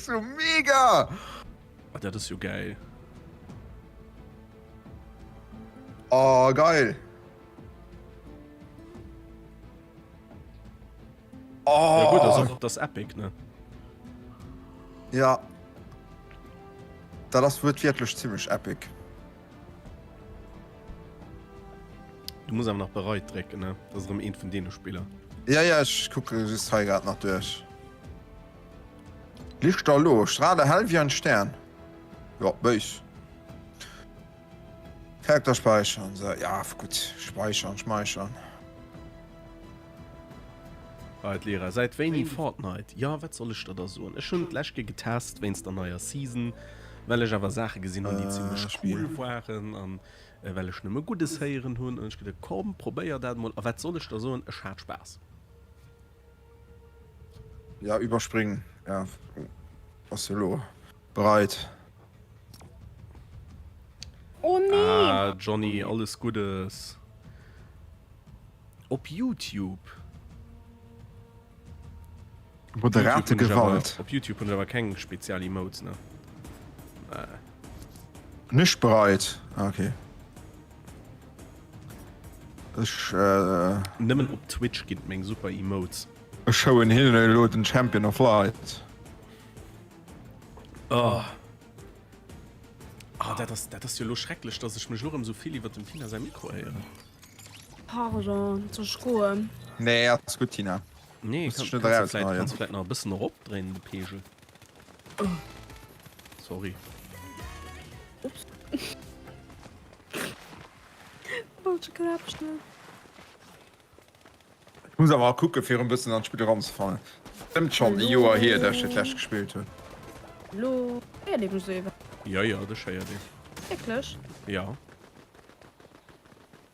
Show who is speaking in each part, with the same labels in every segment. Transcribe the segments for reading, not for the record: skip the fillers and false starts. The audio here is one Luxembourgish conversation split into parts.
Speaker 1: ass jo mega!
Speaker 2: Ah, dat ass jo geil.
Speaker 1: Oh, geil!
Speaker 2: Oh. Ja, gut, das ass, das epic, ne?
Speaker 1: Ja. Dat ass wuertwiertlech zimmlech epic.
Speaker 2: Du muss awer nach bereit drécken, ne? Dat ass erëm eent vun deene Spiller.
Speaker 1: Ja, ja, ech kucke just hei grad nach duerch. Lichterloh, strahle hell wie ein Stern. Ja, béis. Charakter speichern, so. Ja, gutt, speichern, schmeichern.
Speaker 2: Right Lira, säit wéini Fortnite? Jo, wat soll ech der da soen? Ech hunn d'lescht Kéier getest wéinst der neier Season, well ech awer Saache gesinn hunn, déi zimmlech cool waren an well ech nëmme Guddes héieren hunn. An ech geduet, komm, probéier dat emol. A wat soll ech der soen, ech hat Spaass.
Speaker 1: Ja, überspringen. Ja, ass jo lo bereit.
Speaker 3: Oh nee!
Speaker 2: Ah, Johnny, alles Guddes. Op YouTube.
Speaker 1: Moderate Gewalt.
Speaker 2: Op YouTube hunn ech awer keng spezial Emotes, ne?
Speaker 1: Nee. Nicht bereit. Ah, okay. Ech, äh.
Speaker 2: Nëmmen op Twitch ginn et meng super Emotes.
Speaker 1: Ech showen hinnen elo den Champion of Light.
Speaker 2: Oh. Ah, dat ass, dat ass jo elo schrecklech, dass ech mech elo erëm esou vill iwwer dem Tina säi Mikro héieren.
Speaker 3: Pardon, soll ech goen?
Speaker 1: Nee, ass gutt, Tina.
Speaker 2: Nee,
Speaker 1: Muss
Speaker 2: kann,
Speaker 1: dech net
Speaker 2: kannst du vläit,
Speaker 1: erausschneiden.
Speaker 2: kannst du vläit nach e bëssen eropdréinen, de Pegel. Sorry.
Speaker 3: Ups. Falsche Knäppchen.
Speaker 1: Ech muss awer kucke fir e bëssen an d'Spill eranzefannen. Stëmmt schonn e Joer hier, dat ech dat lescht gespillt hunn.
Speaker 3: Lo héiert ee mech esou iwwer.
Speaker 2: Jo, jo, dech héiert een.
Speaker 3: Wierklech?
Speaker 2: Jo.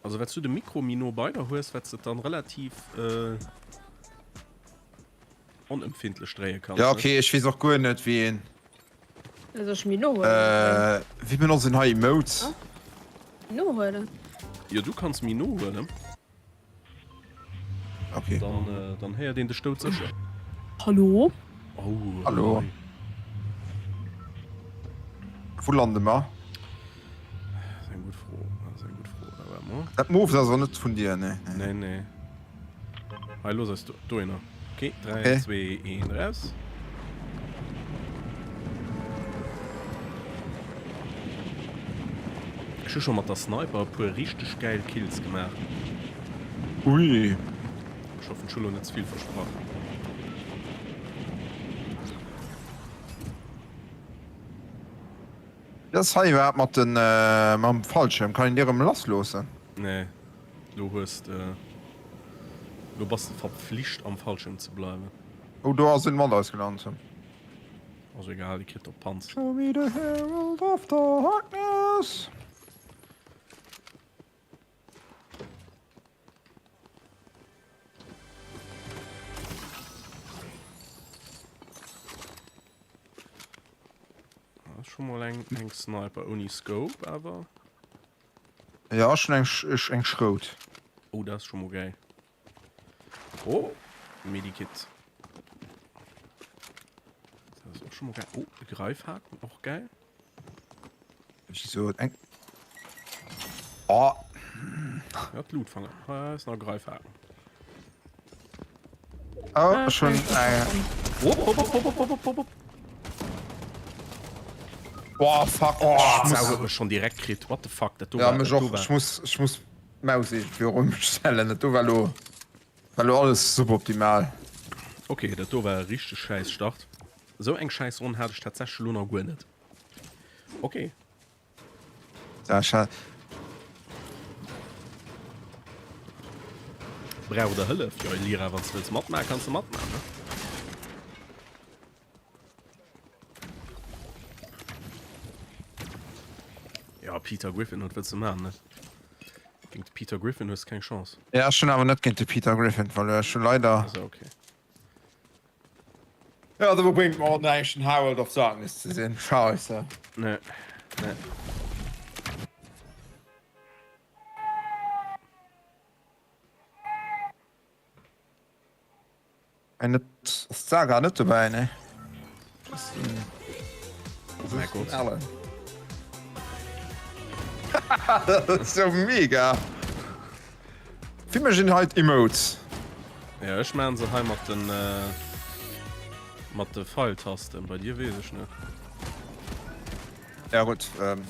Speaker 2: Also wat s du de Mikro méi no bei der hues, wat s de et dann relativ onempfindlech dréie kanns.
Speaker 1: Ja okay, ech weess och guer net wéi een.
Speaker 3: Soll ech méi no huelen?
Speaker 1: Wéi benotzt een hei Emotes?
Speaker 3: Méi no huelen?
Speaker 2: Jo du kanns méi no huelen.
Speaker 1: Okay.
Speaker 2: Dann, dann héiert een dech doudsécher.
Speaker 3: Hallo?
Speaker 2: Oh,
Speaker 1: Hallo.
Speaker 2: hei.
Speaker 1: Wou lande mer?
Speaker 2: Dat ass eng gutt Fro. Dat ass eng gutt Fro. Da waart mol.
Speaker 1: Dat Moves ass och net vun dir, nee.
Speaker 2: Nee, nee. Hei, looss eis do, dohinner. Okay, 3,
Speaker 1: Okay.
Speaker 2: 2, 1, raus. Ech hu scho mat der Sniper e puer richteg gäil Kills gemaach.
Speaker 1: Ui.
Speaker 2: Ech hoffen ech hu lo net ze vill versprach.
Speaker 1: Wéi ass hei iwwerhaapt mat den mam Fallschirm? Kann een dee rëm lass loossen?
Speaker 2: Nee, lo hues de, lo bass de verpflicht am Fallschirm ze bleiwen.
Speaker 1: Oh do ass een mat eis gelant.
Speaker 2: Ass egal, dee kritt op d'Panz.
Speaker 1: Show me the herald of darkness.
Speaker 2: Schon mal eng, eng Sniper ouni Scope, awer.
Speaker 1: Ja, schon eng, eng Schrout.
Speaker 2: Oh, dat ass schon mol geil. Oh, Medikit. Dat ass och schon mol geil. Oh, e Greifhaken, och geil.
Speaker 1: Ech so eng. Oh.
Speaker 2: Ja, d'Lootfanger. Ah, ist nach Greifhaken.
Speaker 1: Oh, schon eng.
Speaker 2: Hopp, hopp, hopp, hopp, hopp, hopp, hopp.
Speaker 1: Boah, fuck. Oh,
Speaker 2: ich muss... huet mech schon direkt kritt. What the fuck? Dat do
Speaker 1: ja,
Speaker 2: war,
Speaker 1: mech
Speaker 2: dat do
Speaker 1: och.
Speaker 2: war.
Speaker 1: Ech muss, ech muss d'Maus irgendwie erëmstellen. Dat do war lo, war lo alles suboptimal.
Speaker 2: Okay, dat do war e richteg schäiss Start. Sou eng schäiss Ronn hat ech tatsächlech lo nach guer net. Okay.
Speaker 1: Sascha.
Speaker 2: Braucht der Hëllef? Jo, Elira, wann s du wëlls matmaachen, kanns du matmaachen, ne? Ja, Peter Griffin, wat wëlls du maachen, ne? Géint de Peter Griffin hues du keng Chance.
Speaker 1: Ja, ech hunn awer net géint de Peter Griffin verluer. Ech hu leider.
Speaker 2: Also, okay.
Speaker 1: Ja, do bréngt mer och näischt den Herald of Darkness ze sinn. Scheisse.
Speaker 2: Nee, nee.
Speaker 1: Eng net ass d'Saga net dobäi, nee? Ass den
Speaker 2: Mäi Gott.
Speaker 1: Alan. Dat ass jo mega. Wéi mécht een hei d'Emotes?
Speaker 2: Ja, ech maan se hei mat den mat de Pfeiltasten. Bei dir weess ech net.
Speaker 1: Ja gutt. Ähm.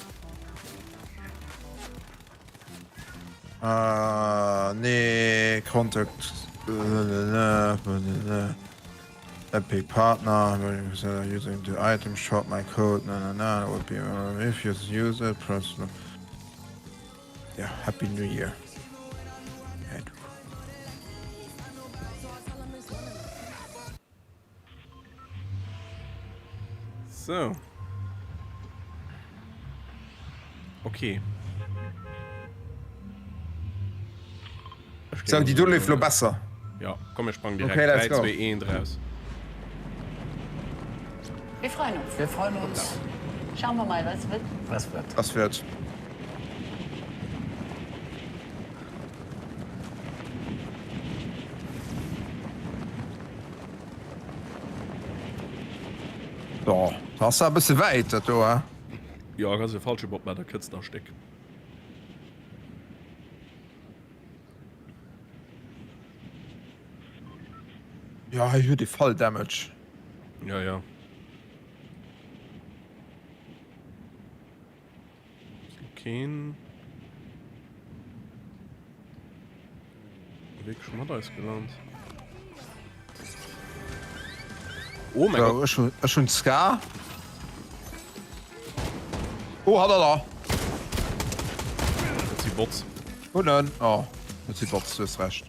Speaker 1: Ah, nee, Contact. Epic Partner, using the item shop, my code, na na na, would be if you use it, press. Ja, Happy New Year. Ja, du.
Speaker 2: So. Okay.
Speaker 1: So, déi do leeft lo besser.
Speaker 2: Ja, komm mir sprangen direkt.
Speaker 1: Okay, let's
Speaker 2: 3,
Speaker 1: go.
Speaker 2: 2, 1 raus.
Speaker 4: Wir freuen uns.
Speaker 5: Wir freuen uns.
Speaker 4: Schauen wir mal, was wird.
Speaker 5: Was wird?
Speaker 1: Was wird? So, das ass e bësse wäit dat do, he?
Speaker 2: Jo, kanns e falsche Bot man, da kënns de a Stéck.
Speaker 1: Ja, hei huet ee Fall Damage.
Speaker 2: Ja, ja. Keen wierklech mat eis gelant. Oh mein
Speaker 1: So,
Speaker 2: Gott.
Speaker 1: ech hunn ech hunn d'Scar. Oh, hat er da.
Speaker 2: Dat si Bots.
Speaker 1: Hunn en. Oh, dat si Bots, du hues Recht.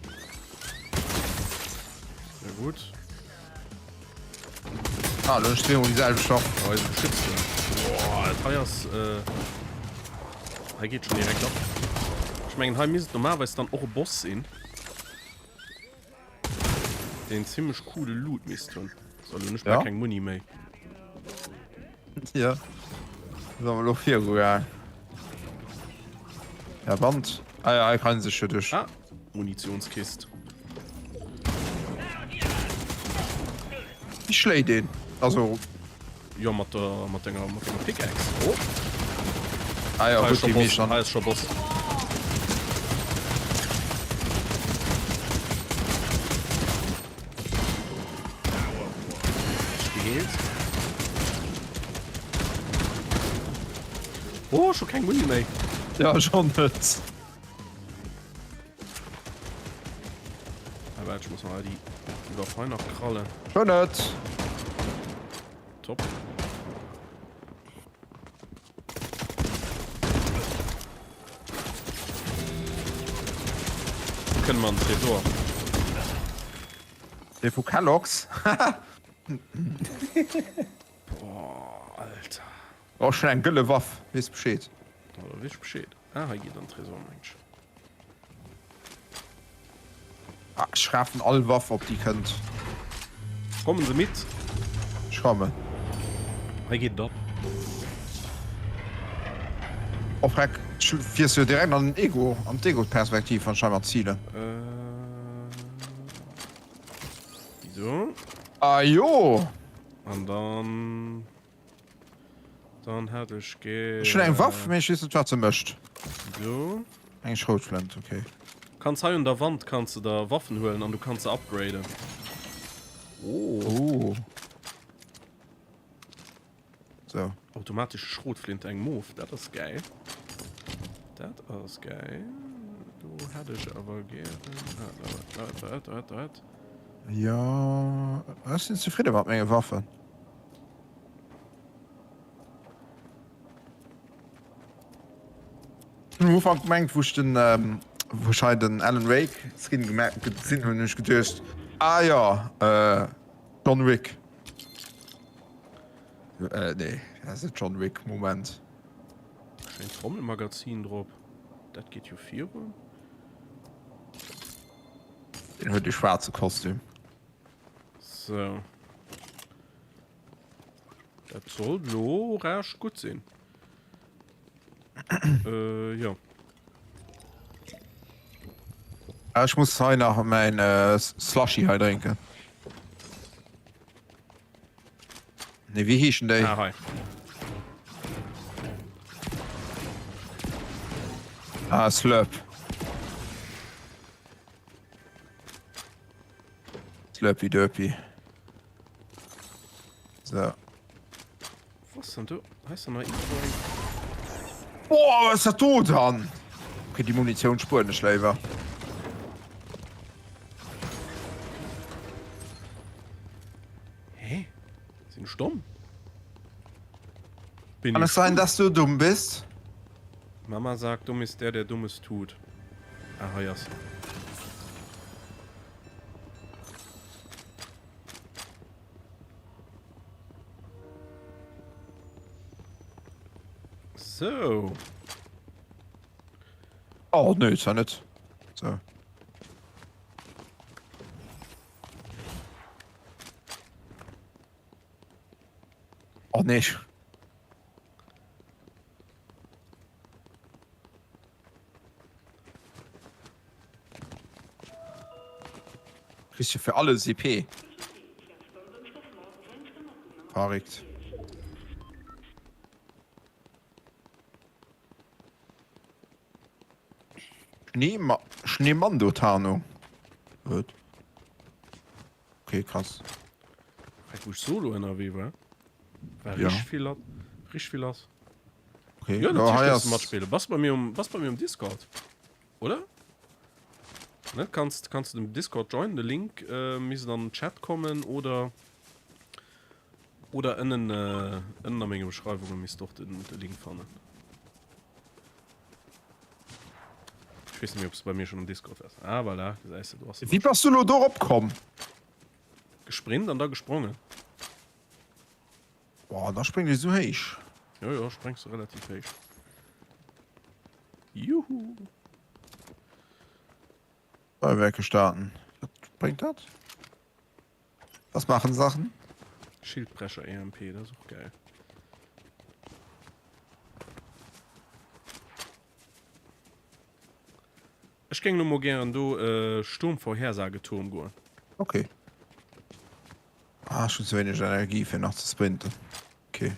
Speaker 2: Sehr gut.
Speaker 1: Ah, lo hunn ech zweemol déi selwecht Waff.
Speaker 2: Oh, eise Beschützte. Boah, dat hei ass. Äh, hei geet schon direkt ab. Ech mengen, hei misst et normalerweis dann och e Boss sinn. Deen zimmlech coole Loot misst hunn. So, lo hunn ech bal
Speaker 1: Ja.
Speaker 2: keng Muni méi.
Speaker 1: Ja. Soll mer lo viru gaang? Ja, Wand. Ah ja, hei kann sech jo duerch.
Speaker 2: Ah, Munitionskist.
Speaker 1: Wie schléit een? Also.
Speaker 2: Jo, mat der, mat denger, mat denger Pickaxe. Oh.
Speaker 1: Ah ja,
Speaker 2: Hei
Speaker 1: gutt,
Speaker 2: ass
Speaker 1: déi
Speaker 2: scho
Speaker 1: mécht
Speaker 2: Boss.
Speaker 1: dann.
Speaker 2: Hei ass scho Boss. Geheelt. Oh, scho keng Muni méi.
Speaker 1: Ja, schon net.
Speaker 2: Ah, warte, ich muss mal die, die Waffe nach krallen.
Speaker 1: Schon net.
Speaker 2: Top. Kënne mer an den Tresor?
Speaker 1: Dee vu Kellogg's.
Speaker 2: Boah, Alter.
Speaker 1: Oh, schon eng gëlle Waff. Weess Bescheed.
Speaker 2: Oh, da weess ech Bescheed. Ah, hei geet an den Tresor, meng ech.
Speaker 1: Ah, ech rafen all Waff op déi kënnt.
Speaker 2: Kommen se mit?
Speaker 1: Ech kommen.
Speaker 2: Hei geet et ab.
Speaker 1: Oh freck, ech fiers jo direkt an den Ego, an d'Ego-Perspektiv wann ech hei mat zilen.
Speaker 2: Äh, wieso?
Speaker 1: Ah jo!
Speaker 2: An dann. Dann hätt ech gär.
Speaker 1: Ech hunn eng Waff, mee ech weess net wat se mécht.
Speaker 2: Do.
Speaker 1: Eng Schroutflënt, okay.
Speaker 2: Kanns hei un der Wand kanns de der Waffen huelen an du kanns se upgraden. Oh.
Speaker 1: Oh. So.
Speaker 2: Automatesche Schrotflinte, eng Mof, dat ass gäil. Dat ass gäil. Do hätt ech awer gären. Wat, wat, wat, wat?
Speaker 1: Jo, ech sinn zefridde mat menge Waffen. Hun am Ufank gemengt wou ech den wou ech hei den Alan Wake Skin gesinn hunn, hunn ech geduecht ah jo John Wick. Nee dat ass net John Wick, Moment.
Speaker 2: Schéint Trommelmagazin drop, dat geet jo virun.
Speaker 1: Deen huet e schwaarze Kostüm.
Speaker 2: Sou. Dat sollt lo recht gutt sinn. äh, jo.
Speaker 1: Ah, ech muss hei nach mäin äh, Slushy hei drénken. Nee, wéi heeschen déi?
Speaker 2: Ah, hei.
Speaker 1: Ah, Slurp. Slurpy Derpy. So.
Speaker 2: Was denn du? Heißt da noch irgendwo eng?
Speaker 1: Boah, was ist dat do dann? Okay, die Munition spueren ech léiwer.
Speaker 2: Hä? Sinn ech domm? Bin
Speaker 1: Kann
Speaker 2: ich
Speaker 1: es sein,
Speaker 2: dumm?
Speaker 1: dass du dumm bist?
Speaker 2: Mama sagt, dumm ist der, der Dummes tut. Ah, hei ass. So.
Speaker 1: Oh, nö, ist ja net. So. Oh nee. Kriegst du für alles EP. Verrückt. Schneema Schneemando-Tarnung. Wat? Okay, krass.
Speaker 2: Wei wou ech solo ënnerwee war, war
Speaker 1: Ja.
Speaker 2: richteg vill lass, richteg vill lass.
Speaker 1: Okay,
Speaker 2: Ja,
Speaker 1: ja,
Speaker 2: natierlech
Speaker 1: hei
Speaker 2: kanns du
Speaker 1: ass.
Speaker 2: matspillen. Bass bei mir um, bass bei mir um Discord, oder? Ne, kanns, kanns du dem Discord joinen, de Link äh, misst an den Chat kommen oder oder ënnen äh, ënnen a menge Beschreiwunge misst och den, de Link fannen. Ech weess net méi, ob s du bei mir schon um Discord wars. Ah, voilà, gesäis de, do ass en
Speaker 1: Wéi
Speaker 2: och schon.
Speaker 1: bass du lo dorop komm?
Speaker 2: Gesprint an da gesprongen.
Speaker 1: Boah, da spréngt ee sou héich.
Speaker 2: Jo, jo, spréngs du relativ héich. Juhu!
Speaker 1: Feuerwerke starten. Was bringt dat? Was machen Sachen?
Speaker 2: Schildbrecher EMP, dat ass och geil. Ech géing lo mol gären do Sturmvorhersageturm goen.
Speaker 1: Okay. Ah, ech hunn ze wéineg Energie fir nach ze sprinten. Okay.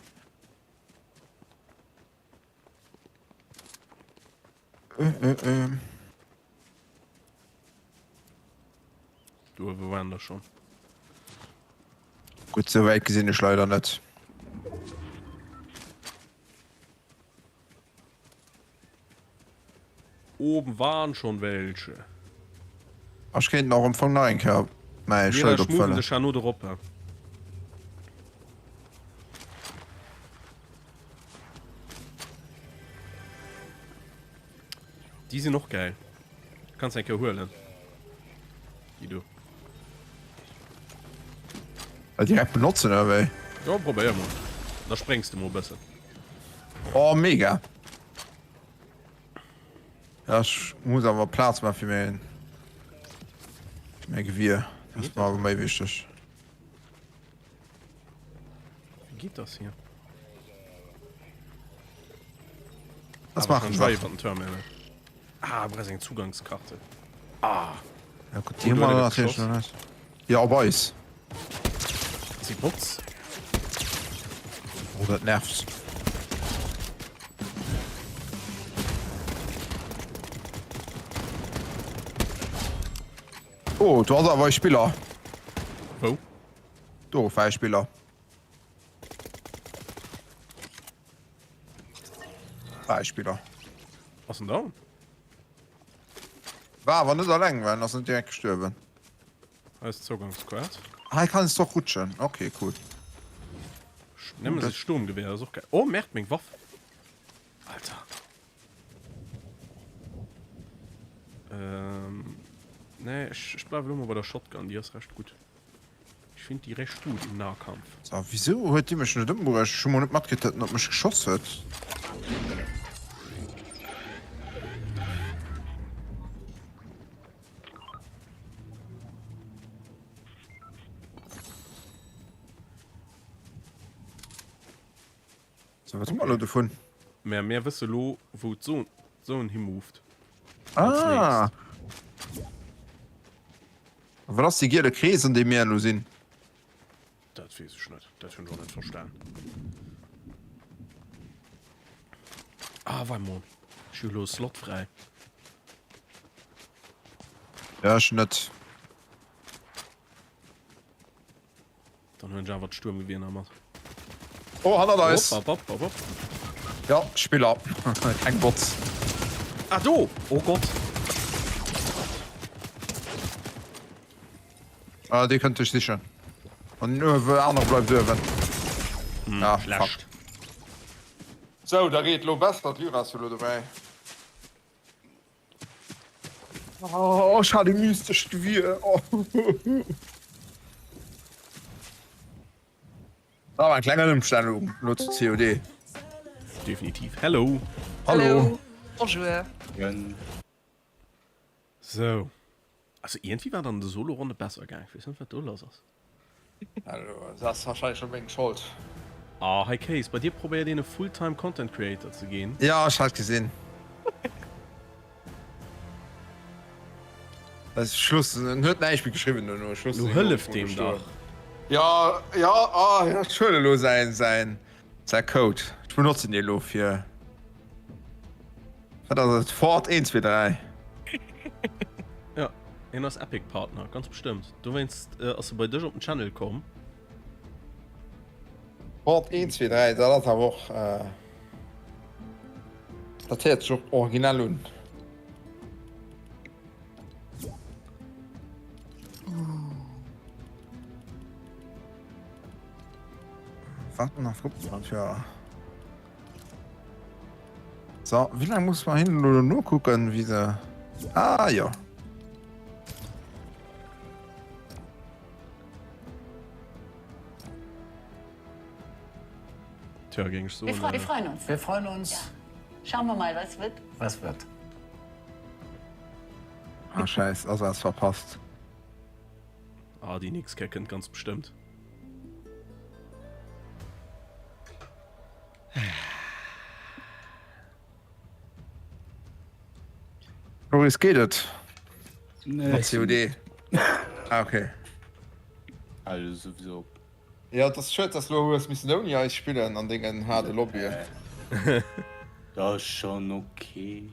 Speaker 1: Äh, äh, äh.
Speaker 2: Do uewe waren der schon.
Speaker 1: Gutt, sou wäit gesinn ech leider net.
Speaker 2: Oben waren schon welche.
Speaker 1: Ech kéint och am Fong nach eng Kéier mäi
Speaker 2: Mira,
Speaker 1: Schëld
Speaker 2: ech moven
Speaker 1: opfëllen.
Speaker 2: dech herno dorop. Déi sinn och geil. Kanns eng Kéier huelen. Déi do.
Speaker 1: Äh, direkt benotzen oder wéi?
Speaker 2: Jo, probéier mol. Da spréngs de mol e bëssen.
Speaker 1: Oh, mega. Ja, ech muss awer Plaz maache fir mäin, fir mäi Gewier. Dat ass mer awer méi wichteg.
Speaker 2: Wie geht das hier?
Speaker 1: Was machen
Speaker 2: Sachen? Ah, brauchst eng Zugangskarte. Ah.
Speaker 1: Ja, gut, die haben wir natürlich noch nicht. Ja, op eis.
Speaker 2: Si Bots?
Speaker 1: Oh, dat nervt. Oh, do ass awer e Spiller.
Speaker 2: Wou?
Speaker 1: Do war e Spiller. War e Spiller.
Speaker 2: Ass en down?
Speaker 1: War awer net alleng, well en ass net direkt gestuerwen.
Speaker 2: Hei ass d'Zougangsquart.
Speaker 1: Hei kann es doch rutschen. Okay, cool.
Speaker 2: Nemesis Sturmgewehr ass och geil. Oh, merkt meng Waff. Alter. Ähm, nee, ech, ech bleiwe lo mol bei der Shotgun, déi ass recht gutt. Ech find déi recht gutt im Nahkampf.
Speaker 1: So, wieso huet déi mech net ëmbruecht? Ech hu mol net matkritt, datt en op mech geschoss huet. So, wat hu mer elo dovun?
Speaker 2: Mä mär wësse lo, wou d'Zon d'Zone himoved.
Speaker 1: Ah! A wat ass dee giele Krees, an deem mir elo sinn?
Speaker 2: Dat weess ech net. Dat hunn ech och net verstan. Ah, warte mol. Ech hu lo e Slot fräi.
Speaker 1: Ja, ech net.
Speaker 2: Dann hunn ech awer d'Sturmgewier nach mat.
Speaker 1: Oh, hannert eis!
Speaker 2: Hopp, hopp, hopp, hopp.
Speaker 1: Ja, Spiller. Keng Bots.
Speaker 2: Ah, do! Oh Gott!
Speaker 1: Ah, dee kënnt dech sichen. An den uewe anere bleift uewen.
Speaker 2: Hm,
Speaker 1: Ah,
Speaker 2: schlecht.
Speaker 1: fuck. Sou, da geet lo besser. D'Lyra ass jo lo dobäi. Oh, ech hat e mystescht Gewier. Oh. Dat war eng kleng Ëmstellung lo zu COD.
Speaker 2: Definitiv. Hello.
Speaker 1: Hallo.
Speaker 5: Bonjour.
Speaker 2: Sou. Also iergendwéi war dann de Solo-Ronde besser gaang. Ech weess net wat do lass ass.
Speaker 1: Dat ass wahrscheinlech scho meng Schold.
Speaker 2: Ah hei Case, bei dir probéiert een e Fulltime Content Creator ze ginn.
Speaker 1: Jo ech hat gesinn. Schluss, en huet näischt méi geschriwwen dono. Schluss.
Speaker 2: Lo hëllef deem dach.
Speaker 1: Jo jo oh ech huelen elo säin säin säi Code. Ech benotzen dee elo fir. Wat ass et? Ford 1 2 3.
Speaker 2: Ja, hien ass Epic Partner, ganz bestëmmt. Dowéinst äh, ass e bei dech op den Channel komm.
Speaker 1: Ford 1 2 3, dat ass awer och. Äh, dat héiert sech och originell un. Wat nach? Ja. So, wéi laang muss man hin elo nokucken, wéi se. Ah jo.
Speaker 2: Tja, géing ech soen.
Speaker 4: Wir, fre wir freuen uns.
Speaker 6: Wir freuen uns.
Speaker 4: Ja. Schauen wir mal, was wird.
Speaker 6: Was wird.
Speaker 1: Ah, scheiß, also was verpasst.
Speaker 2: Ah, déi nächst Kéier kënnt ganz bestëmmt.
Speaker 1: Loris, geet et?
Speaker 7: Nee.
Speaker 1: Mat COD? Ah, okay.
Speaker 7: Also sowieso.
Speaker 1: Ja, et ass schued, dass lo hues missen ouni eis spillen an dengen haarde Lobbyen.
Speaker 7: Dat ass schon okay.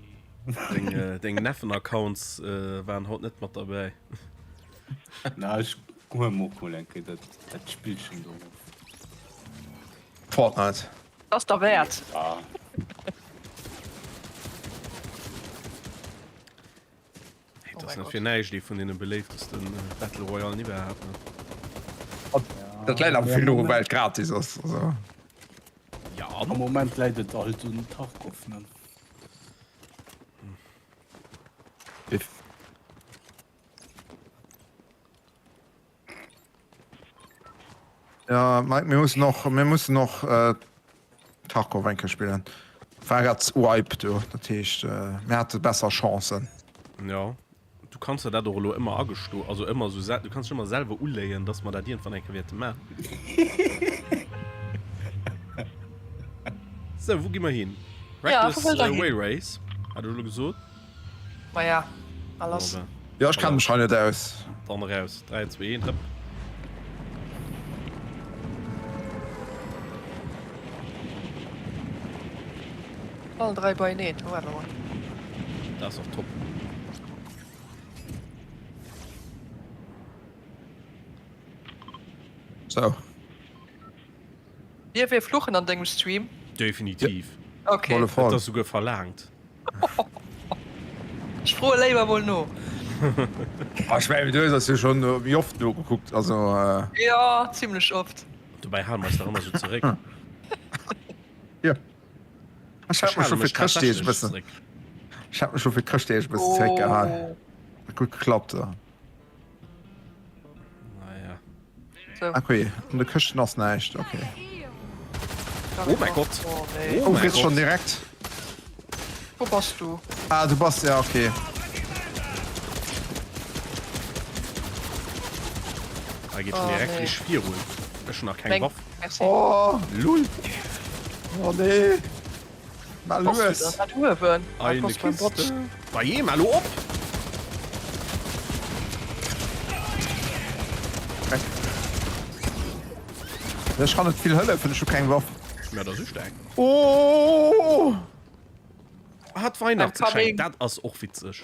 Speaker 2: Deng, deng Neffen-Accounts waren haut net mat derbäi.
Speaker 7: Na, ech huelen mer och mol eng Kéier dat, dat Spillchen do erof.
Speaker 1: Fortnite.
Speaker 5: Ass derwäert.
Speaker 7: Ja.
Speaker 2: Hey,
Speaker 5: Oh
Speaker 2: dat ass
Speaker 5: mäi
Speaker 2: net
Speaker 5: Gott.
Speaker 2: fir näischt ee vun deene beléiftesten Battle Royalen iwwerhaapt, ne?
Speaker 1: Dat läit awer vill doru well et gratis ass, also.
Speaker 2: Ja,
Speaker 7: Am Moment läit et halt un Tarkov, ne?
Speaker 1: Ja, Mike, mir mussen och, mir mussen och äh, Tarkov eng Kéier spillen. War grad Wipe do, dat heescht, äh, mir hate besser Chancen.
Speaker 2: Ja, du kanns der dat och elo ëmmer agesto, also ëmmer sou, du kanns dech ëmmer selwer uléien, dass mer dat iergendwann eng Kéier wäerte maachen. Sou, wou gi mer hin?
Speaker 5: Ja,
Speaker 2: Reckless
Speaker 5: wou wëllt der
Speaker 2: äh,
Speaker 5: hin?
Speaker 2: Way Race, hat ech elo gesot.
Speaker 5: Maja, a lass.
Speaker 1: Jo, ech kenne mech hei net aus.
Speaker 2: Dann eraus. 3, 2, 1, hëpp.
Speaker 5: All 3 beieneen, oh warte mol.
Speaker 2: Dat ass och top.
Speaker 1: So.
Speaker 5: Dierf ee fluchen an dengem Stream?
Speaker 2: Definitiv.
Speaker 5: Okay.
Speaker 2: Et ass souguer verlaangt.
Speaker 5: Ech froe léiwer mol no.
Speaker 1: Ech mengen du hues eis jo schon méi oft nogekuckt, also.
Speaker 5: Jo, zimlech oft.
Speaker 2: Dobäi hale mer eis dach ëmmer sou zeréck.
Speaker 1: Jo. Ech hat mech scho fir Chrëschtdeeg e bëssen, ech hat mech scho fir Chrëschtdeeg e bëssen zeréckgehal. Huet gutt geklappt.
Speaker 2: Naja.
Speaker 5: So.
Speaker 1: Okay, an de Këschten ass näischt, okay.
Speaker 2: Oh mein Gott.
Speaker 5: Oh, nee.
Speaker 1: Oh, geht's schon direkt?
Speaker 5: Wo bass du?
Speaker 1: Ah, du bass, ja, okay.
Speaker 2: Da geht schon
Speaker 5: Oh,
Speaker 2: direkt
Speaker 5: nee.
Speaker 2: richtig virun. Ech hun nach keng
Speaker 5: Meng.
Speaker 2: Waff.
Speaker 5: Merci.
Speaker 1: Oh,
Speaker 2: Lul.
Speaker 1: oh nee. Mal
Speaker 5: Bass du
Speaker 1: lues.
Speaker 5: dann dat uewen? Ah,
Speaker 2: Eine
Speaker 5: bass beim Bot.
Speaker 2: Kiste. Bei jem, hallo op!
Speaker 1: Ech kann net vill hëllefen, ech hu keng Waff.
Speaker 2: Mä da sich der eng.
Speaker 1: Oh!
Speaker 2: Ah, d'Weihnachtsgeschenk, dat ass och witzeg.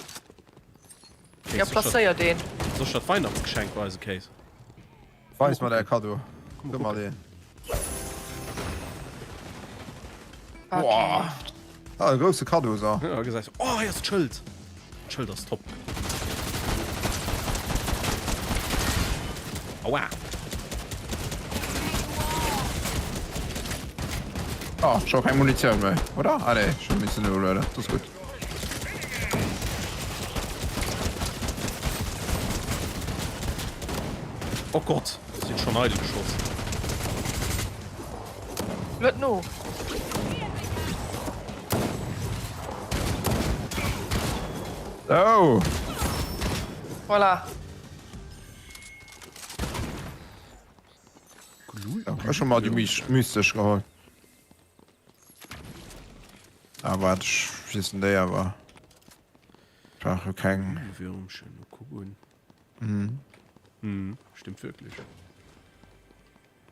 Speaker 5: Ja, placéier deen.
Speaker 2: Soll ech der d'Weihnachtsgeschenk weisen, Kéis?
Speaker 1: Weis mer däi Kaddo. Gëff mer deen. Boah. Ah, e grousse Kaddo, so.
Speaker 2: Ja, gesäis. Oh, hei ass d'Schëld. D'Schëld ass top. Aua.
Speaker 1: Oh, ech hu keng Munitioun méi, oder? Ah nee, ech hu missen nolueden. Dat ass gutt.
Speaker 2: Oh Gott, sinn schon eidel geschoss.
Speaker 5: Lued no.
Speaker 1: Oh.
Speaker 5: Voilà.
Speaker 1: Ech hu mer déi mystesch geholl. Ah waart, ech schiessen déi awer. Ech brauch jo keng.
Speaker 2: Würmchen, oh kuck un. Mhm. Mhm, stimmt wirklich.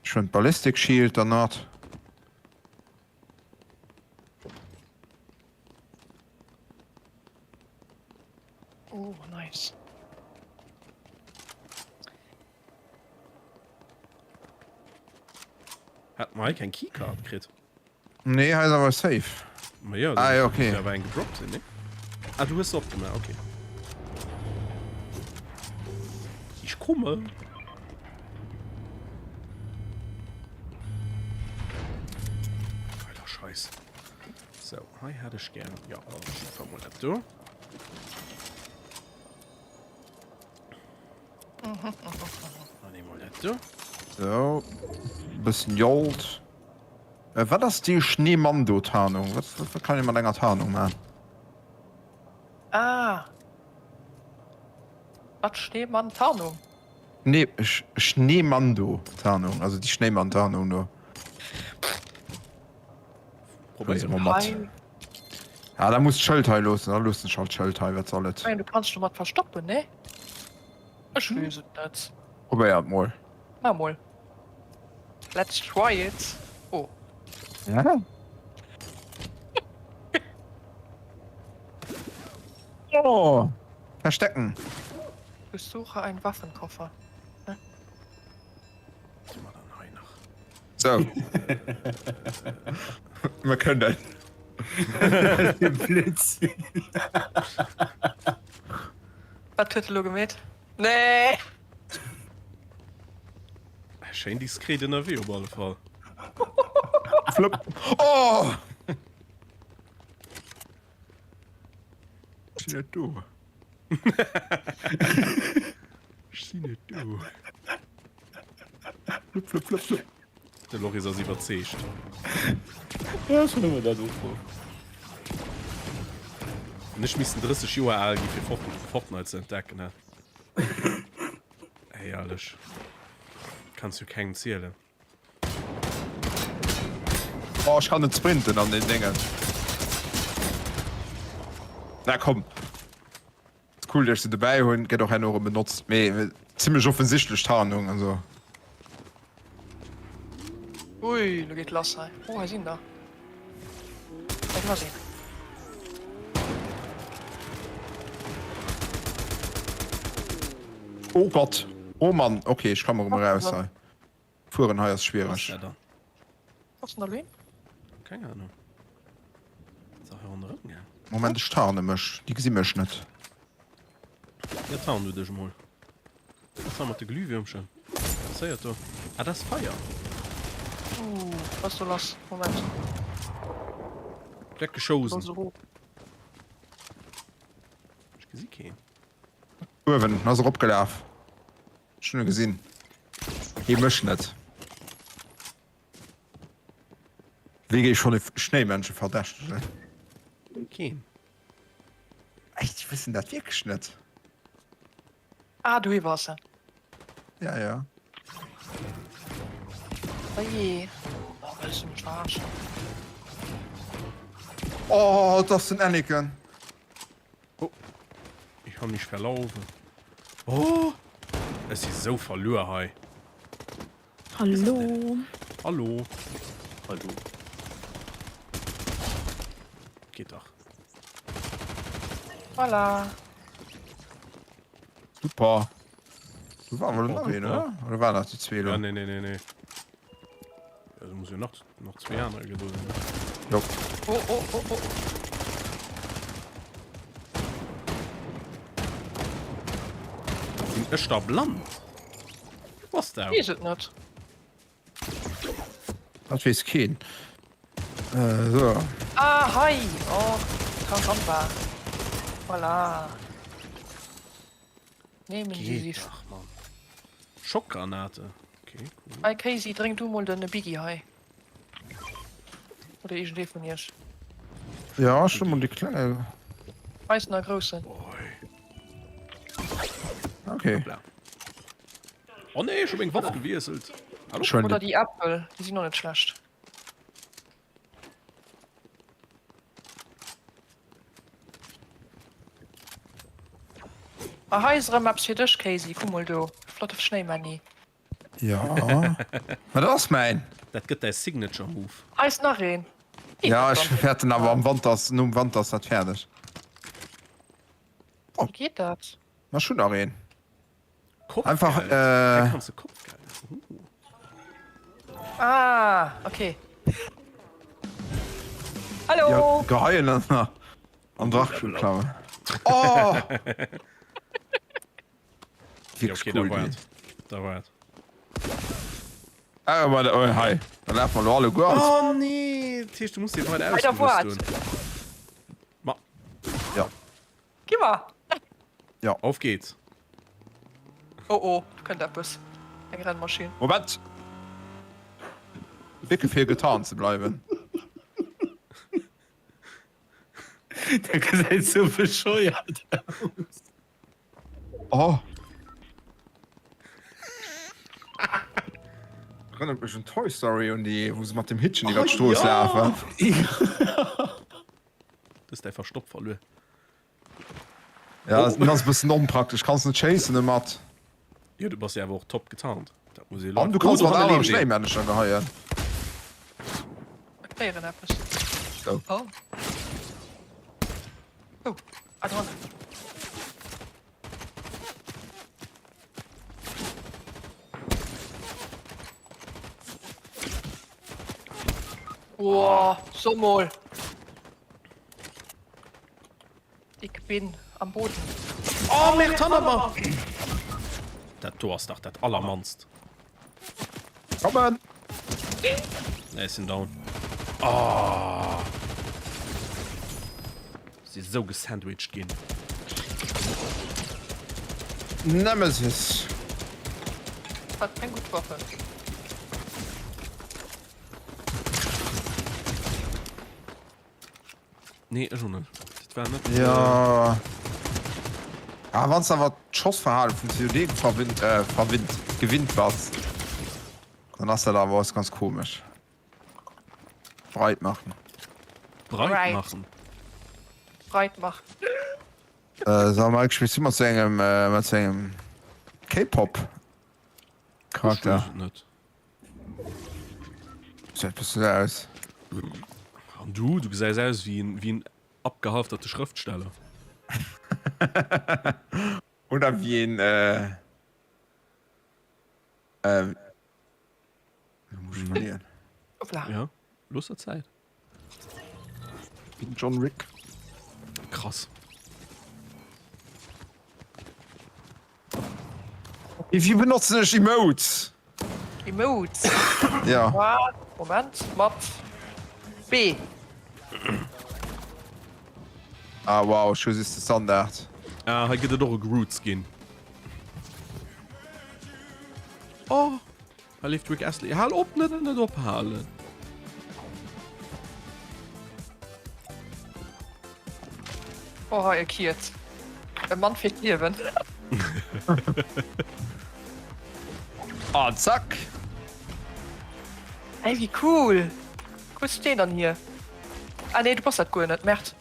Speaker 1: Ech hunn d'Ballistic Shield dann nach.
Speaker 5: Oh, nice.
Speaker 2: Hat mer hei keng Keycard kritt?
Speaker 1: Nee, hei ass awer safe.
Speaker 2: Ma jo,
Speaker 1: ah, ja, okay.
Speaker 2: Muss awer eng gedroppt sinn, ne? Ah, du hues se opgemaach, okay. Ich komme. Geiler Scheiß. So, hei hätt ech gern. Ja, ich einfach mal dat do.
Speaker 1: So, bëssen Jolt. Äh, wat ass déi Schneemando-Tarnung? Wat, wat, wat kann ee mat enger Tarnung man?
Speaker 5: Ah. Wat Schneemann-Tarnung?
Speaker 1: Nee, Sch Schneemando-Tarnung, also déi Schnéimann-Tarnung do.
Speaker 2: Probéier
Speaker 1: mol mat. Ah, da muss d'Schëld hei loossen. Da loossen ech halt d'Schëld hei, wat soll et.
Speaker 5: Mengen du kanns domat verstoppen, nee? Ech weess et net.
Speaker 1: Probéier et mol.
Speaker 5: Maach mol. Let's try it. Oh.
Speaker 1: Ja. Oh! Verstecken!
Speaker 5: Durchsuche einen Waffenkoffer. Hä?
Speaker 1: So. Mer kënnen.
Speaker 7: Blödsinn.
Speaker 5: Wat huet e lo gemeet? Nee!
Speaker 2: Schéin diskret ënnerwee op alle Fall.
Speaker 1: Flëpp. Oh! Ech sinn net do.
Speaker 2: Ech sinn net do.
Speaker 1: Flupp, flupp, flupp, flupp.
Speaker 2: De Loris ass iwwerzeegt.
Speaker 7: Ja, ech hunn ëmmer dat och.
Speaker 2: An ech missten 30 Joer al gi fir Fortnite ze entdecken, he? Herrlech. Kanns jo kengem zielen.
Speaker 1: Oh, ech kann net sprinten an den Déngen. Na komm. Cool, dass ech se dobäi hunn. Gëtt och herno erëm benotzt. Mee zimmlech offensichtlech Tarnung, also.
Speaker 5: Ui, lo geet lass hei. Oh, hei sinn der. Hei do ass een.
Speaker 1: Oh Gott. Oh Mann. Okay, ech komme erëm eraus hei. Fueren hei ass schwiereg.
Speaker 5: Ass den allein?
Speaker 2: Keng Ahnung. Ist auch ronderëm gaang.
Speaker 1: Moment, ech tarne mech. Déi gesi mech net.
Speaker 2: Ja, tarn du dech mol. Was war mat de Glühwürmchen? Was passéiert do? Ah, dat ass Feier.
Speaker 5: Uh, was do lass? Moment.
Speaker 2: Leck geschousen. Ech gesi keen.
Speaker 1: Uewen ass eropgelaf. Ech hunn e gesinn. Hee mech net. Wee géif schonn e Schnéimännche verdächtegen?
Speaker 2: Keen.
Speaker 1: Echt? Ech wëssen dat wierklech net.
Speaker 5: Ah, dohi war se.
Speaker 1: Ja, ja.
Speaker 5: Oje. Oh, wëlls du mech verarschen?
Speaker 1: Oh, et ass den Anakin.
Speaker 2: Oh, ich hab mich verlaufen. Oh, ech si sou verluer hei.
Speaker 3: Hallo.
Speaker 2: Hallo.
Speaker 7: Hallo.
Speaker 2: Geet dach.
Speaker 5: Voilà.
Speaker 1: Super. Du war wohl nach een, oder? Oder waren das die zwee
Speaker 2: Ja,
Speaker 1: lo?
Speaker 2: nee, nee, nee, nee. Ja, du muss jo nach, nach zwee aner gedo sinn.
Speaker 1: Jo.
Speaker 5: Oh, oh, oh, oh.
Speaker 2: Sinn ech da blann? Was da?
Speaker 5: Wees et net.
Speaker 1: Dat weess keen. Äh, so.
Speaker 5: Ah, hei! Oh, Karamba. Voilà. Nehmen Sie
Speaker 2: Geht
Speaker 5: sich.
Speaker 2: dach, Mann. Schockgranate. Okay, cool.
Speaker 5: Hei, Casey, drénk du mol den Biggie hei. Oder iergendee vun iech.
Speaker 1: Ja, schon mal die klenge.
Speaker 5: Hei ist nach groussen.
Speaker 2: Oi.
Speaker 1: Okay.
Speaker 2: Hoppla. Oh nee, ech hu meng Waff gewiesselt. Hallo?
Speaker 1: Schon
Speaker 5: Oder die Äppel, die sinn och net schlecht. Ah, hei ass erëm eppes fir dech, Casey. Kuck mol do, flotte Schnéimänni.
Speaker 1: Ja. Ma dat ass mäin.
Speaker 2: Dat gëtt däi Signature Move.
Speaker 5: Hei ass nach een.
Speaker 1: Ja, ech wäerten awer am Wanter, nom Wanter ass dat fäerdeg.
Speaker 5: Wéi geet dat?
Speaker 1: Ma ech hunn nach een.
Speaker 2: Kopfgeld.
Speaker 1: Einfach, äh.
Speaker 2: Hei kanns de Kopfgeld. Uh.
Speaker 5: Ah, okay. Hallo!
Speaker 1: Ja, geheien an an Drachschuh klauen. Oh!
Speaker 2: Ja, okay,
Speaker 1: cool,
Speaker 2: da war et. Da war et.
Speaker 1: Ah, ma, oh, hei. Da lafen wir lo alle guer.
Speaker 2: Oh nee, dat heescht, du muss dee weider
Speaker 5: Hei, da war
Speaker 2: ausgerüst
Speaker 5: et.
Speaker 2: hunn. Ma.
Speaker 1: Ja.
Speaker 5: Gi mer!
Speaker 1: Ja.
Speaker 2: Auf geht's.
Speaker 5: Oh oh, do kënnt eppes. Eng Rennmaschinn.
Speaker 1: Moment! Wierklech fir getarnt ze bleiwen.
Speaker 7: Der gesäit sou bescheuert aus.
Speaker 1: Oh. Erënnert mech un Toy Story, un déi wou se mat dem Hittchen iwwer d'Strooss lafen.
Speaker 2: Du hues däi Verstopp verluer.
Speaker 1: Ja, oh. ass bëssen onpraktesch, kanns net schéissen domat.
Speaker 2: Jo, du bass jo awer och top getarnt. Dat muss ee
Speaker 1: An du kanns mat anere Schnéimännecher geheien.
Speaker 5: Ech héieren eppes.
Speaker 1: Oh.
Speaker 5: Oh. Oh, ah, dran. Boah, so mol. Ik bin am Boden.
Speaker 2: Oh, Merd, hanner mer! Dat do ass dach dat allermannst.
Speaker 1: Kommen!
Speaker 2: Nee, ech sinn down. Oh! Si sou gesandwiched ginn.
Speaker 1: Nemesis.
Speaker 5: Hat keng gutt Waffen.
Speaker 2: Nee, ech och net. Dat war net.
Speaker 1: Ja. Ah, wann du awer d'Schossverhale vum COD verwinnt, äh, verwinnt, gewinnt bass, dann ass dat awer och ganz komesch. Breit machen.
Speaker 2: Breit
Speaker 5: Right.
Speaker 2: machen.
Speaker 5: Breit machen.
Speaker 1: Äh, sag mal, spielst du mat so engem, äh, mat so engem K-Pop Charakter?
Speaker 2: Ech weess et net.
Speaker 1: Gesäit bëssen esou aus.
Speaker 2: An du, du gesäis aus wéi en, wéi en abgehalfterte Schrëftsteller.
Speaker 1: Oder wéi een, äh, äh, lo muss ech iwwerleeën.
Speaker 5: Hoppla.
Speaker 2: Ja, looss der Zäit.
Speaker 1: Wéi den John Wick.
Speaker 2: Krass.
Speaker 1: Wéi benotzen ech Emotes?
Speaker 5: Emotes?
Speaker 1: Ja.
Speaker 5: Wat? Moment, mat B.
Speaker 1: Ah wow, ech hu just de Standard.
Speaker 2: Ah, hei gëtt et och e Groot-Skin. Oh! Hei leeft Rick Astley. Hal op, net, net ophalen.
Speaker 5: Oh, hei e Kiez. E Mann fir d'Liewen.
Speaker 1: Ah, zack.
Speaker 5: Ey, wéi cool! Wou hues du deen dann hier? Ah nee, du bass dat guer net, Merd.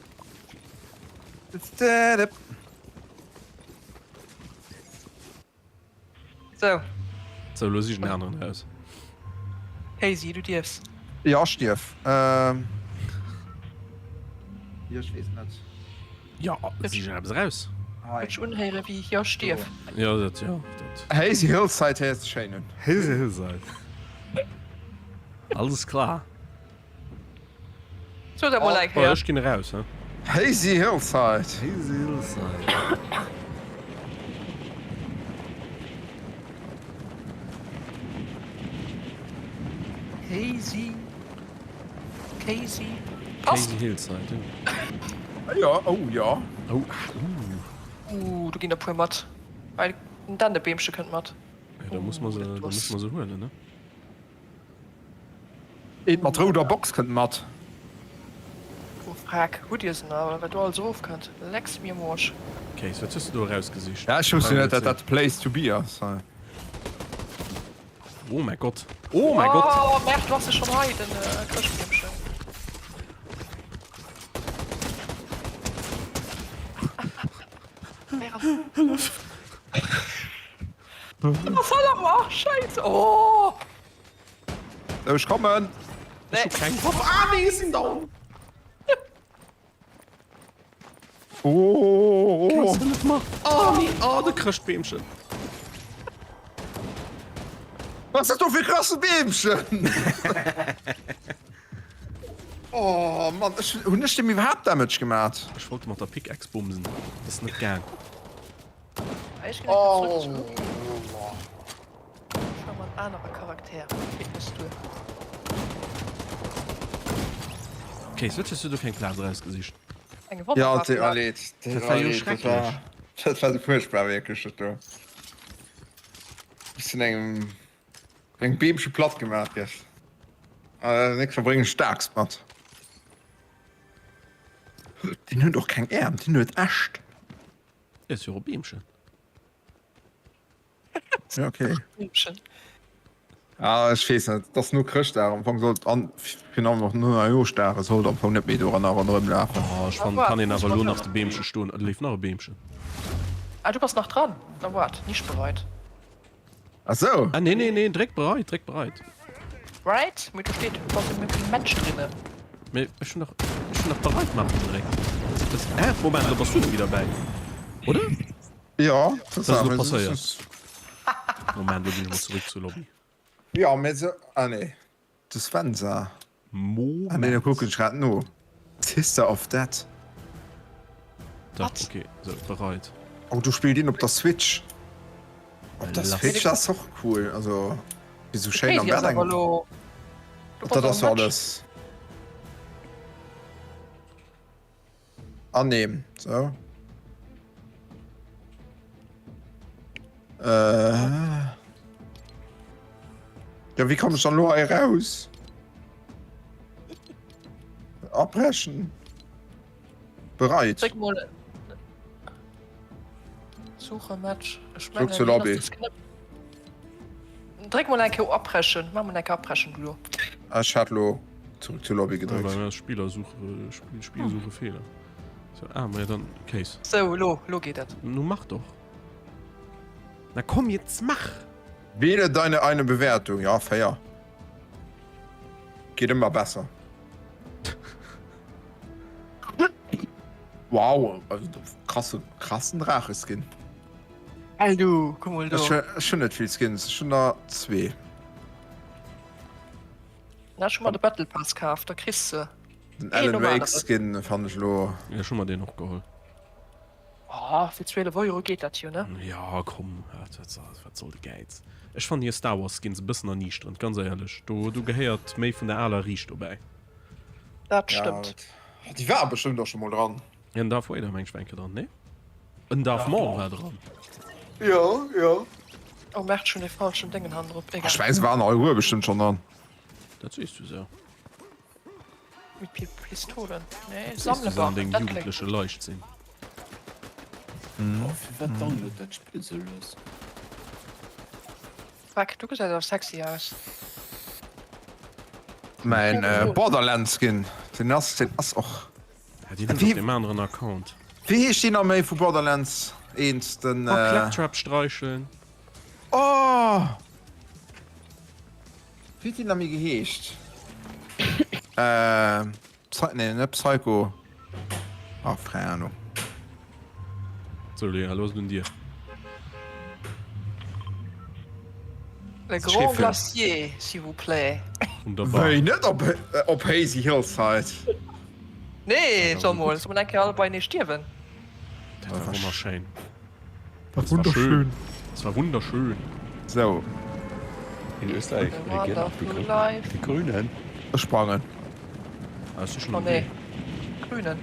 Speaker 5: Sou.
Speaker 2: Sou, lo sich en aneren aus.
Speaker 5: Hazy, du dierfs.
Speaker 1: Jo, ech dierf. Ähm. Jo, ech weess net.
Speaker 2: Jo, sich eppes eraus.
Speaker 5: Hei. Ech unhéiere wéi jo, ech dierf.
Speaker 2: Jo, dat, jo, dat.
Speaker 1: Hazy Hillside héiert sech schéin un.
Speaker 2: Hazy Hillside. Alles klar.
Speaker 5: So dat mol eng Kéier.
Speaker 2: Oh, ech ginn eraus, he.
Speaker 1: Hazy Hillside.
Speaker 2: Hazy Hillside.
Speaker 5: Hazy. Casey. Passt.
Speaker 2: Hazy Hillside, jo.
Speaker 1: Jo, oh jo.
Speaker 2: Oh, ah, uh.
Speaker 5: Uh, do ginn der puer mat. Well den Dännebeemche kënnt mat.
Speaker 2: Ja, da muss mer se, da muss mer se huelen, ne?
Speaker 1: Eent mat rouder Box kënnt mat.
Speaker 5: Oh freck, hutt dir se nach oder wat do alles erofkënnt? Lecks mir am Arsch.
Speaker 2: Case, wat hues de do erausgesicht?
Speaker 1: Ja, ech wousst jo net dat dat d'Place to be ass.
Speaker 2: Oh mäi Gott, oh mäi Gott!
Speaker 5: Oh Merk, du has se schonn hei, den Chrëschtbeemchen.
Speaker 2: Hëllef!
Speaker 5: Was soll am Arsch? Scheiße! Oh!
Speaker 1: So, ech kommen!
Speaker 2: Ech hu keng Waff. Ah nee, ech sinn down!
Speaker 1: Oh, oh, oh.
Speaker 2: Klaus, hëllef mer! Oh nee, oh, de Chrëschtbeemchen!
Speaker 1: Was ass dat do fir krasse Beemchen? Oh Mann, ech hunn ech dem iwwerhaapt Damage gemat?
Speaker 2: Ech wollt mat der Pickaxe bumsen, dat ass net gaang.
Speaker 5: Ech ginn oh. zurück. Ech mat anere Charakter. Geet net duer.
Speaker 2: Okay, so hues du do keng Plaz erausgesicht.
Speaker 5: Eng
Speaker 1: Ja,
Speaker 5: wonnerbar
Speaker 1: dat
Speaker 5: Plaz.
Speaker 1: leed.
Speaker 2: Dat war jo schrecklech.
Speaker 1: Dat war fuerchtbar wierklech dat do. Ech hunn engem engem Beemche platt gemaach gëscht. Äh, nix verbréngen Staaks mat. Deen huet och keng Äerm, deen huet Äscht.
Speaker 2: Ass jo e Beemchen.
Speaker 1: Ja, okay.
Speaker 5: Beemchen.
Speaker 1: Ah, ech weess net, et ass no Chrëschtdag am Fong sollt an virun allem och no Neijooschdag, et sollt am Fong net méi doranner ronderëm lafen.
Speaker 2: Oh, ech fannen, kann een awer elo nach de Beemche stoen. Et leeft nach e Beemchen.
Speaker 5: Ah, du bass nach dran? Na waart, nicht bereit.
Speaker 1: Ach sou.
Speaker 2: Ah, nee, nee, nee, dréck bereit, dréck bereit.
Speaker 5: Right? Mee do steet, do ass e Mensch drinne.
Speaker 2: Mee ech hunn dach, ech hunn dach bereit maachen gedréckt. Das, hä? Moment, lo bass du net méi derbäi, oder?
Speaker 1: Jo,
Speaker 2: dat ass elo passéiert. Moment, lo ginn ech mol zeréck zur Lobby.
Speaker 1: Jo, mee se, ah nee, de Svensa.
Speaker 2: Moment.
Speaker 1: Ah nee, da kucken ech grad no. Sister of Death.
Speaker 2: Dach, okay, so, bereit.
Speaker 1: Oh, do spillt een op der Switch. Op der Switch ass och cool, also wéi sou schéin am Bett eng. Dat ass jo alles. Annehmen, sou. Äh. Ja, wéi komme ech dann elo hei eraus? Abbrechen. Bereit.
Speaker 5: Dréck mol Suche Match. Ech
Speaker 1: Zurück
Speaker 5: mengen,
Speaker 1: zur Lobby.
Speaker 5: das ist knapp. Dréck mol eng Kéier abbrechen. Mach mol eng Kéier abbrechen, du do.
Speaker 1: Ech hat lo zurück zur Lobby gedréckt.
Speaker 2: Bei mir Spielersuche, Spiel, Spielsuche Fehler. So, ah, ma dann Case.
Speaker 5: So, lo, lo geht dat.
Speaker 2: Nu mach doch. Na komm jetzt mach!
Speaker 1: Wähle deine eine Bewertung. Ja, fair. Geht immer besser. Wow, also, krasse, krassen Drache-Skin.
Speaker 5: Hey du, guck mol do.
Speaker 1: Ech hunn net vill Skins, ech hunn der zwee.
Speaker 5: Na, ech hu mer de Battle Pass kaf, da kriss se.
Speaker 1: Den Alan Wake Skin fannen ech elo.
Speaker 2: Jo, ech hu mer deen och geholl.
Speaker 5: Oh, fir 12 Euro geet dat jo, ne?
Speaker 2: Jo, komm, wat soll de Gäiz. Ech fannen hir Star Wars Skins e bëssen erniichterend, ganz éierlech. Do, do gehéiert méi vun der aler Riicht dobäi.
Speaker 5: Dat stëmmt.
Speaker 1: Ja, déi war bestëmmt och scho mol dran.
Speaker 2: En Darth Vader meng ech war eng Kéier dran, nee? En Darth Maul war dran.
Speaker 1: Jo, jo.
Speaker 5: Oh merkt schon de falschen Déngen han drop, egal.
Speaker 1: Ech mengen se waren alleguer bestëmmt schon dran.
Speaker 2: Dat sees du sou.
Speaker 5: Mit Pi Pistolen. Nee,
Speaker 2: Dat sees du
Speaker 5: sammle
Speaker 2: sou an
Speaker 5: Waffen,
Speaker 2: dengem
Speaker 5: dat kléngt
Speaker 2: jugendleche
Speaker 5: gutt.
Speaker 2: Leichtsinn.
Speaker 7: Oh, firwat download dat Spill sou lues?
Speaker 5: Fuck, du gesäis awer sexy aus.
Speaker 1: Mäin Borderlands Skin, deen ass, deen ass och.
Speaker 2: Ja, déi hunn ech op deem aneren Account.
Speaker 1: Wéi heescht deen nach méi vu Borderlands 1? Den.
Speaker 2: Oh, Claptrap streicheln.
Speaker 1: Oh! Wéi huet déi nach méi geheescht? Äh, nee, net Psycho. Ach, keng Ahnung.
Speaker 2: So, Lea, elo ass et un dir.
Speaker 5: Le Grand Glacier, s'il vous plaît.
Speaker 2: Wunderbar.
Speaker 1: Wéi, net op, op Hazy Hillside?
Speaker 5: Nee, so mol, soll mer eng Kéier alle beienee stierwen?
Speaker 2: Dat war wonnerschéin.
Speaker 1: War wunderschön.
Speaker 2: Es war wunderschön.
Speaker 1: So.
Speaker 7: In Österreich regieren auch die Grünen. Die Grünen.
Speaker 1: Ech sprangen.
Speaker 2: Ah, ech si schon
Speaker 5: Oh
Speaker 2: um
Speaker 5: nee.
Speaker 2: Wee.
Speaker 5: Grünen.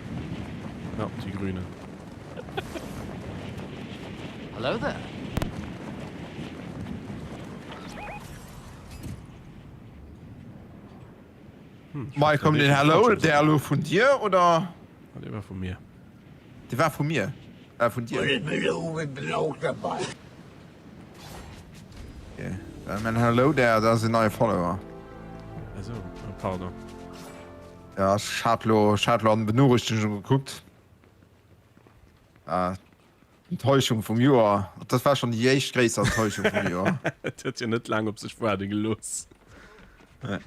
Speaker 2: Ja, die Grünen.
Speaker 6: Hello there.
Speaker 2: Hm, ich
Speaker 1: Mike, komm den Hello, der elo vun dir oder?
Speaker 2: Ah, dee war vu mir.
Speaker 1: Dee war vu mir. Äh, vun dir. Okay. Äh, mein Hello there, dat ass en neie Follower.
Speaker 2: Also, oh, pardon.
Speaker 1: Ja, ech hat lo, ech hat lo an den Benorichtigungen gekuckt. Äh, Enttäuschung vum Joer. Dat war schon déi éischt gréisser Enttäuschung vum Joer.
Speaker 2: Et huet jo net laang op sech waarde gelooss.
Speaker 1: Nee.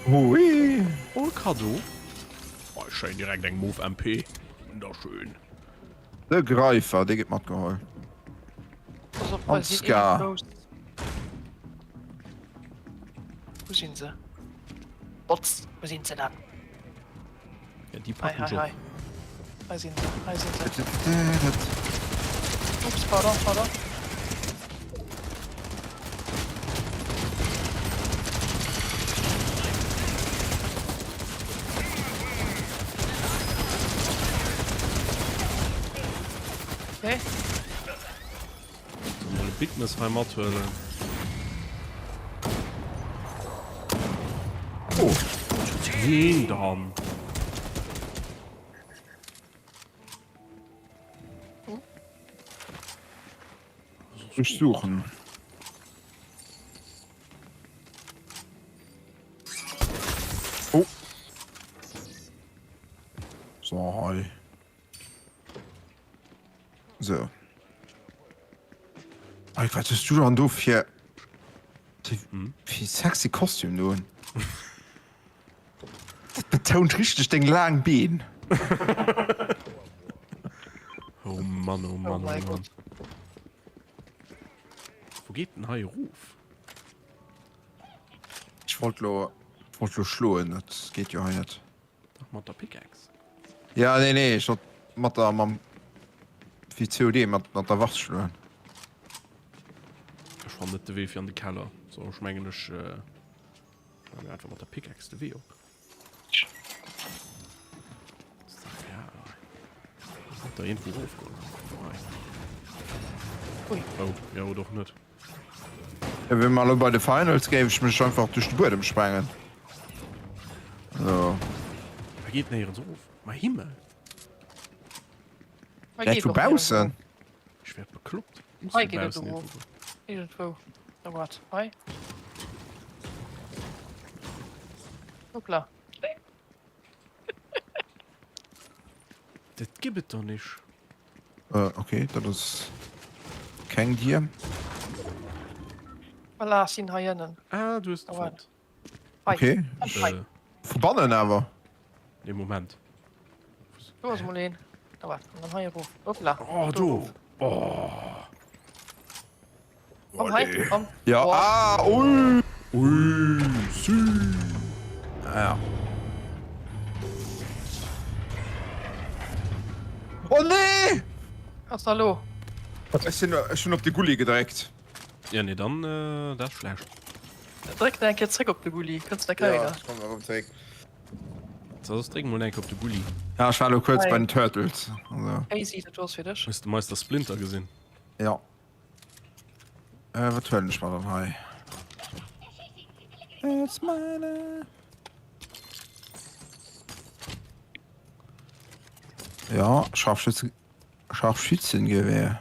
Speaker 1: Hui.
Speaker 2: Oh, Cadeau. Oh, schéin, direkt eng Move MP. Wunderschön.
Speaker 1: De Greifer, dee gëtt matgeholl.
Speaker 5: Pass op,
Speaker 1: An
Speaker 5: hei sinn
Speaker 1: Ska.
Speaker 5: ewig grouss. Wo sinn se? Botz, wo sinn se dann?
Speaker 2: Ja, déi packen ech op.
Speaker 5: Hei sinn se, hei sinn se. Ups, pardon, pardon. Okay.
Speaker 2: Soll mol e Bigness hei mathuelen.
Speaker 1: Oh.
Speaker 2: Heen dann.
Speaker 1: Ech suchen. Oh. So, hei. So. Ey, wat hues du dann do fir hm? fir sexy Kostüm do? Dat betount richteg deng laang Been.
Speaker 2: oh Mann, oh Mann, oh, oh Mann.
Speaker 5: Gott.
Speaker 2: Wo geet den hei erof?
Speaker 1: Ech wollt lo, wollt lo schloen, dat geet jo hei net.
Speaker 2: Dach mat der Pickaxe.
Speaker 1: Ja, nee, nee, ech wollt mat der, mam, wéi COD, mat, mat der Waff schloen.
Speaker 2: Ech fannen net de Wee fir an de Keller. So, ech mengen, ech äh, maache mir einfach mat der Pickaxe de Wee op. Da irgendwo raufgoen.
Speaker 5: Ui.
Speaker 2: Oh, ja, oder och net.
Speaker 1: Ja, wenn mal bei de Finals géif ech mech einfach duerch de Buedem sprengen. So.
Speaker 2: Da geet néierens of. Ma Himmel!
Speaker 5: Hei
Speaker 1: Direkt
Speaker 5: geet
Speaker 1: vu
Speaker 5: och néierens
Speaker 1: baussen.
Speaker 5: erof.
Speaker 2: Ech wär bekloppt. Muss
Speaker 5: Hei
Speaker 2: vu
Speaker 5: geet et
Speaker 2: baussen
Speaker 5: erof.
Speaker 2: irgendwo.
Speaker 5: Iergendwou. Oh wat? Hei? Hoppla.
Speaker 2: Dat gëtt et doch nich.
Speaker 1: Äh, okay, dat ass keng Dier.
Speaker 5: Voilà, ech sinn hei ënnen.
Speaker 2: Ah, du hues
Speaker 5: Oh, wat?
Speaker 2: fonnt.
Speaker 5: Hei.
Speaker 1: Okay.
Speaker 5: Hei.
Speaker 2: Äh,
Speaker 1: Vu bannen awer.
Speaker 2: nee, Moment.
Speaker 5: Do ass mol een. Da waart, an dann hei erof. Hoppla.
Speaker 2: Oh, do. Oh.
Speaker 5: Komm hei, komm.
Speaker 1: Ja,
Speaker 5: Boah.
Speaker 1: ah, ui.
Speaker 2: Ui, sü.
Speaker 1: Ja. Oh nee!
Speaker 5: Was da lo?
Speaker 1: Ech sinn, ech hunn op de Gulli gedréckt.
Speaker 2: Ja, nee, dann, äh, dat ass schlecht.
Speaker 5: Dréck nach eng Kéier zréck op de Gulli, kënns der
Speaker 1: Ja,
Speaker 5: keier.
Speaker 1: ech komm erëm zréck.
Speaker 2: Soss dréck mol eng Kéier op de Gulli.
Speaker 1: Ja, ech war elo kuerz
Speaker 5: Hei.
Speaker 1: bei den Turtles. Also,
Speaker 5: Easy, dat war's fir dech.
Speaker 2: Hues de Meister Splinter gesinn?
Speaker 1: ja. Äh, wat huelen ech mer dann hei? It's meine. Ja, Scharfschützen, Scharfschützengewehr.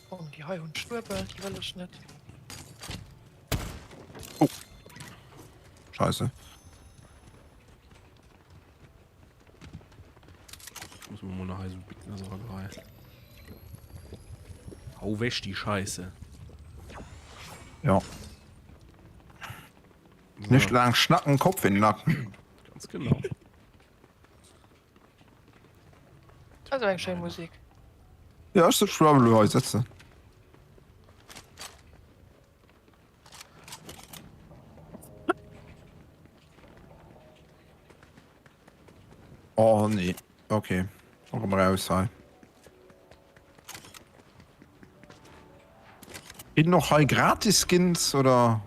Speaker 5: Oh, déi hei hunn d'Schwurbel, déi wëll ech net.
Speaker 1: Oh. Scheiße.
Speaker 2: Muss man mal nach eisem Big Nasser rein. Hau wech déi Scheisse.
Speaker 1: Ja. Nicht lang schnacken, Kopf in den Nacken.
Speaker 2: Ganz genau.
Speaker 5: Also eng schéin Musik.
Speaker 1: Ja, ech sech elo hei setzen. Oh nee, okay. Erëm raus hei. Ginn och hei gratis Skins oder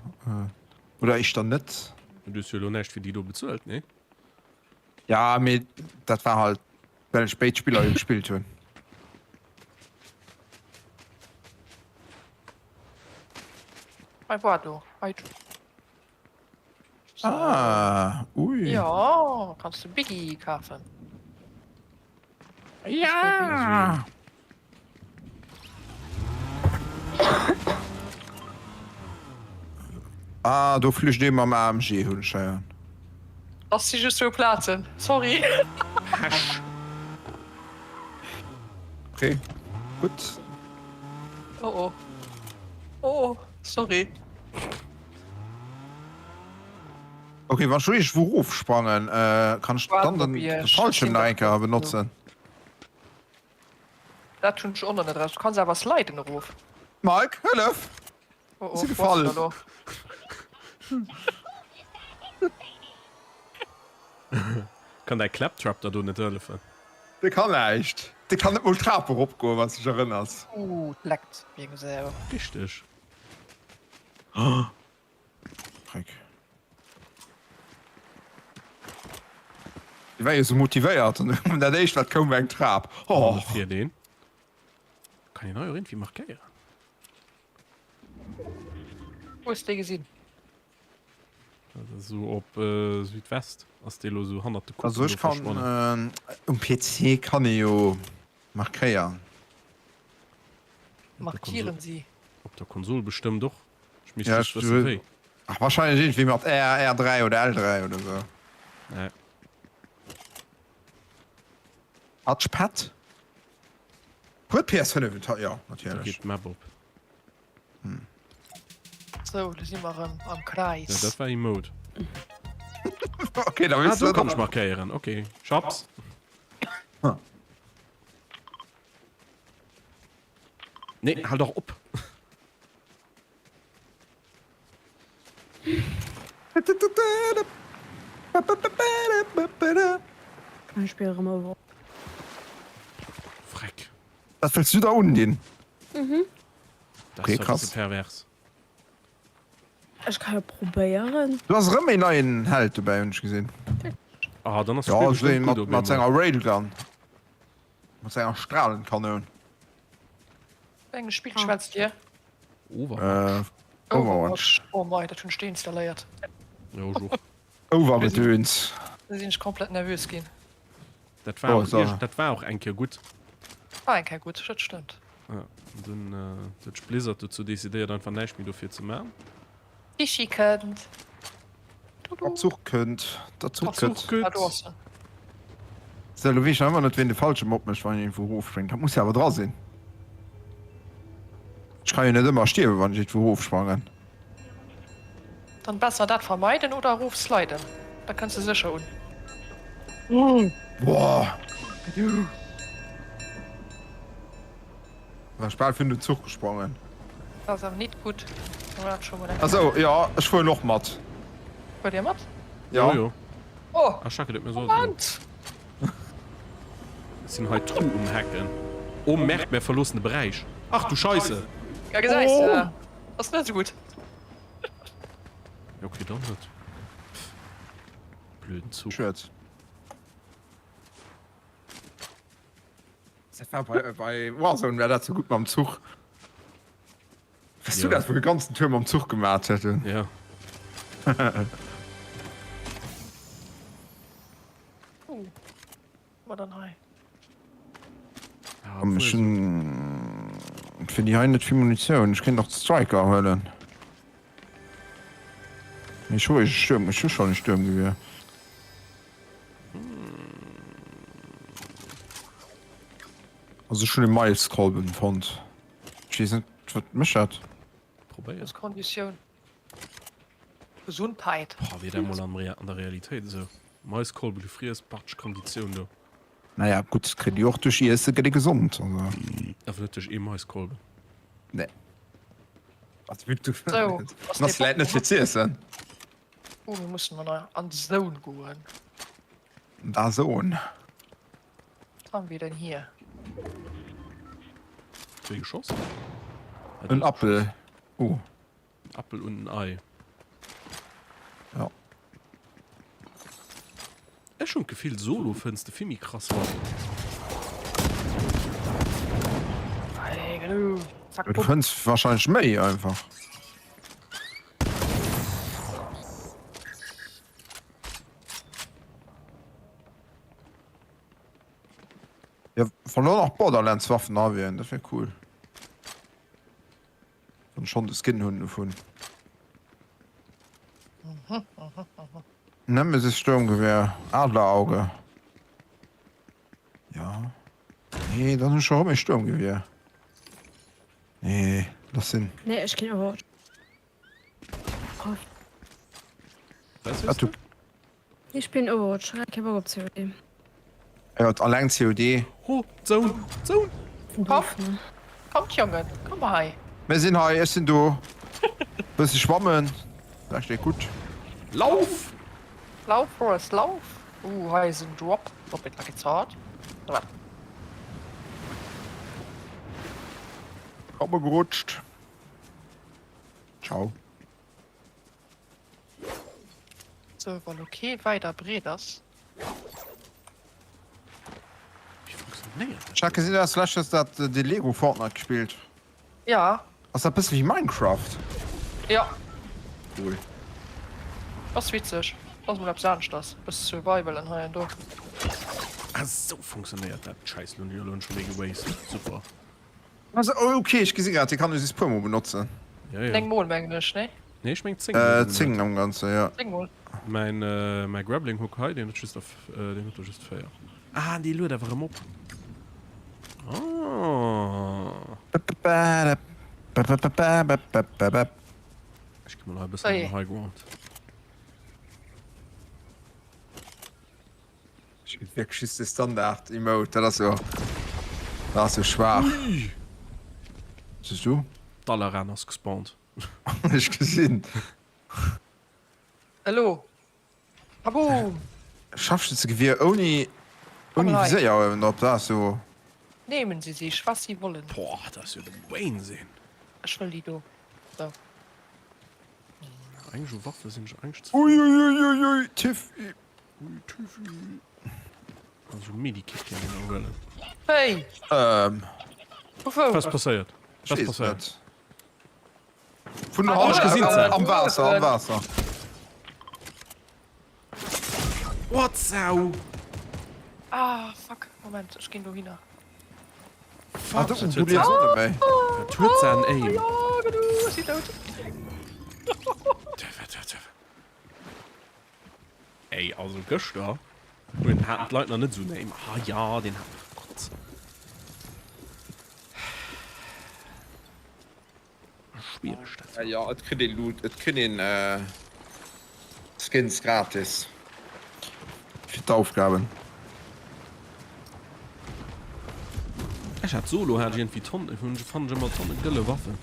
Speaker 1: oder éischter net?
Speaker 2: Du hues jo elo näischt fir déi do bezuelt, nee?
Speaker 1: Ja, mee dat war halt well ech béid Spiller jo gespillt hunn.
Speaker 5: Hei war do. Hei.
Speaker 1: Ah, ui.
Speaker 5: Ja, kannst du Biggie kafen.
Speaker 1: Ja. Ah, do flicht ee mam AMG, hunn ech héieren.
Speaker 5: Ass si just zwou Plazen, sorry.
Speaker 2: Hesch.
Speaker 1: Okay, gutt.
Speaker 5: Oh oh. Oh oh, sorry.
Speaker 1: Okay, wann ech lo iergendwou rofsprangen, kann ech dann den Fallschirm nach eng Kéier benotzen?
Speaker 5: Dat hunn ech och nach net raus. Du kanns awer sliden erof.
Speaker 1: Mike, hëllef!
Speaker 5: Oh oh,
Speaker 1: Si gefall.
Speaker 5: elo.
Speaker 2: Kann däi Claptrap der do net hëllefen?
Speaker 1: Dee kann näischt. Dee kann net mol d'Trap eropgoen, wann s de dech erënners.
Speaker 5: Uh, d'leckt wéi eng Sau.
Speaker 2: Richteg.
Speaker 1: Dreck. Déi war jo sou motivéiert an dat éischt wat koum war eng Trap.
Speaker 2: Oh. Fir deen. Kann een hei och iergendwéi markéieren?
Speaker 5: Wou hues de déi gesinn?
Speaker 2: Dat ass esou op Südwest ass déi elo esou hannert de
Speaker 1: Kuppen
Speaker 2: do
Speaker 1: Also ech kann
Speaker 2: verschwonnen.
Speaker 1: um PC kann ee jo markéieren.
Speaker 5: Markieren si.
Speaker 2: Op der Konsol bestëmmt och. Ech misst
Speaker 1: Ja,
Speaker 2: just wëssen wéi.
Speaker 1: Ach, wahrscheinlech iergendwéi mat R, R3 oder L3 oder sou.
Speaker 2: Ja.
Speaker 1: Touchpad? Huet PS5 en Touch? Jo,
Speaker 2: Da
Speaker 1: natierlech.
Speaker 2: geet d'Map op.
Speaker 5: Sou, lo si mer erëm am
Speaker 2: Ja,
Speaker 5: Kreis.
Speaker 2: dat war Emote.
Speaker 1: Okay, da
Speaker 2: Ah,
Speaker 1: weess
Speaker 2: do
Speaker 1: du
Speaker 2: kann ech
Speaker 1: dat.
Speaker 2: markéieren. Okay, Schaps. Nee, hal dach op!
Speaker 3: Ech spille rëm Overwatch.
Speaker 2: Freck.
Speaker 1: Dat wëlls du der undinn?
Speaker 3: Mhm.
Speaker 2: Dat
Speaker 1: Okay,
Speaker 2: ass e
Speaker 1: krass.
Speaker 2: bësse pervers.
Speaker 3: Ech ka jo probéieren.
Speaker 1: Du ass erëm een neien Held dobäi, hunn ech gesinn.
Speaker 2: Ah, dann ass
Speaker 1: Ja,
Speaker 2: d'Spill
Speaker 1: esou een
Speaker 2: bestëmmt
Speaker 1: mat,
Speaker 2: gutt op
Speaker 1: mat
Speaker 2: eemol.
Speaker 1: senger Railgun. Mat senger Strahlenkanoun.
Speaker 5: Wéi engem Spill schwätzt Dir?
Speaker 2: Overwatch.
Speaker 1: Äh, Overwatch.
Speaker 5: Oh mei, dat hunn ech deinstalléiert.
Speaker 2: Jo, ech och.
Speaker 1: Overgedöns.
Speaker 5: Da sinn ech komplett nervös ginn.
Speaker 2: Dat war
Speaker 1: Oh,
Speaker 2: och
Speaker 1: so.
Speaker 2: iergend, dat war och eng Kéier gutt.
Speaker 5: War eng Kéier gutt, dat stëmmt.
Speaker 2: Ja, an dunn huet sech Blizzard dozou decidéiert einfach näischt méi dofir ze man.
Speaker 5: Ischi kënnt.
Speaker 1: Der Zuch kënnt, der Zuch
Speaker 2: Der Zuch
Speaker 1: kënnt.
Speaker 2: kënnt.
Speaker 5: Ah, do ass en.
Speaker 1: So, elo weess ech nach ëmmer net, wien de Fallschirm opmécht, wann een iergendwou erofspréngt. Dat muss jo awer dra sinn. Ech kann jo net ëmmer stierwen, wann ech iergendwou erofsprangen.
Speaker 5: Dann besser dat vermeiden oder erof sliden, da kënns de sécher un.
Speaker 1: Boah. War ech bal vun den Zuch gesprongen.
Speaker 5: Dat ass awer nit gutt.
Speaker 1: Asou, jo, ech fueren och mat.
Speaker 5: Fuert dir mat?
Speaker 1: Jo.
Speaker 2: Jo.
Speaker 5: Oh!
Speaker 2: Ah, Schacke, dat mir soll.
Speaker 5: Moment!
Speaker 2: Ech sinn hei Tru um Hacken. Oh Merde, mär verloossen de Beräich. Ach du Scheisse!
Speaker 5: Ja, gesäis de, ass net esou gutt.
Speaker 2: Ja, okay, dann net. Pff. Blöden Zuch.
Speaker 1: Schued. Dat war bei, bei Warzone war dat sou gutt mam Zuch. Wëss du
Speaker 2: Ja.
Speaker 1: dat, wou de ganzen Tour mam Zuch gemaat hätten?
Speaker 2: Ja.
Speaker 5: Uh, wat dann hei?
Speaker 2: Ja,
Speaker 1: Komm, ech hunn fir déi hei net vill Munitioun. Ech kéint och d'Striker huelen. Mee ech hu e Stuerm, ech hu schonn e Stuermgewier. Also ech hunn e Maiskolben fonnt. Ech weess net, wat mécht dat?
Speaker 2: Probéier.
Speaker 5: Ass Konditioun. Gesundheit.
Speaker 2: Boah, wier dat mol an an der Realitéit esou. Maiskolben gefriess, batsch Konditioun do.
Speaker 1: Naja, gutt, kritt ee och duerch Iesse gëtt ee gesond, also.
Speaker 2: Awer net duerch ee Maiskolben.
Speaker 1: Nee. Also, wéi du.
Speaker 5: Sou, ass
Speaker 1: Ass vläit net fir z'iessen.
Speaker 5: Oh, mir mussen an an d'Zone goen.
Speaker 1: Da Zone.
Speaker 5: Was haben wir denn hier?
Speaker 2: Wéi geschoss?
Speaker 1: En Appel. Oh.
Speaker 2: En Appel und en Ei.
Speaker 1: Ja.
Speaker 2: Ech hunn d'Gefill Solo fënns de vill méi krass Waffen.
Speaker 5: Hey, du.
Speaker 1: Zack, du fënns wahrscheinlech méi einfach. Ja, wann lo nach Borderlands Waffen da wieren, dat wär cool. Wann schon de Skin hunn dovun. Nemesis Sturmgewehr, Adlerauge. Ja. Nee, dann hunn ech scho rëm e Sturmgewehr. Nee, lass sinn.
Speaker 3: Nee, ech ginn Overwatch.
Speaker 1: Wat du?
Speaker 3: Ech spillen Overwatch, ech hat kee Bock op COD.
Speaker 1: Jo, alleng COD.
Speaker 2: Ho, d'Zone, d'Zone!
Speaker 5: Kommt, kommt Jongen, komm mal hei.
Speaker 1: Mir sinn hei, ech sinn do. Bësse schwammen, dat steet gutt.
Speaker 2: Lauf!
Speaker 5: Lauf, Forrest, lauf! Uh, hei ass en Drop. Drop it like it's hot.
Speaker 1: Komm gerutscht. Ciao.
Speaker 5: Sou, wa lo kee weider breet ass.
Speaker 2: Wéi funktionéiert dat?
Speaker 1: Ech hat gesinn du has leschtens dat dee Lego Fortnite gespillt.
Speaker 5: Ja.
Speaker 1: Ass dat bësse wéi Minecraft?
Speaker 5: Ja.
Speaker 1: Cool.
Speaker 5: Ass witzeg. Ass mol eppes aneschters. Bësse Survival an hei an do.
Speaker 2: Ah sou funktionéiert dat. Scheiss, lo hunn ech jo lo scho méi gewasted. Super.
Speaker 1: Also, oh, okay, ech gesi grad, dee kann ee just puer mol benotzen.
Speaker 2: Ja, ja.
Speaker 5: 9 mol mengen ech, nee?
Speaker 2: Nee, ech meng 10 mol.
Speaker 1: Äh, 10 am Ganze, ja.
Speaker 5: 10 mol.
Speaker 2: Mäin, äh, mäi Grappling Hook hei, deen huet just der, äh, deen huet der just 4. Ah, dee luet awer erëm op. Ah. Ech gi mol hei e bëssen op den High Ground.
Speaker 1: Ech ginn wierklech just de Standard Emote, dat ass jo, dat ass jo schwaach.
Speaker 2: Ui!
Speaker 1: Siehst du?
Speaker 2: Dalaran ass gespawnt.
Speaker 1: Ech gesinn.
Speaker 5: Elo! Kaboom!
Speaker 1: Scharfschützegewier ouni, ouni Viséier uewen drop, dat ass jo.
Speaker 5: Nehmen Sie sich, was Sie wollen.
Speaker 2: Boah, dat ass jo de Wahnsinn!
Speaker 5: Ech wëll déi do. Sou.
Speaker 2: Eigentlech u Waffe sinn ech eigentlech zefridden.
Speaker 1: Uiuiuiui, Tiff.
Speaker 2: Also Medikit kann een nach huelen.
Speaker 5: Hey!
Speaker 1: Ähm.
Speaker 5: Vu wou?
Speaker 2: Was passéiert?
Speaker 1: Ich
Speaker 2: Was
Speaker 1: weess
Speaker 2: passéiert?
Speaker 1: net. Vun
Speaker 5: Ah,
Speaker 1: ech
Speaker 2: gesinn se.
Speaker 1: Am Waasser, am Waasser.
Speaker 2: What Sau!
Speaker 5: Ah, fuck. Moment, ech ginn dohinner.
Speaker 1: Ah, du, du liefs och net méi.
Speaker 2: Dat huet se an Aim.
Speaker 5: Ja, genau, ech sinn dout.
Speaker 2: Ey, also gëschter hunn haten d'Leit nach net esou en Aim. Ah ja, deen hat, oh Gott. Schwiereg dat.
Speaker 1: Ah ja, et kritt een Loot, et kritt een Skins gratis fir d'Aufgaben.
Speaker 2: Ech hat solo hat ech iergendwéi Tonnen, hunn fannen ech ëmmer Tonne gëlle Waffen.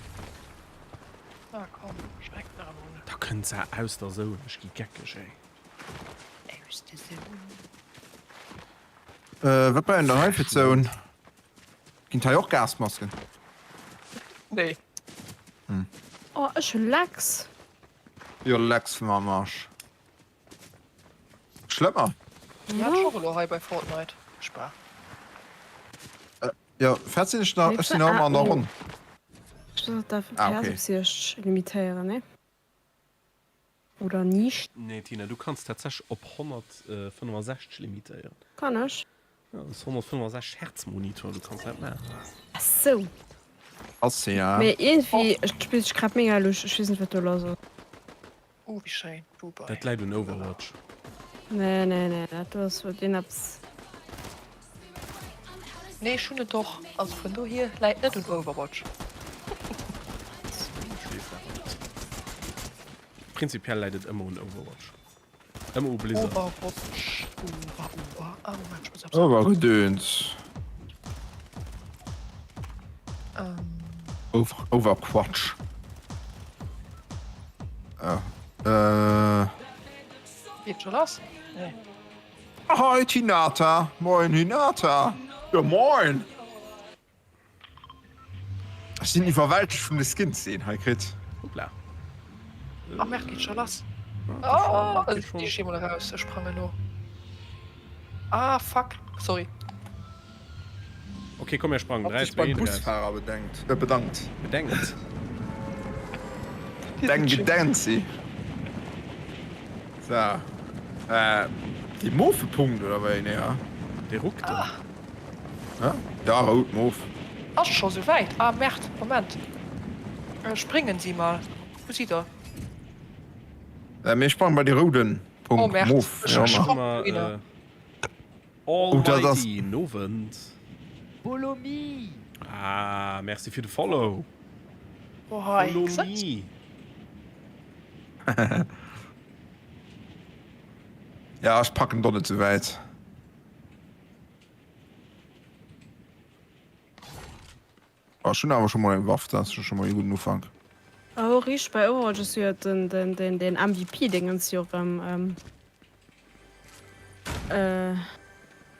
Speaker 5: Ah komm, schmeckt nach emol.
Speaker 2: Da kënnt se aus der Zone, ech gi geckeg ey.
Speaker 4: Aus der Zone.
Speaker 1: Äh, wat bleiwen dann hei fir Zone? Ginn hei och Gasmasken?
Speaker 5: Nee.
Speaker 1: Hm.
Speaker 3: Oh, ech hu Lex.
Speaker 1: Jo, Lex vum am Arsch. Schlëmmer.
Speaker 5: Déi hat ech och elo hei bei Fortnite. Spar.
Speaker 1: Jo, fäert sinn ech nach, ech sinn nach ëmmer an der Ronn.
Speaker 3: Ech muss dat
Speaker 1: Ah,
Speaker 3: FPS
Speaker 1: okay.
Speaker 3: op 60 limitéieren, nee? Oder nicht?
Speaker 2: Nee Tina, du kanns tatsächlech op 165 limitéieren.
Speaker 3: Kann ech?
Speaker 2: Ja, dat ass 165 Hertz Monitor, du kanns dat maachen.
Speaker 3: Ach sou.
Speaker 1: Ass se, ja.
Speaker 3: Mee iergendwéi, et spillt sech grad mega lusch, ech weess net wat do lass ass.
Speaker 5: Oh wéi schéin, Dubai.
Speaker 2: Dat läit un Overwatch.
Speaker 3: Nee nee nee, dat do ass wuel deen eppes.
Speaker 5: Nee ech hunn et och, also vun dohier läit net un Overwatch.
Speaker 2: Prinzipiell läit et ëmmer un Overwatch. Ëmmer u Blizzard.
Speaker 5: Overwatch, Over, Over, ah Moment, ech muss eppes
Speaker 1: Overgedöns.
Speaker 5: Ähm.
Speaker 1: Overquatsch. Oh. Äh.
Speaker 5: Geet scho lass? Nee.
Speaker 1: Ahoi Hinata! Moin Hinata! Jo moin! Ech sinn iwwerwältegt vun de Skins déi een hei kritt.
Speaker 2: Hoppla.
Speaker 5: Ah merde, geet scho lass. Oh, ech gi mol eraus, ech sprangen no. Ah fuck, sorry.
Speaker 2: Ok, komm mir sprangen.
Speaker 1: Hat
Speaker 2: 3,
Speaker 1: sech beim
Speaker 2: 2, 1.
Speaker 1: Busfahrer bedenkt, äh bedankt.
Speaker 2: Bedenkt.
Speaker 1: Deng Gedenzi. So. Äh, dee mofe Punkt oder wéi? Nee, ja.
Speaker 2: Dee ruckt.
Speaker 5: Ah.
Speaker 1: Ja, da rout mof.
Speaker 5: Ass scho sou wäit? Ah merde, Moment. Springen Sie mal. Wou sidd der?
Speaker 1: Äh, mir sprangen bei de rouden
Speaker 5: Oh
Speaker 1: Punkt.
Speaker 5: merde.
Speaker 1: Mof.
Speaker 5: Ech
Speaker 1: Ja,
Speaker 5: sprangen
Speaker 1: ma.
Speaker 5: dohinner.
Speaker 1: Oh, dat ass.
Speaker 2: Almighty, Nowend.
Speaker 6: Follow me!
Speaker 2: Ah, merci fir de Follow.
Speaker 5: Oh hei,
Speaker 2: Follow
Speaker 5: gesäis.
Speaker 2: me.
Speaker 1: Ja, ech packen do net sou wäit. Oh, ech hunn awer scho mol eng Waff, dat ass jo scho mol ee gudden Ufank.
Speaker 3: Oh riicht, bei Overwatch ass jo den den den den MVP Dingens jo rem ähm äh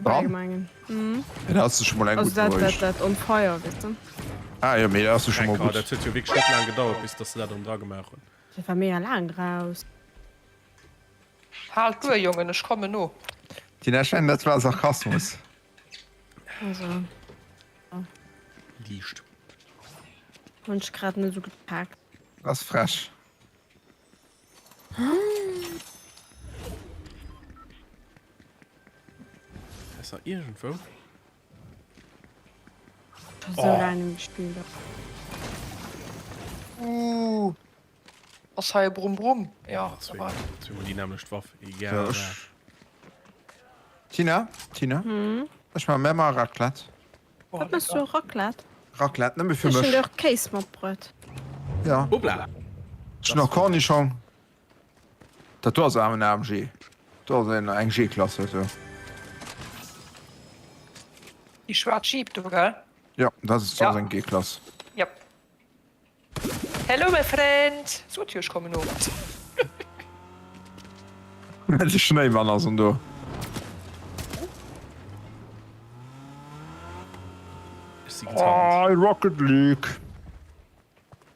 Speaker 1: Dran?
Speaker 3: allgemengen. Mhm.
Speaker 1: Ja, dat ass jo scho mol eng
Speaker 3: Also
Speaker 1: gutt
Speaker 3: dat dat
Speaker 1: Noriicht.
Speaker 3: dat on fire, weess de.
Speaker 1: Ah jo, mee dat ass jo scho mol
Speaker 2: Lecker,
Speaker 1: gutt.
Speaker 2: dat huet jo wierklech net laang gedauert bis dass se dat erëm dra gemaach hunn.
Speaker 3: Dat war mega laang raus.
Speaker 5: Haalt duer Jongen, ech kommen no.
Speaker 1: Tina Chen, dat war Sarkasmus.
Speaker 3: Also.
Speaker 2: Liicht.
Speaker 3: Hunn ech grad net sou gepaakt.
Speaker 1: Dat ass frech.
Speaker 2: Ass nach iergendwou?
Speaker 3: Scho sou laang net méi gespillt.
Speaker 5: Ooh. Ass hei e Brumm Brumm? Jo, da war.
Speaker 2: Zwee mol déi nämmlecht Waff, egal wat.
Speaker 1: Tina, Tina, ech maache mär mar Raclette.
Speaker 3: Wat méchs du? Raclette?
Speaker 1: Raclette, nëmme fir
Speaker 3: Ech hunn
Speaker 1: mech.
Speaker 3: dir och Kéis matbruet.
Speaker 1: Ja.
Speaker 2: Hoppla!
Speaker 1: Ech hunn och Cornichong. Dat do ass awer en AMG. Do ass en eng G-Klass, dat do.
Speaker 5: Déi schwaarz Jeep do, gell?
Speaker 1: Jo, dat ass eng G-Klass.
Speaker 5: Jep. Hello my friend! Sot jo ech kommen no.
Speaker 1: De Schnéimann ass en do.
Speaker 2: Ech si getarnt.
Speaker 1: Oh, Rocket League.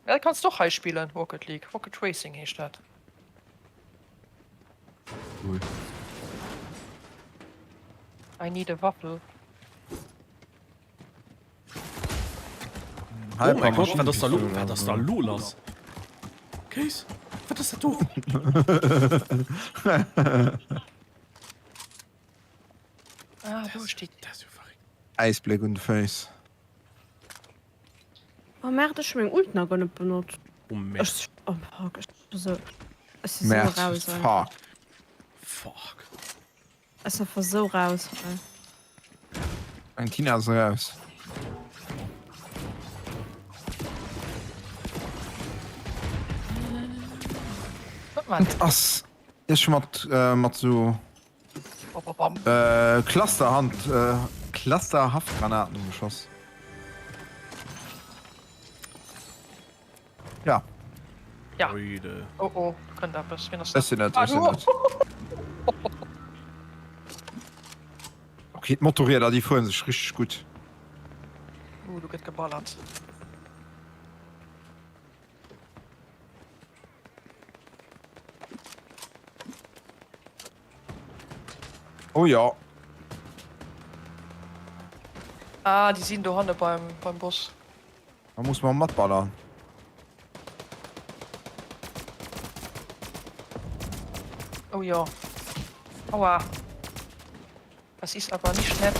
Speaker 5: Ja, dat kanns de och hei spillen, Rocket League. Rocket Racing heescht dat.
Speaker 1: Cool.
Speaker 5: I need a waffle.
Speaker 2: Oh mein Gott, wat ass da lo, wat ass da lo lass? Kéis, wat ass dat do?
Speaker 5: Ah, do steet.
Speaker 2: Dat ass jo verréckt.
Speaker 1: Äisbléck un de Féiss.
Speaker 3: Oh merde, ech hu meng Ult nach guer net benotzt.
Speaker 2: Oh merde.
Speaker 3: Ech, oh fuck, ech si sou, ech si sou
Speaker 1: Merde,
Speaker 3: raus, ey.
Speaker 1: fuck.
Speaker 2: Fuck.
Speaker 3: Ass einfach sou raus hei.
Speaker 1: Eng Tina ass eraus. Et ass ech mat mat sou Clusterhand Clusterhaftgranaten geschoss. Ja.
Speaker 5: Ja.
Speaker 2: Oide.
Speaker 5: Oh oh, do kënnt eppes. Wien ass
Speaker 1: Ech sinn et, ech sinn et. Okay, d'Motorrieder, déi fueren sech richteg gutt.
Speaker 5: Uh, do gëtt geballert.
Speaker 1: Oh ja.
Speaker 5: Ah, déi sinn dohanne beim, beim Boss.
Speaker 1: Da muss man matballern.
Speaker 5: Oh ja. Aua. Das ist aber nicht nett.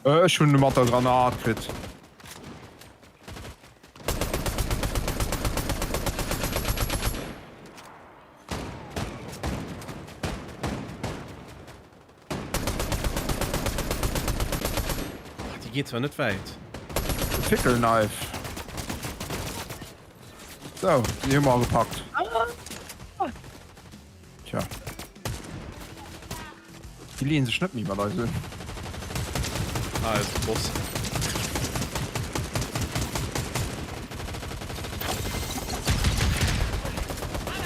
Speaker 1: Ech hunn e mat der Granat kritt.
Speaker 2: Déi geet zwar net wäit.
Speaker 1: Fickle Knife. Sou, déi hu mer agepackt. Tja. Déi leeën sech net méi mat eis un.
Speaker 2: Ah, ist de Boss.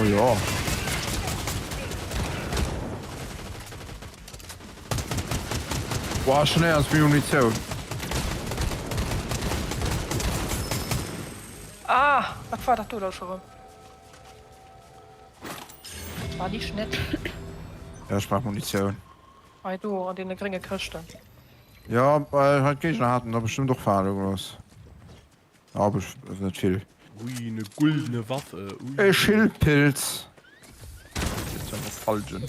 Speaker 1: Oh jo. Boah, schon éiers méi Munitioun.
Speaker 5: Ah, wat war dat do da scho rëm? Dat war nicht nett.
Speaker 1: Ja, ech brauch Munitioun.
Speaker 5: Hei do an deene grénge Këschten.
Speaker 1: Ja, well hei d'Géigner haten der bestëmmt och fale gelooss. Aber net vill.
Speaker 2: Ui, ne guldene Waffe. Ui.
Speaker 1: E Schildpilz. Falschen.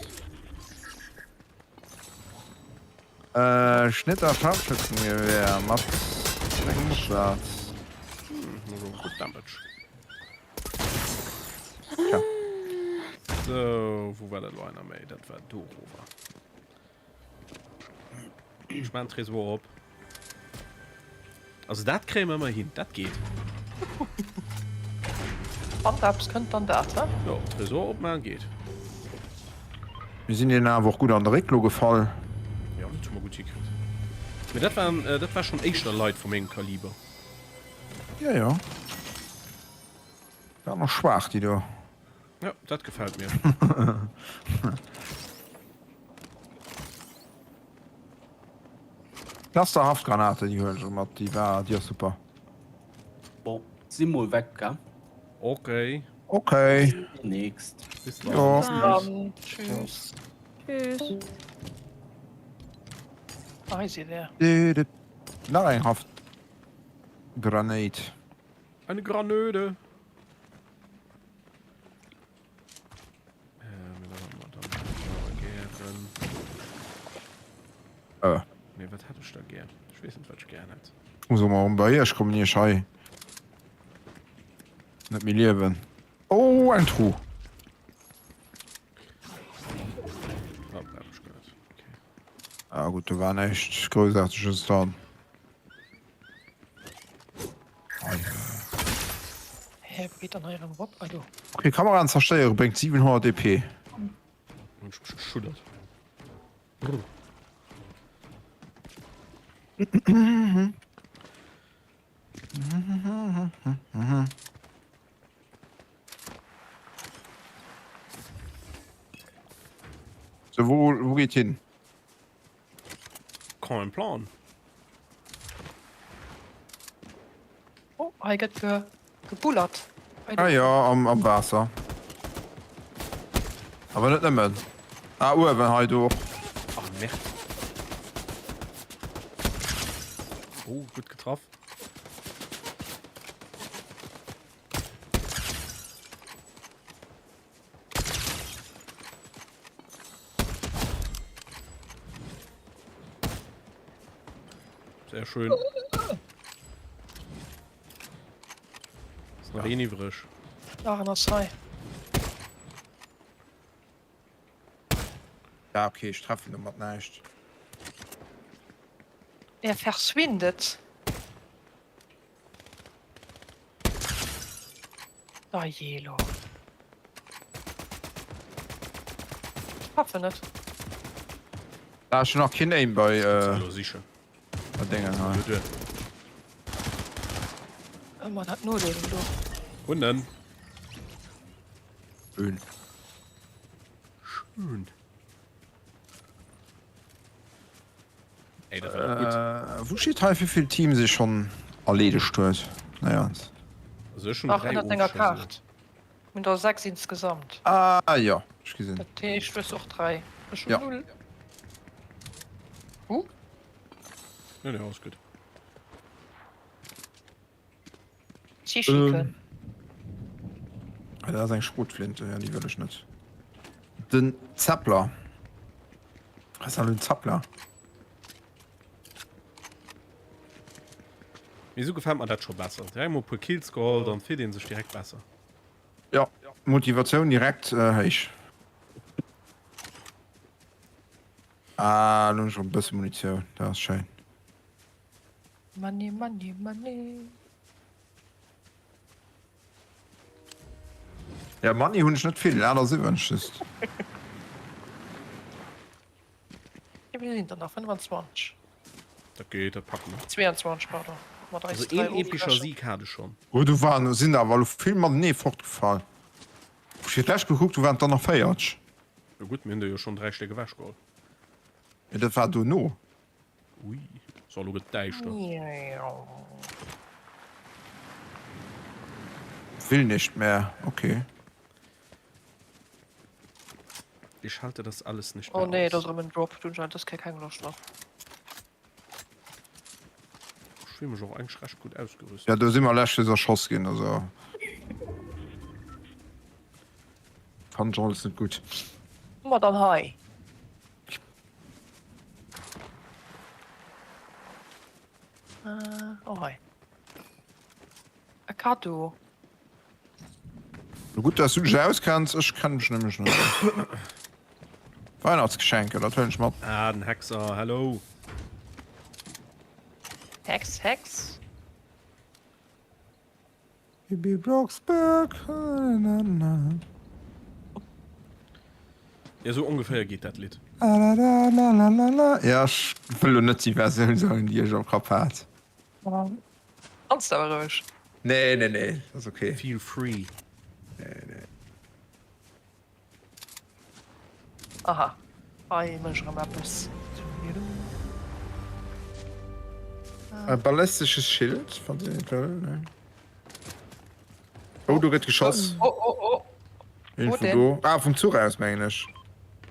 Speaker 1: Äh, Schnitter Scharfschützengewehr mat engem Opsatz.
Speaker 2: Hm, gut Damage.
Speaker 1: Tja.
Speaker 2: So, wou war dat lo einer méi? Dat war do rower. Ech maan Tresor op. Also dat kréie mer ëmmer hin, dat geet.
Speaker 5: Wann eppes kënnt, dann dat, he?
Speaker 2: Jo, Tresor opmaan geet.
Speaker 1: Mir sinn deenen awer och gutt an de Réck lo gefall.
Speaker 2: Jo, dat hu mer gutt hikritt. Mee dat waren, dat war schonn éischter Leit vu mengem Kaliber.
Speaker 1: Jo, jo. War nach schwaach, déi do.
Speaker 2: Jo, dat gefält mir.
Speaker 1: Cluster-Haftgranate, déi huelen ech mat, déi war, déi ass super.
Speaker 7: Bon, si mol weg, gell?
Speaker 2: Okay.
Speaker 1: Okay.
Speaker 7: Bis demnächst.
Speaker 2: Bis dann.
Speaker 1: Jo.
Speaker 5: Bis dann. Tschüss.
Speaker 3: Tschüss.
Speaker 5: Ah, hei si der.
Speaker 1: Nach eng Haftgranate.
Speaker 2: Eine Granöde.
Speaker 1: Äh.
Speaker 2: Nee, wat hätt ech da gär? Ech weess net, wat ech gär hätt.
Speaker 1: Ech muss och mol erëm bei iech kommen, ier ech hei net méi liewen. Oh, eng Truh!
Speaker 2: Ah, brauch ech guer net. Okay.
Speaker 1: Ah gutt, do war näischt Groussaarteges dran.
Speaker 5: Hä, wou geet dann hei erëm erop? Ah do.
Speaker 1: Okay, Kameraen zerstéiere bréngt 700 EP.
Speaker 2: Hunn ech mech geschuddert. Brr.
Speaker 1: So, wou, wou geet hin?
Speaker 2: Kein Plan.
Speaker 5: Oh, hei gëtt ge gebullert.
Speaker 1: Ah ja, am, am Waasser. Awer net nëmmen. Ah, uewen hei do och.
Speaker 2: Ach, Merde. Oh, gutt getraff. Sehr schön. Ist nach een iwwreg.
Speaker 5: Nach en ass hei.
Speaker 1: Ja, okay, ech treffen domat näischt.
Speaker 5: Er verschwindet. Dajee lo. Ech paffen net.
Speaker 1: Ah, ech hun nach keen Aim bei
Speaker 2: äh,
Speaker 1: bei Déngen hei.
Speaker 5: Ëmmer dat Nodeelen do.
Speaker 2: Hun en.
Speaker 1: Schön.
Speaker 2: Schön. Ey, dat war doch gutt.
Speaker 1: Äh, wou steet hei wéivill Teams ee schonn erleedegt huet? Naja.
Speaker 2: Also ech hunn
Speaker 5: Ach,
Speaker 2: 3
Speaker 5: ënnert denger
Speaker 2: ofgeschossen.
Speaker 5: Kaart. Hunn der 6 insgesamt.
Speaker 1: Ah jo, ech gesinn.
Speaker 5: Dat heescht, du hues och 3. Ech hunn
Speaker 1: Ja.
Speaker 5: 0. Huh?
Speaker 2: Nee, nee, alles gutt.
Speaker 5: Psychiken.
Speaker 1: Ah, dat ass eng Schrotflinte, ja, déi wëll ech net. Den Zappler. Was ist denn ein Zappler?
Speaker 2: Mee sou gefält mer dat scho besser. Direkt mol e puer Kills geholl, dann fillt een sech direkt besser.
Speaker 1: Ja, Motivatioun direkt äh, héich. Ah, lo hunn ech och e bësse Munitioun, dat ass schéin.
Speaker 5: Money, money, money.
Speaker 1: Ja, Money hunn ech net vill, 78 just.
Speaker 5: Wéi sinn der nach? 25.
Speaker 2: Dat geet, dat packe mer.
Speaker 5: 22, pardon. Mat eis
Speaker 2: Also
Speaker 5: 3
Speaker 2: een epischer
Speaker 5: ofgerechent.
Speaker 2: Sieg hat ech schonn.
Speaker 1: Oh, do waren, sinn der awer elo vill matenee fortgefall. Wou ech fir d'lescht gekuckt hu waren et der nach 40.
Speaker 2: Jo gutt, mir hunn der jo schonn 3 Stéck ewechgeholl.
Speaker 1: Mee dat war dono.
Speaker 2: Ui, so elo gëtt däischter.
Speaker 1: Will nicht mehr, okay.
Speaker 2: Ich halte das alles nicht mehr
Speaker 5: Oh nee,
Speaker 2: aus.
Speaker 5: do ass erëm en Drop. Do hunn ech dës Kéier keng Loscht drop.
Speaker 2: Ech fill mech och eigentlech recht gutt ausgerüst.
Speaker 1: Ja, do si mer lescht Joers erschoss ginn, also fannen ech och alles net gutt.
Speaker 5: Hu mer dann hei? Oh hei. E Cadeau.
Speaker 1: Gutt dass du dech auskenns, ech kenne mech nämlech net aus. Weihnachtsgeschenke, dat huelen ech mat.
Speaker 2: Ah, den Hexer, hello.
Speaker 5: Hex, Hex.
Speaker 1: Bibi Blocksberg, na na.
Speaker 2: Ja, sou ongeféier geet dat Lidd.
Speaker 1: La-la-la-la-la-la. Ja, ech wëll lo net déi Versioun soen, déi ech am Kapp hat.
Speaker 5: Kanns de awer roueg.
Speaker 1: Nee, nee, nee, ass ok.
Speaker 2: Feel free.
Speaker 1: Nee, nee.
Speaker 5: Aha, hei méch erëm eppes.
Speaker 1: E ballistesches Schild, falls een et wëll. Nee. Oh, do gëtt geschoss.
Speaker 5: Oh, oh, oh.
Speaker 1: Een
Speaker 5: Wo
Speaker 1: vun
Speaker 5: denn?
Speaker 1: do. Ah, vum Zuch aus, mengen ech.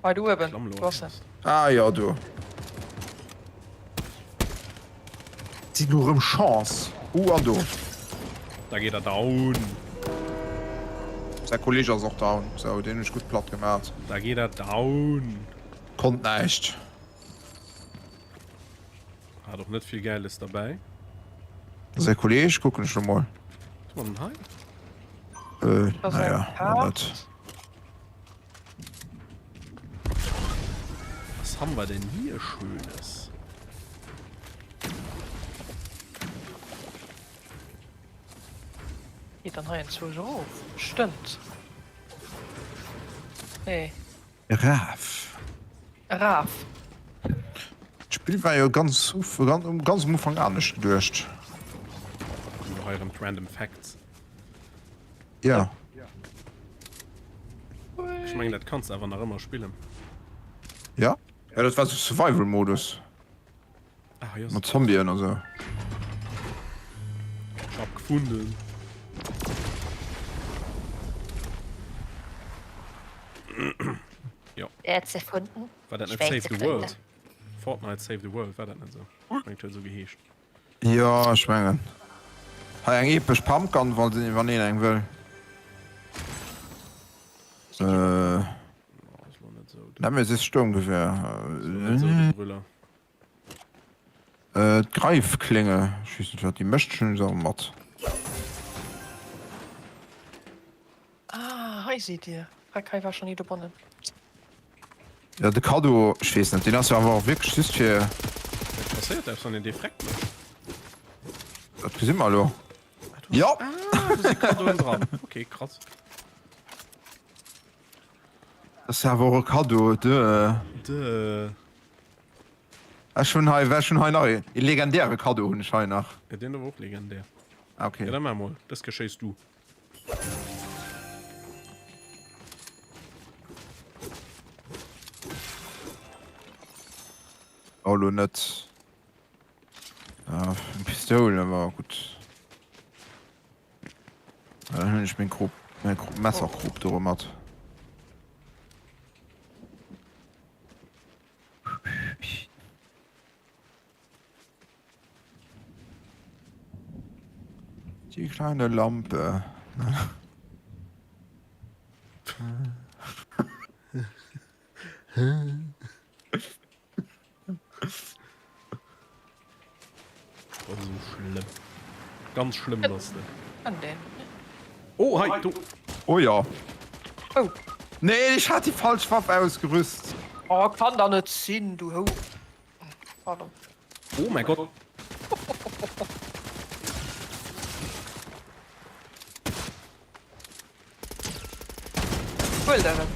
Speaker 5: Hei do uewen.
Speaker 2: Klamm lo
Speaker 5: Do ass en.
Speaker 2: fest.
Speaker 1: Ah jo, do. Si hu rëm Chance. Uh, an do.
Speaker 2: Da geet er down.
Speaker 1: Säi Kolleg ass och down. Sou, deen hunn ech gutt platt gemat.
Speaker 2: Da geet er down.
Speaker 1: Konnt näischt.
Speaker 2: Hat och net vill Gäiles derbäi.
Speaker 1: Säi Kolleg kucken ech lo mol.
Speaker 2: Was war denn hei?
Speaker 1: Äh,
Speaker 5: Das ist
Speaker 1: naja,
Speaker 5: eng
Speaker 1: lo net.
Speaker 5: Kaart.
Speaker 2: Was haben wir denn hier Schönes?
Speaker 5: Geet dann hei enzwousch erof? Stëmmt. Nee.
Speaker 1: Eraf.
Speaker 5: Eraf.
Speaker 1: D'Spill war jo ganz, ganz am Ufank anescht geduecht.
Speaker 2: Hei erëm d'Random Facts.
Speaker 1: Ja.
Speaker 2: Ech mengen dat kanns de awer nach ëmmer spillen.
Speaker 1: Ja? Ja, dat war sou Survival-Modus.
Speaker 2: Ah, hei ass
Speaker 1: Mat Zombien a sou.
Speaker 2: Ech hab gefunden. Jo.
Speaker 4: Er hat erfunden.
Speaker 2: War dat net Save the World? Fortnite Save the World, war dat net sou? Ech mengen et huet esou geheescht.
Speaker 1: Jo, ech mengen. Hei eng epesch Pumpgun, wann een eng wëll. Äh. Nemesis Sturmgewehr. Äh, d'Greifklinge. Ech weess net, wat déi mécht. Ech hunn se awer mat.
Speaker 5: Ah, hei sidd Dir. Dreck, hei war schon ni dobannen.
Speaker 1: Ja, de Cadeau, ech weess net, deen ass jo awer och wierklech just fir.
Speaker 2: Wat passéiert eppes, wann een dee Freck mécht?
Speaker 1: Dat gesi mer elo. Jo!
Speaker 2: Ah, do si Cadeauen dran. Ok, krass.
Speaker 1: Dat ass jo awer och e Cadeau, duh.
Speaker 2: Duh.
Speaker 1: Ech hunn hei, ech hunn hei nach ee legendäre Cadeau hunn ech hei nach.
Speaker 2: Ja, deen do war och legendär.
Speaker 1: Ah, okay.
Speaker 2: Ja, da maach mol. Dës Kéier schéiss du.
Speaker 1: Oh, lo net. Ja, eng Pistoul, awer gutt. Dann hunn ech meng Krop, mäi Messerkrop do mat. Die kleine Lampe.
Speaker 2: Oh, so schlimm. Ganz schlimm, das de.
Speaker 5: An den.
Speaker 2: Oh, hei, du.
Speaker 1: Oh ja.
Speaker 5: Oh.
Speaker 1: Nee, ich hat die falsch Waff ausgerüst.
Speaker 5: Oh, kann da net sinn, du Hou. Pardon.
Speaker 2: Oh mein Gott.
Speaker 5: Huel der en.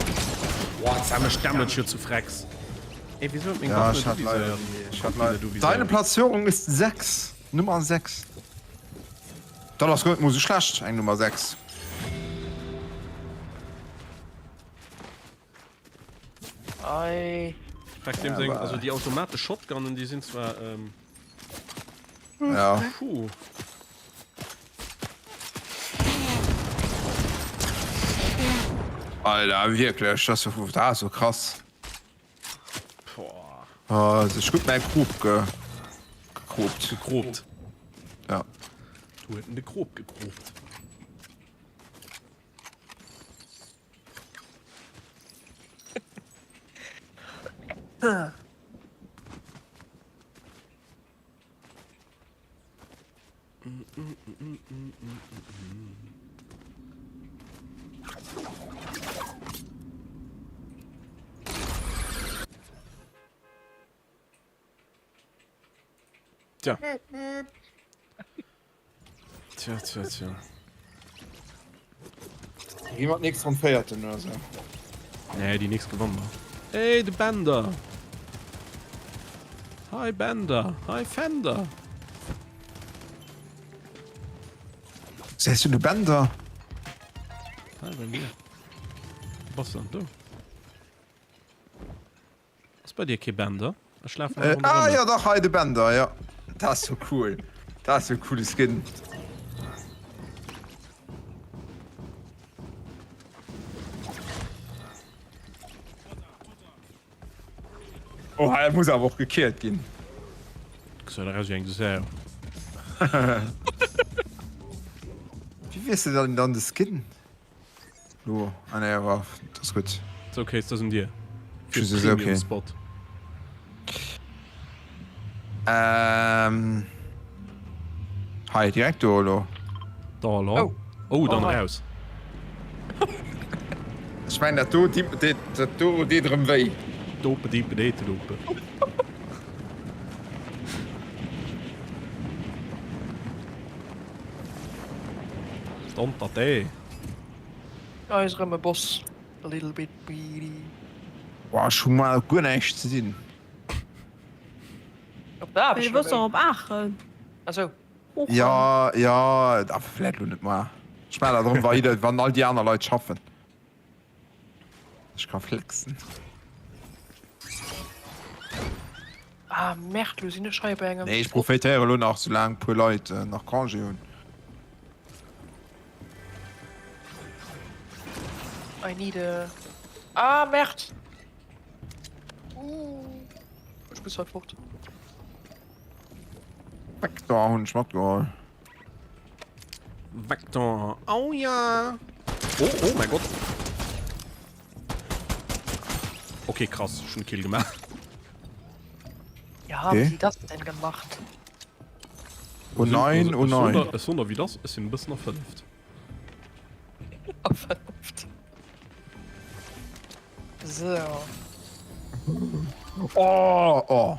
Speaker 2: Boah, dat mécht Damage hier zu Frex. Ey, wieso huet meng
Speaker 1: Ja,
Speaker 2: Waff
Speaker 1: ech
Speaker 2: net
Speaker 1: hat leider
Speaker 2: uviséiert?
Speaker 1: déi, ech hat
Speaker 2: Kommt déi
Speaker 1: leider.
Speaker 2: net uviséiert?
Speaker 1: Deine Platzierung ist 6. Nummer 6. Dat ass guer net mol sou schlecht, eng Nummer 6.
Speaker 5: Ei.
Speaker 2: Frex, dem seng, also déi automatesch Shotgunnen, déi sinn zwar, ähm,
Speaker 1: Ja.
Speaker 2: puh.
Speaker 1: Alter, wierklech, dat ass jo, dat ass jo krass.
Speaker 2: Boah.
Speaker 1: Oh, sech gutt mäi Krop ge gekropt.
Speaker 2: Gekropt.
Speaker 1: Ja.
Speaker 2: Du huet en de Krop gekropt. Tja. Tja, tja, tja.
Speaker 1: Gi mer d'nächst Ronn Véierten oder sou.
Speaker 2: Nee, déi nächst gewanne mer. Hey, de Bender! Hi Bender! Hi Fender!
Speaker 1: Sees du de Bender?
Speaker 2: Hi bei mir. Wo bass du denn do? Ass bei dir kee Bender? Ech lafen
Speaker 1: Äh, ah ja dach hei de Bender ja. Dat ass so cool. Dat ass so coole Skin. Oh, hei muss awer och gekillt ginn.
Speaker 2: Gesäit eraus wéi eng Dessert.
Speaker 1: Wéi wiesselt dann dann de Skin? Lo, ah nee, awer dat ass gutt.
Speaker 2: Ist okay, ist das un dir. Fir
Speaker 1: Ist okay.
Speaker 2: Premium Spot.
Speaker 1: Ähm, hei direkt do elo.
Speaker 2: Da elo.
Speaker 5: Oh.
Speaker 2: Oh, dann
Speaker 5: Oh, hei.
Speaker 2: raus.
Speaker 1: Ech mengen dat do, déi, déi, dat do deet erëm wéi.
Speaker 2: Dope, diepe, dete, dope. Donter dee.
Speaker 5: Hei ass erëm e Boss. A little bit greedy.
Speaker 1: Boah, ech hu mar guer näischt ze dinn.
Speaker 5: Op der Aarbecht
Speaker 3: Du wëss
Speaker 5: oder
Speaker 3: och op Aachen.
Speaker 5: Asou.
Speaker 3: Oochen.
Speaker 1: Ja, ja, awer vläit lo net mar. Ech maachen dat erëm weider, wann all déi aner Leit schaffen. Ech ka flexen.
Speaker 5: Ah merde, lo sinn ech hei bei engem.
Speaker 1: Nee, ech proféitéiere lo nach, soulaang puer Leit nach Congé hunn.
Speaker 5: I need a. Ah merde! Ooh. Ech muss hei fort.
Speaker 1: Vector hunn ech matgeholl.
Speaker 2: Vector, oh ja! Oh, oh mein Gott! Okay, krass, schon Kill gemacht.
Speaker 5: Ja,
Speaker 1: Okay.
Speaker 5: wie sie das denn gemacht?
Speaker 1: Oh nein, oh nein.
Speaker 2: Es wunder wie das, es sinn e bëssen erfënneft.
Speaker 5: Erfënneft. So.
Speaker 1: Oh, oh.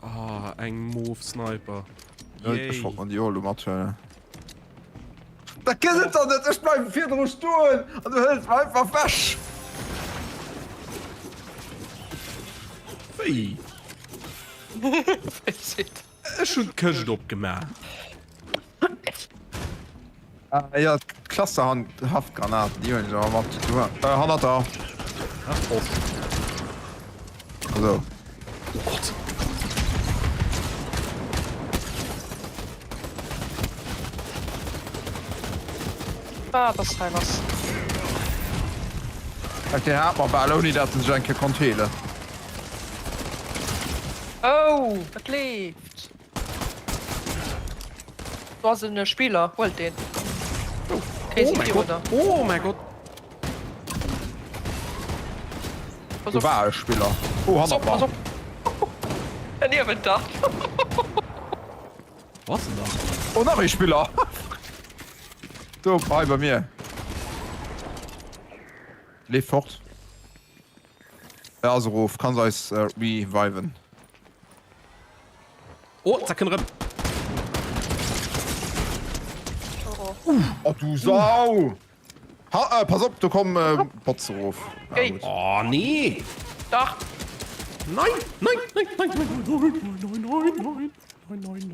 Speaker 2: Ah, eng Move Sniper.
Speaker 1: Ech wollt mer déi och elo mathuelen. Dat gëtt et dach net! Ech bleiwe virdru stoen an du hëls mer einfach wech!
Speaker 2: Wéi? Ech hunn d'Këscht opgemaach.
Speaker 1: Ah jo, d'Clusterhaftgranaten, déi hunn ech awer mat. Äh, hannert der.
Speaker 2: Ach, off.
Speaker 1: Also.
Speaker 2: Oh Gott.
Speaker 5: Ah, das hei lass.
Speaker 1: Ech den hat mer bal ouni dat en sech eng Kéier konnt heelen.
Speaker 5: Oh, et leeft. Do ass en Spiller, huelt deen. Okay,
Speaker 2: Oh mein Gott, oh mein Gott.
Speaker 5: Pass
Speaker 1: Do
Speaker 5: op,
Speaker 1: war e Spiller. Oh,
Speaker 5: pass
Speaker 1: hannert
Speaker 5: op, pass
Speaker 1: mer.
Speaker 5: op. Niewent der.
Speaker 2: Wo ass en da?
Speaker 1: Oh, nach ee Spiller. Do, hei bei mir. Leef fort. Er ass erof, kanns eis reviven.
Speaker 2: Oh, zack, kënn erëm.
Speaker 1: Oh du Sau! Ha, äh, pass op, do kommen äh, Bots erof. Ah,
Speaker 5: Géi.
Speaker 1: gut.
Speaker 2: Oh nee!
Speaker 5: Dach!
Speaker 2: Nein! Nein! Nein! Nein! Nein! Nein! Nein! Nein! Nein! Nein!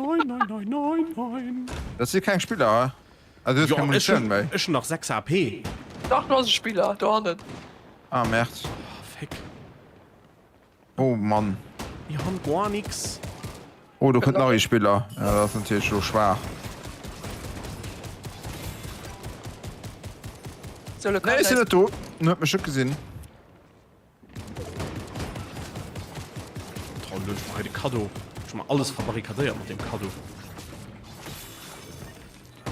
Speaker 2: Nein! Nein! Nein! Nein! Nein! Nein!
Speaker 1: Dat si keng Spiller, hä? Also, du hues
Speaker 2: Jo,
Speaker 1: keng
Speaker 2: ech
Speaker 1: Munitioun
Speaker 2: hunn
Speaker 1: méi.
Speaker 2: ech hunn nach 6 AP.
Speaker 5: Dach, do ass e Spiller, do hannen.
Speaker 1: Ah, merde.
Speaker 2: Oh, fick.
Speaker 1: Oh Mann.
Speaker 2: Mir han guar nix.
Speaker 1: Oh, do kënnt nach ee Spiller. Ja, dat ass natierlech elo schwaach. Nee, ech sinn net do. En huet mech net gesinn.
Speaker 2: Toll, lo hunn ech mer hei de Cadeau. Ech hu mer alles verbarrikadéiert mat deem Cadeau.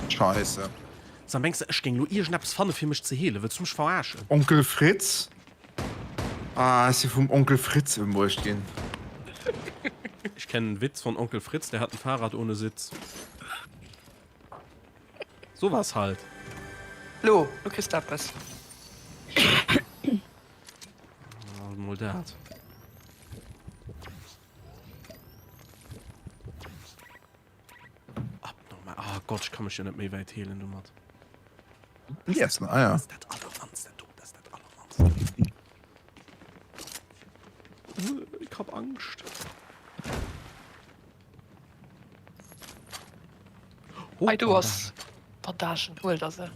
Speaker 1: Scheisse.
Speaker 2: Sam, mengs de, ech géing lo iergendeppes fanne fir mech ze heelen? Wëlls du mech verarschen?
Speaker 1: Onkel Fritz? Ah, ech si vum Onkel Fritz ëmbruecht ginn.
Speaker 2: Ich kenne einen Witz von Onkel Fritz, der hat ein Fahrrad ohne Sitz. So was halt.
Speaker 5: Lo, du kriss eppes.
Speaker 2: Ah, mol dat. Abnormal. Ah Gott, ich kann mech jo net méi wäit heelen domat.
Speaker 1: Yes, ah ja.
Speaker 2: Das ist dat allermannste, du, das ist dat allermannste. Ich hab Angst. Oh,
Speaker 5: Hei, du ass Bandagen, huel der se.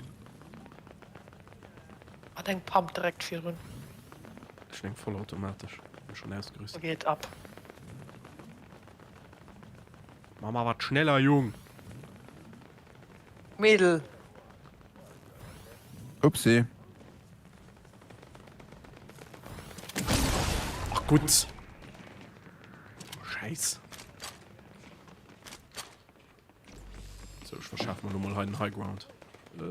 Speaker 5: Mat eng Pump direkt virun.
Speaker 2: Ech eng vollautomatesch, bin schon ausgerüstet.
Speaker 5: Geet ab.
Speaker 2: Mach mal wat schneller, Jung!
Speaker 5: Mädel!
Speaker 1: Upsi.
Speaker 2: Ach gutt. Scheiß. So, ech verschaf mir lo mol hei den High Ground. Äh,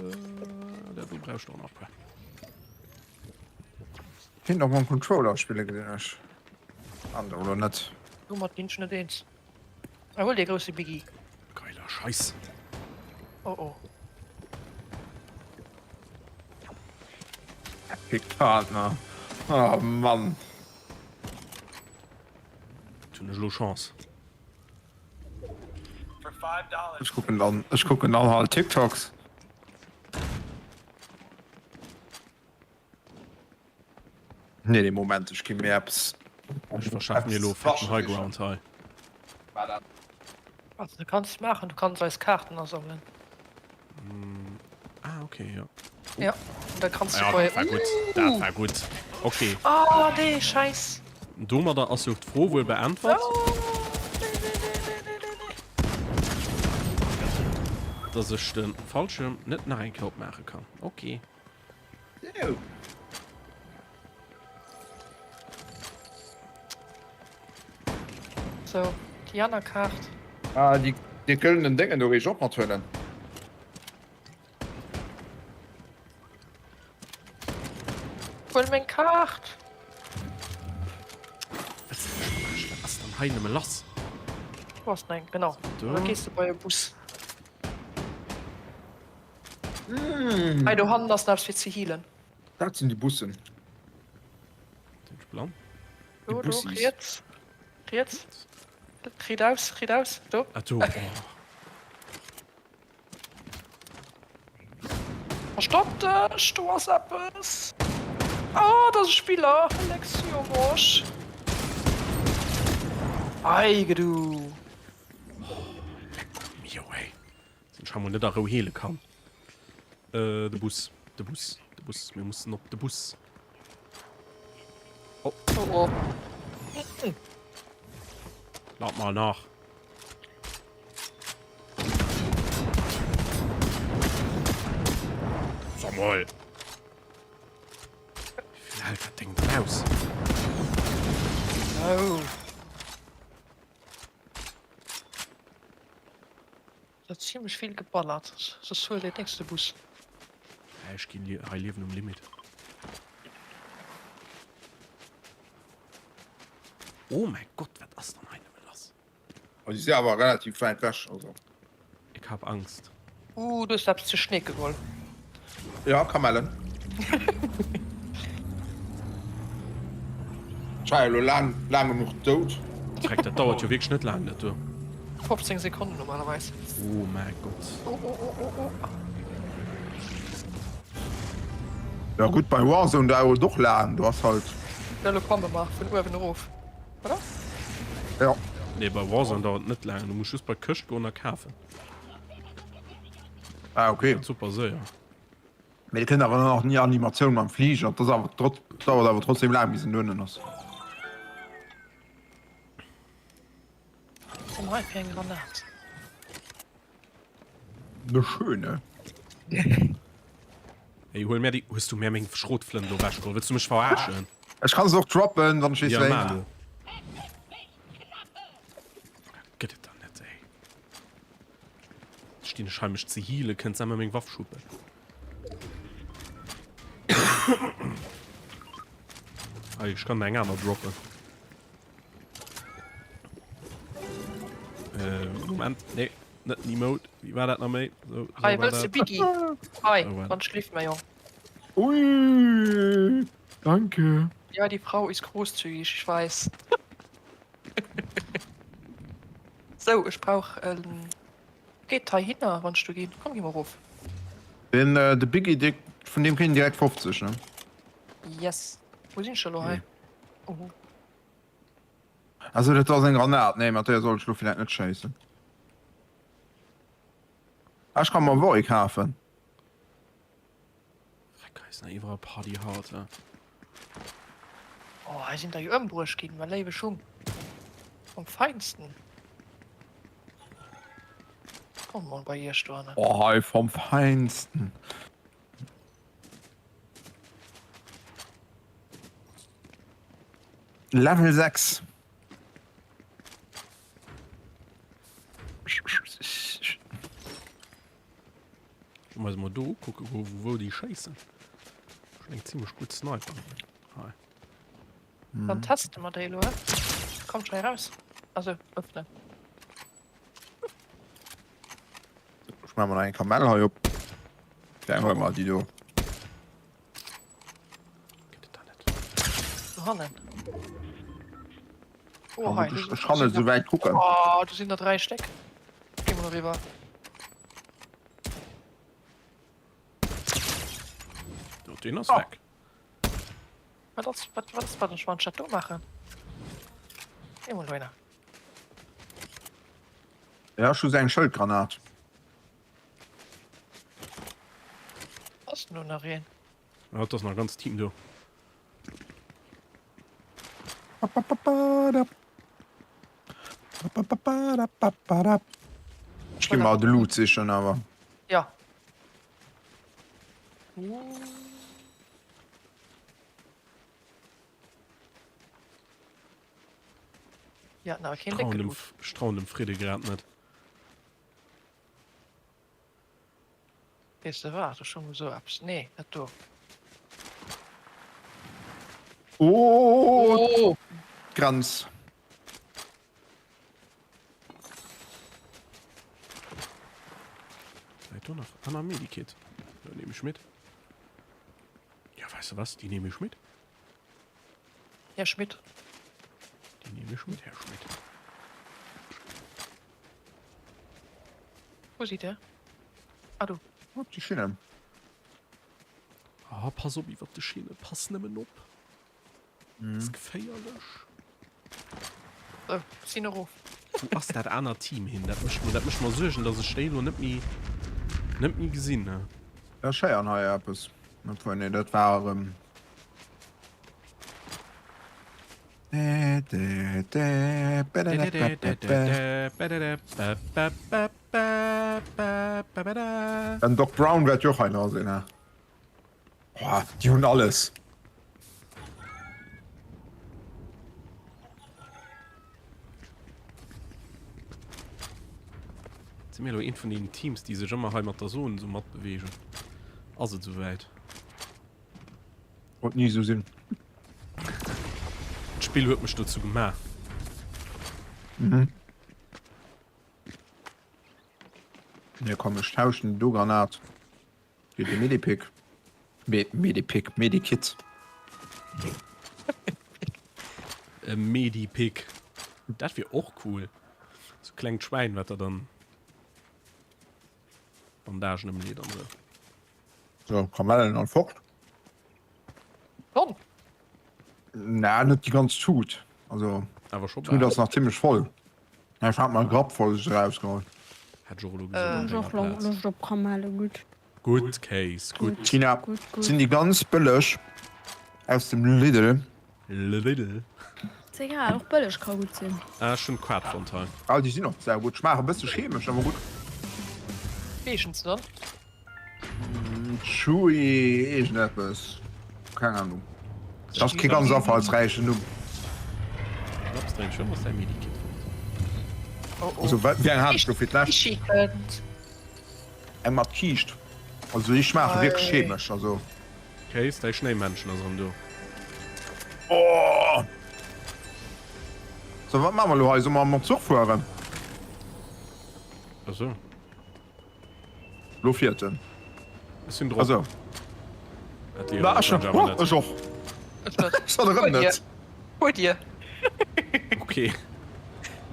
Speaker 2: dat do brauch ech och nach e puer.
Speaker 1: Kéint och mam Controller spille gesinn ech. An oder net?
Speaker 5: Domat ginn ech net eens. Ah, huel dee grousse Biggie.
Speaker 2: Geiler Scheiss.
Speaker 5: Oh oh.
Speaker 1: Epic Partner. Oh Mann.
Speaker 2: Hunn ech elo Chance?
Speaker 1: Ech kucken dann, ech kucken dann halt TikToks. Nee, nee, Moment, ech gi mir eppes.
Speaker 2: Ech verschaf mir elo fetten High Ground hei.
Speaker 5: Also du kanns maachen, du kanns eis Kaarten asammelen.
Speaker 2: Ah, okay, ja.
Speaker 5: Ja, da kanns du
Speaker 2: Ja,
Speaker 5: bei.
Speaker 2: dat war gutt, dat war gutt. Okay.
Speaker 5: Oh nee, scheiss.
Speaker 2: Domadder ass jo d'Fro wuel beäntwert.
Speaker 5: Oh, nee, nee, nee, nee, nee, nee, nee.
Speaker 2: Dass ech de Fallschirm net nach eng Kéier opmaache kann. Okay.
Speaker 5: Sou, déi aner Kaart.
Speaker 1: Ah, déi, dee gëllenen Déngen do géif ech och mathuelen.
Speaker 5: Huel meng Kaart!
Speaker 2: Wëlls de mech verarschen? Wat ass dann hei nëmme lass?
Speaker 5: Do ass eng, genau.
Speaker 2: Do.
Speaker 5: Da gees de bei e Bus. Hei do hannen ass nach eppes fir ze healen.
Speaker 1: Dat sinn déi Bussen.
Speaker 2: Sinn ech blann?
Speaker 5: Do, do,
Speaker 1: Bussis.
Speaker 5: riets. Riets. Riit aus, riit aus. Do.
Speaker 2: Ah, do. Oh.
Speaker 5: Verstopp dech, do ass eppes. Oh, dat ass e Spiller. Lex du am Arsch. Ei, gedu.
Speaker 2: Lecko mio, ey. Den ech mol net a Rou heele kann. Äh, de Bus, de Bus, de Bus, mir mussen op de Bus. Oh.
Speaker 5: Oh, oh.
Speaker 2: Lad mal nach. Sag mal. Wie viel hält dat Ding denn aus?
Speaker 5: Oh. Et ass zimmlech vill geballert, soss huel deen nächste Bus.
Speaker 2: Ech ginn hei liewen um Limit. Oh mäi Gott, wat ass dann hei nëmme lass?
Speaker 1: Oh, déi si awer relativ wäit wech, also.
Speaker 2: Ik hab Angst.
Speaker 5: Uh, du hues eppes ze schneeke geholl.
Speaker 1: Ja, Kamellen. Ech war jo elo laang, laang genuch dout.
Speaker 2: Dreck, dat dauert jo wierklech net laang, dat do.
Speaker 5: 15 Sekonnen normalerweis.
Speaker 2: Oh mäi Gott.
Speaker 5: Oh, oh, oh, oh, oh.
Speaker 1: Ja gutt, bei Warzone dauert et och laang, do ass halt.
Speaker 5: Ja, lo komme mer vun uewen erof, oder?
Speaker 1: Ja.
Speaker 2: Nee, bei Warzone dauert et net laang, du muss just bei d'Këscht goen a kafen.
Speaker 1: Ah, okay.
Speaker 2: Dat super séier.
Speaker 1: Mee et kënnt awer dann och ni Animatioun mam Fliger, dat ass awer trotz, dauert awer trotzdem laang bis en donnen ass.
Speaker 5: Was denn hei fir eng Granat?
Speaker 1: Ne schöne.
Speaker 2: Ey, huel mär déi. Hues du mär meng Schrotflënt elo ewechgeholl? Wëlls du mech verarschen?
Speaker 1: Ech kann se och droppen, wann ech weess
Speaker 2: Ja,
Speaker 1: wéi.
Speaker 2: mar elo. Gëtt et dann net, ey. Stinn ech hei mech ze healen, kënnt se emmer meng Waff schuppen. Hei, ech kann der eng aner droppen. Äh, Moment, nee, net den Emote. Wie war dat nach méi? So, so
Speaker 5: Hei,
Speaker 2: war
Speaker 5: wëlls de
Speaker 2: dat.
Speaker 5: Biggie? Hei,
Speaker 2: Oh,
Speaker 5: wann schlift, mäi Jong.
Speaker 1: Ui, danke.
Speaker 5: Ja, die Frau ist großzügig, ich weiß. Sou, ech brauch en. Geet heihinner, wann ech do ginn. Komm, gi mer erof.
Speaker 1: Den, äh, de Biggie, dee, vun deem kritt een direkt 50, ne?
Speaker 5: Yes. Wou sinn ech elo hei? Oh.
Speaker 1: Also dat ass eng Granat, nee mat där sollt ech lo villäit net schéissen. Ah ech kann mer Voi kafen.
Speaker 2: Dreck hei ass nach iwwerall Party hard he.
Speaker 5: Oh hei sinn der jo ëmbruecht ginn, mä léiwe Schung. Vom Feinsten. Komm mol bei iech dohannen.
Speaker 1: Oh hei vom Feinsten. Level 6.
Speaker 2: Muss mal do kucke wo, wo die schéissen. Schon eng ziemlech gutt Sniper. Hei.
Speaker 5: Dann teste mer déi elo. Kommt schnell raus. Also öffnen.
Speaker 1: Ech maache mer nach eng Kamell hei op. Wéi eng huele mer déi do?
Speaker 2: Gëtt et da net.
Speaker 5: Do hannen. Oh, hei.
Speaker 1: Ech ech kann net esou wäit kucken.
Speaker 5: Oh, do sinn der 3 Stéck. Gi mer eriwwer.
Speaker 2: Jo, deen ass
Speaker 1: Oh.
Speaker 2: weg.
Speaker 5: Wat ass, wat, wat ass, wat ech wann ech dat do maachen? Geh mol dohinner.
Speaker 1: Ja, ech hu sou eng Schëldgranat.
Speaker 5: Ass do nach een?
Speaker 2: Ja, et ass nach e ganzt Team do.
Speaker 1: Ech gi mer de Loot sichen awer.
Speaker 5: Ja. Ja, na, keen
Speaker 2: Trauen
Speaker 5: décke
Speaker 2: dem,
Speaker 5: Loot.
Speaker 2: ech trauen dem Fridde grad net.
Speaker 5: Weess de wat, ech hu mol esou eppes. Nee, dat do.
Speaker 1: Oh,
Speaker 5: Oh!
Speaker 1: d'Grenz.
Speaker 2: Läit do nach aner Medikit? Ja, nehme ich mit. Ja, weißt du was? Die nehme ich mit.
Speaker 5: Här Schmidt.
Speaker 2: Die nehme ich mit, Här Schmidt.
Speaker 5: Wo si der? Ah do.
Speaker 1: Op déi Schinnen.
Speaker 2: Ah, pass op iwwer de Schinne, pass nëmmen op. Mm. Das ist geféierlech.
Speaker 5: So, sinn erof.
Speaker 2: Wou ass dat anert Team hin? Dat mécht mer, dat mécht mer Suergen, dass ech déi elo net méi, net méi gesinn, ne?
Speaker 1: Ech héieren hei eppes. Obwuel, nee, dat war erëm. Den Doc Brown wäert jo och hei nach sinn, he? Boah, déi hunn alles.
Speaker 2: Si mir elo eent vun deenen Teams, déi sech ëmmer hei mat der Zone esou matbeweegen? Ass et esouwäit?
Speaker 1: Wollt ni esou sinn.
Speaker 2: D'Spill huet mech dozou gemaach.
Speaker 1: Mhm. Ne komm, ech tauschen do Granat. Fir de Medipick. Me Medipick, Medikit.
Speaker 2: E Medipick. Dat wier och cool. Sou. klengt Schwäin, wat der dann Bandagen ëmleet an esou.
Speaker 1: So, Kamellen an fort.
Speaker 5: Komm!
Speaker 1: Na, net déi ganz Tut. Also,
Speaker 2: Awer scho
Speaker 1: d'Tut
Speaker 2: bal.
Speaker 1: ass nach zimmlech voll. Ech hat mer e Grapp voll erausgeholl.
Speaker 2: Hätt ech och elo gesot an
Speaker 3: Ech
Speaker 2: denger
Speaker 3: och
Speaker 2: Plaz.
Speaker 3: Loscht op Kamelle, gutt.
Speaker 2: Gutt, Kéis, gutt.
Speaker 1: Tina,
Speaker 3: Gutt, gutt.
Speaker 1: sinn déi ganz bëlleg aus dem Lidl?
Speaker 2: Lidl.
Speaker 3: Ass egal, och bëlleg ka gutt sinn.
Speaker 2: Ah, ech hunn d'Quart fonnt hei.
Speaker 1: Ah, déi sinn och saugutt. Schmaache bësse chemesch, awer gutt.
Speaker 5: Wéi heeschen se dann?
Speaker 1: Chewy iergendeppes, keng Ahnung. Dat ass kee ganz afallsräichen Numm. Also wéi eng hat ech do fir d'lescht? Eng mat Kiischt. Also déi schmaache wierklech chemesch, also.
Speaker 2: Kéis, däi Schnéimännchen ass erëm do.
Speaker 1: Oh! So, wat maache mer elo hei? Solle mer mam Zuch fueren?
Speaker 2: Achso.
Speaker 1: Lo fiert en.
Speaker 2: Ech sinn drop.
Speaker 1: Also. Na, ech net. Oh, ech och.
Speaker 5: Ech net.
Speaker 1: Ech dann erëm net.
Speaker 5: Fuer dir.
Speaker 2: Okay.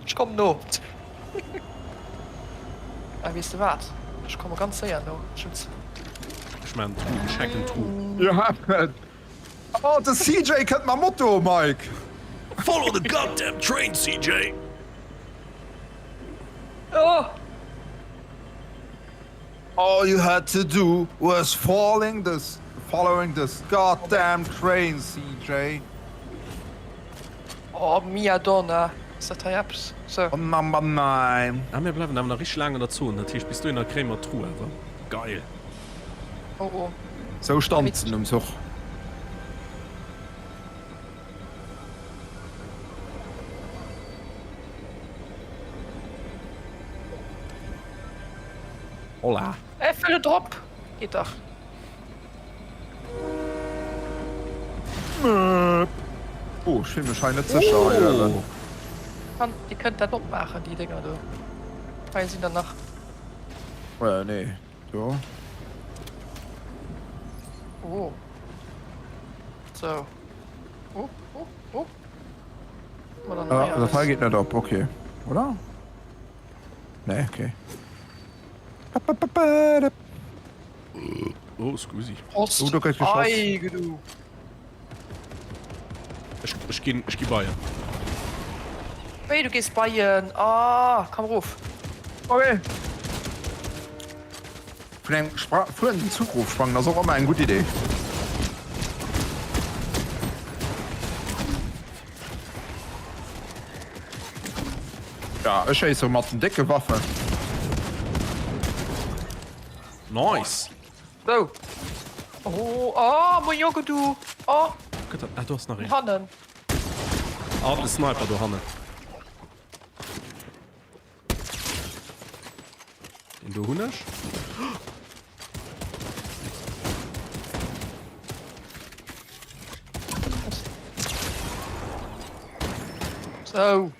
Speaker 5: Ech kommen no. Ah, weess de wat? Ech komme ganz séier no. Ech hunn.
Speaker 2: Ech maachen Tru, ech hacken Tru.
Speaker 1: Ja, oh, de CJ kënnt mam Moto, Mike.
Speaker 2: Follow the goddamn train, CJ!
Speaker 5: Oh!
Speaker 1: All you had to do was falling this, following this goddamn train, CJ.
Speaker 5: Oh, mia donna, ass dat hei eppes? Sou.
Speaker 1: Oh, number nine.
Speaker 2: Ah, mir bleiwen awer nach richteg laang an der Zon, dat heescht bis dohinner kréie mer d'Tru awer. Geil!
Speaker 5: Oh oh.
Speaker 1: Sou stanzen um Zuch.
Speaker 2: Hola.
Speaker 5: Ey, Fülle drop! Geht dach.
Speaker 1: Oh, ech fill mech hei net sécher hei uewen.
Speaker 5: Kann, dir kënnt dat opmaachen, déi Dénger do. Hei sinn der nach.
Speaker 1: Äh, nee. Do.
Speaker 5: Oh. So. Oh, oh, oh.
Speaker 1: Ah, dat hei geet net op, okay. Oder? Nee, okay.
Speaker 2: Oh, scusi.
Speaker 5: Prost.
Speaker 1: Oh, do gëtt geschoss.
Speaker 5: Ei, gedu.
Speaker 2: Ech, ech ginn, ech gi beien.
Speaker 5: Wéi, du gees beien? Ah, komm erof.
Speaker 1: Okay. Vun engem Spra fuerenden Zuch rofsprangen ass och ëmmer eng gutt Idee. Ja, ech schéisse mat den décke Waffen.
Speaker 2: Nice!
Speaker 5: Sou. Oh, oh, moin Jogge, du. Oh.
Speaker 2: Gëtt dat? Ah, do ass nach een.
Speaker 5: Hannen.
Speaker 2: Ah, de Sniper do hannen. Den do hunn ech.
Speaker 5: Sou.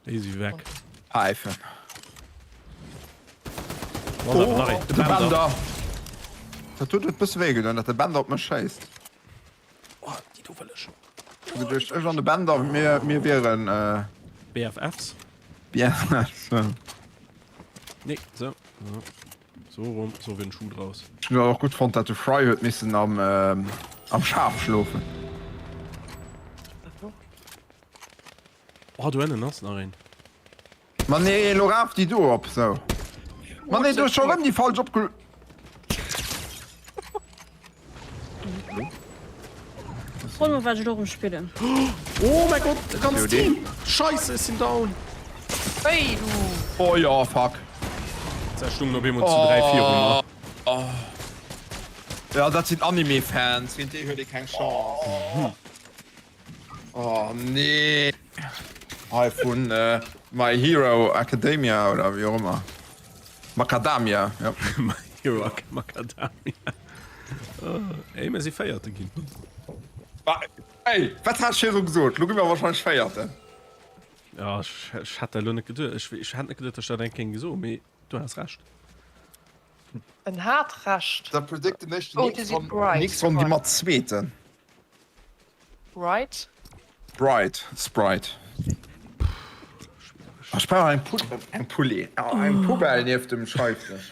Speaker 2: Déi si weg.
Speaker 1: Päifen.
Speaker 2: Oh,
Speaker 1: de Bender. Dat huet et bësse wéi gedoen, dat de Bender op mech schéisst.
Speaker 2: Oh, déi do wëll ech.
Speaker 1: Also duerch ech an de Bender, mir, mir wieren. Äh,
Speaker 2: BFFs?
Speaker 1: BFFs, ja.
Speaker 2: Nee, so. So, so rum, so wéi en Schuh draus.
Speaker 1: Ech hunn och gutt fonnt, dat de Fry huet missen am, ähm, am Schaf schlofen.
Speaker 2: Oh, do ënnen ass nach een.
Speaker 1: Ma nee, elo raf déi do op, sou. Ma nee, du hues scho rëm déi falsch opge.
Speaker 3: Fro mol wat ech elo rem spillen.
Speaker 2: Oh mäi Gott, e ganzt Team! Scheisse, ech sinn down!
Speaker 5: Wéi du?
Speaker 1: Oh jo, fuck.
Speaker 2: Se stungen op eemol zu 3 viru mer.
Speaker 1: Ja, dat sinn Anime-Fans, géint déi huet ee keng Chance. Oh nee. Hei vun äh, My Hero Academia oder wéi och ëmmer. Macadamia, ja.
Speaker 2: My Hero Macadamia. Oh, ey, mir si Véierte ginn.
Speaker 1: Ah, ey, wat hat ech virdru gesot? Lo gi mer wahrscheinlech Véierten.
Speaker 2: Ja, ech, ech hat dat elo net geduecht. Ech, ech hat net geduecht, dass ech dat eng kéint gesot, mee du has Recht.
Speaker 5: En hat Recht.
Speaker 1: Da predikten ech
Speaker 5: Oh, dir sidd bright.
Speaker 1: Nächst Ronn gi mer Zweeten.
Speaker 5: Bright?
Speaker 1: Bright, Sprite. Ech brauch eng Pu eng Poulet, eng Poubelle nieft dem Schreifdësch.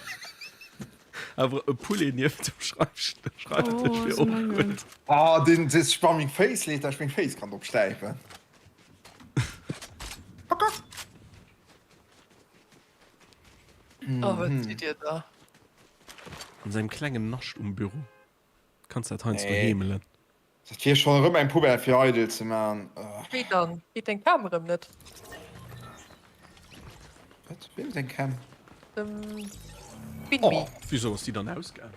Speaker 2: Awer e Poulet nieft dem Schreifdësch wier och gutt.
Speaker 1: Oh, deen dee sech bei meng Féiss leet, dat ech meng Féiss kann drop stäipen.
Speaker 5: Oh, wat sidd Dir da?
Speaker 2: An sengem klengen Nascht um Büro. Kanns dat heiansdo heemelen.
Speaker 1: Dat wier schon erëm eng Poubelle fir eidel ze man.
Speaker 5: Wéi dann? Geet deng Cam erëm net?
Speaker 1: Wat? Weem seng Cam?
Speaker 5: Dem Binmi.
Speaker 2: Oh, wisou ass déi dann ausgaang?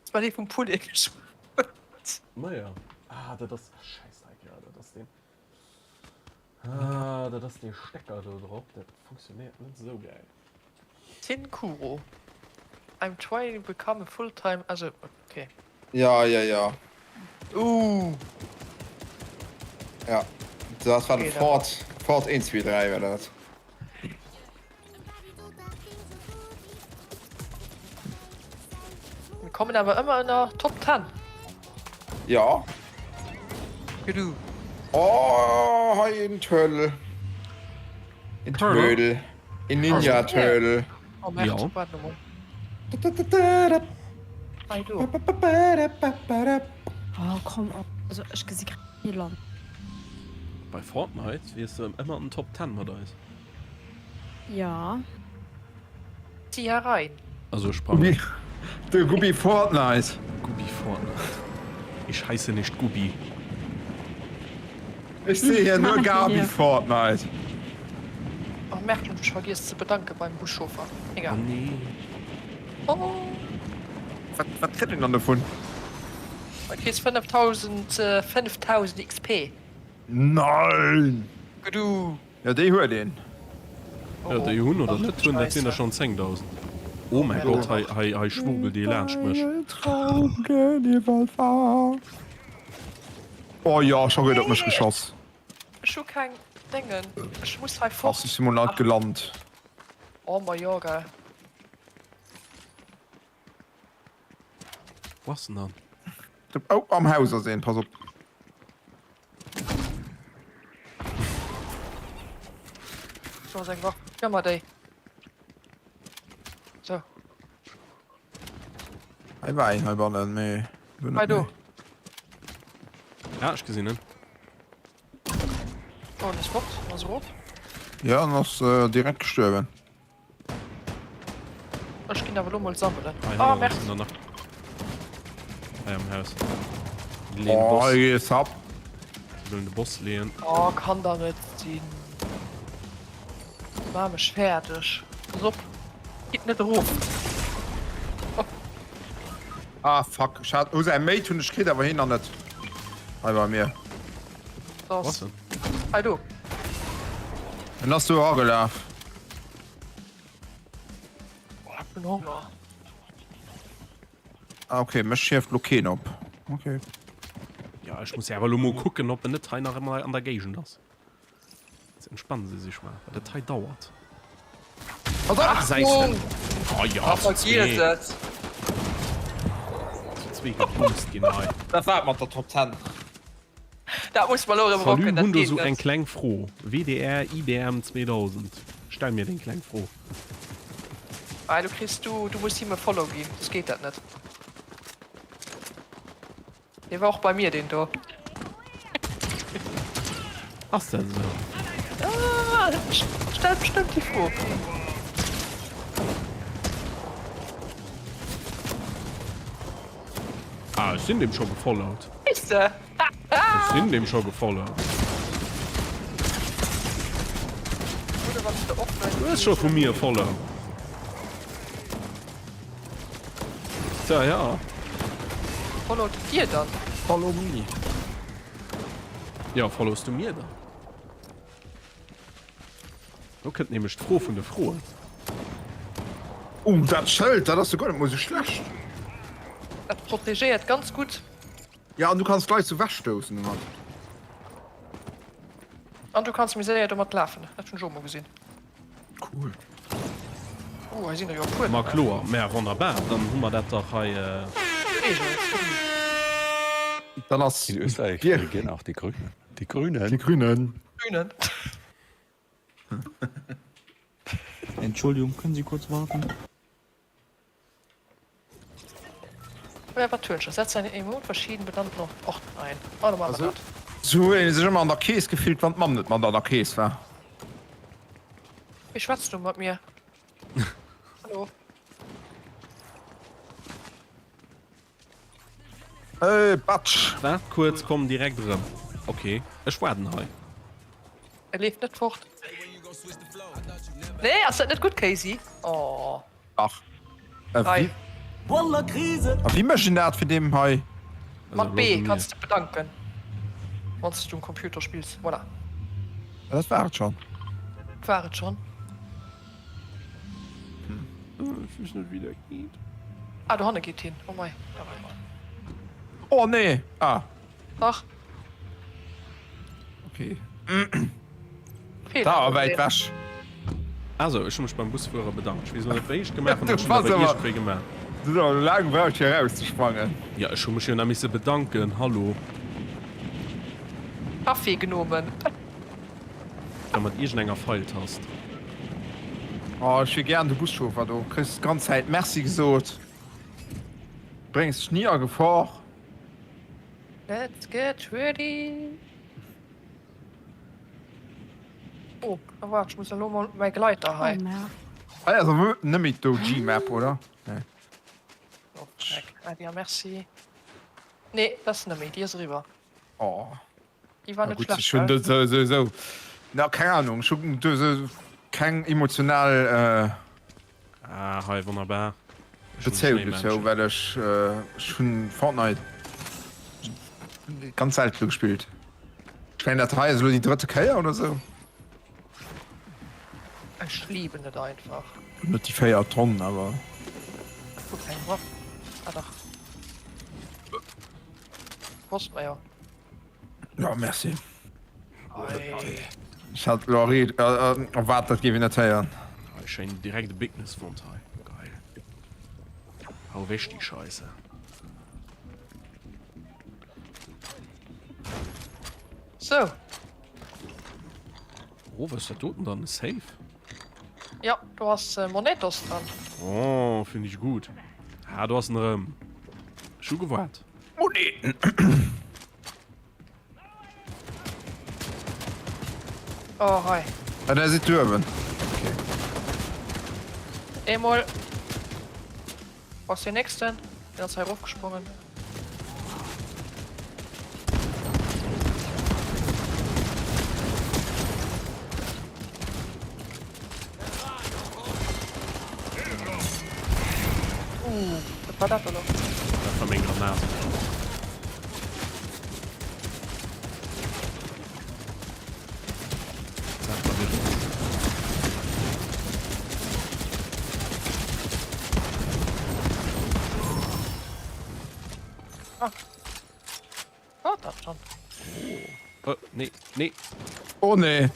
Speaker 5: Dat war dee vum Poulet geschwat.
Speaker 2: Maja. Ah, dat ass, Schäissdreck, jo, dat ass deen. Ah, dat ass dee Stecker do drop, dat funktionéiert net esou gäil.
Speaker 5: Tin Kuro I'm trying to become a full time as a ok.
Speaker 1: Ja, ja, ja.
Speaker 5: Ooh.
Speaker 1: Ja, dat war de Ford, Ford 1, 2, 3 war dat.
Speaker 5: Mir kommen awer ëmmer ënner Top 10.
Speaker 1: Ja.
Speaker 5: Gedu.
Speaker 1: Oh, hei en Turtle. En Turtle. En Ninja Turtle.
Speaker 5: Oh, Merde, ja. warte mal. Hei do.
Speaker 3: Oh, komm op. Also, ech gesi grad kee Land.
Speaker 2: Bei Fortnite wiers de ëmmer an den Top 10 mat eis.
Speaker 3: Ja.
Speaker 5: Zieh herein.
Speaker 2: Also ech sprangen.
Speaker 1: De Gubi Fortnite.
Speaker 2: Gubi Fortnite. Ich heiße nicht Gubi.
Speaker 1: Ich sehe hier nur Gabi Fortnite.
Speaker 5: Oh merde, ich hab mech vergiess ze bedanken beim Buschauffer. Egal.
Speaker 2: Oh nee.
Speaker 5: Oh.
Speaker 1: Wat, wat kritt een dann dovun?
Speaker 5: Du kriss 5000, 5000 XP.
Speaker 1: Nein!
Speaker 5: Gedu.
Speaker 1: Jo déi huet een.
Speaker 2: Jo déi hunn oder net hunn, dat sinn der schonn 10.000. Oh mäi Gott, hei hei hei schwurbelt ee laanscht mech.
Speaker 1: Oh jo, scho gëtt op mech geschoss.
Speaker 5: Ech hu keng Déngen, ech muss hei fort.
Speaker 1: Ass ech si mol alt gelant.
Speaker 5: Oh ma jo gell.
Speaker 2: Wou ass en dann?
Speaker 1: Oh, am Haus ass een, pass op.
Speaker 5: Do ass eng Waff, gëmm mer déi. Sou.
Speaker 1: Hei war een heibannen, mee elo net
Speaker 5: Hei do.
Speaker 1: méi.
Speaker 2: Ja, ech gesinn en.
Speaker 5: Oh, en ass fort, en ass erop.
Speaker 1: Ja, en ass direkt gestuerwen.
Speaker 5: Ech ginn awer lo mol sammelen.
Speaker 2: Hei
Speaker 5: Ah,
Speaker 2: hanner
Speaker 5: merci.
Speaker 2: sinn der nach. Hei am Haus. Die leeën de
Speaker 1: Oh,
Speaker 2: Boss.
Speaker 1: hei geet ab.
Speaker 2: Sie wëllen de Boss leeën.
Speaker 5: Oh, kann da net sinn. Maach mech fäerdeg. Pass op. Gitt net erof.
Speaker 1: Ah, fuck. Ech hat, oh, säi Mate hunn ech kritt, awer hien nach net. Hei bei mir.
Speaker 2: Wo ass en?
Speaker 5: Hei do.
Speaker 1: En ass do eragelaf.
Speaker 5: Oh, ech hunn Honger.
Speaker 1: Ah, okay, mech hieft lo keen op. Okay.
Speaker 2: Ja, ech muss awer lo mol kucken, ob en net hei nach ëmmer an der Géigend ass. Jetzt entspannen se sech mal, well dat hei dauert.
Speaker 1: Pass op!
Speaker 2: Säis de. Oh ja, zu zwee.
Speaker 5: Vergiess et.
Speaker 2: Zu zwee gebumst ginn hei.
Speaker 1: Dat war et mat der Top 10.
Speaker 5: Dat muss mer elo erëm
Speaker 2: Salut,
Speaker 5: rocken, dat
Speaker 2: hunn do
Speaker 5: geet
Speaker 2: sou eng
Speaker 5: net.
Speaker 2: kleng Fro. WDR IBM 2000, stell mir deng kleng Fro.
Speaker 5: Ah, du kriss du, du muss him e Follow ginn, soss geet dat net. Dee war och bei mir, deen do.
Speaker 2: Ass dat esou?
Speaker 5: Ah, stellt bestëmmt déi Fro.
Speaker 2: Ah, ech sinn deem scho gefollowt.
Speaker 5: Siehst de?
Speaker 2: Ech sinn deem scho gefollowt.
Speaker 5: Oder wann s de och
Speaker 2: Du hues scho vu mir e Follow. Tja, ja.
Speaker 5: Followt dir dann?
Speaker 2: Follow me. Ja, follows du mir dann? Do kënnt nämlech d'Fro vun de Froen.
Speaker 1: Oh, dat Schëld, dat ass jo guer net mol sou schlecht.
Speaker 5: Dat protegéiert ganz gutt.
Speaker 1: Ja, an du kanns d'Leit sou wechstoussen domat.
Speaker 5: An du kanns méi séier domat lafen, dat hunn ech och mol gesinn.
Speaker 1: Cool.
Speaker 5: Oh, hei sinn der jo e puer
Speaker 2: Ma
Speaker 5: dobäi.
Speaker 2: kloer, mä wonnerbar, dann hu mer dat dach hei.
Speaker 5: Geregelt.
Speaker 1: Dann ass
Speaker 7: In Österreich
Speaker 1: Dir.
Speaker 7: regieren auch die Grünen. Die Grünen.
Speaker 1: Die Grünen.
Speaker 5: Grünen.
Speaker 7: Entschuldigung, können Sie kurz warten?
Speaker 5: Wer war Türchen? Setzt eine Emote verschieden benannten Orten ein. Oh, da machen wir dat.
Speaker 1: Sou huet een sech ëmmer an der Kees gefillt, wann d'Mamm net mat an der Kees war.
Speaker 5: Wéi schwätz du mat mir? Hallo?
Speaker 1: Hey, Batsch!
Speaker 2: Waart kuerz, kommen direkt erëm. Ok, ech waarden hei.
Speaker 5: E leeft net fort. Nee, ass dat net gutt, Kéisi? Oh.
Speaker 1: Dach. A wéi A wéi mécht een dat fir deem hei?
Speaker 5: Mat B kanns de bedanken, wann s du um Computer spills. Voilà.
Speaker 1: Dat war et schonn.
Speaker 5: Dat war et schonn.
Speaker 2: Ech weess net wéi dat geet.
Speaker 5: Ah, dohanne geet hin. Oh mei, da war et.
Speaker 1: Oh nee! Ah.
Speaker 5: Dach.
Speaker 1: Okay.
Speaker 5: Feeler
Speaker 1: Da wäit wech.
Speaker 2: Also, ech hu mech beim Busfuerer bedankt. Ech weess elo net wéi ech gemaach hunn,
Speaker 1: Du
Speaker 2: ech hunn
Speaker 1: bass
Speaker 2: awer
Speaker 1: awer
Speaker 2: iergendwéi gemaach.
Speaker 1: Du hues awer laang gebraucht fir erauszesprangen.
Speaker 2: Ja, ech hu mech jo nach misse bedanken, hallo.
Speaker 5: Kaffi genomen.
Speaker 2: Da mat iergendenger Pfeiltast.
Speaker 1: Oh, ech wier gären de Buschauffer do. Kriss d'ganz Zäit Merci gesot. Bréngs dech ni a Gefor.
Speaker 5: Let's get ready. Oh, a waart, ech muss elo mol mäi Gleiter hei.
Speaker 1: Hei ass awer net méi d'OG-Map, oder? Nee.
Speaker 5: Oh, dreck. Ah, ja, merci. Nee, dat ass net méi, déi ass eriwwer.
Speaker 1: Oh.
Speaker 5: Déi war net
Speaker 1: gutt,
Speaker 5: schlecht,
Speaker 1: ech hunn
Speaker 5: gell?
Speaker 1: sou, sou, sou, na, keng Ahnung, ech hunn do sou keng emotional.
Speaker 2: Ah, hei, wonnerbar. Ech hunn
Speaker 1: Bezéiung
Speaker 2: Schnéimännchen.
Speaker 1: dozou, well ech, ech hunn Fortnite ganz selten elo gespillt. Ech mengen, dat hei ass elo déi drëtte Kéier oder sou.
Speaker 5: Ech lieben et einfach.
Speaker 1: Net déi véiert Ronn, awer.
Speaker 5: Ech hu keng Waff. Ah, dach. Kosst mer jo.
Speaker 1: Ja, merci. Ech hat elo erwaart, dat géif een net héieren.
Speaker 2: Hei schéin direkt e Bigness fonnt hei. Geil. Hau ewech déi Scheisse.
Speaker 5: Sou.
Speaker 2: Oh, was ass dat doten dann? E Safe?
Speaker 5: Ja, do ass Monetos dran.
Speaker 2: Oh, finde ich gut. Ah, do ass en erëm. Ech hu gewaart.
Speaker 1: Moneten!
Speaker 5: Oh, hei.
Speaker 1: Ah, der sidd duerwen. Okay.
Speaker 5: Eemol. Wo ass deen nächsten? Deen ass hei erofgesprongen. Uh, wat war dat elo?
Speaker 2: Dat war meng Granat.
Speaker 5: Ah. War dat schon?
Speaker 2: Oh. Oh, nee, nee.
Speaker 1: Oh nee.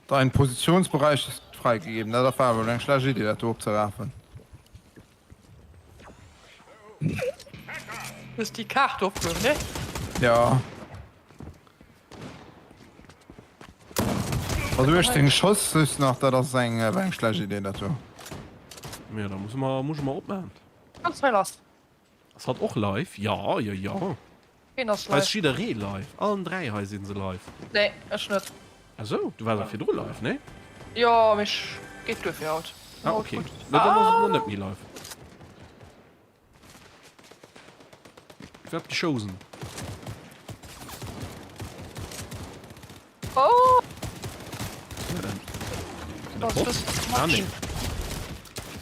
Speaker 1: Dein Positionsbereich ist freigegeben. Na, dat war awer eng schlecht Idee, dat do opzerafen.
Speaker 5: Hues déi Kaart opgeholl, ne?
Speaker 1: Ja. Also 18 Schoss just nach, dat ass eng war eng schlecht Idee dat do.
Speaker 2: Ja, da muss mer muss mer opmachen.
Speaker 5: Ganz hei lass.
Speaker 2: Ass hatt och live? Ja, jo, jo.
Speaker 5: Ween ass
Speaker 2: Hei ass
Speaker 5: live?
Speaker 2: jidderee live. Allen 3 hei sinn se live.
Speaker 5: Nee, ech net.
Speaker 2: Ah sou, du waars awer virdru live, nee?
Speaker 5: Jo, mee ech geet duer fir haut.
Speaker 2: Ah ok, na dann ass et elo net méi live. Wat geschosen?
Speaker 5: Oh!
Speaker 2: Ah nee.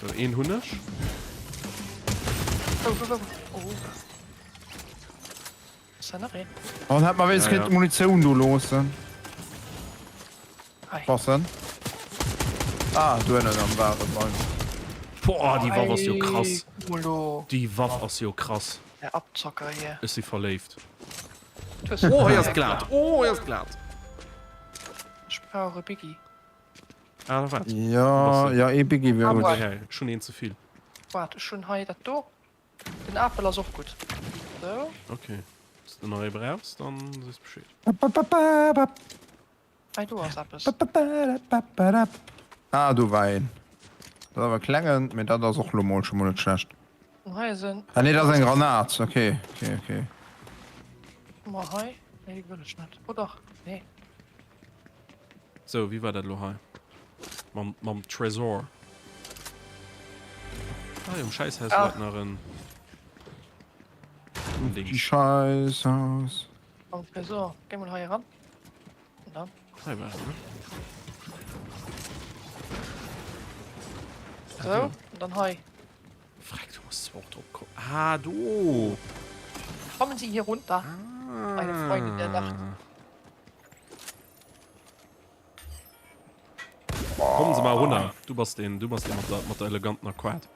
Speaker 2: So, een hunn ech.
Speaker 5: Oh, oh, oh. oh. Ist da nach een?
Speaker 1: Oh, dann hätt mer wéinstens
Speaker 2: Ja, ja.
Speaker 1: kéint d'Munitioun do loossen.
Speaker 5: Hei.
Speaker 1: Passen. Ah, do ënnen am Warenbank.
Speaker 2: Boah, déi Waff ass jo krass.
Speaker 5: Molo.
Speaker 2: Déi Waff ass jo krass.
Speaker 5: Der Abzocker hier.
Speaker 2: Ech si verléift.
Speaker 5: Du hast
Speaker 2: Oh, hei ass glat. Oh, hei ass glat.
Speaker 5: Ech brauch e Biggie.
Speaker 2: Ah, da waart.
Speaker 1: Ja, ja, ee Biggie wier
Speaker 5: Ah,
Speaker 1: gutt.
Speaker 5: waart.
Speaker 2: Hei, ech hunn een ze vill.
Speaker 5: Waart, ech hunn hei dat do. Den Apel ass och gutt. Sou.
Speaker 2: Okay. Wann s de nach ee brauchs, dann sees Bescheed.
Speaker 5: Hei do ass eppes.
Speaker 1: Ah do war een. Dat ass awer klengen, mee dat ass och lo mol scho mol net schlecht.
Speaker 5: An hei ass en.
Speaker 1: Ah nee, dat ass eng Granat. Okay, okay, okay.
Speaker 5: Ma hei? Nee, déi wëll ech net. Oh dach, nee.
Speaker 2: Sou, wéi war dat elo hei mam, mam Tresor? Ah, um Schäisshaus ah. läit nach en
Speaker 1: Dings. Schäisshaus.
Speaker 5: Mam Tresor. Géi mol hei eran. An dann.
Speaker 2: Hei war et, ne?
Speaker 5: Sou, an dann hei.
Speaker 2: Freck, du musst zwar och drop kommen. Ah, do!
Speaker 5: Kommen Sie hier runter, ah. meine Freunde der Nacht.
Speaker 2: Kommen Sie mal runter. Du bass den, du bass den mat der, mat der elegantener Quad.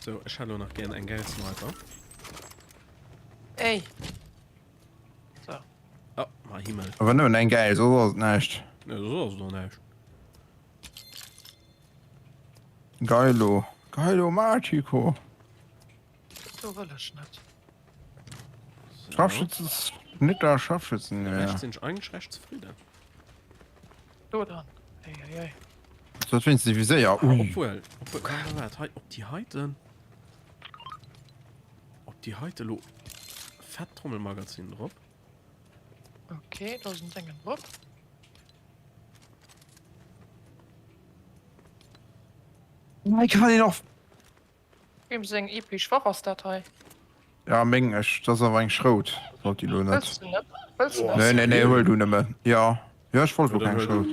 Speaker 2: So, ech hätt lo nach gären eng gäil Sniper.
Speaker 5: Ey! So.
Speaker 2: Oh, mein Himmel.
Speaker 1: Awer nëmmen eng gäil, soss ass et näischt.
Speaker 2: Nee, soss ass et och näischt.
Speaker 1: Geilo. Geilo Matico.
Speaker 5: Do wëll ech net.
Speaker 1: Scharfschützen, Snitter, Scharfschützen,
Speaker 2: ja. Recht sinn ech eigentlech recht zefridden.
Speaker 5: Do dann. Ei, ei, ei.
Speaker 1: Dat wéinst wéi séier. Ui.
Speaker 2: Obwuel, obwuel, waart, waart, hei, op déi heiten. Op déi heite lo fett Trommelmagazin drop.
Speaker 5: Okay, do ass en Déngen drop.
Speaker 1: Hei kann een och.
Speaker 5: Weem seng epesch Waff ass dat hei?
Speaker 1: Ja meng ech, dat ass awer eng Schrout. Wollt déi lo net.
Speaker 5: Wëlls du net? Wëlls du net?
Speaker 1: Nee nee nee, huel du nëmme. Jo jo, ech wollt lo keng Schrout.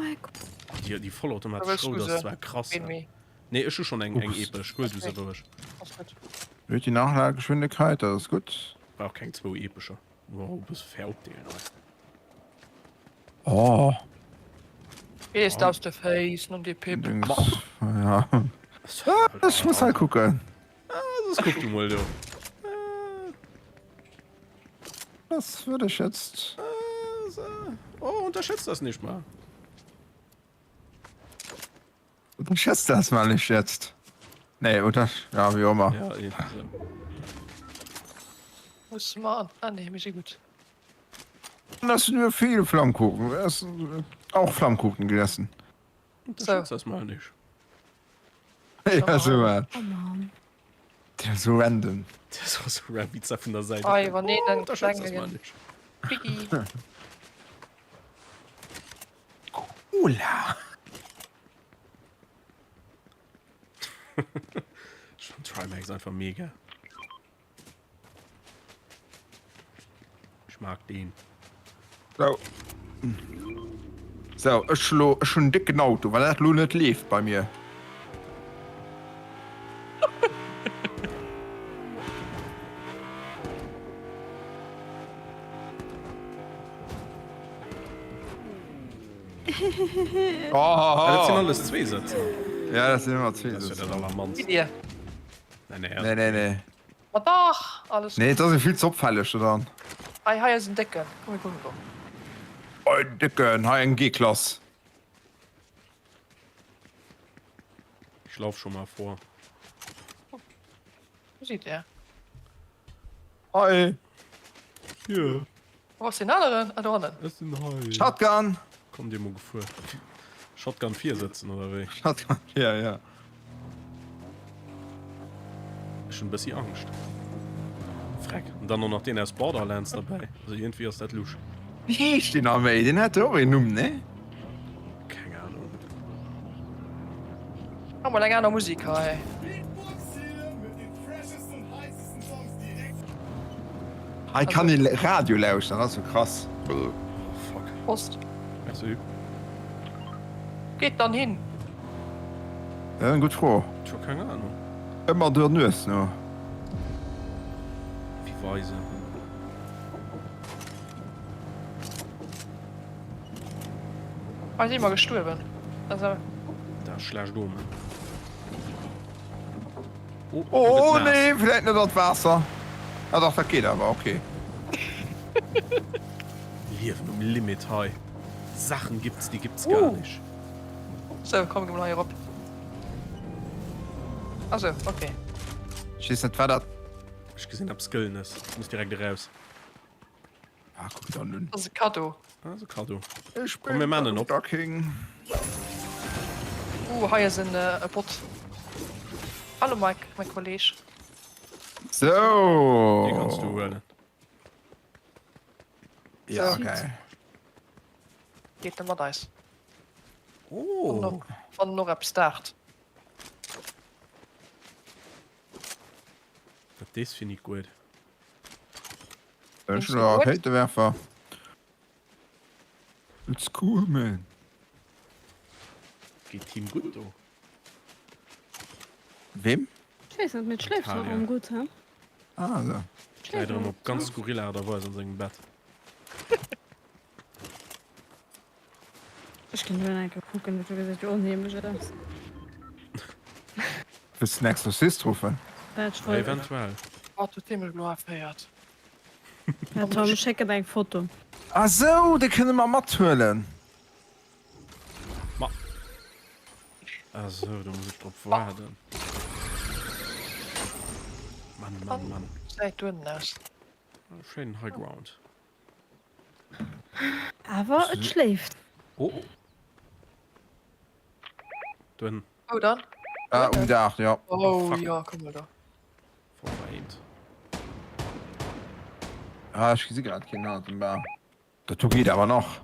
Speaker 2: Déi, déi vollautomatesch Schrout ass zwar krass. Nee, ech hu schonn eng eng epesch. Huel du se roueg.
Speaker 5: Ass gutt.
Speaker 1: Erhöht die Nachladegeschwindigkeit, dat ass gutt.
Speaker 2: Brauch keng zwou epescher. Wow, e bësse fair opdeelen hei.
Speaker 1: Oh.
Speaker 5: Gees aus de Féiss, nun dee Pipp.
Speaker 1: Ja. Ech muss halt kucken.
Speaker 2: Ah, das guck du mal, du.
Speaker 1: Das würde ich jetzt.
Speaker 2: Oh, unterschätzt das nicht mal.
Speaker 1: Unterschätzt das mal nicht jetzt. Nee, unter. Ja, wie auch immer.
Speaker 2: Ja, eh, so.
Speaker 5: Muss man. Ah, nee, mir si gutt.
Speaker 1: Das sind wir viel Flammkuchen. Wir essen auch Flammkuchen gegessen.
Speaker 2: Unterschätzt so. das mal nicht.
Speaker 1: Ja, so war.
Speaker 3: Oh Mann.
Speaker 1: Der ist so random.
Speaker 2: Der ist auch so random, wie von der Seite.
Speaker 5: Ei, wann nee, dann
Speaker 2: Unterschätzt das mal nicht.
Speaker 5: Piggy.
Speaker 1: Cola.
Speaker 2: Schon Trimax einfach mega. Ich mag den.
Speaker 1: So. So, ech lo, ech hunn en décken Auto, well dat lo net leeft bei mir. Oh,
Speaker 2: Ah, dat sinn alles Zweesëtzer.
Speaker 1: Ja, dat sinn ëmmer
Speaker 2: Dat ass jo
Speaker 1: Zweesëtzer.
Speaker 2: dat allermannst.
Speaker 5: Dir.
Speaker 2: Nee, nee,
Speaker 1: Nee, nee, nee.
Speaker 5: Ma dach, alles
Speaker 1: Nee, dat ass jo vill ze opfälleg do dann.
Speaker 5: Hei, hei ass en décken. Komm, mir kucken do.
Speaker 1: En décken, hei eng G-Klass.
Speaker 2: Ich lauf schon mal vor.
Speaker 5: Wo sidd Dir?
Speaker 1: Hei.
Speaker 2: Hier.
Speaker 5: Wou ass deen aneren? Ah, do hannen.
Speaker 2: Ech sinn hei.
Speaker 1: Shotgun!
Speaker 2: Komm dir mol gefuer. Shotgun virsëtzen oder wéi?
Speaker 1: Shotgun, ja, ja.
Speaker 2: Ech hunn e bëssi Angscht. Freck. An dann och nach deen aus Borderlands derbäi. Also iergendwéi ass dat lusch.
Speaker 1: Wéi heescht deen nach méi? Deen hat jo och een Numm, nee?
Speaker 2: Keng Ahnung.
Speaker 5: Mach mol eng aner Musik hei.
Speaker 1: Hei kann een Radio lauschteren, dat ass jo krass.
Speaker 2: Oh fuck.
Speaker 5: Prost.
Speaker 2: Merci.
Speaker 5: Geet dann hin?
Speaker 1: Dat ass eng gutt Fro.
Speaker 2: Ech hu keng Ahnung.
Speaker 1: Ëmmer der Nues no.
Speaker 2: Wéi weisen.
Speaker 5: Hei si mer gestuerwen. Also.
Speaker 2: Dat ass schlecht Omen. Oh,
Speaker 1: oh nee, vläit net an d'Waasser. Ah dach, dat geet awer, okay.
Speaker 2: Liewen um Limit hei. Sachen gibt's, déi gibt's gar nicht.
Speaker 5: Sou, komm, gi mol hei erop. Ah sou, okay.
Speaker 1: Ech weess net wat dat.
Speaker 2: Ech gesinn eppes Gëllenes. Ech muss direkt eraus.
Speaker 1: Ah, kuck dann un.
Speaker 5: Dat ass e Kaddo.
Speaker 2: Ah, ass e Kaddo.
Speaker 1: Ech
Speaker 2: Komm, mir
Speaker 1: bin
Speaker 2: man en op.
Speaker 1: Dr. King.
Speaker 5: Uh, hei ass en e Bot. Hallo Mike, mäi Kolleg.
Speaker 1: Sou.
Speaker 2: Dee kanns du huelen.
Speaker 1: Ja,
Speaker 5: So.
Speaker 1: geil.
Speaker 5: Geet net mat eis.
Speaker 2: Oh.
Speaker 5: Wann en och eppes daacht.
Speaker 2: Dat dees finn ik guet.
Speaker 1: Ech hunn e Rakéitewerfer. It's cool, man.
Speaker 2: Geet Team gutt do?
Speaker 1: Wem?
Speaker 3: Ech weess net, mee et schléift nach erëm gutt, he?
Speaker 1: Ah, esou.
Speaker 2: Läit erëm op ganz skurril Aart a Weis an sengem Bett.
Speaker 3: Ech ginn elo eng Kéier kucken, dat gesäit jo onheemlech aus.
Speaker 1: Wëlls de den Exorzist ruffen?
Speaker 3: Dat ech wollt.
Speaker 2: Eventuell.
Speaker 5: Wat huet dee mech elo erféiert?
Speaker 3: Ja Tom, schéck em eng Foto.
Speaker 1: Ah sou, dee kënne mer mathuelen.
Speaker 2: Ma. Ah sou, do muss ech drop waarden. Mann, Mann, Mann.
Speaker 5: Gesäit duennen aus.
Speaker 2: Schéinen High Ground.
Speaker 3: Awer et schléift.
Speaker 2: Oh. Dohin.
Speaker 5: Wou dann?
Speaker 1: Ah, um Daach, jo.
Speaker 5: Oh, fuck. Jo, komm mal do.
Speaker 2: Verweint.
Speaker 1: Ah, ech gesi grad keen hannert dem Bam. Dat do geet awer nach.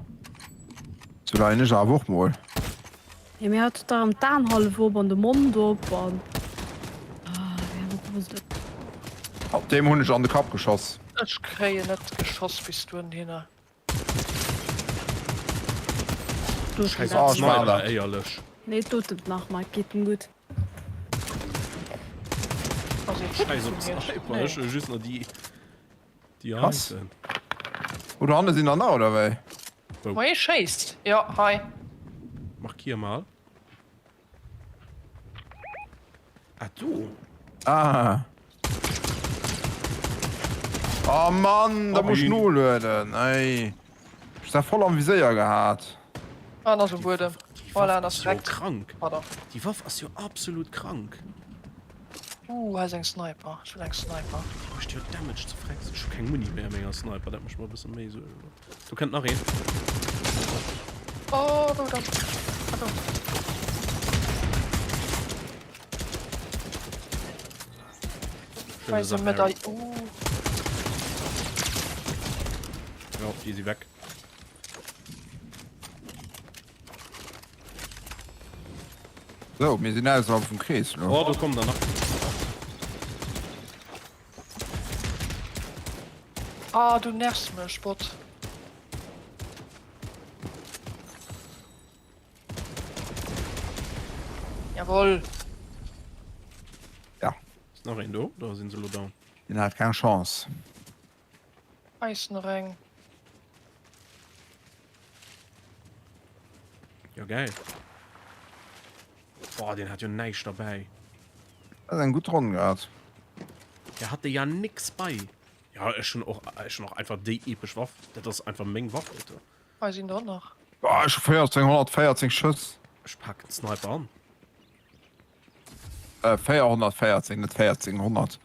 Speaker 1: Sou leien ech awer och mol.
Speaker 3: Jo, mee hatt huet da erëm d'Aen hallef op an de Mond op an. Ah, wéi awer gruseleg.
Speaker 1: Op deem hunn ech an de Kapp geschoss.
Speaker 5: Ech kréien net geschoss bis dohinner.
Speaker 2: Scheiss op d'Sniper, éierlech.
Speaker 3: Nee, et otemt nach, ma et geet em gutt.
Speaker 2: Scheiss op d'Sniper, ech hu just nach déi déi Eisen.
Speaker 1: Oh, do hanne sinn der nach, oder wéi?
Speaker 2: Wou?
Speaker 5: Ma hie schéisst, jo, hei.
Speaker 2: Markier mal. Ah, do.
Speaker 1: Ah. Oh Mann, da muss ich nolueden. Ey. Ich war voll am Viséier gehat.
Speaker 5: Ah, ass um Buedem. Voilà,
Speaker 2: das
Speaker 5: ass
Speaker 2: jo krank.
Speaker 5: Pardon.
Speaker 2: Die Waff ass jo absolut krank.
Speaker 5: Uh, hei ass eng Sniper. Ech wëll eng Sniper.
Speaker 2: Déi mécht jo Damage ze frex. Ech hu keng Muni méi a menger Sniper, dat mécht mer e bësse méi Suergen. Do kënnt nach een.
Speaker 5: Oh, wou dann? Ah, do.
Speaker 2: Schöne
Speaker 5: Hei
Speaker 2: Sache,
Speaker 5: ass e
Speaker 2: Harry.
Speaker 5: Medaille. Uh.
Speaker 2: Ja, déi si weg.
Speaker 1: So, mir sinn ausserhalb vum Krees elo.
Speaker 2: Oh, do kommen der nach.
Speaker 5: Ah, du nervs mech, Bot. Jawohl.
Speaker 1: Ja.
Speaker 2: Ist nach een do? Da sinn se lo down.
Speaker 1: Deen hat keng Chance.
Speaker 5: Hei ist nach eng.
Speaker 2: Ja, geil. Boah, den hat jo näischt derbäi.
Speaker 1: Dat ass eng gutt Ronn gehat.
Speaker 2: Der hatte ja nix bei. Ja, ech hun och, ech hun och einfach déi epesch Waff. Dat ass einfach meng Waff, Alter.
Speaker 5: Hei sinn der och nach.
Speaker 1: Boah, ech hu 1414 Schëss.
Speaker 2: Ech paken den Sniper an.
Speaker 1: Äh, 414, net 1400.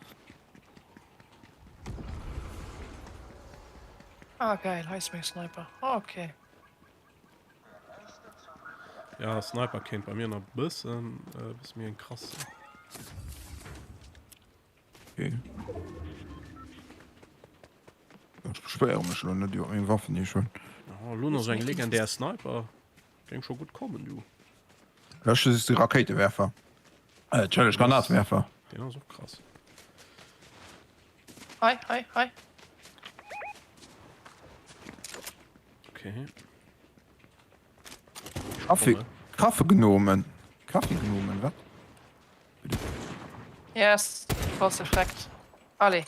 Speaker 5: Ah, geil, hei ist meng Sniper. Ah, okay.
Speaker 2: Ja, Sniper kéint bei mir nach bëssen, äh, bësse méi eng krass sinn.
Speaker 1: Okay. Ech beschwéiere mech elo net iwwer meng Waffen, déi ech hunn.
Speaker 2: Oh, elo nach sou eng legendär Sniper. Géing scho gutt kommen, du.
Speaker 1: Ech hu just de Rakéitewerfer. Äh, Entschëlleg, Granatwerfer.
Speaker 2: Deen ass och krass.
Speaker 5: Hei, hei, hei.
Speaker 2: Okay.
Speaker 1: Kaffi, Kaffegnomen. Kaffignomen, wat?
Speaker 5: Yes, was erschreckt. Allez.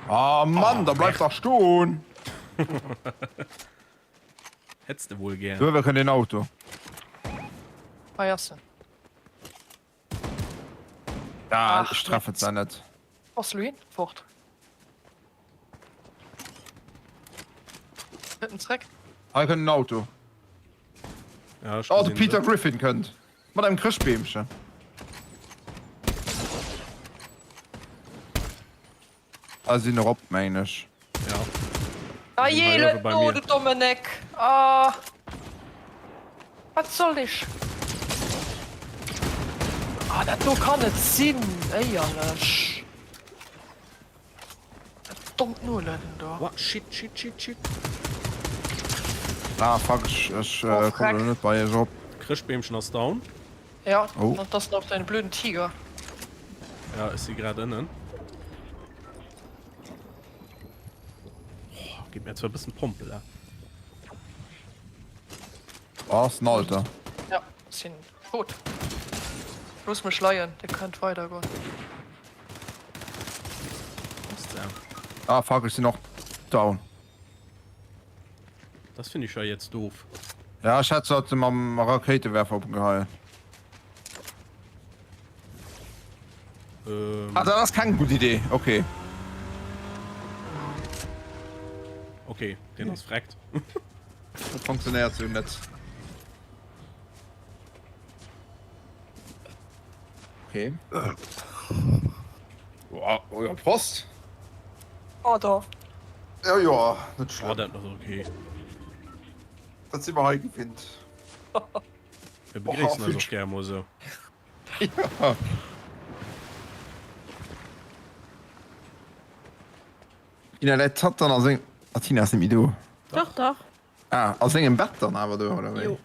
Speaker 1: Ah Mann, oh, da bleib doch stoen.
Speaker 2: Hättest du wohl gern.
Speaker 1: So, wir können den Auto.
Speaker 5: Ah, ja,
Speaker 1: Ja, ich treffe es net.
Speaker 5: Was Louis fort. Zréck.
Speaker 1: Hei kënnt en Auto.
Speaker 2: Ja, ech
Speaker 1: Oh, de
Speaker 2: gesinn
Speaker 1: Peter
Speaker 2: se.
Speaker 1: Griffin kënnt. Mat engem Chrëschtbeemchen. Ah, sinn erop, mengen ech.
Speaker 2: Ja.
Speaker 5: Ah
Speaker 2: Sinn
Speaker 5: jee,
Speaker 2: hei
Speaker 5: let
Speaker 2: uewe bei
Speaker 5: no,
Speaker 2: mir.
Speaker 5: du Dominik. Ah. Wat soll ech? Ah, dat do kann net sinn, éierlech. Dat dommt Noolueden do.
Speaker 2: What? Shit, shit, shit, shit.
Speaker 1: Ah, fuck, ech, ech
Speaker 5: Oh,
Speaker 1: äh, komme
Speaker 5: Freck.
Speaker 1: net bei iech op.
Speaker 2: Chrëschtbeemchen ass down.
Speaker 5: Ja,
Speaker 1: Oh.
Speaker 5: an das nach deine blöden Tiger.
Speaker 2: Ja, ech si grad ënnen. Oh, gib mir zwar e bëssen Pompel, eh.
Speaker 1: Oh, ass en Alter.
Speaker 5: Ja, sinn tot. Looss mech leien, dir kënnt weidergoen.
Speaker 1: Ah, fuck, ech sinn och down.
Speaker 2: Das finde ich ja jetzt doof.
Speaker 1: Ja, ech hat se mam Rakéitewerfer opgeheien.
Speaker 2: Ähm.
Speaker 1: Ah, dat ass keng gutt Idee. Okay.
Speaker 2: Okay, den ass freckt.
Speaker 1: Dat funktionéiert sou net. Okay. Oh, oh ja, Prost.
Speaker 5: Oh, da.
Speaker 1: Ja, ja, net
Speaker 2: Oh,
Speaker 1: schlimm.
Speaker 2: dat ass okay.
Speaker 1: Dat si mer hei gewinnt.
Speaker 2: Wir begréissen eis och gär mol sou.
Speaker 1: Ja. Tina läit hatt dann a seng. Ah, Tina ass net méi do.
Speaker 3: Dach, dach.
Speaker 1: Ah, a sengem Bett dann awer do, oder wéi?
Speaker 3: Jo.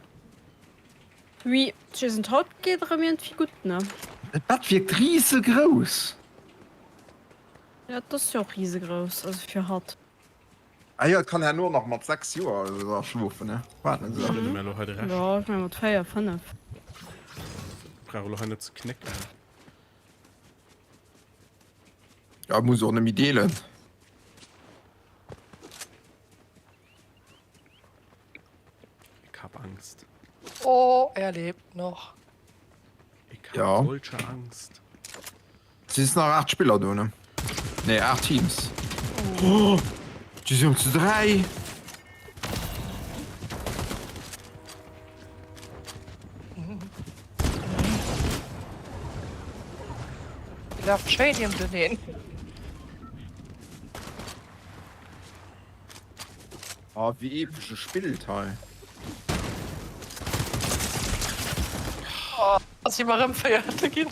Speaker 3: Oui, Jason, haut geet erëm iergendwéi gutt, ne?
Speaker 1: Dat Bett wierkt risegrouss.
Speaker 3: Ja, et ass jo och risegrouss, also fir hatt.
Speaker 1: Ah jo, et kann herno nach mat 6 Joer oder sou aschlofen, ne? War et net esou?
Speaker 2: Stelle mir elo hei de Rescht.
Speaker 3: Jo, ech meng mat 4, 5.
Speaker 2: Brauch elo hei net ze knécken.
Speaker 1: Ja, muss och net méi deelen.
Speaker 2: Ich hab Angst.
Speaker 5: Oh, er lebt noch.
Speaker 2: Ich hab
Speaker 1: Ja.
Speaker 2: solche Angst.
Speaker 1: Si sinn nach 8 Spiller do, ne? Nee, 8 Teams. Oh, déi sinn zu 3.
Speaker 5: Die laufen schéin iergendeneen.
Speaker 1: Ah, wéi epesch e spillt hei.
Speaker 5: Oh, si mer erëm Véierte ginn.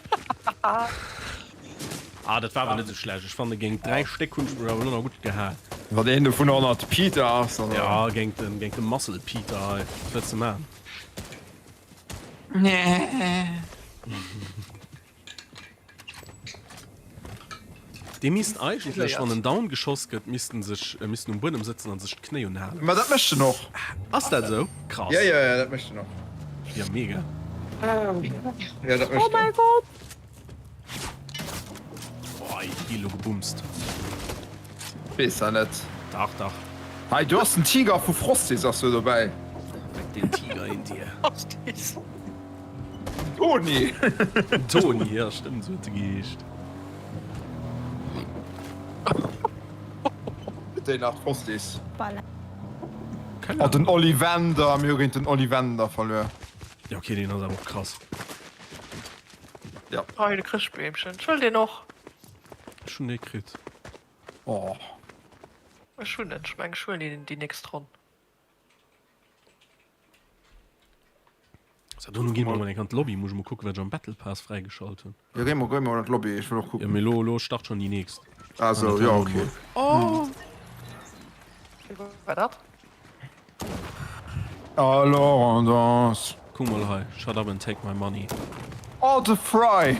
Speaker 2: Ah, dat war awer net esou schlecht. Ech fanne géint 3 Stéck hunn ech mech awer elo nach gutt gehal.
Speaker 1: Wann een dovun och nach de Peter ass, dann.
Speaker 2: Ja, géint den, géint de Muscle Peter hei. Wat wëlls de man? Dee misst eigentlech, wann en down geschoss gëtt, misst en sech, misst en um Buedem sëtzen an sech d'Knéi unhalen.
Speaker 1: Ma dat mécht en och.
Speaker 2: Ass dat esou? Krass.
Speaker 1: Ja, ja, ja, dat mécht en och.
Speaker 2: Ja, mega.
Speaker 1: Ja, dat mécht en.
Speaker 3: Oh mäi Gott!
Speaker 2: Boah, ey, déi elo gebumst.
Speaker 1: Weess dat net.
Speaker 2: Dach, dach.
Speaker 1: Hei, do ass den Tiger vu Frosties ass do dobäi.
Speaker 2: Weck den Tiger in dir.
Speaker 5: Frosties.
Speaker 1: Toni!
Speaker 2: Toni, ja stëmmt, esou huet e geheescht.
Speaker 1: Déi nach Frosties.
Speaker 3: Voilà.
Speaker 2: Keine
Speaker 1: Oh, den
Speaker 2: Ahnung.
Speaker 1: Ollivander, mir hu géint den Ollivander verluer.
Speaker 2: Ja, okay, deen ass awer och krass.
Speaker 1: Ja.
Speaker 5: Hei de Chrëschtbeemchen. Ech wëll deen och.
Speaker 2: Ech hunn ee kritt.
Speaker 1: Oh.
Speaker 5: Ech hunn en. Ech mengen, ech huelen een déi nächst Ronn.
Speaker 2: So, dono gi mer mol eng an d'Lobby. Muss ech mol kucken, wat ech am Battle Pass fräigeschalt hunn.
Speaker 1: Jo, géi mol, géi mol an d'Lobby, ech wëll och
Speaker 2: Ja,
Speaker 1: kucken.
Speaker 2: mee lo, lo start schonn déi nächst.
Speaker 1: Ah sou, jo, okay.
Speaker 2: Oh!
Speaker 5: Wéi war dat?
Speaker 1: Alors on danse.
Speaker 2: Kuck mol hei, Shut up and take my money.
Speaker 1: Oh, de Fry!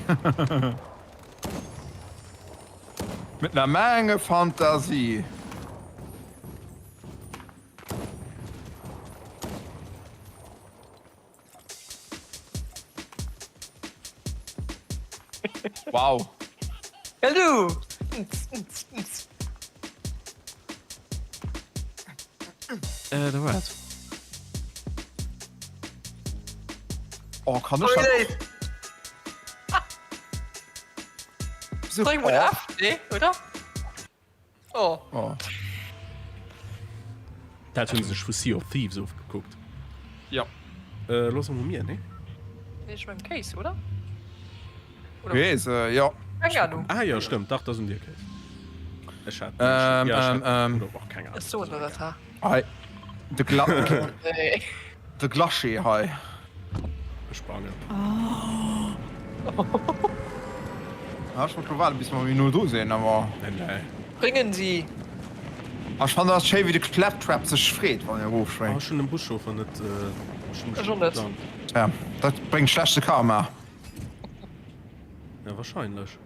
Speaker 1: Mit ner Menge Fantasie. Wow.
Speaker 5: Hello!
Speaker 2: Äh, da war et.
Speaker 1: Oh, kann ech dat?
Speaker 5: Dréck mol F, nee, oder? Oh.
Speaker 1: Oh.
Speaker 2: Dat hunn se sech vu Sea of Thieves ofgekuckt.
Speaker 1: Jo.
Speaker 2: Äh, lo ass emol mir, nee?
Speaker 5: Nee, ech meng Kéis, oder?
Speaker 1: Kéis, jo.
Speaker 5: Keng Ahnung.
Speaker 2: Ah jo, stëmmt, dach, dat ass un dir, Kéis. Ech hat,
Speaker 1: Ähm,
Speaker 2: ja, ech
Speaker 1: ähm,
Speaker 2: hat,
Speaker 1: ähm.
Speaker 2: oder och keng Ahnung.
Speaker 5: Ech soen der dat, ha?
Speaker 1: Hei, de Gla
Speaker 5: Nee.
Speaker 1: de Glacier hei.
Speaker 2: Ech sprangen.
Speaker 1: Ah, ech wollt lo waarden, bis mer méi no dru sinn, awer.
Speaker 2: Nee, nee.
Speaker 5: Bréngen si.
Speaker 1: Ah, ech fannen dat schéi, wéi de Claptrap sech freet, wann en
Speaker 2: Ah,
Speaker 1: erofspréngt.
Speaker 2: ech hunn den Buschauffer net, ech hunn mech
Speaker 5: Ech och
Speaker 2: net
Speaker 5: net.
Speaker 2: geplangt.
Speaker 1: Ja, dat bréngt schlechte Karma.
Speaker 2: Ja, wahrscheinlech.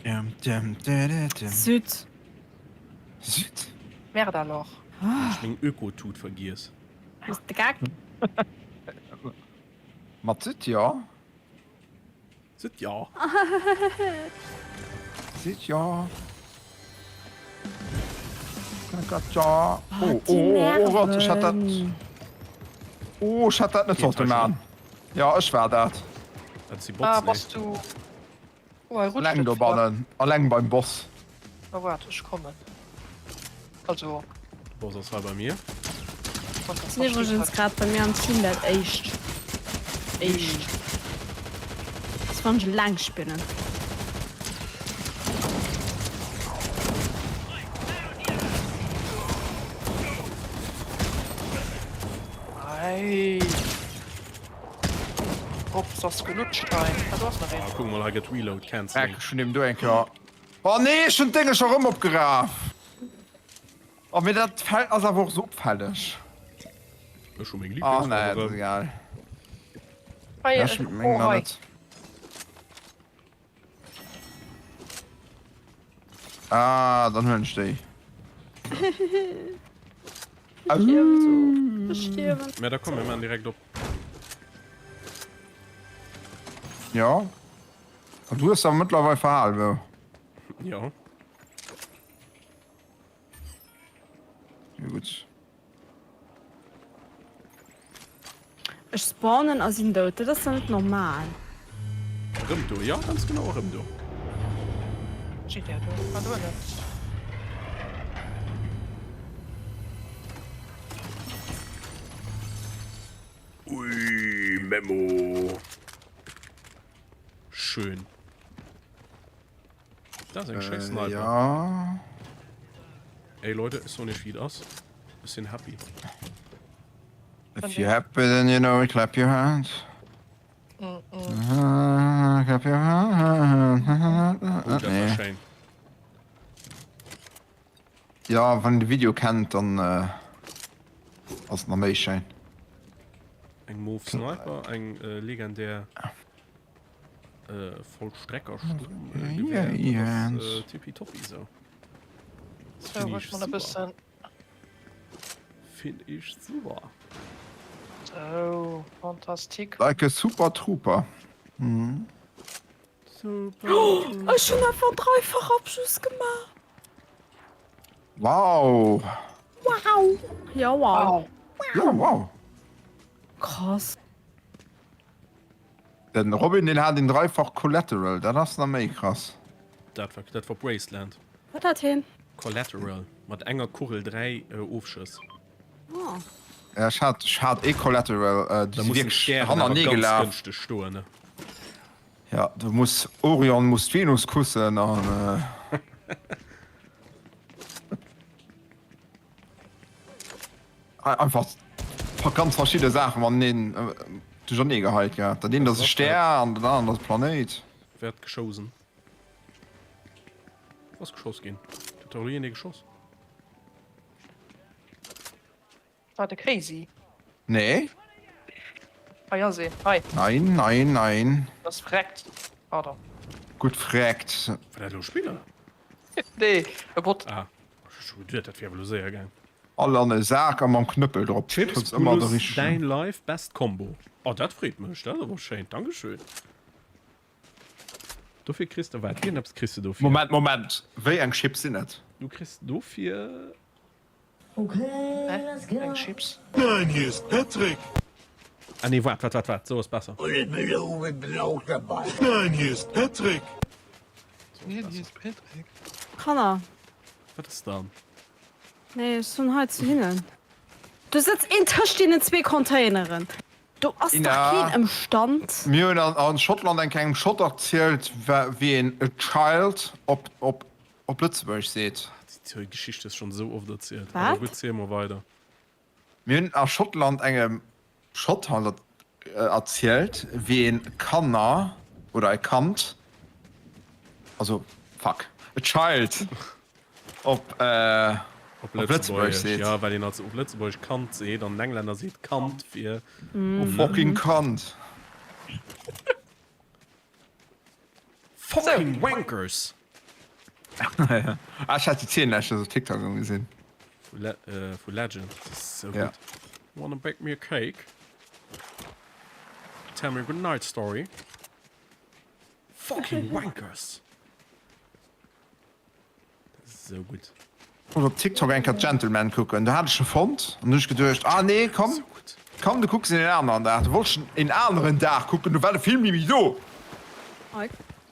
Speaker 1: Dum, dum, dum, dum.
Speaker 3: Süd.
Speaker 1: Süd.
Speaker 5: Merde alors.
Speaker 2: Hunn ech meng Öko-Tut vergiess.
Speaker 3: Bist de geck?
Speaker 1: Mat Süd, jo.
Speaker 2: Süd, jo.
Speaker 1: Süd, jo. Oh, oh, oh, oh Gott, ech hat dat. Oh, ech hat dat net sollte man. Ja, ech war dat.
Speaker 2: Dat si Bots,
Speaker 5: Ah,
Speaker 2: nee.
Speaker 5: bass du. Oh, hei rutscht
Speaker 1: Alleng
Speaker 5: et voll.
Speaker 1: dobannen, alleng beim Boss.
Speaker 5: Oh, waart, ech kommen. Also.
Speaker 2: De Boss ass hei bei mir.
Speaker 3: Sinn iwwregens grad bei mir am Team dat éischt. Éischt. Ass wann ech eleng spillen.
Speaker 5: Ei. Drops ass gelutscht hei. Ah, do ass nach een.
Speaker 2: Ah, kuck mol, hei gëtt Reload cancelling.
Speaker 1: Ech hunn eben do eng Kéier. Oh nee, ech hunn d'Dénge scho rëm opgeraf. Oh, mee dat Feld ass awer och sou opfälleg.
Speaker 2: Ech hu meng
Speaker 1: Oh nee,
Speaker 2: Lieblingswaffe
Speaker 1: dat ass
Speaker 2: rëm.
Speaker 1: egal.
Speaker 5: Hei,
Speaker 1: Ja, ech
Speaker 5: oh,
Speaker 1: meng nach
Speaker 5: hei.
Speaker 1: net. Ah, dann huelen ech déi.
Speaker 3: Ech stierwen sou. Ech stierwen.
Speaker 2: Mä da komm, mir maachen direkt op.
Speaker 1: Ja. An du hues awer mëttlerweil verhal, wou?
Speaker 2: Jo.
Speaker 1: Ja, gutt.
Speaker 3: Ech spawnen a sinn dout, dat ass doch net normal.
Speaker 2: Erëm do, jo ganz genau, erëm do.
Speaker 5: Steet der do? Ah, do ënnen.
Speaker 2: Ui, Memo. Schön. Dat ass eng schéi
Speaker 1: Äh,
Speaker 2: Sniper.
Speaker 1: ja.
Speaker 2: Ey Leute, ech soen iech wéi et ass. Ech sinn happy.
Speaker 1: If you're happy then you know it, clap your hands.
Speaker 5: Mm,
Speaker 1: mm. Clap your hands.
Speaker 2: Oh, dat war
Speaker 1: Nee.
Speaker 2: schéin.
Speaker 1: Ja, wann de Video kennt, dann äh, ass et nach méi schéin.
Speaker 2: Eng Mauve Sniper, eng äh, legendär Vollstreckersturmgewehr, dat ass tippitoppi sou.
Speaker 5: So, ech man e bëssen.
Speaker 2: Finn ech super.
Speaker 5: So, fantastique.
Speaker 1: Like a super trooper. Mhm.
Speaker 2: Super.
Speaker 3: Ech hunn einfach dreifach Abschuss gemaach.
Speaker 1: Wow.
Speaker 3: Wow. Ja, wow.
Speaker 1: Ja, wow.
Speaker 3: Krass.
Speaker 1: Den Robin deen hat een dreifach Collateral, dat ass nach méi krass.
Speaker 2: Dat war dat war Wasteland.
Speaker 3: Wat hat heen?
Speaker 2: Collateral mat enger Kugel 3 Ofschëss.
Speaker 3: Oh.
Speaker 1: Ja, ech hat ech hat ee Collateral, déi
Speaker 2: Da
Speaker 1: si
Speaker 2: mussen
Speaker 1: wierklech
Speaker 2: d'Stären awer
Speaker 1: hanernee
Speaker 2: ganz
Speaker 1: gelaf.
Speaker 2: gënschteg stoen, ne?
Speaker 1: Ja, du muss Orion muss d'Venus kussen an. Einfach ganz verschidde Saachen mateneen duerchernee geheit gehat. Dat eent ass e Stär an dat anert ass e Planéit.
Speaker 2: Wer hat geschossen? Wo ass geschoss ginn? Huet do iergendee geschoss?
Speaker 5: War de Crazy?
Speaker 1: Nee.
Speaker 5: Hei ass een. Hei.
Speaker 1: Nein, nein, nein.
Speaker 5: Ass freckt. Pardon.
Speaker 1: Gutt freckt.
Speaker 2: War dat elo e Spiller?
Speaker 5: Nee, e Bot.
Speaker 2: Ah, ech hu scho geduet, dat wier awer elo séier gaang.
Speaker 1: All an e Sak a mam Knëppel drop.
Speaker 2: Chips
Speaker 1: Trëfft ëmmer de
Speaker 2: plus
Speaker 1: richtegen.
Speaker 2: däin Live best Combo. Oh dat freet mech, dat ass awer schéin, Dankeschön. Dofir kriss de wat? Iergendeppes kriss de dofir.
Speaker 1: Moment, Moment, wéi eng Chips sinn et?
Speaker 2: Du kriss dofir.
Speaker 5: Hä? Eng Chips?
Speaker 8: Nein, hier ist Patrick.
Speaker 2: Ah nee, waart, waart, waart, waart, sou ass besser.
Speaker 8: Nein, hier ist Patrick.
Speaker 5: Nein, hier ist Patrick.
Speaker 3: Kanner.
Speaker 2: Wat ass dann?
Speaker 3: Nee, ech soen hei zu hinnen. Do sëtzt een tëscht deenen zwee Containeren. Do ass dach keen ëmstand.
Speaker 1: Mir hunn an Schottland eng engem Schott erzielt, wéi een a child op op op Lëtzebuergesch seet.
Speaker 2: Déi Geschicht hues schonn esou oft erzielt. Awer gutt, ziel mol weider.
Speaker 1: Mir hunn a Schottland engem Schott halt erzielt, wéi een Kanner oder e Kand, also fuck, a child op
Speaker 2: op Lëtzebuergesch seet. Jo, well een also op Lëtzebuergesch Kand seet an den Englänner seet Kand fir.
Speaker 1: Oh fucking Kand.
Speaker 2: Fucking wankers!
Speaker 1: Ah, ech hat déi Zeen leschtens op TikTok erëm gesinn.
Speaker 2: Vu Le äh, vu Legend. Dat ass sou gutt. Wanna bake me a cake? Tell me a good night story. Fucking wankers! Sou gutt.
Speaker 1: Wollt op TikTok eng Kéier Gentleman kucken, do hat ech e fonnt an du hunn ech geduecht, ah nee komm, komm du kucks en aneren Dag. Du wollt ech en aneren Dag kucken, du war de Film ni méi do.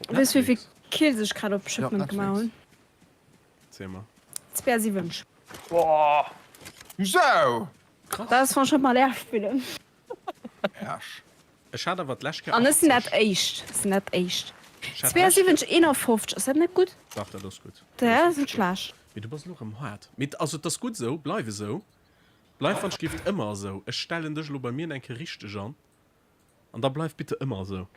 Speaker 3: Weess wéivill Kills ech grad op Shipment gemaach hunn?
Speaker 2: Ziel mer.
Speaker 3: 72.
Speaker 5: Boah.
Speaker 1: Sou!
Speaker 3: Dat ass wann ech net mat Är spillen.
Speaker 1: Äerch.
Speaker 2: Ech hat awer d'lescht Kéier
Speaker 3: An ech sinn dat
Speaker 2: 80.
Speaker 3: éischt. Ech sinn dat éischt.
Speaker 2: Ech hat d'lescht
Speaker 3: 72, 51, ass dat net gutt?
Speaker 2: Dach, dat ass gutt.
Speaker 3: Dat ass net schlecht.
Speaker 2: Mee du bass elo rëm haart. Mee also et ass gutt esou, bleif esou. Bleif wann ech giff ëmmer esou. Ech stellen dech elo bei mir eng Kéier richteg an. An da bleif bitte ëmmer esou.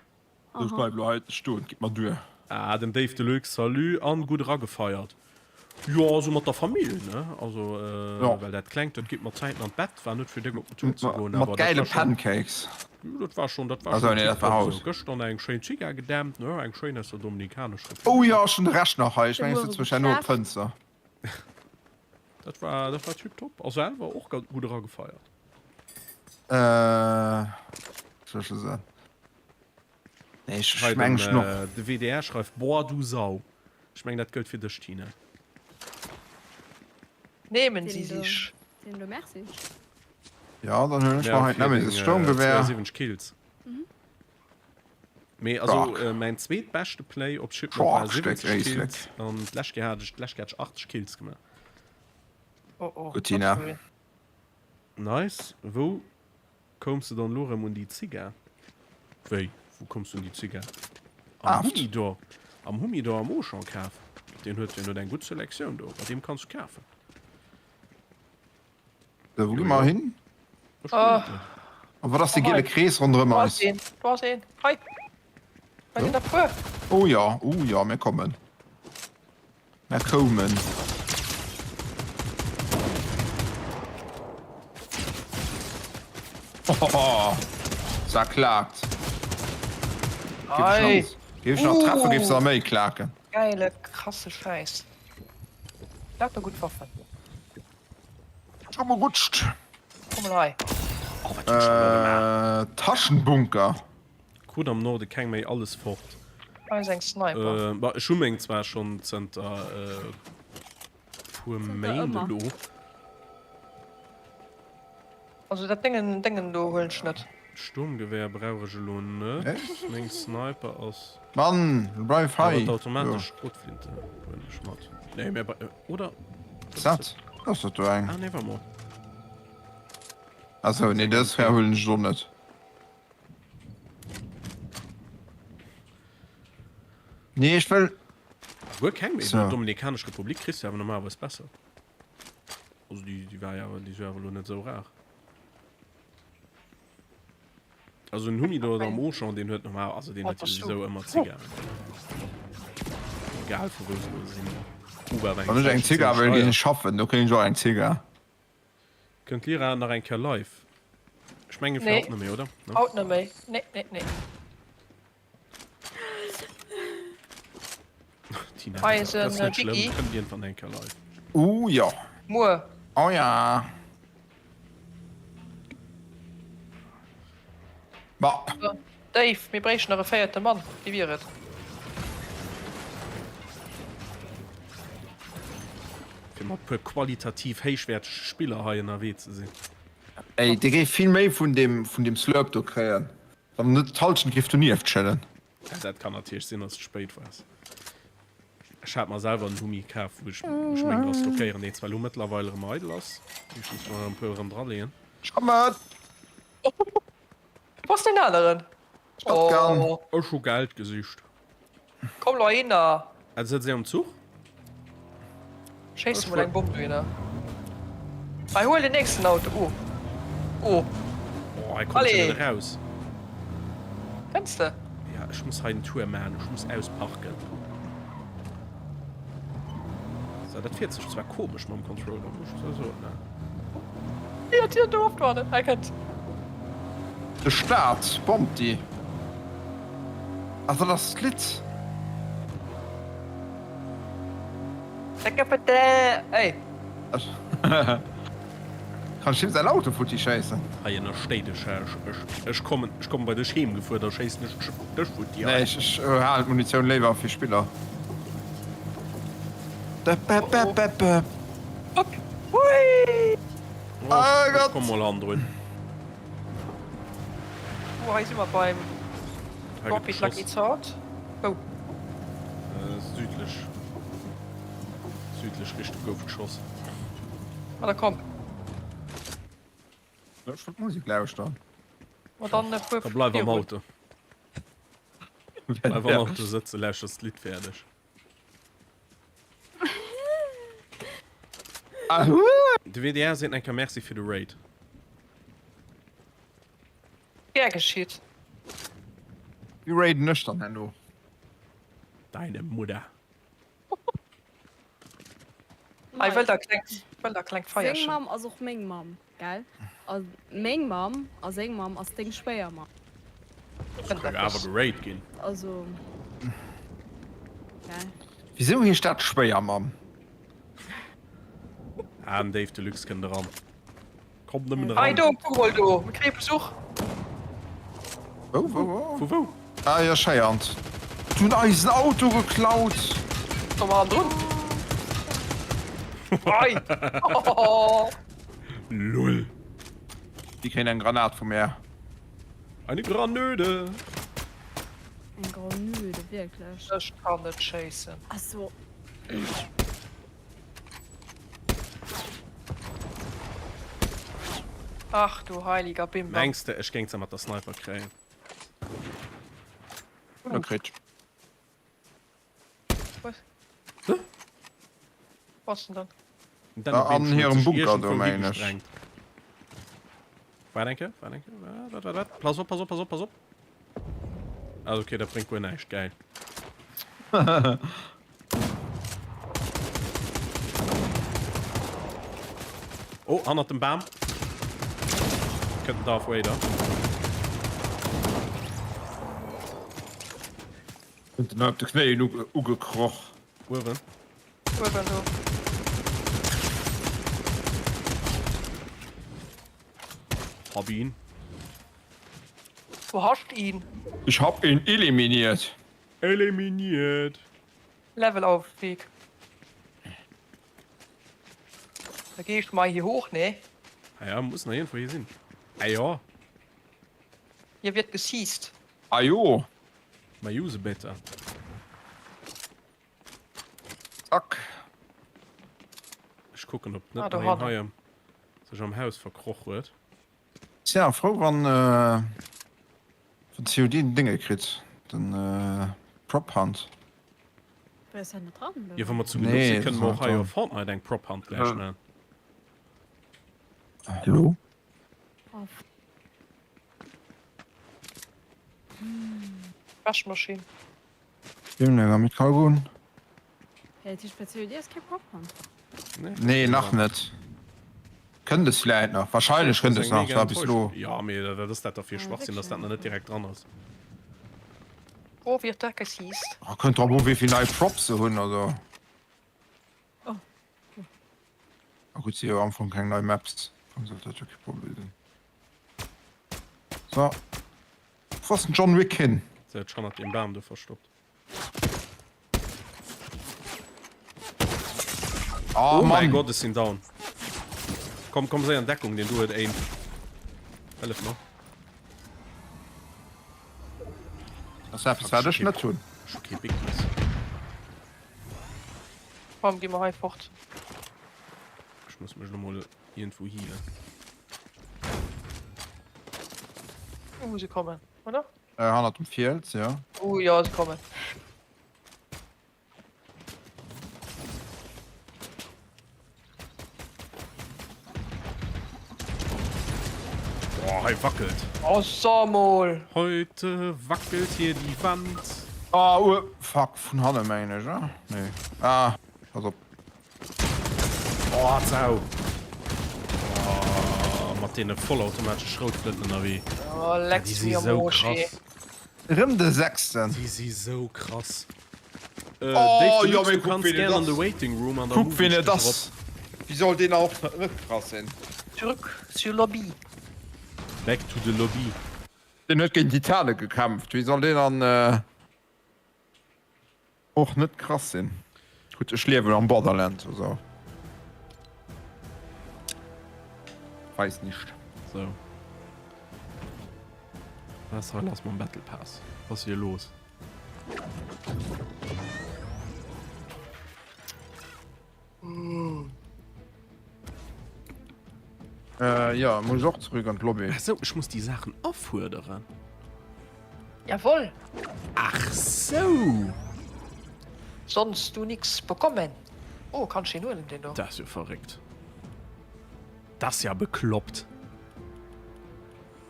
Speaker 1: Ech bleif elo hei stoen, et geet mer duer.
Speaker 2: Ah, den Dave Deluxe, salut an gutt eragefeiert. Jo, esou mat der Famill, ne? Also, well dat Klengt, dat geet mat Zäiten an d'Bett, war net fir déck op den Tour ze goen,
Speaker 1: Mat
Speaker 2: awer dat
Speaker 1: gäile
Speaker 2: war schonn,
Speaker 1: Pancakes.
Speaker 2: jo, dat war schonn, dat war
Speaker 1: Also
Speaker 2: schonn
Speaker 1: nee, dat war
Speaker 2: tiptop esou.
Speaker 1: haut.
Speaker 2: Gëschter eng schéin Zigar gedämpt, ne? Eng schéin aus der Dominikanescher
Speaker 1: Oh
Speaker 2: Republik.
Speaker 1: jo, ech hunn de Rescht nach hei. Ech
Speaker 3: De
Speaker 1: mengen, ech
Speaker 3: Muere
Speaker 1: sëtze mech herno op
Speaker 3: geschaaft.
Speaker 1: d'Fënster.
Speaker 2: Dat war, dat war tiptop. A selwer och ganz gutt eragefeiert.
Speaker 1: Äh, soll ech soen? Nee, ech
Speaker 2: Hei
Speaker 1: meng
Speaker 2: den,
Speaker 1: ech noch.
Speaker 2: äh, de WDR schreift, Boah, du Sau. Ech meng, dat gëllt fir dech, Tina.
Speaker 5: Nehmen Sie
Speaker 3: Deen do,
Speaker 5: sich.
Speaker 3: deen do, merci.
Speaker 1: Ja, dann huelen ech
Speaker 2: Ja,
Speaker 1: mer hei
Speaker 2: fir deng
Speaker 1: d'Nemesis
Speaker 2: äh,
Speaker 1: Sturmgewehr.
Speaker 2: 72 Kills. Mee also
Speaker 1: Stark.
Speaker 2: äh, mäin zweetbeschte Play op Shipment war
Speaker 1: Stark Stéck
Speaker 2: 70
Speaker 1: Éislek.
Speaker 2: Kills an d'lescht Kéier hat ech, d'lescht Kéier hat ech 80 Kills gemaach.
Speaker 5: Oh oh,
Speaker 1: Gutt, Tina.
Speaker 5: not cool.
Speaker 2: Nice. Wou Koums de dann elo rem un déi Zigar? Wéi, wou koums de un déi Zigar? Am
Speaker 1: Kaaft.
Speaker 2: Humidor, am Humidor am Auchan kaf. Deen huet, deen huet eng gutt Selektioun do, bei deem kanns du kafen.
Speaker 1: Sou, wou gi
Speaker 2: Jo,
Speaker 1: mer
Speaker 2: jo.
Speaker 1: hin?
Speaker 2: Ech weess et net.
Speaker 1: A wat ass dee
Speaker 5: Oh,
Speaker 1: giele
Speaker 5: hei.
Speaker 1: Krees ronderëm
Speaker 5: Do
Speaker 1: eis?
Speaker 5: ass een, do ass een. Hei, hei sinn der puer.
Speaker 1: Oh jo, oh jo, mir kommen. Mer koumen. Hohoho, sa klaakt.
Speaker 5: Ei.
Speaker 1: Géif ech nach treffen, géif se nach méi klaken.
Speaker 5: Geile krasse Schäiss. Lauter gutt Waffen.
Speaker 1: Schon mal rutscht.
Speaker 5: Komm mal hei.
Speaker 2: Oh, wat hunn ech elo gemaach?
Speaker 1: Äh, Taschenbunker.
Speaker 2: Krut am Norde keng méi, alles fort.
Speaker 5: Hei ass eng Sniper.
Speaker 2: Äh, ma ech hu meng zwar schonn zënter äh, puer
Speaker 3: Zënter
Speaker 2: Méint
Speaker 3: ëmmer.
Speaker 2: elo.
Speaker 5: Also dat Déngen, Déngen do huelen ech net.
Speaker 2: Sturmgewehr brauch ech elo net.
Speaker 1: Echt?
Speaker 2: Meng Sniper ass.
Speaker 1: Mann, bleif
Speaker 2: Awer
Speaker 1: hei.
Speaker 2: d'automatesch Schrotflinte huelen ech mat. Nee, mä bei, oder?
Speaker 1: Was dat? Ass dat do eng?
Speaker 2: Ah, nee, war mol.
Speaker 1: Achso, nee, dës huelen ech och net. Nee, ech wëll.
Speaker 2: Guer keng méi.
Speaker 1: So.
Speaker 2: Dominikanesch Republik kriss du awer normalerweis besser. Also déi, déi war ja awer, déi war awer elo net esou rar. Also en Humidor oder am Auchan, deen huet normal, also deen huet jo souwisou ëmmer Zigarren. Egal vu wou se elo sinn. Kuba war
Speaker 1: Wann ech eng Zigar wëll, ginn ech schaffen, do kréien ech och eng Zigar.
Speaker 2: Kënnt d'Lyra nach eng Kéier live? Ech mengen fir
Speaker 5: Nee.
Speaker 2: haut net méi, oder? Ne?
Speaker 5: Haut net méi. Nee, nee, nee.
Speaker 2: Tina,
Speaker 5: Hei
Speaker 2: dat
Speaker 5: ass en
Speaker 2: ass net schlëmm.
Speaker 5: Biggie.
Speaker 2: Kënnt iergendwann eng Kéier live.
Speaker 1: Uh jo.
Speaker 5: Muer.
Speaker 1: Oh ja. Ma.
Speaker 5: So, Dave, mir bréichten nach e véierte Mann. Wie wier et?
Speaker 2: Fir mat puer qualitativ héichwäertege Spiller hei ënnerwee ze sinn.
Speaker 1: Ey, dir géif vill méi vun deem, vun deem Slurp do kréien, wann der net d'Halschent géif donieft schëdden.
Speaker 2: Ja, dat kann natierlech sinn, dass et spéit waars. Ech hat mer selwer en Hummi kaf, wou ech wou ech meng dra stockéieren, deen zwar elo mëttlerweil erëm eidel ass. Ech muss mer erëm e puer erëm draleeën.
Speaker 1: Schrammen!
Speaker 5: Wou ass deen aneren?
Speaker 1: Shotgun!
Speaker 5: Oh.
Speaker 2: Ech hu Geld gesicht.
Speaker 5: Komm lo heihinner!
Speaker 2: Ah, sëtzt dir am Zuch?
Speaker 5: Schéiss mol eng Bomm dohinner. Hei, huel den nächsten Auto. Oh. Oh.
Speaker 2: Oh, hei kommt
Speaker 5: Allez.
Speaker 2: net eraus.
Speaker 5: Kënns de?
Speaker 2: Ja, ech muss hei den Tour maachen. Ech muss ausparken. So, dat fiert sech zwar komesch mam Controller, muss ech zwar soen, ne?
Speaker 5: Hier, Tier do op dohannen. Hei kënnt.
Speaker 1: De Staat bombt déi. Ach, dat ass d'Lidd.
Speaker 5: Ey.
Speaker 1: Kann ech him säin Auto futti schéissen?
Speaker 2: Hei ënnerstéi dech, hä? Ech kommen, ech kommen bei dech heem gefuer, da schéissen ech dech futti.
Speaker 1: Nee, ech halen d'Munitioun léiwer fir Spiller.
Speaker 5: Hui!
Speaker 1: Oh
Speaker 2: Ech komm mol hannendrun.
Speaker 5: Oh, hei si mer beim
Speaker 2: Hei gëtt
Speaker 5: Drop it like
Speaker 2: geschoss.
Speaker 5: it's hot. Wou?
Speaker 2: Südlech. Südlech Richtung gouf geschoss.
Speaker 5: Ma da komm.
Speaker 1: Ech wollt Musek lauschteren.
Speaker 5: Ma dann e puer
Speaker 2: Da bleif am
Speaker 5: virun.
Speaker 2: Auto. Bleif am Auto sëtzen, lauschters d'Lidd fäerdeg. De WDR seet enker Merci fir de Raid.
Speaker 5: Gär geschitt.
Speaker 1: Wéi raiden ech dann herno?
Speaker 2: Deine Mudder.
Speaker 5: Hei wëll der klengt, wëll der klengt
Speaker 3: Seng
Speaker 5: Feierchen.
Speaker 3: Mamm ass och meng Mamm, gell? A meng Mamm a seng Mamm ass deng Schwéiermamm.
Speaker 2: Dat kann jo awer geraid ginn.
Speaker 3: Also, gell?
Speaker 1: Wisou heescht dat Schwéiermamm?
Speaker 2: Ah, den Dave Deluxe kënnt eran. Kommt nëmmen
Speaker 5: Hei
Speaker 2: eran.
Speaker 5: do, kuck mol do, mir kréie Besuch.
Speaker 1: Wou, wou, wou?
Speaker 2: Vu wou?
Speaker 1: Ah jo, Schéiernd. D'hunn eisen Auto geklaut.
Speaker 5: Komm mer hannendrun. Hei.
Speaker 2: Lull.
Speaker 1: Déi kréien eng Granat vu mär.
Speaker 2: Eine Granöde.
Speaker 3: Eng Granöde, wierklech.
Speaker 5: Ech kann net schéissen.
Speaker 3: Also.
Speaker 5: Ach du heiliger Bimbam.
Speaker 2: Mengs de ech géing se mat der Sniper kréien?
Speaker 1: Oder kritt.
Speaker 5: Was?
Speaker 2: Hä?
Speaker 5: Was denn dann?
Speaker 2: Dann
Speaker 1: Ah, an hirem Bunker do, mengen ech.
Speaker 2: Waart eng Kéier, waart eng Kéier, waart, waart, waart. Pass op, pass op, pass op, pass op. Ah, okay, dat bréngt guer näischt, geil. Oh, hannert dem Bam. Kënnt den Darth Vader.
Speaker 1: Huet en op de Knéien ugekroch.
Speaker 2: Uewen.
Speaker 5: Uewen do.
Speaker 2: Hab ihn.
Speaker 5: Du hast ihn.
Speaker 1: Ich hab ihn eliminiert.
Speaker 2: Eliminiert.
Speaker 5: Levelaufstieg. Da geh ich mal hier hoch, ne?
Speaker 2: Ah ja, muss nach irgendwo hier sinn. Ah ja.
Speaker 5: Hier wird geseast.
Speaker 1: Ah jo.
Speaker 2: Mal use bitte.
Speaker 1: Zack.
Speaker 2: Ech kucken, ob net
Speaker 5: Ah,
Speaker 2: nach een
Speaker 5: dohannen.
Speaker 2: hei am, sech am Haus verkroch huet.
Speaker 1: Tja, frou wann äh, wann COD den Dinge kritt, den äh, Prop Hunt.
Speaker 3: Wär ass dat net dran?
Speaker 2: Jo, wa mer zu genuch
Speaker 1: Nee,
Speaker 2: sinn, kënne
Speaker 1: das
Speaker 2: mer
Speaker 1: ass
Speaker 2: och hei
Speaker 1: net
Speaker 2: op Fortnite eng Prop Hunt gläich maachen.
Speaker 1: Hallo?
Speaker 3: Oh,
Speaker 5: Waschmaschinn.
Speaker 1: Jemne mit Kalgun?
Speaker 3: Ja, dat heescht bei COD ass kee Prop Hunt.
Speaker 1: Nee, nach net. Kënnt es vläit nach. Wahrscheinlech kënnt es
Speaker 2: Eng
Speaker 1: nach,
Speaker 2: mega
Speaker 1: war bis elo.
Speaker 2: Enttäuschung. Ja, mee wat ass dat da fir
Speaker 3: Ja,
Speaker 2: Schwachsinn, dass dat nach net direkt dran ass.
Speaker 5: Wo wird da geseast?
Speaker 1: Oh, kënnt drop un, wéi vill nei Props se hunn, also.
Speaker 3: Oh.
Speaker 1: Ah gutt, si jo am Fong keng nei Maps. Dann sollt dat jo kee Problem sinn. So. Wou ass den John Wick hin?
Speaker 2: Se huet sech hannert deem Bam do verstoppt.
Speaker 1: Oh,
Speaker 2: Oh mein
Speaker 1: Mann.
Speaker 2: Gott, ech sinn down. Komm, komm séier an Deckung, deen do huet Aim. Hëllef mer.
Speaker 1: Das ist etwas, wat ech net hunn.
Speaker 2: Ech hu kee Big Miss.
Speaker 5: Komm, gi mer hei fort.
Speaker 2: Ech muss mech lo mol iergendwou healen.
Speaker 5: Uh, se kommen, oder?
Speaker 1: Äh, hannert dem Fiels, jo.
Speaker 5: Uh, jo, se kommen.
Speaker 2: Boah, hei wackelt.
Speaker 5: Oh, so mol.
Speaker 2: Heute wackelt hier die Wand.
Speaker 1: Ah, uh, fuck, vun hanne mengen ech, oder? Nee. Ah, pass op.
Speaker 2: Oh, Sau. Oh, mat deene vollautomatesche Schroutflënten ënnerwee.
Speaker 5: Oh,
Speaker 2: Déi
Speaker 5: lecks
Speaker 2: si
Speaker 5: mir am
Speaker 2: sou
Speaker 5: Arsch, ey.
Speaker 2: krass.
Speaker 1: Rëm de sechsten.
Speaker 2: Déi si sou krass.
Speaker 1: Oh,
Speaker 2: Dave
Speaker 1: jo,
Speaker 2: Deluxe,
Speaker 1: mee
Speaker 2: du
Speaker 1: kuck
Speaker 2: kanns
Speaker 1: ween et
Speaker 2: gären an de
Speaker 1: ass.
Speaker 2: Waiting Room an da
Speaker 1: Kuck
Speaker 2: move
Speaker 1: ween
Speaker 2: ech
Speaker 1: et
Speaker 2: dech
Speaker 1: ass.
Speaker 2: erop.
Speaker 1: Wéi soll deen och net krass sinn?
Speaker 5: Zurück zur Lobby.
Speaker 2: Back to the lobby.
Speaker 1: Deen huet géint Titane gekämpft, wéi soll deen dann och net krass sinn? Gutt, ech liewen am Borderland, also weiß nicht.
Speaker 2: So. Was hei lass mam Battle Pass? Was ass hier los?
Speaker 1: Äh, ja, muss och zurück an d'Lobby.
Speaker 2: Ach so, ech muss déi Saachen afuerderen.
Speaker 5: Jawohl.
Speaker 2: Ach so.
Speaker 5: Sonst du nix bekommen. Oh, kann ech deen huelen, deen do?
Speaker 2: Dat ass jo verréckt. Dat ass ja bekloppt.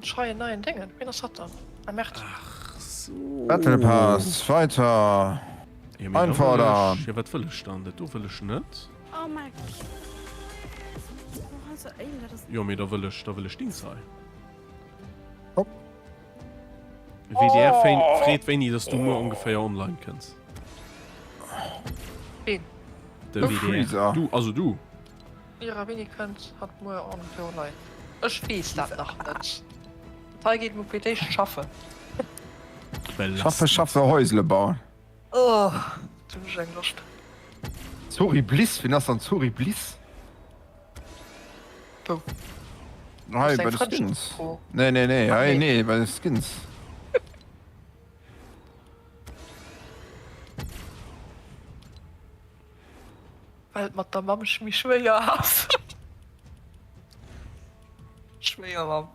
Speaker 5: Schreien neien Déngen. Wien ass hatt dann? Ah Merde.
Speaker 2: Ach so.
Speaker 1: Battle Pass, weiter.
Speaker 2: Ja, mee da wëll
Speaker 1: Einfordern.
Speaker 2: ech, ja wat wëll ech dann? Dat do wëll ech net.
Speaker 3: Oh mein Gott. Wo hast du aim? Dat ass.
Speaker 2: Jo mee da wëll ech, da wëll ech Dings hei.
Speaker 1: Hopp.
Speaker 2: WDR féin, freet wéini dass du muer ongeféier online kënns.
Speaker 5: Ween?
Speaker 2: De
Speaker 1: De
Speaker 2: WDR.
Speaker 1: Freezer.
Speaker 2: Du, also du.
Speaker 5: Ira wéini kënnt hatt muer ongeféier online? Ech weess dat nach net. Dat hei geet muer fir d'éischt schaffen.
Speaker 1: Schaffe,
Speaker 2: Belastend.
Speaker 1: schaffe, Häusle bauen.
Speaker 5: Oh, do hunn ech eng Loscht.
Speaker 1: Zori Bliss? Wien ass dann Zori Bliss?
Speaker 5: Wou?
Speaker 1: Hei
Speaker 5: Ass
Speaker 1: bei
Speaker 5: eng
Speaker 1: de Skins.
Speaker 5: Frëndschaftsfro.
Speaker 1: Nee, nee, nee,
Speaker 5: Ach
Speaker 1: hei
Speaker 5: nee.
Speaker 1: nee, bei de Skins.
Speaker 5: Well et mat der Mamm méi schwéier ass. Schwéiermamm.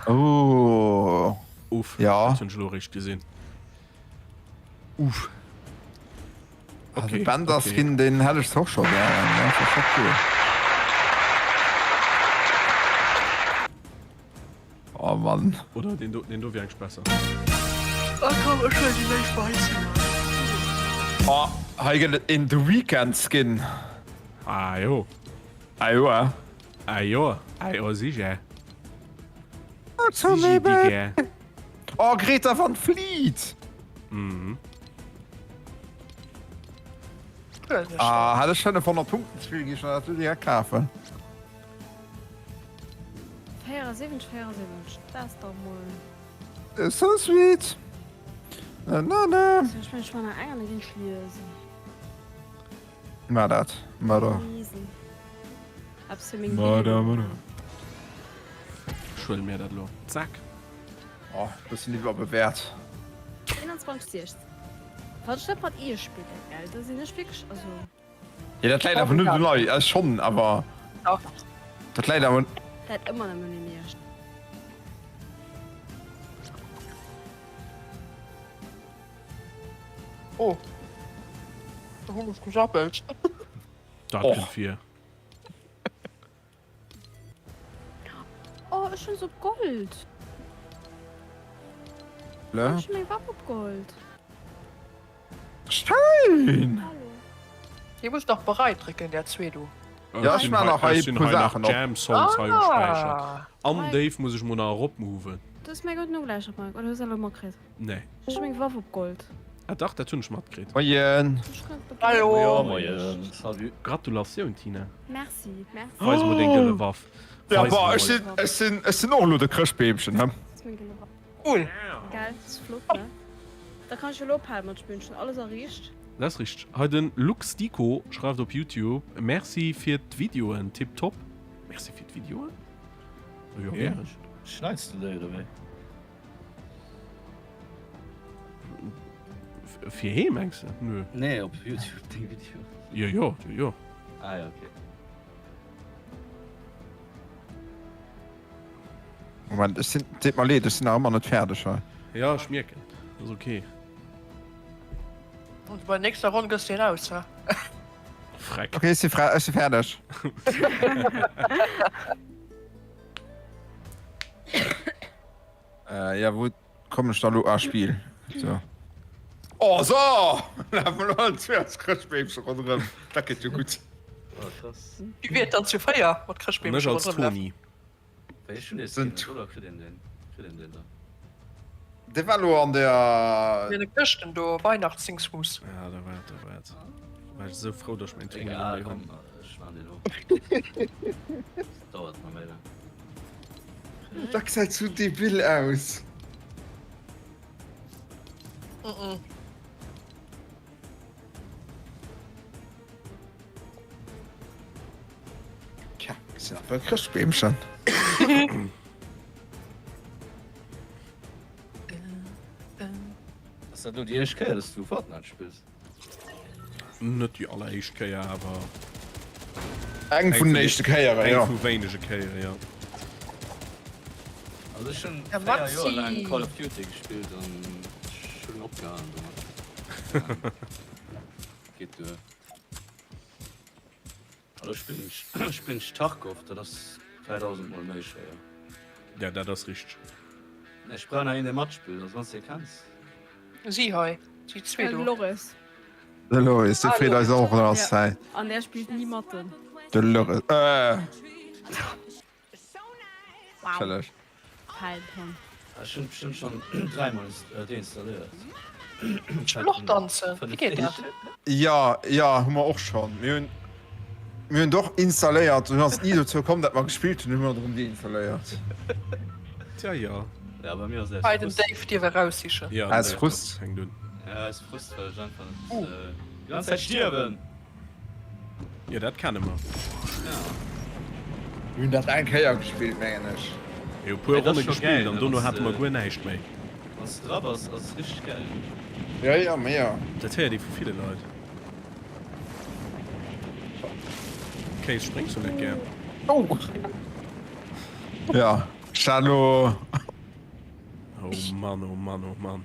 Speaker 1: Oh.
Speaker 2: Uff,
Speaker 1: Ja.
Speaker 2: dat hunn ech elo eréischt gesinn. Uff.
Speaker 1: Also
Speaker 2: Okay,
Speaker 1: Bender
Speaker 2: okay.
Speaker 1: Skin, den hätt ech och scho gären. Dat ass scho cool. Oh Mann.
Speaker 2: Oder deen do, deen do wier eigentlich besser.
Speaker 5: Ah komm, ech huelen déi léif Beizungen.
Speaker 1: Oh, hei gëtt et een The Weeknd Skin.
Speaker 2: Ah jo.
Speaker 1: Ah jo, eh?
Speaker 2: Ah jo, ah jo, sicher. Sichi, Digga.
Speaker 1: Oh, Greta van Fleet!
Speaker 2: Mhm.
Speaker 1: Ah, hätt ech 500 Punkten ze vill, géif ech mer dat do direkt kafen.
Speaker 3: 74, 74, dat ass dach mol.
Speaker 1: So sweet! Na na na.
Speaker 3: Ech mengen, ech war nach eng an da ginn ech liesen.
Speaker 1: Mar dat, mar da.
Speaker 3: Liesen. Eppes fir meng
Speaker 1: Mar da,
Speaker 3: Bildung.
Speaker 1: mar da.
Speaker 2: Ech huelen mir dat elo. Zack.
Speaker 1: Oh, bëssen iwwerbewäert.
Speaker 3: 21, 16. Falls ech net mat iech spillen, gell, da sinn ech wierklech, also.
Speaker 1: Jo, dat läit awer net un eis, eis schonn, awer dat läit awer.
Speaker 3: Läit ëmmer nëmmen un iech.
Speaker 5: Oh, do hunn ech gesappelt.
Speaker 2: Dat kënnt vir.
Speaker 3: Oh, ech hunn se op Gold.
Speaker 1: Le?
Speaker 3: Ech hunn meng Waff op Gold.
Speaker 1: Schein!
Speaker 3: Hallo.
Speaker 5: Dir musst nach bereit drécken, där zwee do.
Speaker 1: Ja, ech man nach hei
Speaker 2: Ech sinn
Speaker 1: puer
Speaker 2: hei nach
Speaker 1: Saachen op.
Speaker 2: Jam Songs hei um Späicher.
Speaker 5: Ah!
Speaker 2: An Dave muss ech mol nach eropmoven.
Speaker 3: Du hues mäi Gold nogeläuschert, Mike, oder hues elo matkritt?
Speaker 2: Nee.
Speaker 3: Ech hu meng Waff op Gold.
Speaker 2: Ah dach, dat hunn ech matkritt.
Speaker 1: Moien!
Speaker 5: Hallo!
Speaker 7: Jo, moien, salut.
Speaker 2: Gratulatioun, Tina.
Speaker 3: Merci, merci.
Speaker 2: Weis mol deng gëlle Waff.
Speaker 1: Ja,
Speaker 2: Weis
Speaker 1: boah,
Speaker 2: mol.
Speaker 1: ech sinn, ech sinn, ech sinn och elo de Chrëschtbeemchen, he?
Speaker 3: Dat ass meng gëlle Waff.
Speaker 5: Cool!
Speaker 3: Gell, dat ass flott, ne? Da kann ech elo ophalen mat spillen, ech hunn alles erreecht.
Speaker 2: Dat ass richteg. Hei den Luxdico schreift op Youtube, Merci fir d'Videoen, tiptop. Merci fir d'Videoen? Jo, gären.
Speaker 7: Schneits de déi oder wéi?
Speaker 2: Fir heem mengs de? Nö.
Speaker 7: Nee, op Youtube deng Video.
Speaker 2: Jo, jo, jo, jo.
Speaker 7: Ah ja, okay.
Speaker 1: Moment, ech sinn, deet mer leed, ech sinn nach ëmmer net fäerdeg hei.
Speaker 2: Ja, ech mierken. Ass okay.
Speaker 5: Und bei nächster Ronn gëss de en aus, ha?
Speaker 2: Freck.
Speaker 1: Okay, ech si fre ech si fäerdeg. Äh, ja, wou kommen ech da lo? Ah, Spiel. So. Oh, so! Lafen wir lo allen zwee als Chrëschtbeemche ronderëm. Dat geet jo gutt.
Speaker 7: Oh, krass.
Speaker 5: Wie wier et dann zu 4 mat
Speaker 2: An ech
Speaker 5: Chrëschtbeemche
Speaker 2: als
Speaker 5: ronderëm lafen?
Speaker 2: Toni.
Speaker 7: Wéi ech hunn dee
Speaker 1: Sind-
Speaker 7: Skin net, oder? Kritt een deen? Kritt een deen da?
Speaker 1: Dee war lo an der.
Speaker 5: Deene Këschten do, Weihnachtsdingsmus.
Speaker 2: Ja, da war et, da war et. War ech esou frou, dass ech mäin Toni
Speaker 7: Egal,
Speaker 2: net méi
Speaker 7: komm,
Speaker 2: hunn.
Speaker 7: ech maan deen och. Dauert nach méi laang.
Speaker 1: Dat gesäit sou debil aus.
Speaker 5: Mm-mm.
Speaker 1: Tja, sinn einfach e Chrëschtbeemchen.
Speaker 7: Ass dat lo déi éischt Kéier, dass du Fortnite spills?
Speaker 2: Net déi alleréischt Kéier, awer
Speaker 1: Eng vun den éischte Kéieren, jo.
Speaker 2: Eng vu wéinege Kéieren, jo.
Speaker 7: Also ech hunn
Speaker 5: Ja,
Speaker 7: 4
Speaker 5: Maxi.
Speaker 7: Joer laang Call of Duty gespillt an ech hunn opgehalen domat. Geet duer. Elo spillen ech spillen ech Tarkov, dat ass 3000 mol méi schwéier.
Speaker 2: Ja, dat ass richteg.
Speaker 7: Ech brauch nach een dee matspillt, also wann s de ee kenns.
Speaker 5: Si hei, si zwee
Speaker 3: De
Speaker 5: do.
Speaker 3: Loris.
Speaker 1: De Loris, dee
Speaker 5: Ah,
Speaker 1: freet eis
Speaker 5: Loris.
Speaker 1: och nach
Speaker 3: Ja.
Speaker 1: Zäit.
Speaker 3: An der spillt ni mat den.
Speaker 1: De Loris, äh.
Speaker 3: Wow.
Speaker 1: Challenge.
Speaker 3: Python.
Speaker 7: Ech hunn bestëmmt schonn dräimol deinstalléiert.
Speaker 5: Ech wëll och danzen. Wéi geet dat?
Speaker 1: Jo, jo, hu mer och schonn. Mir hunn, mir hunn et och installéiert, dunn ass et ni dozou komm, dat mer gespillt hunn, hunn mer et erëm deinstalléiert.
Speaker 2: Tja, jo.
Speaker 7: Ja, bei mir ass et aus
Speaker 5: Hei den
Speaker 7: Frust.
Speaker 5: Dave dierf eraussichen.
Speaker 2: Ja, den
Speaker 1: Aus
Speaker 2: Dave
Speaker 1: Frust?
Speaker 2: fänkt un.
Speaker 7: Ja, aus Frust, well ech einfach net déi ganz Zäit stierwen.
Speaker 2: Jo, dat kenne mer.
Speaker 1: Mir hunn dat eng Kéier gespillt, mengen ech.
Speaker 2: Jo, e puer
Speaker 7: Dat ass
Speaker 2: Ronne
Speaker 7: scho
Speaker 2: gespillt
Speaker 7: gäil,
Speaker 2: an
Speaker 7: dat
Speaker 2: dono
Speaker 7: ass,
Speaker 2: hate mer guer näischt méi.
Speaker 7: Wann s de dra bass, ass et richteg gäil.
Speaker 1: Jo, jo, mega.
Speaker 2: Dat héiert ee vu ville Leit. Kéis, spréngs du net gär?
Speaker 1: Oh! Ja, ech hat elo.
Speaker 2: Oh Mann, oh Mann, oh Mann.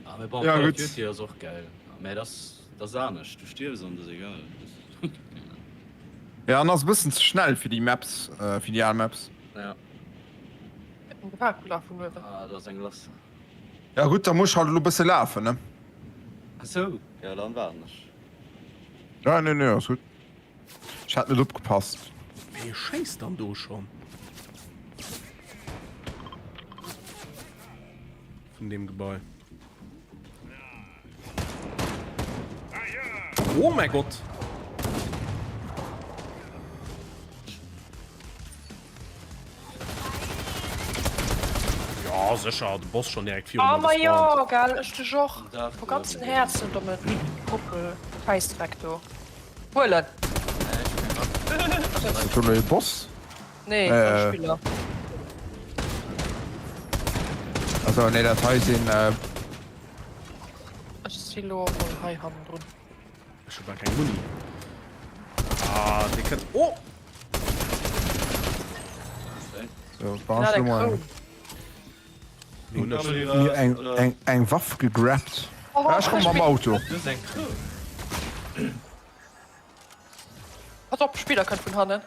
Speaker 7: Ah, mee bon,
Speaker 1: Ja,
Speaker 7: Call of
Speaker 1: gutt.
Speaker 7: Duty ass och gäil. Mä dat ass, dat ass anescht. Du stierfs an et ass egal.
Speaker 1: Ja, an ass e bëssen ze schnell fir déi Maps, fir déi al Maps.
Speaker 7: Ja.
Speaker 5: Den Dracula vun uewen.
Speaker 7: Ah, do ass eng lass.
Speaker 1: Ja gutt, da muss ech halt elo bësse lafen, ne?
Speaker 7: Ah sou, ja dann waarden ech.
Speaker 1: Ja, nee, nee, ass gutt. Ech hat net opgepasst.
Speaker 2: Wee schéisst dann do schonn? Vun deem Gebai. Oh mäi Gott! Ja, sécher, de Boss schon direkt virun
Speaker 5: Ah
Speaker 2: mir
Speaker 5: ma jo,
Speaker 2: gespawnt.
Speaker 5: gell, ech dech och vu ganzen Häerzen, domme Koppel Schäissdreck do. Huelen!
Speaker 1: Ass dat elo ee Boss?
Speaker 5: Nee, äh, Spiller.
Speaker 1: Also nee, dat hei sinn. Äh...
Speaker 5: Ech si lo mol hei hannendrun.
Speaker 2: Ech hu gar keng Muni. Ah, dee kënnt. Oh!
Speaker 1: So, war schon mal. Mir eng, eng, eng Waff gegrabt. Oh, ja, ich komm mam Auto.
Speaker 5: Pass op, Spiller kënnt vun hannen.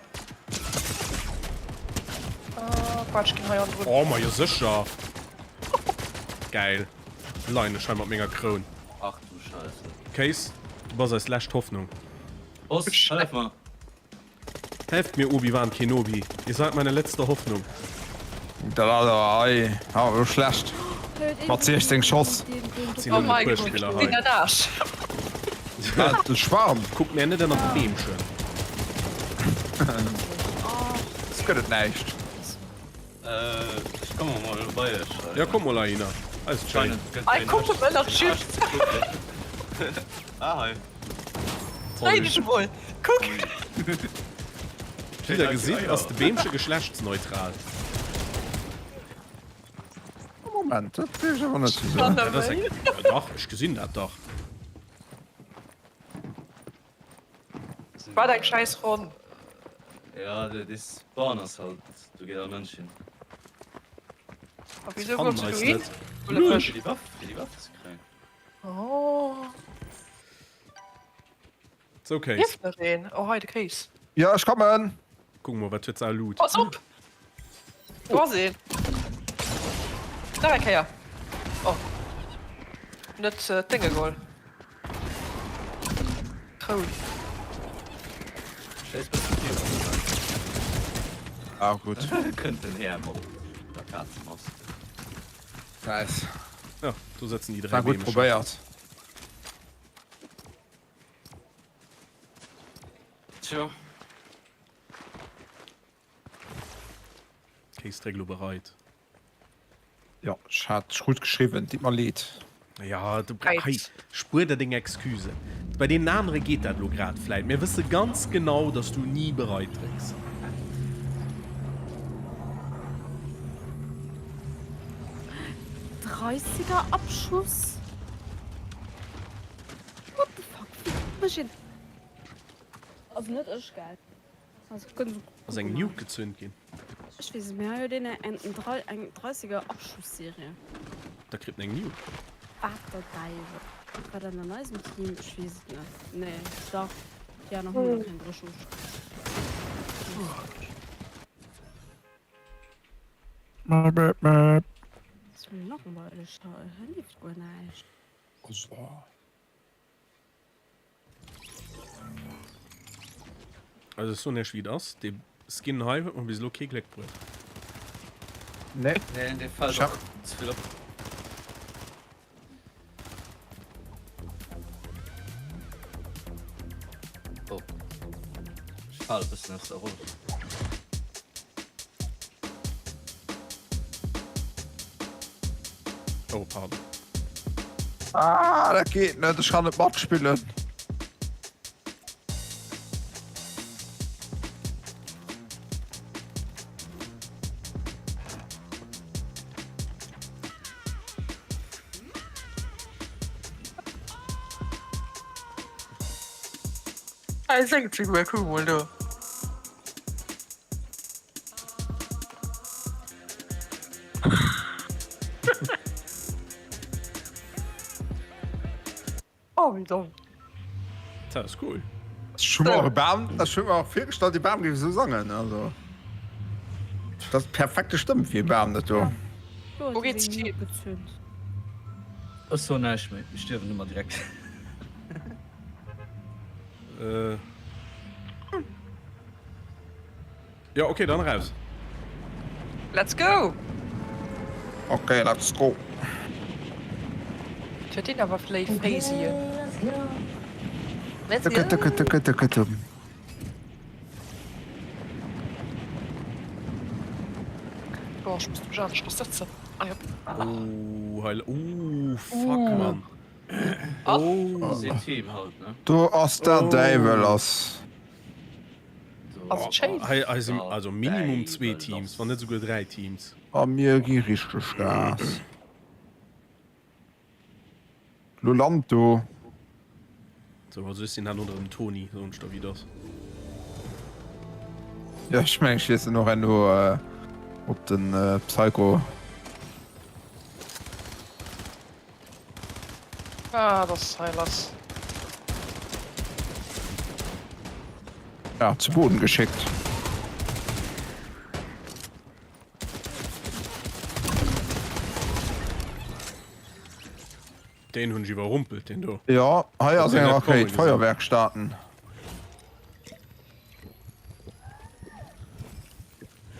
Speaker 5: Ah, Quatsch, ginn hei an drun.
Speaker 2: Oh, ma jo sécher. Geil. Leien ech hei mat menger Kroun.
Speaker 7: Ach du Scheiße.
Speaker 2: Case, du bass eis lescht Hoffnung.
Speaker 7: Boss, hëllef mer.
Speaker 2: Helft mir Obi-Wan Kenobi, ihr seid meine letzte Hoffnung.
Speaker 1: Dat ass awer hei awer elo schlecht mat 16 Schoss.
Speaker 2: Sinn nëmmen e puer Spiller hei.
Speaker 1: Wat e Schwarm!
Speaker 2: Kuck mär net ënnert d'Beemchen.
Speaker 1: Soss gëtt et näischt.
Speaker 7: Ech komme mol bei iech.
Speaker 2: Jo komm mol heihinner, hei ass et schéin.
Speaker 5: Hei kuck emol ënnert d'Schiff.
Speaker 7: Ah hei.
Speaker 5: Dréi dech emol, kuck.
Speaker 2: Wéi der gesitt ass de Beemche geschlechtsneutral.
Speaker 1: Moment, dat géif ech awer net sou soen.
Speaker 2: Dat ass eng, dach, ech gesinn dat dach.
Speaker 5: Wat eng schäiss Ronn.
Speaker 9: Ja, dee Spawn ass halt, do geet all Mënsch hin.
Speaker 5: A wisou gouf se dohin?
Speaker 9: Fir déi Waff, fir déi Waff ze kréien.
Speaker 5: Oh.
Speaker 2: So, Kéis.
Speaker 5: Lieft nach een? Oh, hei de Kéis.
Speaker 1: Ja, ech kommen!
Speaker 2: Kucke mol, wat huet se a Loot?
Speaker 5: Pass op! Do ass een. Nach eng Kéier. Oh. Net d'Dénge geholl. Troun.
Speaker 9: Schéiss bëssen virun.
Speaker 1: Ah, gutt.
Speaker 9: Kënnt den Här mat der Kazemask.
Speaker 1: Nice.
Speaker 2: Ja, do sëtzen déi 3
Speaker 1: War gutt
Speaker 2: Beemecher.
Speaker 1: probéiert.
Speaker 9: Tjo.
Speaker 2: Kéis dréck lo bereit.
Speaker 1: Jo, ech hat gutt geschriwwen, ditt mer leed.
Speaker 2: Ja, du, hei, spuer der deng Excusen. Bei deenen anere geet dat lo grad vläit. Mir wësse ganz genau, dass du ni bereit drécks.
Speaker 3: Dreißiger Abschuss? What the fuck? Wéi mécht een. Also net ech, gell? Also kënnt
Speaker 2: Ass eng Nuke gezünd ginn?
Speaker 3: Ech weess et, mee hei huet een eng eng Dreißiger Abschussserie.
Speaker 2: Da kritt en eng Nuke.
Speaker 3: Wat der Däiwel? War dat an eisem Team? Ech weess et net. Nee, dach, déi aner hunn nach keng Dréchschuss. Ass langweileg hei, hei leeft guer näischt.
Speaker 2: Also ech soen iech wéi et ass, dee Skin hei huet mer bis elo kee Gléck bruet.
Speaker 1: Nee.
Speaker 9: Nee, dee fällt och ze vill op. Oh. Ech fale bëssen aus der Roll.
Speaker 2: Oh, pardon.
Speaker 1: Ah, dat geet net, ech kann net matspillen.
Speaker 5: Hei séngt se guer, kuck mol do. Oh, wéi domm.
Speaker 2: Dat ass cool.
Speaker 1: Ech hu mer och e Bam, ech hu mer och virgestallt, dee Bam géif esou sangen, also dat ass perfekte Stëmm fir e Bam, dat do.
Speaker 5: Wou geet se hin?
Speaker 9: Ech soen näischt méi, ech stierwen ëmmer direkt.
Speaker 2: Äh. Jo, ok, dann eraus.
Speaker 5: Let's go!
Speaker 1: Ok, let's go.
Speaker 5: Huet deen awer léif Féisien. Let's
Speaker 1: Tucke,
Speaker 5: go!
Speaker 1: tucke, tucke, tucke, tum.
Speaker 5: Boah, ech muss mech aneschters sëtzen. Ah jo.
Speaker 2: Oh, heil. Oh, fuck, Mann. Oh.
Speaker 9: Sinn Team halt, ne?
Speaker 1: Do ass der Däiwel lass.
Speaker 5: Ass et schéin?
Speaker 2: Hei, hei sinn also Minimum zwee Teams, wann net esouguer 3 Teams.
Speaker 1: A mir gi richteg Gas. Lo lant do.
Speaker 2: Sou, also ech sinn herno erëm Toni, soen ech der wéi et ass.
Speaker 1: Jo, ech mengen ech wiesselen och herno op den Psycho.
Speaker 5: Ah, dat ass hei lass.
Speaker 1: Ja, zu Boden geschickt.
Speaker 2: Deen hunn ech iwwerrumpelt, deen do.
Speaker 1: Ja, hei ass eng Rakéit. Feuerwerk starten.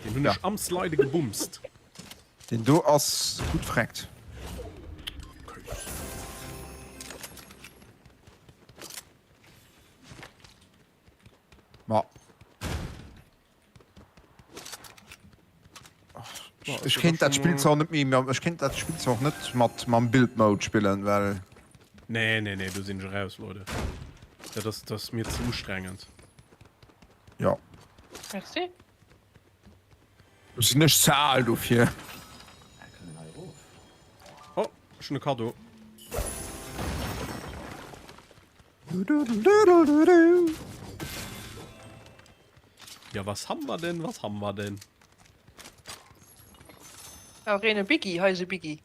Speaker 2: Deen hunn ech am Slide gebumst.
Speaker 1: Deen do ass gutt freckt. Ma. Ech kéint dat Spill zwar net méi, ech kéint dat Spill zwar och net mat mam Build Mode spillen, well.
Speaker 2: Nee, nee, nee, do sinn ech eraus, Leute. Dat ass, dat ass mir ze ustrengend.
Speaker 1: Jo.
Speaker 5: Merci.
Speaker 1: Do sinn ech ze al dofir.
Speaker 2: Ech hunn e Kaddo. Ja, was haben wir denn? Was haben wir denn?
Speaker 5: Brauch een e Biggie? Hei ass e Biggie.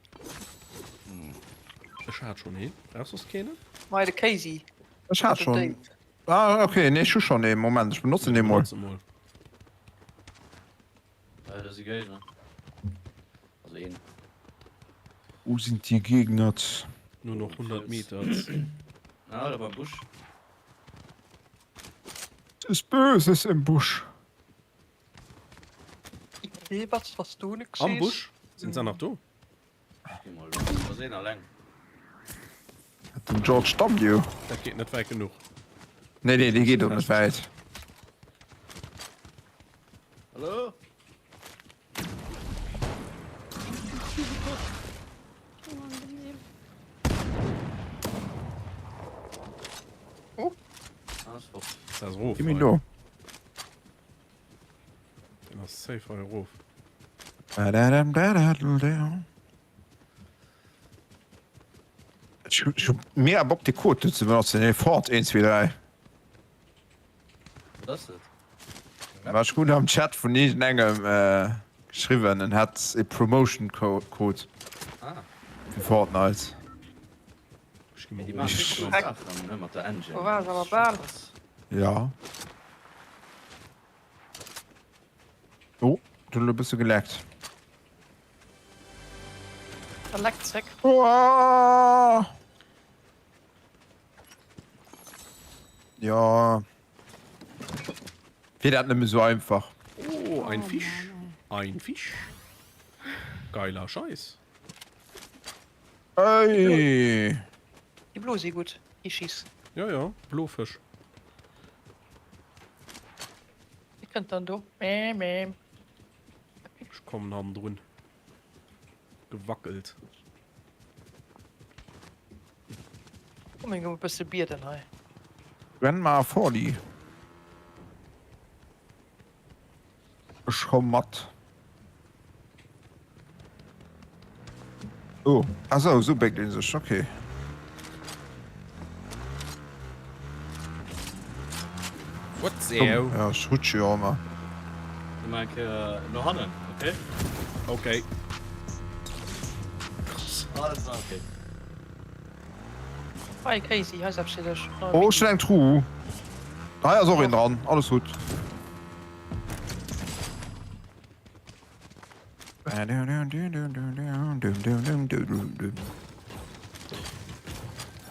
Speaker 2: Ech hat schon een. Brauchst du keenen?
Speaker 5: Mei de Kéisi.
Speaker 1: Ech hat schon. Ah, okay, nee, ech hu schon een. Moment, ech benotzen dee mol.
Speaker 2: Benotze mol.
Speaker 9: Äh, da si Géigner. Also een.
Speaker 1: Wo sind die Gegner?
Speaker 2: Nur noch 100 Meter.
Speaker 9: Ah, da beim Busch.
Speaker 1: Es ist Böses im Busch.
Speaker 5: Nee, was, was du nix
Speaker 2: Am Busch? Sind se nach do?
Speaker 9: Geh mal los. Da sinn alleng.
Speaker 1: Den George W.
Speaker 2: Dat geet net wäit genuch.
Speaker 1: Nee, nee, dee geet och net wäit.
Speaker 9: Hallo?
Speaker 5: Oh.
Speaker 9: Ah, ist fort.
Speaker 2: Das ass erof.
Speaker 1: Gib mir do.
Speaker 2: Den ass safe hei erof.
Speaker 1: Ech hu mega Bock dee Code do ze benotzen, dee Ford 1 2 3.
Speaker 9: Wat ass dat?
Speaker 1: War ech krut am Chat vun iergendengem geschriwwen, en hätt e Promotion Code fir Fortnite.
Speaker 2: Ech gi
Speaker 9: Déi maachen wierklech Saachen ne mat der Engine.
Speaker 5: Do war se awer bal.
Speaker 1: Ja. Oh, et huet elo e bësse geleckt.
Speaker 5: Da leckt zréck.
Speaker 1: Uah! Ja. Wier dat nëmme sou einfach.
Speaker 2: Oh, ein Fisch. Ein Fisch. Geiler Scheiß.
Speaker 1: Ey!
Speaker 5: Déi blo si gutt, Ischis.
Speaker 2: Ja, ja, blo Fësch.
Speaker 5: Wie kënnt dann do? Mäh, mäh.
Speaker 2: Ech kommen hannendrun. Gewackelt.
Speaker 5: Komm, mir goen e bësse bieden hei.
Speaker 1: Grandma Fordy. Ech komm mat. Oh, ah sou, sou béckt een sech, okay.
Speaker 2: What the
Speaker 1: Komm, ja, ech rutsch jo ëmmer.
Speaker 9: Geh mal eng Kéier no hannen, okay?
Speaker 2: Okay. Krass.
Speaker 9: Alles klar, okay.
Speaker 5: Hei Kéisi, hei ass eppes fir dech.
Speaker 1: Oh, ech hunn eng Truh. Hei ass och een dran, alles gutt.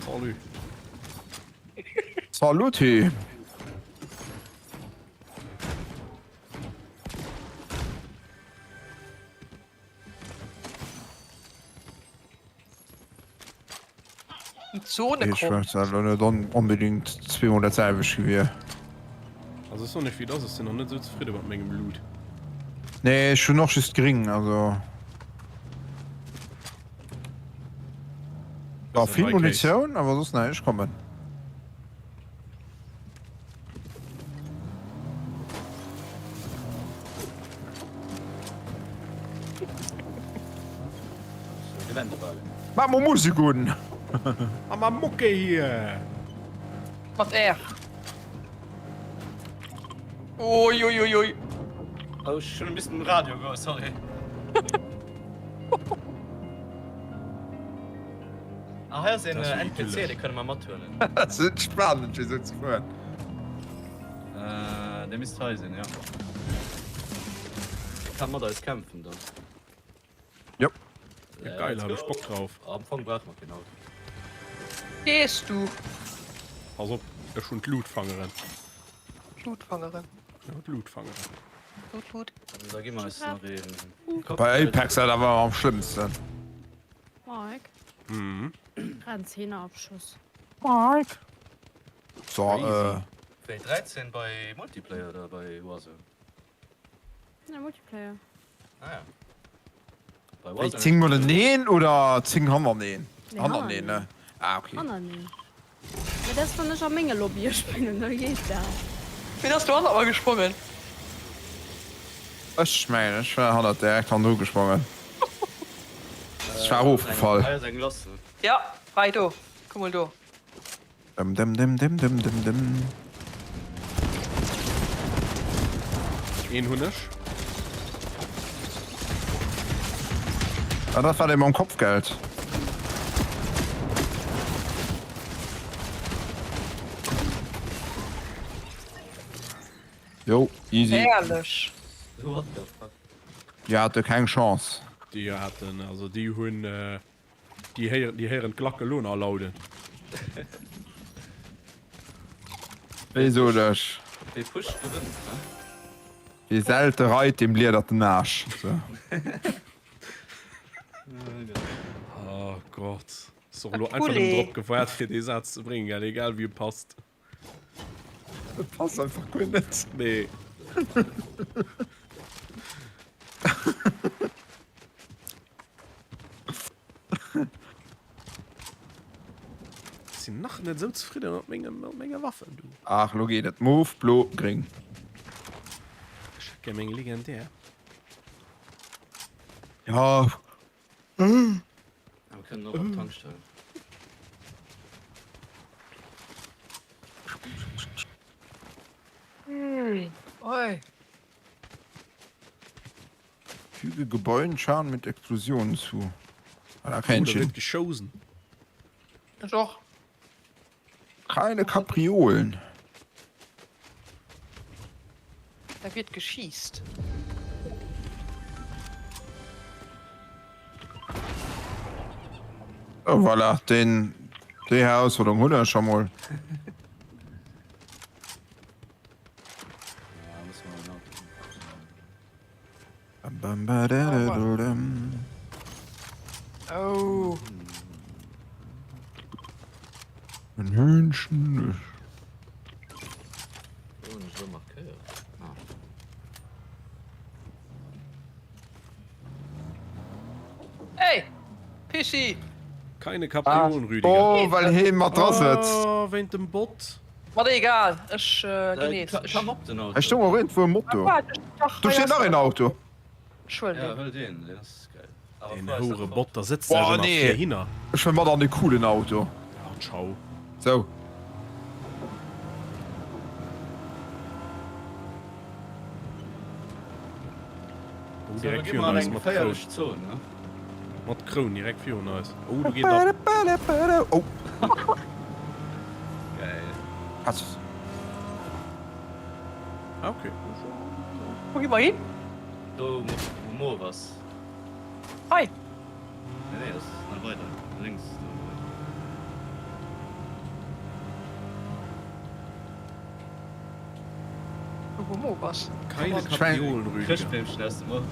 Speaker 2: Salut.
Speaker 1: Saluti.
Speaker 5: D'Zone
Speaker 1: Ech
Speaker 5: kommt.
Speaker 1: wësst elo net onbedingt zweemol dat selwecht gewier.
Speaker 2: Also ech soen iech wéi et ass, ech sinn nach net esou zefridde mat mengem Loot.
Speaker 1: Nee, ech hunn och just gring, also. War vill Munitioun, awer soss näischt. Ech kommen. Maach mol Musek un!
Speaker 2: Mach mal Mucke hier!
Speaker 5: Mat R. Uiuiuiui.
Speaker 9: Oh, ech hunn e bissen den Radio goen, sorry. Ah, hei ass een NPC, dee kënne mer mathuelen.
Speaker 1: Dat ass net spannend fir esou ze fueren.
Speaker 9: Äh, dee misst hei sinn, jo. Dee ka mat eis kämpfen dann.
Speaker 1: Jop.
Speaker 2: Ja, geil, hab ech Bock drauf.
Speaker 9: Am Fong brauche mer keen Auto.
Speaker 5: Gees du?
Speaker 2: Pass op, ech hunn d'Lootfangeren.
Speaker 5: D'Lootfangeren?
Speaker 2: Ja, d'Lootfangeren.
Speaker 5: Loot, loot.
Speaker 9: Da gi mer eis nach een.
Speaker 1: Bei Apex dat awer am schlëmmsten.
Speaker 3: Mike.
Speaker 2: Mhm.
Speaker 3: Grad en Zehnerabschuss.
Speaker 1: Mike. So, äh.
Speaker 9: Wéi 13 bei Multiplayer oder bei Warzone?
Speaker 3: Ja, Multiplayer.
Speaker 9: Ah ja. Bei
Speaker 1: Wéi
Speaker 9: Warzone
Speaker 1: 10 mateneen oder 10 hannerteneen?
Speaker 3: Nee,
Speaker 1: Hannerteneen, ne? Ah, okay.
Speaker 3: Hannerteneen. Mee dat ass wann ech a menge Lobbye spillen, da geet dat.
Speaker 5: Ween ass do hannert mer gesprongen?
Speaker 1: Ech mengen ech war hannert direkt hannendru gesprongen. Ech war erofgefall.
Speaker 9: Hei ass eng lass.
Speaker 5: Ja, hei do. Kuck mol do.
Speaker 1: Dem dem dem dem dem dem dem.
Speaker 2: Een hunn ech.
Speaker 1: Ah, dat war dee mam Kopfgeld. Jo, easy.
Speaker 5: Herrlech.
Speaker 9: What the fuck?
Speaker 1: Déi hate keng Chance.
Speaker 2: Déi haten, also déi hunn, déi héieren, déi héieren d'Glacke lo nach lauden.
Speaker 1: Wéi sot ech?
Speaker 9: Wee pusht, gewënnt, ne?
Speaker 1: Wie selte reit, deem bliedert den Aarsch. So.
Speaker 2: Oh Gott. Ass och elo einfach nëmmen drop gewaart, fir dee Saz ze bréngen, gell? Egal wéi e passt.
Speaker 1: Et passt einfach guer net.
Speaker 2: Nee. Sinn nach net sou zefridden mat mengem mat menge Waffen du.
Speaker 1: Ach lo geet et. Move, blo, gréng.
Speaker 2: Ech hätt gär meng legendär.
Speaker 1: Ja.
Speaker 9: Mir kënnen och op d'Tankstell.
Speaker 5: Oi.
Speaker 1: Füge Gebäuden Schaden mit Explosionen zu. Ah, da
Speaker 2: Oh,
Speaker 1: kennt
Speaker 2: da
Speaker 1: ich
Speaker 2: wird geschossen.
Speaker 5: Ech och.
Speaker 1: Keine Kapriolen.
Speaker 5: Da wird geschiisst.
Speaker 1: Oh, voilà, den, déi Herausforderung hunn ech scho mol.
Speaker 5: Oh.
Speaker 1: Ein Hühnchen.
Speaker 5: Hey, Pissi!
Speaker 2: Keine Kapriolen, Rüdiger.
Speaker 1: Oh, well hee mat dra sëtzt.
Speaker 2: Oh, wéint dem Bot.
Speaker 5: Mat egal, ech ginn nees.
Speaker 1: Hei stoung och iergendwou e Moto. Do steet nach een Auto.
Speaker 5: Ech huelen deen.
Speaker 2: Deen houre Bot, da sëtzt sech
Speaker 1: Boah
Speaker 2: ëmmer
Speaker 1: nee,
Speaker 2: virhinner.
Speaker 1: ech wëll mat an de coolen Auto.
Speaker 2: Ja, ciao.
Speaker 1: Sou.
Speaker 2: Oh, direkt virun eis mat Kroun. Mat Kroun direkt virun eis. Oh, do geet ab.
Speaker 1: Oh.
Speaker 9: Geil.
Speaker 1: Pass.
Speaker 2: Ah, okay.
Speaker 5: Wo gi mer hin?
Speaker 9: Do wou Mauve ass.
Speaker 5: Hei.
Speaker 9: Nee, nee, ass nach weider lénks do.
Speaker 5: Do wou Mauve ass.
Speaker 2: Keine Kapriolen, Rüdiger.
Speaker 9: Chrëschtbeemchen aus dem Auto.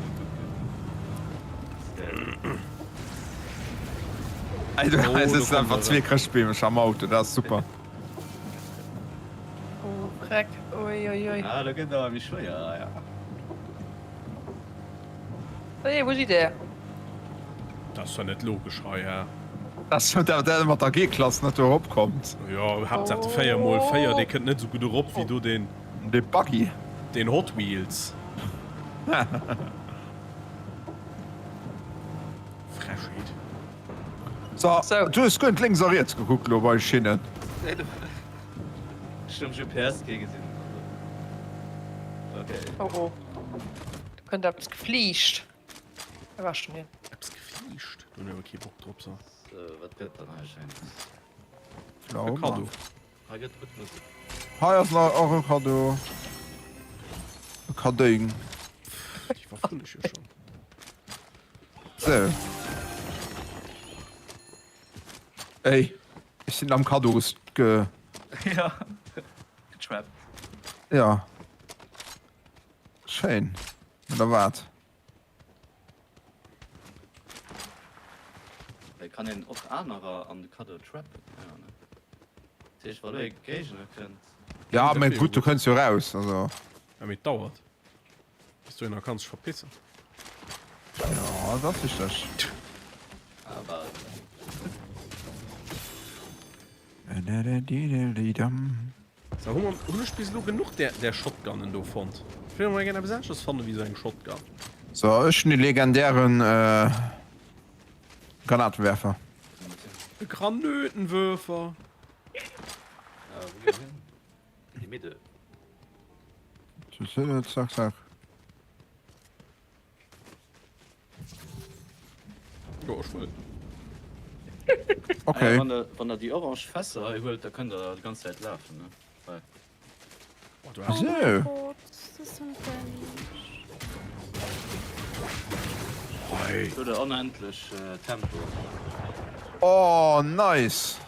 Speaker 1: Ey, du
Speaker 2: Oh,
Speaker 1: hei
Speaker 2: do
Speaker 1: sëtzen
Speaker 2: kommt
Speaker 1: einfach
Speaker 2: er.
Speaker 1: zwee Chrëschtbeemercher am Auto, dat ass super.
Speaker 5: Oh, Dreck. Ui, ui, ui.
Speaker 9: Ah, do gëtt awer méi schwéier, ja.
Speaker 5: Hey, wou sidd der?
Speaker 2: Dat ass zwar net logesch hei, hä?
Speaker 1: Dat ass dat dat mat der G-Klass net do erop kommt.
Speaker 2: Jo, Haaptsaach de 4 mol 4, dee kënnt net esou gutt erop wéi do deen.
Speaker 1: Dee Buggy.
Speaker 2: Deen Hot Wheels. Frechheet.
Speaker 1: So, du hues guer net lénks a riets gekuckt lo bei Schinnen.
Speaker 9: Ech hunn um GPS kee gesinn. Okay.
Speaker 5: Oh oh. Do kënnt eppes gefliicht. Wou war ech denn hin?
Speaker 2: Eppes gefliicht? Do hunn ech awer kee Bock drop, so.
Speaker 9: So, wat gëtt dann hei schéines?
Speaker 2: E Kaddo.
Speaker 9: Hei gëtt gutt Musek.
Speaker 1: Hei ass nach och e Kaddo. E Kaddéng.
Speaker 2: Déi Waff hunn ech jo schonn.
Speaker 1: So. Ey, ech sinn am Kaddo ge.
Speaker 9: Ja, getrappt.
Speaker 1: Ja. Schéin, oder wat?
Speaker 9: Hei kann een och anerer an de Kaddo trappen, jo ne? Dat heescht wa lo ee Géigner kënnt.
Speaker 1: Ja, mee gutt, du kënns jo raus, also.
Speaker 2: Ja, mee et dauert bis dohinner, kanns dech verpissen.
Speaker 1: Ja, dat ass richteg.
Speaker 9: Ah, bal.
Speaker 2: So, hu mer, hunn ech bis elo genuch där, där Shotgunnen do fonnt? Ech wéilt mol gär eppes anesches fannen wéi esou eng Shotgun.
Speaker 1: So, ech hunn de legendären. Granatenwerfer.
Speaker 2: E Granötenwürfer.
Speaker 9: Ja, wou gi mer hin? In die Mitte.
Speaker 1: Zack, zack.
Speaker 2: Jo, ech wëll.
Speaker 1: Okay.
Speaker 9: Ah, wann der, wann der déi orange Fässer hei huelt, da kënnt der déi ganz Zäit lafen, ne? Hei.
Speaker 2: Oh, du hast
Speaker 1: So.
Speaker 3: Oh Gott, das sind
Speaker 2: Hei.
Speaker 9: Huet der onendlech äh, Tempo.
Speaker 1: Oh, nice.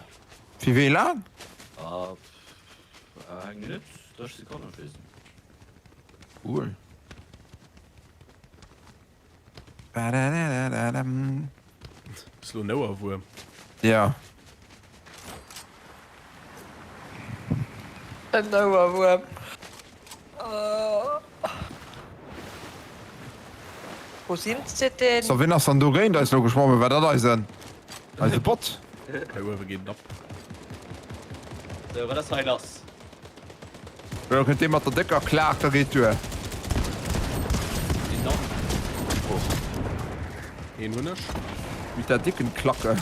Speaker 1: Fir wéi laang?
Speaker 9: Ah, pff, eng Minutt, 30 Sekonnen, ech weess net.
Speaker 1: Cool.
Speaker 2: Bist lo en Ouerwuerm?
Speaker 1: Ja.
Speaker 5: En Ouerwuerm. Wou sinn se denn?
Speaker 1: So, wien ass dann do géint eis lo geschwommen? War dat eisen, eise Bot?
Speaker 2: Hei uewe geet et ab.
Speaker 9: So, wat ass hei lass?
Speaker 1: Lo kënnt dee mat der décker Klaak, da geet duer.
Speaker 2: Een hunn ech.
Speaker 1: Mit der dicken Klacke.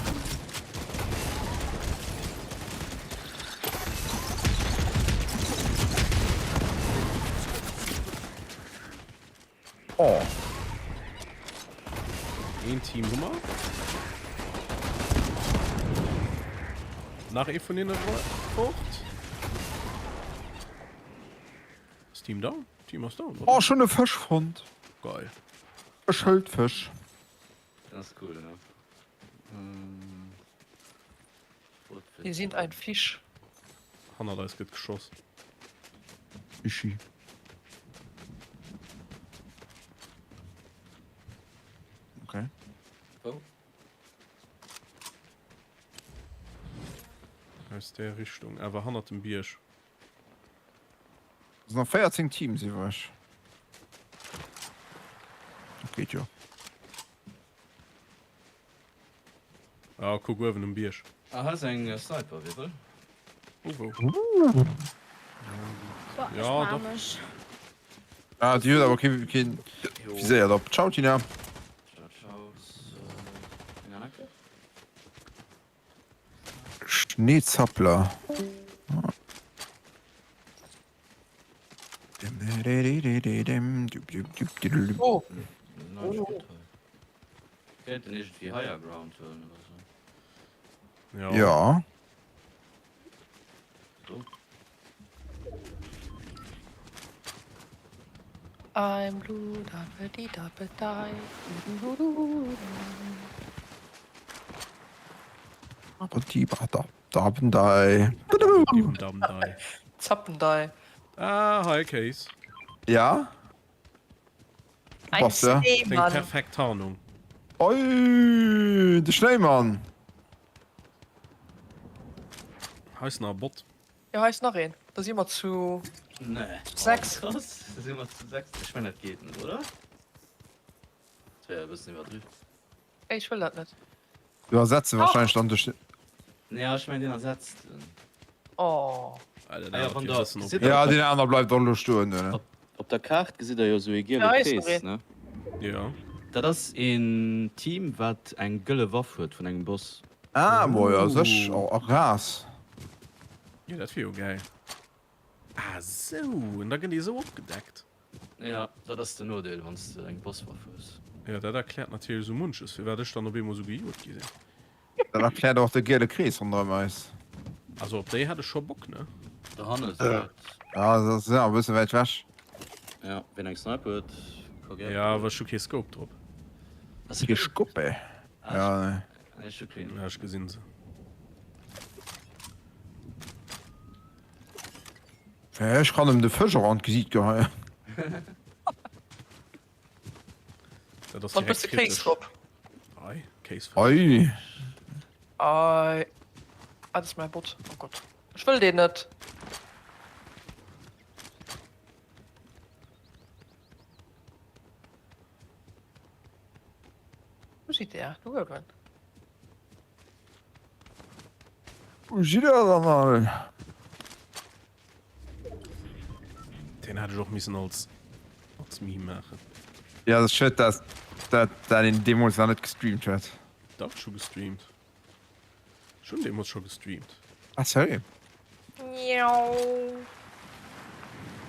Speaker 1: Oh.
Speaker 2: Een Team hu mer. Nach ee vun hinne fort. Ass Team down? Team ass down, oder?
Speaker 1: Oh, ech hunn e Fësch fonnt.
Speaker 2: Geil.
Speaker 1: E Schëldfësch.
Speaker 9: Dat ass cool, ja.
Speaker 5: Wir sind ein Fisch.
Speaker 2: Hannert eis gëtt geschoss.
Speaker 1: Fischi. Okay.
Speaker 9: Wou?
Speaker 2: Aus där Richtung, awer hannert dem Bierg.
Speaker 1: Es sind noch 14 Teams iwwreg. Dat geet jo.
Speaker 2: Ah, kuck uewen um Bierg.
Speaker 9: Ah, hei ass eng Sniper, wie wëll?
Speaker 2: Oh, wou?
Speaker 3: Boah,
Speaker 2: Ja,
Speaker 3: ech maach
Speaker 2: doch.
Speaker 3: mech.
Speaker 1: Ah, déi huet awer kee, keen viséiert op. Ciao, Tina.
Speaker 9: Ciao, ciao. So, eng aner Kéier?
Speaker 1: Schneezappler.
Speaker 5: Oh.
Speaker 9: Kéint en iergendwéi Higher Ground huelen oder sou.
Speaker 2: Ja.
Speaker 1: Ja.
Speaker 9: Do.
Speaker 5: I'm blue, da di da di.
Speaker 1: Aber die da Dabendei.
Speaker 2: Dabendei.
Speaker 5: Zappendei.
Speaker 2: Ah, hi Case.
Speaker 1: Ja?
Speaker 5: Ein
Speaker 1: Bass, ja?
Speaker 2: Deng
Speaker 5: Schneemann.
Speaker 2: perfekt Tarnung.
Speaker 1: Oi, de Schnéimann.
Speaker 2: Hei ist nach e Bot.
Speaker 5: Ja, hei ist nach een. Da si mer zu
Speaker 9: Nee.
Speaker 5: 6.
Speaker 9: Oh, krass. Da si mer zu 6. Ech mengen, dat geet net, oder? Dat wär e bëssen iwwerdriwwen.
Speaker 5: Ey, ech wëll dat net.
Speaker 1: Du ersetze wahrscheinlech dann duerch.
Speaker 9: Ja, ech mengen, deen ersetzt en.
Speaker 5: Oh.
Speaker 2: Ah,
Speaker 9: Ah ja, wann der gesitt
Speaker 1: Ja, deen aner bleift och elo stoen do, ne?
Speaker 9: Op der Kaart gesitt der jo esou ee giele
Speaker 5: Ja, hei ist
Speaker 9: Krees,
Speaker 5: nach een.
Speaker 9: ne?
Speaker 2: Ja.
Speaker 9: Dat ass een Team, wat eng gëlle Waff huet vun engem Boss.
Speaker 1: Ah, boah, ja, sech. Oh, a Gras.
Speaker 2: Jo, dat wier jo gäil. Ah, sou, en da gëtt ee sou opgedeckt.
Speaker 9: Ja, dat ass den Nodeel, wann s de eng Bosswaff hues.
Speaker 2: Jo, dat erkläert natierlech sou munches, firwat ech dann op eemol sou gejot gi sinn.
Speaker 1: Dat erkläert och de giele Krees ronderëm eis.
Speaker 2: Also op déi hätt ech scho Bock, ne?
Speaker 9: Dohanne sou dat.
Speaker 1: Ja, dat ass e bësse wäit wech.
Speaker 9: Ja, wien eng Sniper huet, ka gär.
Speaker 2: Ja, awer ech hu kee Scope drop.
Speaker 9: Ass
Speaker 1: Kee Scope? Ja, nee.
Speaker 9: Nee, ech hu keen.
Speaker 2: Ja, ech gesinn se.
Speaker 1: Ech kann em de Fësch och an d'Gesiit geheien.
Speaker 2: Dat ass
Speaker 5: Mat bësse
Speaker 2: direkt
Speaker 5: Kéis
Speaker 2: kritesch.
Speaker 5: drop.
Speaker 2: Ei, Kéisfësch.
Speaker 1: Ei.
Speaker 5: Ei. Ah, dat ass mäi Bot. Oh Gott. Ech wëll deen net. Wou sidd Där? Do uewen.
Speaker 1: Wou sidd der dann all?
Speaker 2: Deen hätt ech och missen als als Meme maachen.
Speaker 1: Ja, dat ass schued, dass dat dat een deemools nach net gestreamt huet.
Speaker 2: Dach, ech hu gestreamt. Ech hunn deemools scho gestreamt.
Speaker 1: Ah, sérieux?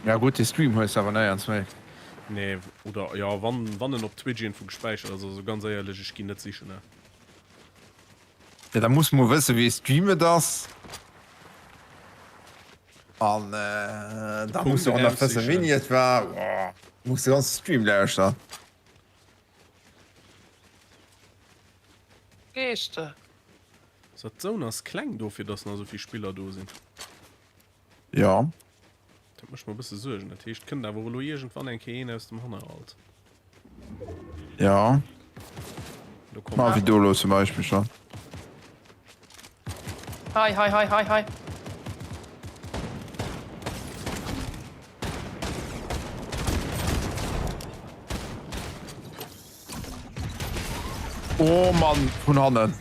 Speaker 1: Ja gutt, dee Stream hues de awer néierens méi.
Speaker 2: Nee, oder jo, wann, wann en op Twitch iergendwou gespäichert ass. Also ganz éierlech, ech ginn net sichen, ne.
Speaker 1: Ja, da muss mol wëssen, wéi ee Stream et ass. An da muss de och nach wëssen, wéini et war. Muss de ganze Stream lauschteren.
Speaker 5: Gees de?
Speaker 2: So, d'Zone ass kleng dofir, dass nach esou vill Spiller do sinn.
Speaker 1: Jo.
Speaker 2: Dat mécht mer e bësse Suergen. Dat heescht, kënnt awer och elo iergendwann eng Kéier een aus dem Hannerhalt.
Speaker 1: Ja.
Speaker 2: Do kommt.
Speaker 1: Ma wéi do elo zum Beispill schon.
Speaker 5: Hei, hei, hei, hei, hei.
Speaker 1: Oh Mann, vun hannen.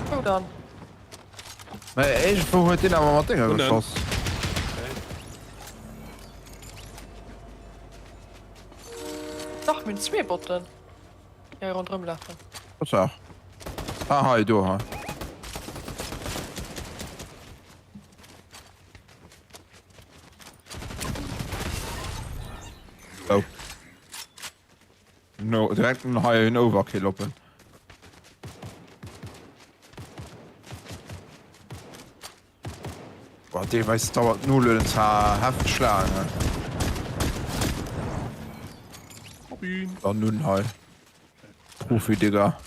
Speaker 5: Wou dann?
Speaker 1: Mä iergendwou huet deen awer mat Dénger geschoss.
Speaker 5: Dach, mir hunn zwee Botten, déi hei ronderëm lafen.
Speaker 1: Tatsaach. Ah, hei, do, hei. Oh. No, direkt hei en Overkill oppen. Boah, deelweis dauert d'Nolueden zwar hefteg laang, ne?
Speaker 2: Robin.
Speaker 1: Dann nun hei. Profi, Digga.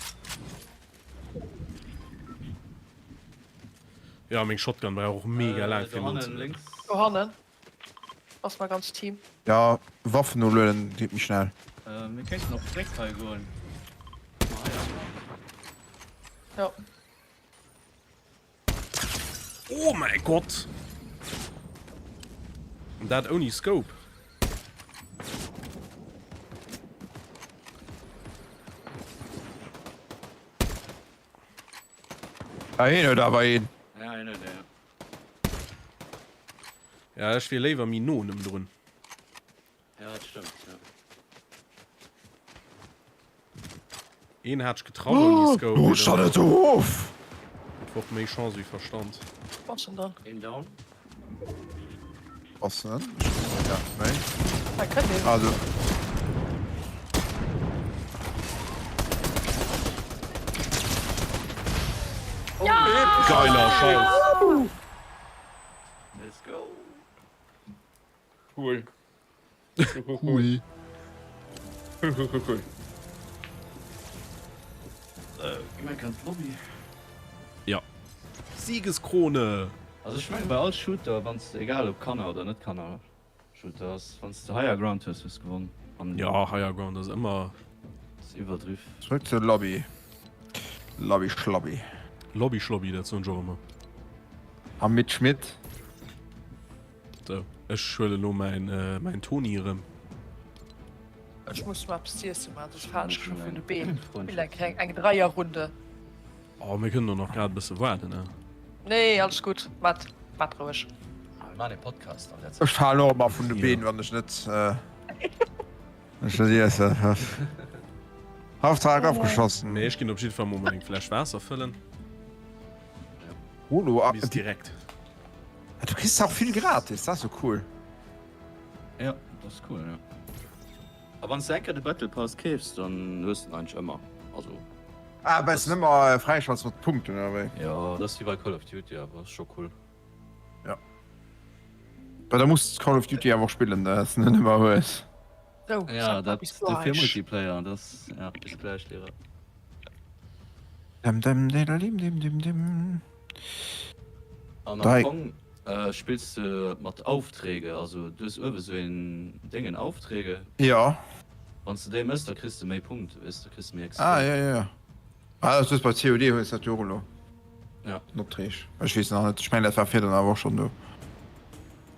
Speaker 2: Ja, meng Shotgun war och mega laang fir nozelueden.
Speaker 5: Do hannen. Ass mein ganz Team.
Speaker 1: Ja, Waffen nolueden geet méi schnell.
Speaker 9: Mir kéinten op d'Bréck hei goen.
Speaker 5: Ja.
Speaker 2: Oh mäi Gott! An dat ouni Scope.
Speaker 1: Ah, hien huet awer een.
Speaker 9: Ja, hien huet een.
Speaker 2: Ja, ech wier léiwer méi no un em drun.
Speaker 9: Ja, dat stëmmt, ja.
Speaker 2: Een hat ech getraff ouni Scope.
Speaker 1: Oh, rutscht dat net erof?
Speaker 2: Et wor méi Chance wéi Verstand.
Speaker 5: Was denn dann?
Speaker 9: Een down.
Speaker 1: Was denn? Ja, méi.
Speaker 5: Hei kënnt een.
Speaker 1: Ah, do.
Speaker 2: Geiler Scheiss.
Speaker 9: Let's go.
Speaker 1: Cool. Cool. Cool, cool, cool, cool.
Speaker 9: Gi mer eng Lobby.
Speaker 2: Ja. Siegeskrone!
Speaker 9: Also ech mengen bei all Shooter wanns de, egal ob Kanner oder net Kanner Shooter ass, wanns de Higher Ground hues, hues gewonn an
Speaker 2: Ja, Higher Ground ass ëmmer.
Speaker 9: Ass iwwerdriff.
Speaker 1: Zréck zur Lobby. Lobby Schlobby.
Speaker 2: Lobby Schlobby, dat soen ech och ëmmer.
Speaker 1: A Mitt Schmitt.
Speaker 2: Sou, ech huelen elo mäin, mäin Toni erëm.
Speaker 5: Ech muss mer eppes z'iessen maachen, soss falen ech scho vun de Been. Spill eng kleng, eng Dreierrunde.
Speaker 2: Oh, mir kënnen och nach grad e bësse waarden, ne?
Speaker 5: Nee, alles gutt, maat, maat roueg.
Speaker 9: Mir maachen ee Podcast an der Zäit.
Speaker 1: Ech falen och ëmmer vun de Been, wann ech net, wann ech net iessen. Auftrag ofgeschlossen.
Speaker 2: Mee ech ginn op jidde Fall mol meng Fläsch Waasser fëllen.
Speaker 1: Holo, ah,
Speaker 2: Bis direkt.
Speaker 1: Ah, du kriss auch vill gratis, das ist so cool.
Speaker 9: Ja, das ist cool, ja. A wann du enker de Battle Pass keefs, dann hues du den eigentlich ëmmer. Also.
Speaker 1: Ah, well du ëmmer fräischalts mat Punkten, oder wéi?
Speaker 9: Ja, das ist wie bei Call of Duty, awer ass scho cool.
Speaker 1: Ja. Well da muss Call of Duty awer och spillen, dass du den ëmmer hues.
Speaker 5: So,
Speaker 9: ja, dat dofir Multiplayer, das ja, bis gleich, Lehrer.
Speaker 1: Dem, dem, dem, dem, dem, dem.
Speaker 9: An am Fong äh, spills du mat Aufträge, also du hues uewe sou een Déngen Aufträge.
Speaker 1: Ja.
Speaker 9: Wann du déi mëss, da kriss du méi Punkte, weess du, da kriss du méi XP.
Speaker 1: Ah, ja, ja, ja. Ah, dat hues bei COD hues dat jo och elo.
Speaker 9: Ja.
Speaker 1: Den Opträg. Ech weess nach net, ech mengen dat war virdrun awer och schonn do.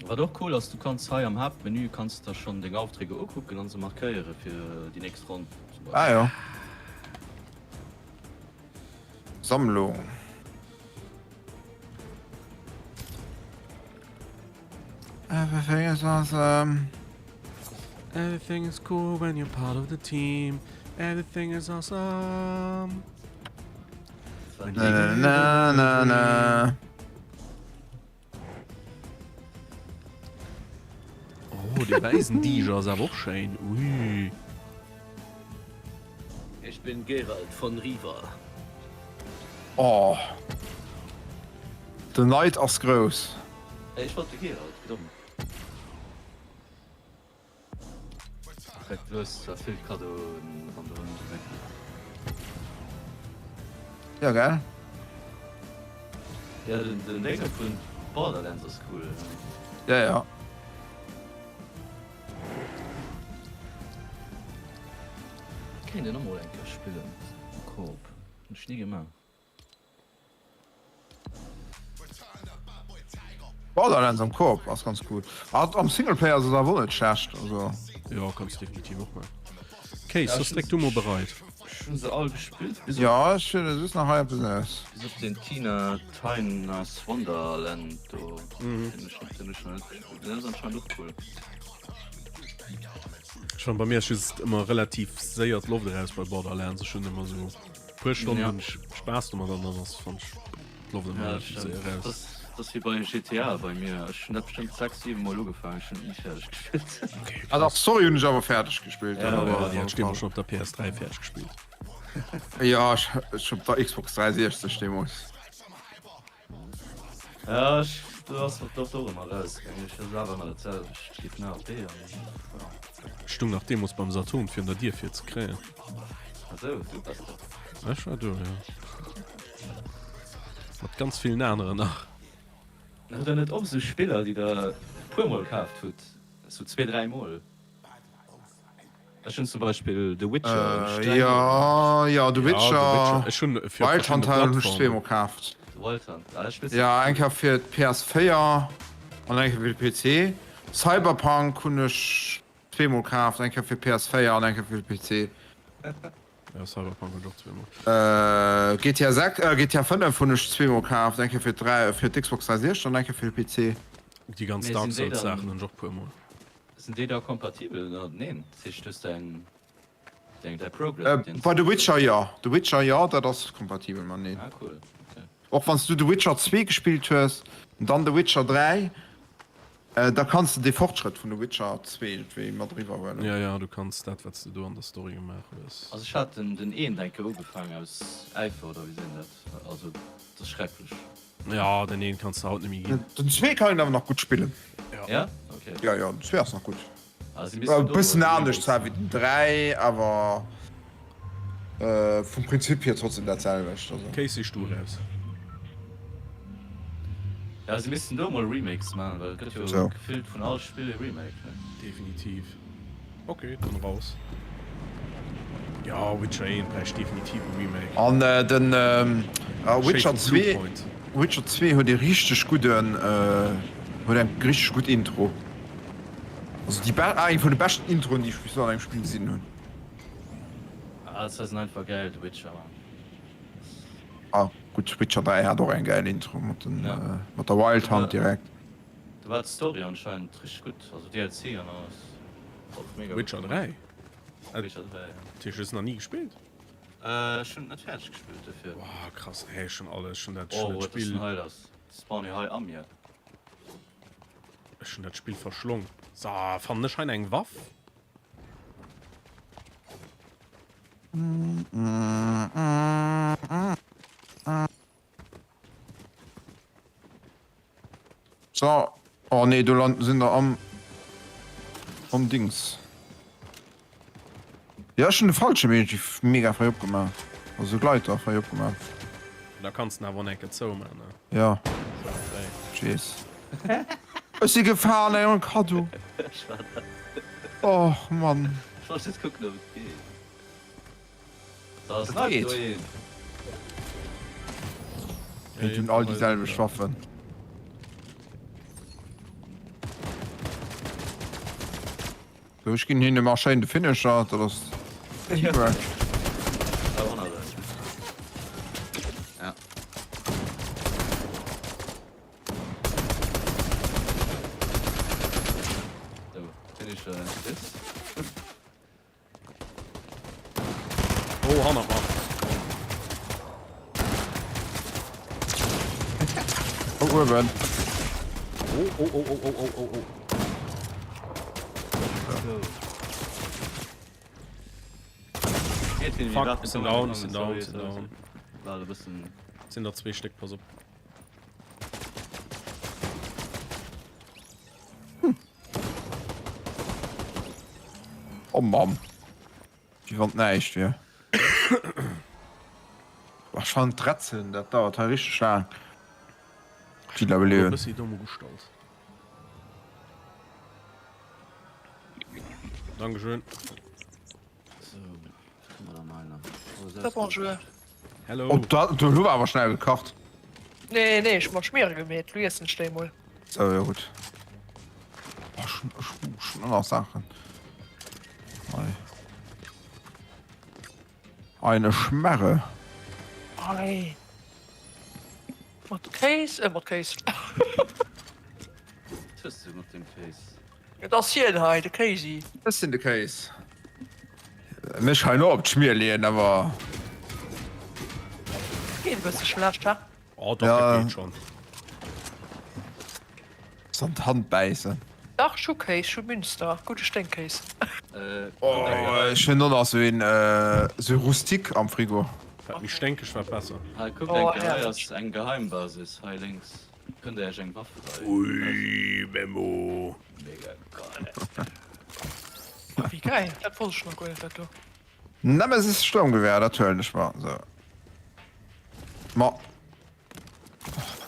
Speaker 9: Wat och cool ass, du kanns hei am Haaptmenü kanns der schonn deng Aufträge ukucken an se markéiere fir déi nächst Ronn
Speaker 1: zum Beispill. Ah jo. Sammlung. Everything is awesome.
Speaker 2: Everything is cool when you're part of the team. Everything is awesome.
Speaker 1: Na, na, na, na.
Speaker 2: Oh, de wäissen Tiger ass awer och schéin. Ui.
Speaker 9: Ich bin Geralt von Riva.
Speaker 1: Oh. Den Neid ass grouss.
Speaker 9: Ech wollt de Geralt, wéi domm. Du hues zwar vill Cadeauen ronderëm gewickelt.
Speaker 1: Ja, gell?
Speaker 9: Ja, den, den Dénge vun Borderlands ass cool.
Speaker 1: Ja, ja.
Speaker 9: Kéint een och mol eng Kéier spillen, Coop. Hunn ech ni gemaach.
Speaker 1: Borderlands am Koop ass ganz cool. Ah, am Singleplayer ass et awer och net schlecht. Also.
Speaker 2: Jo, kanns definitiv och man. Case, soss dréck du mol bereit.
Speaker 9: Ech hunn se all gespillt, bis op.
Speaker 1: Ja, ech hunn just nach hei eppes aus.
Speaker 9: Bis op den Tina Tina's Wonderland do, den ech den hunn ech nach net gespillt. Den ass anscheinend och cool.
Speaker 2: Ech fannen bei mir ass just ëmmer relativ séier d'Loft eraus bei Borderlands. Ech hunn ëmmer sou. Puer Stonnen hunn ech Spaass domat an dann ass fannen ech d'Loft ëmmer relativ séier eraus.
Speaker 9: Dat ass wéi bei GTA bei mir, ech hunn dat bestëmmt 6, 7 mol ugefaangen, ech hunn et ni fäerdeg gespillt.
Speaker 1: Ah dach, Story hunn ech awer fäerdeg gespillt.
Speaker 2: Ja, ja, déi hat ech deemools schonn op der PS3 fäerdeg gespillt.
Speaker 1: Jo, ech op der Xbox 360 deemools.
Speaker 9: Ja, ech, do ass dat och ëmmer erausgaangen, ech ass awer ëmmer dat selwecht, vun A op B an ja.
Speaker 2: Ech stung nach deemools beim Saturn virun der Dier fir et ze kréien.
Speaker 9: Ah sou, du bass dat.
Speaker 2: Ech war do, jo. Mat ganz villen aneren nach.
Speaker 9: Hutt der net och esou Spiller, déi der e puermol kaaft hutt, esou zwee, dräimol? Ech hunn zum Beispill The Witcher hunn ech dräi
Speaker 1: Jo, jo, The Witcher,
Speaker 2: Ech hunn fir
Speaker 1: Wild
Speaker 2: verschiddene
Speaker 1: Hunt hunn ech
Speaker 2: Plattformen.
Speaker 1: zweemol kaaft.
Speaker 9: The Wild Hunt, ah dat spills du
Speaker 1: Ja, eng Kéier fir d'PS4 an eng Kéier fir de PC. Cyberpunk hunn ech zweemol kaaft, eng Kéier fir d'PS4 an eng Kéier fir de PC.
Speaker 2: Ja, Cyberpunk hunn ech och zweemol.
Speaker 1: GTA 6, GTA 5 hunn ech zweemol kaaft, eng Kéier fir d'Drä, fir d'Xbox 360 an eng Kéier fir de PC.
Speaker 2: Déi ganz
Speaker 9: Mee
Speaker 2: Dark
Speaker 9: sinn déi
Speaker 2: Souls
Speaker 9: dann.
Speaker 2: Saachen hunn ech och puermol.
Speaker 9: Sinn déi da kompatibel ënnerteneen? Dat heescht, hues de eng, deng, däi Progress, deen s
Speaker 1: Bei The Witcher jo. The Witcher jo, dat ass kompatibel mateneen.
Speaker 9: Ah cool, ok.
Speaker 1: Och wann s du The Witcher 2 gespillt hues an dann The Witcher 3, da kanns de dee Fortschrëtt vun The Witcher 2 iergendwéi mat eriwwer huelen.
Speaker 2: Jo, jo, du kanns dat, wat s de do an der Story gemaach hues.
Speaker 9: Also ech hat den, den eent eng Kéier ugefaang aus Äifer, oder wéi seet een dat? Also dat ass schrecklech.
Speaker 2: Ja, den een kanns de haut net méi ginn.
Speaker 1: Den 2 kann een awer nach gutt spillen.
Speaker 9: Ja? Okay.
Speaker 1: Ja, ja, den 2 ass nach gutt.
Speaker 9: Ah, si
Speaker 1: E
Speaker 9: missten do
Speaker 1: bëssen
Speaker 9: mol
Speaker 1: anescht zwar
Speaker 9: Remakes
Speaker 1: wéi den 3, awer vum Prinzip hier trotzdem dat selwecht. Also.
Speaker 2: Kéis sich du raus.
Speaker 9: Ja, si missten do mol Remakes maachen, well et gëtt jo
Speaker 1: So.
Speaker 9: gefillt vun all Spill e Remake, ne?
Speaker 2: Definitiv. Ok, dann raus. Jo, Witcher 1 bräicht definitiv e Remake.
Speaker 1: An den Witcher
Speaker 2: Schéi
Speaker 1: 2,
Speaker 2: vum Bluepoint.
Speaker 1: Witcher 2 huet ee richteg gudden, huet eng richteg gutt Intro. Also déi be, eng vun de beschten Introen déi ech bis elo an engem Spill gesinn hunn.
Speaker 9: Ah, das ass einfach geil, The Witcher, Mann.
Speaker 1: Ah gutt, Witcher 3 hat och eng gäil Intro mat den,
Speaker 9: Ja.
Speaker 1: mat der Wild Hunt direkt.
Speaker 9: Do war d'Story anscheinend richteg gutt, also DLC an alles och mega gutt
Speaker 2: Witcher
Speaker 9: gemaach.
Speaker 2: 3?
Speaker 9: Witcher 3, ja.
Speaker 2: Dat heescht, du hues nach ni gespillt?
Speaker 9: Ech hunn et net fäerdeg gespillt dofir.
Speaker 2: Boah, krass, ey, ech hunn alles, ech hunn dat, ech
Speaker 9: Oh,
Speaker 2: hunn dat
Speaker 9: wat ass
Speaker 2: Spill,
Speaker 9: denn hei lass? Spawne hei a mir.
Speaker 2: ech hunn dat Spill verschlong. So, fannen ech hei eng Waff?
Speaker 1: So, oh nee, do landen sinn der am am Dings. Ja, ech hunn de Fallschirm iergendwéi mega fréi opgemaach. Also Gleiter fréi opgemaach.
Speaker 2: Da kanns den awer och enke zouman, ne?
Speaker 1: Ja.
Speaker 2: So, fréi.
Speaker 1: Jeez. Ech si gefaalen, ey, ohne Kaddo.
Speaker 9: Ech war dat.
Speaker 1: Och Mann.
Speaker 9: Ech wollt just kucken, ob et geet. Dat
Speaker 1: Dat geet. Mir hunn all déi selwecht Waffen. So, ech ginn hinne mar schéin de Finisher, dat ass Teamwork.
Speaker 2: Oh, hannert mer.
Speaker 1: Oh, uewen.
Speaker 2: Oh, oh, oh, oh, oh, oh, oh, oh. Fuck, sinn down, sinn down, sinn down. Sinn der zwee Stéck, pass op.
Speaker 1: Oh Mamm. Wéi wann et näischt wier. Ech fannen d'Rätzeln, dat dauert hei richteg laang. Déi Level.
Speaker 2: Bëssi domm ugestallt. Dankeschön.
Speaker 5: So, bonjour.
Speaker 2: Hello.
Speaker 1: Oh, dat du huet awer schnell gekacht.
Speaker 5: Nee, nee, ech mat Schmiere gemeet. Lo iessen ech déi mol.
Speaker 1: So, jo gutt. Oh, schon, schon, schon nach Sachen. Hei. Eine Schmerre.
Speaker 5: Ei. Mat Kéis, äh, mat Kéis.
Speaker 9: Was hues du mat dem Kéis?
Speaker 5: Et ass hien hei, de Kéisi.
Speaker 1: Ech sinn de Kéis. Mech hei no op d'Schmier leeën, awer.
Speaker 5: Geet e bësse schlecht, ha?
Speaker 2: Oh, doch, dat geet schonn.
Speaker 1: An d'Hand bäissen.
Speaker 5: Dach, ech hu Kéis, ech hu Münster, gudde Sténkkéis.
Speaker 1: Oh, ech hunn och nach sou een, sou Rustique am Frigo.
Speaker 2: Wat méi sténkeg, wat besser.
Speaker 9: Hei, kuckt eng Kéier, hei ass eng Geheimbasis, hei lénks. Kënnt der iech eng Waff leihen.
Speaker 2: Ui, Memo.
Speaker 9: Mega geil.
Speaker 5: Oh, wéi geil, dat wosst ech nach guer net, dat do.
Speaker 1: Nemesis Sturmgewehr, dat huelen ech mer. Sou. Ma.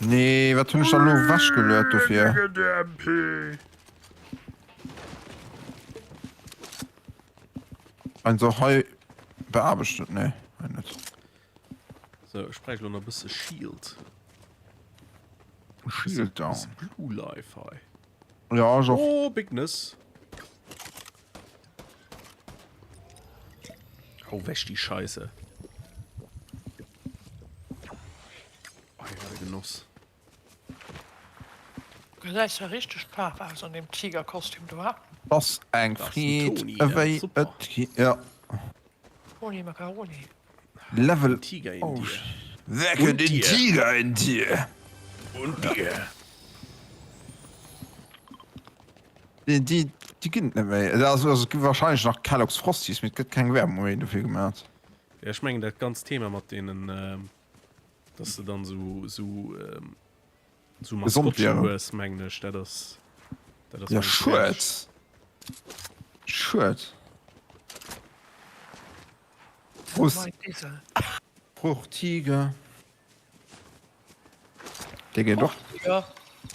Speaker 1: Nee, wat hunn ech dann elo ewechgeluet dofir? Also hei bearbechtet, nee, hei net.
Speaker 2: So, ech bräicht elo nach e bësse Shield.
Speaker 1: Shield down.
Speaker 2: Blue Life hei.
Speaker 1: Ja, ech och.
Speaker 2: Oh, Bigness. Hau weg die Scheiße. Oh, wat e Genoss.
Speaker 5: Gesäis ja richteg scharf aus an deem Tigerkostüm do, ha?
Speaker 1: Ass eng Freed ewéi et gi, ja.
Speaker 5: Toni Macaroni.
Speaker 1: Level
Speaker 2: Tiger in dir.
Speaker 1: Wecke den Tiger in dir.
Speaker 2: Und dir.
Speaker 1: Déi, déi, déi ginn et net méi. Also, also et gi wahrscheinlech nach Kellogg's Frosties, mee et gëtt keng Werbung méi dofir gemat.
Speaker 2: Ja, ech mengen dat ganzt Thema mat deenen, dass de dann sou, sou, sou
Speaker 1: Gesond
Speaker 2: Maskottchen
Speaker 1: wieren.
Speaker 2: hues, mengen ech, dat ass, dat ass
Speaker 1: Ja,
Speaker 2: mengen ech fäerdeg.
Speaker 1: schued. Schued. Prost. Fruchtiger. Dee geet och.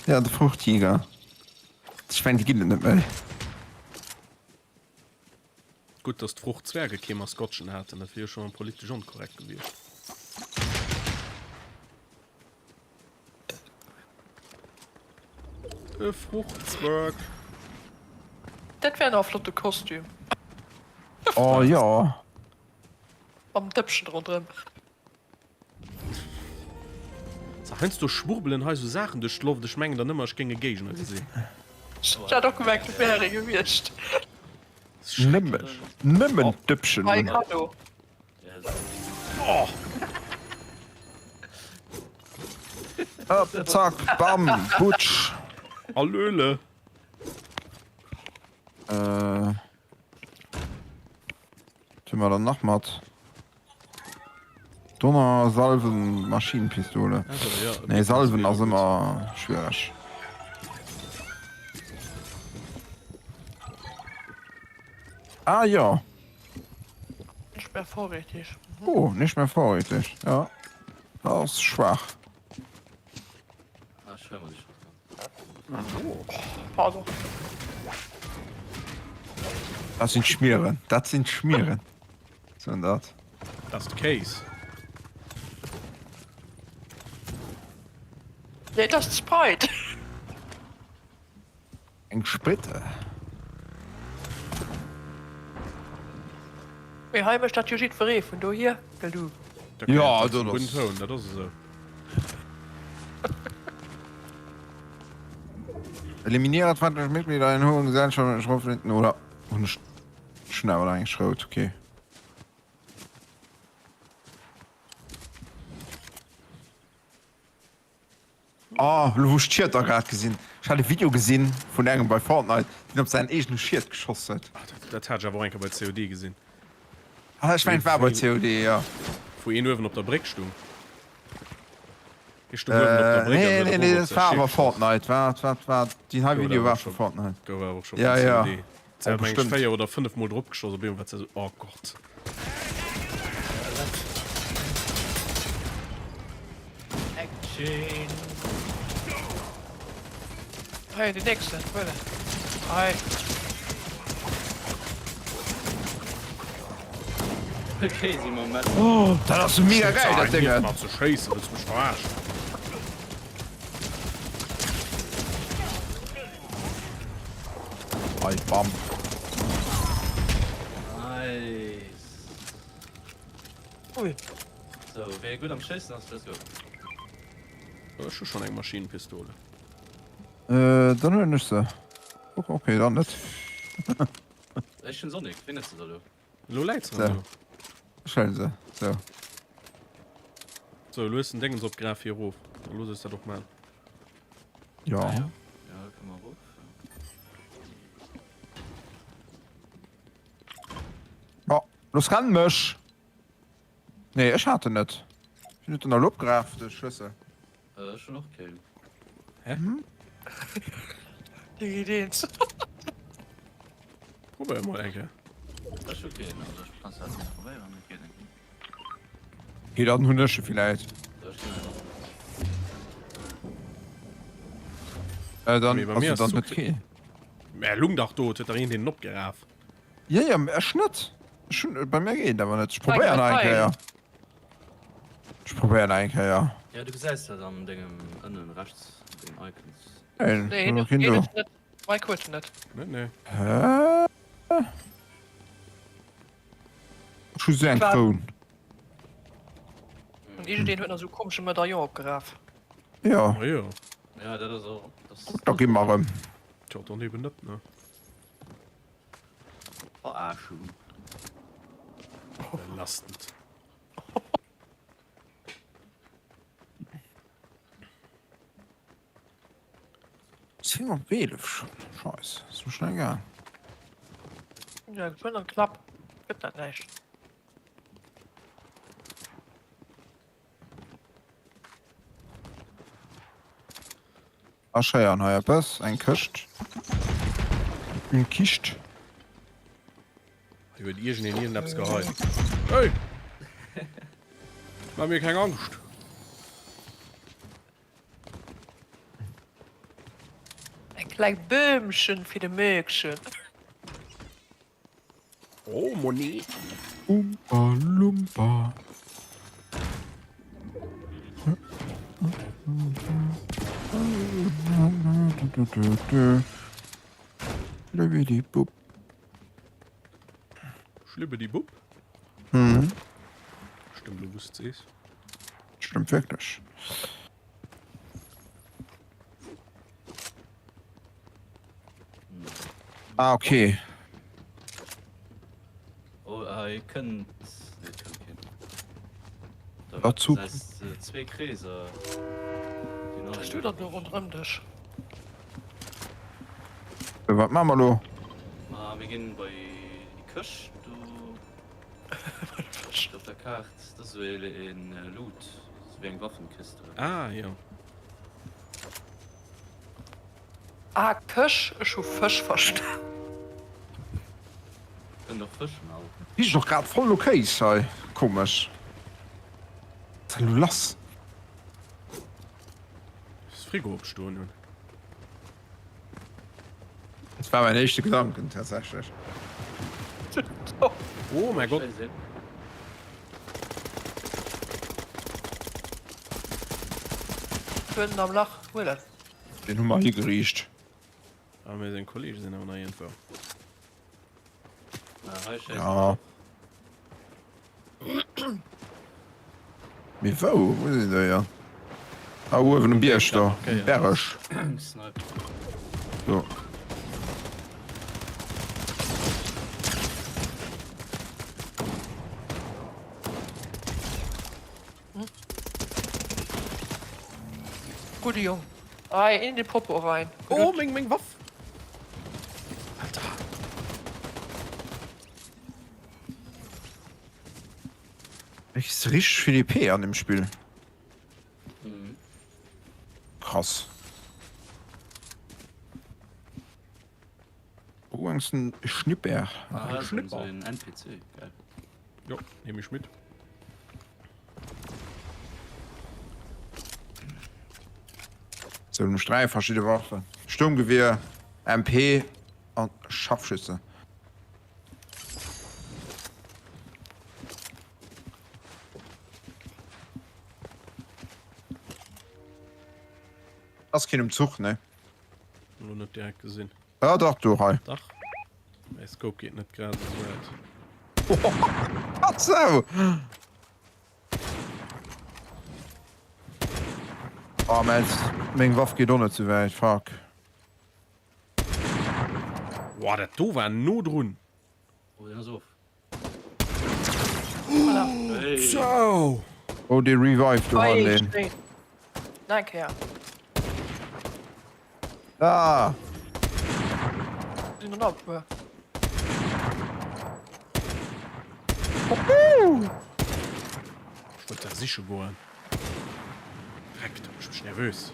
Speaker 1: Ja, de Fruchtiger. Ech mengen, déi ginn et net méi.
Speaker 2: Gutt, datt d'Fruchtzwerge kee Maskottchen haten, dat wier jo scho politesch onkorrekt gewiescht. E Fruchtzwerg.
Speaker 5: Dat wär nach e flotte Kostüm.
Speaker 1: Oh jo.
Speaker 5: Mam Dëppchen ronderëm.
Speaker 2: So, heiansdo schwurbelen hei sou Saachen duerch d'Loft, ech mengen dann ëmmer ech géing e Géigner gesinn.
Speaker 5: Ech hat och gemengt et wär ee gewiescht.
Speaker 1: Nëmmen, nëmmen d'Dëppchen
Speaker 5: Hei,
Speaker 1: hunn.
Speaker 5: Kado.
Speaker 2: Oh.
Speaker 1: Op, zack, bam, butsch.
Speaker 2: Allöle.
Speaker 1: Äh. Was hu mer dann nach mat? Donner, Salven, Maschinenpistole.
Speaker 2: Also, ja,
Speaker 1: Nee, Salven ass ëmmer schwiereg. Ah jo.
Speaker 5: Nicht mehr vorrätig.
Speaker 1: Oh, nicht mehr vorrätig. Ja. Das ass schwaach.
Speaker 9: Ah, ech huele mer déi Shotgun.
Speaker 5: Pardon.
Speaker 1: Dat sinn d'Schmieren. Dat sinn d'Schmieren. Soen dat.
Speaker 2: Dat ass de Kéis.
Speaker 5: Nee, dat ass d'Sprite.
Speaker 1: Eng Spritte.
Speaker 5: Mee hei mécht dat jo jiddweree, vun dohier, gell du?
Speaker 2: Da
Speaker 1: Ja,
Speaker 2: gehéiert dat
Speaker 1: dat
Speaker 2: zum gudden
Speaker 1: ass.
Speaker 2: Toun, dat ass esou.
Speaker 1: Eliminiere feindliche Mitglieder in hohen Gesellschaften, Schrotflinten oder. Hunn ech schon awer eng Schrout, okay. Oh, lo wou ech d'Schieter grad gesinn. Ech hat e Video gesinn vun engem bei Fortnite, deen op säin eegene Schiet geschoss huet.
Speaker 2: Ah, dat, dat hat ech awer och eng Kéier bei COD gesinn.
Speaker 1: Ah, ech mengen et war bei COD, jo.
Speaker 2: Wou een uewen op der Bréck stung. Hie stung uewen op der Bréck an
Speaker 1: Nee,
Speaker 2: huet
Speaker 1: nee, nee,
Speaker 2: erop op
Speaker 1: dat
Speaker 2: säi
Speaker 1: war
Speaker 2: Schiet
Speaker 1: awer
Speaker 2: geschoss.
Speaker 1: Fortnite. Waart, waart, waart, deen hei
Speaker 2: Gouf
Speaker 1: Video
Speaker 2: awer
Speaker 1: war
Speaker 2: och
Speaker 1: vu
Speaker 2: scho,
Speaker 1: Fortnite.
Speaker 2: gouf awer och scho
Speaker 1: Ja,
Speaker 2: vun
Speaker 1: ja.
Speaker 2: COD. Se
Speaker 1: Oh,
Speaker 2: hat meng ech
Speaker 1: bestimmt.
Speaker 2: 4 oder 5 mol drop geschoss, op eemol war se esou, oh Gott.
Speaker 9: Action!
Speaker 5: Hei, den nächsten, huel en. Hei.
Speaker 9: Crazy Moment.
Speaker 1: Oh, dat ass mega geil, dat Ding.
Speaker 2: Mat ze schéissen, wëlls mech verarschen?
Speaker 1: Hei, bam.
Speaker 9: Nice.
Speaker 5: Ui.
Speaker 9: So, wéi gutt am Schéissen ass, let's go.
Speaker 2: Ech hu schonn eng Maschinenpistole.
Speaker 1: Äh, dann huelen ech se. Oh, okay, dann net.
Speaker 9: Ech hunn Sonic, ween huet se da lo?
Speaker 2: Elo läit se do.
Speaker 1: Ech huelen se. So.
Speaker 2: So, elo hues den Déngens op Graf hier erof. Da looss eis dat och man.
Speaker 1: Ja.
Speaker 9: Ah, ja. Ja, komm mal erof.
Speaker 1: Oh, los renn mech! Nee, ech hat en net. Wien huet den elo opgeraf, de Schlëssel?
Speaker 9: Ech hunn och keen.
Speaker 2: Hä?
Speaker 5: Déi Ideen.
Speaker 2: Probéier mol eng Kéier.
Speaker 9: Ech hu keen, also ech kann zwar net probéieren, mee et geet net.
Speaker 1: Okay, dann hunn ech e villäit.
Speaker 9: Ech ginn en och.
Speaker 1: Äh, dann,
Speaker 2: Mee bei mir
Speaker 1: also
Speaker 2: ass
Speaker 1: dann huet
Speaker 2: okay.
Speaker 1: kee.
Speaker 2: Mä lung dach do, et huet dach een deen opgeraf.
Speaker 1: Jo, jo, mee ech net. Ech hunn, bei mir geet et awer net. Ech probéieren nach eng Kéier. Ech probéieren nach eng Kéier.
Speaker 9: Jo, du gesäis dat an dengem ënnen rechts, an dengen Icons.
Speaker 1: Nee,
Speaker 5: Nee,
Speaker 1: hien
Speaker 5: hien
Speaker 1: huet keen do.
Speaker 5: huet net. Mike huet en net.
Speaker 2: Net, nee.
Speaker 1: Hä? Ech hu sou eng Kroun.
Speaker 5: An iergendeen huet nach sou e komesche Medaillon opgeraf.
Speaker 1: Jo.
Speaker 2: Ah jo.
Speaker 9: Ja, dat ass och.
Speaker 1: Gutt, da gi mer erëm.
Speaker 2: Tjo, dann eben net, ne?
Speaker 9: Verarschung.
Speaker 2: Belastend.
Speaker 1: Zéng op 11 schon. Scheiss, ass sou schnell gaang.
Speaker 5: Ja, geschwënn an knapp gëtt dat näischt.
Speaker 1: Ech héieren hei eppes, eng Këscht. Une Kischt.
Speaker 2: Hei huet iergendeen iergendeppes geheit. Hey! Maach mir keng Angscht!
Speaker 5: Eng kleng Böhmchen fir de Mökchen.
Speaker 2: Oh, Monet.
Speaker 1: Umpa Lumpa. Schlibbidi-Bupp.
Speaker 2: Schlibbidi-Bupp?
Speaker 1: Mhm.
Speaker 2: Stimmt, du wusst es.
Speaker 1: Stimmt wirklich. Ah, okay.
Speaker 9: Oh, hei kënnt. Nee, et kënnt keen. Da
Speaker 1: Ah, Zug.
Speaker 9: gesäis de zwee Kreeser. Déi
Speaker 5: Was
Speaker 9: nach
Speaker 5: du dann do ronderëm dech?
Speaker 1: Äh, Wat maache mer lo?
Speaker 9: Ma mir ginn bei déi Këscht do. Op der Kaart. Dat ass esou een Loot, esou wéi eng Waffenkist oder.
Speaker 2: Ah, jo.
Speaker 5: Ah, Kësch, ech hu Fësch verstan.
Speaker 9: Kënnt och Fësch mol.
Speaker 1: Richt och grad voll no Kéis hei, komesch. Wat ass elo lass?
Speaker 2: Dass Frigo opstoen hunn.
Speaker 1: Dat war mäin éischte Gedanken tatsächlech.
Speaker 2: Oh mäi Gott.
Speaker 5: Huelen am Lach, huelen.
Speaker 1: Deen hu mer higeriicht.
Speaker 2: Ah, mee seng Kollege sinn awer nach iergendwou.
Speaker 1: Ja. Mee wou? Wou sinn déi? Ah, uewen um Bierg do. Um Berg. Do.
Speaker 5: Gudde Jong. Ei, in den Popo rein.
Speaker 2: Oh, meng, meng Waff! Alter!
Speaker 1: Ech ist richtig viel EP an dem Spiel.
Speaker 9: Mhm.
Speaker 1: Krass. Oh, ist ein Schnipper.
Speaker 9: Ah,
Speaker 2: Ein
Speaker 9: das ist
Speaker 2: Schnipper.
Speaker 9: so ein NPC. Geil.
Speaker 2: Jo, nehme ich mit.
Speaker 1: So, nur drei verschiedene Waffen. Sturmgewehr, MP und Scharfschütze. Ass keen um Zuch, ne?
Speaker 2: Lo net direkt gesinn.
Speaker 1: Ah dach, do hei.
Speaker 2: Dach. Mäi Scope geet net grad esou wäit.
Speaker 1: Ach sou! Oh mäin, meng Waff geet och net sou wäit, fuck.
Speaker 2: Boah, dat do war no drun.
Speaker 9: Oh, den ass of.
Speaker 2: Ciao!
Speaker 1: Oh, dee revived do hannen een.
Speaker 5: Nach eng Kéier.
Speaker 1: Ah!
Speaker 5: Sinn der nach e puer.
Speaker 2: Ech wollt der siche goen. Dreck, da mech mech nervös.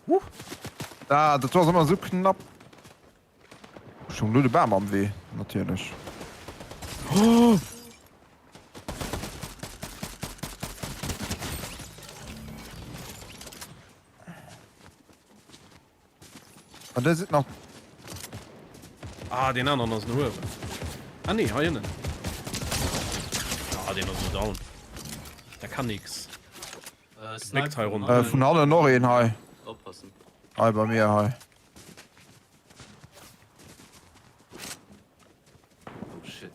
Speaker 1: Huh. Ah, dat war ëmmer sou knapp. Schon lo de Bam am Wee, natierlech. Oh! Ah, der sieht nach.
Speaker 2: Ah, den anderen ass no uewen. Ah nee, hei ënnen. Ah, den ass lo down. Der kann nix.
Speaker 9: Äh,
Speaker 2: Bléckt hei ronderëm.
Speaker 1: Äh, vun hannen noch een hei.
Speaker 9: Oppassen.
Speaker 1: Hei bei mir hei.
Speaker 9: Oh shit.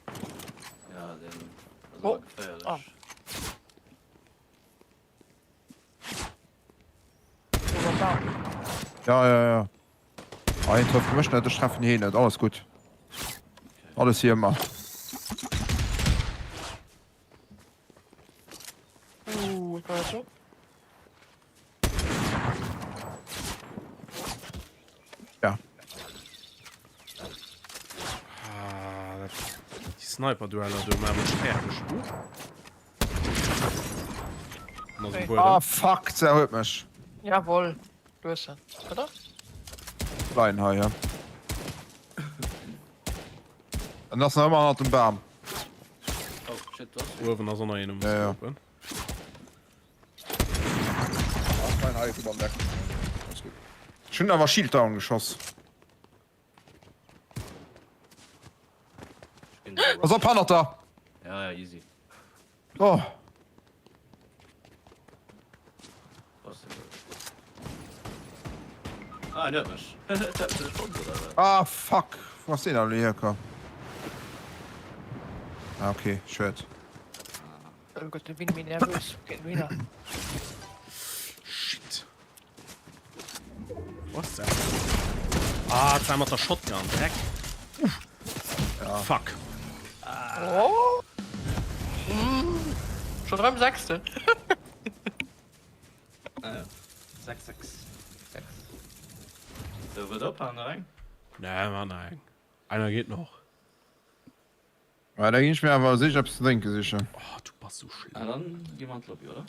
Speaker 9: Äh, ja, den ass
Speaker 5: Oh.
Speaker 9: awer geféierlech.
Speaker 5: Ah. Oder Bam.
Speaker 1: Ja, ja, ja. Ah, hien trëfft mech net, ech treffen hien net. Alles gutt. Alles wéi ëmmer.
Speaker 5: Uh, ich war so.
Speaker 1: Ja.
Speaker 2: Ah, dat, déi Sniper-Dueller do maache mech fäerdeg. Uh.
Speaker 1: Ah fuck, se huet mech.
Speaker 5: Jawohl, du hues se, oder?
Speaker 1: Leien hei, ja. En ass nach ëmmer hannert dem Bam.
Speaker 9: Oh shit, du hast
Speaker 2: Uewen ass och nach een um
Speaker 1: Ja, ja.
Speaker 2: Scopen.
Speaker 1: Ech hunn awer Shield down geschoss. Pass op, hannert der!
Speaker 9: Ja, ja, easy.
Speaker 1: Oh.
Speaker 9: Ah, en huet mech.
Speaker 1: Ah, fuck. Wou ass deen elo hierkomm? Ah, okay, schued.
Speaker 5: Oh Gott, do ginn ech méi nervös. Wou geet en dohinner?
Speaker 2: Shit. Was dat? Ah, zwar mat der Shotgun. Dreck. Uff. Ja. Fuck.
Speaker 5: Oh. Mm. Schon rëm sechste.
Speaker 9: ah, ja. 6, 6, 6. So, wird ophauen, nach eng?
Speaker 2: Nee, Mann, nein. Einer geht noch.
Speaker 1: Ja, da ginn ech mir awer sich eppes ze drénke sichen.
Speaker 2: Oh, du bass sou schlëmm.
Speaker 9: Ah, dann gi mer an d'Lobby, oder?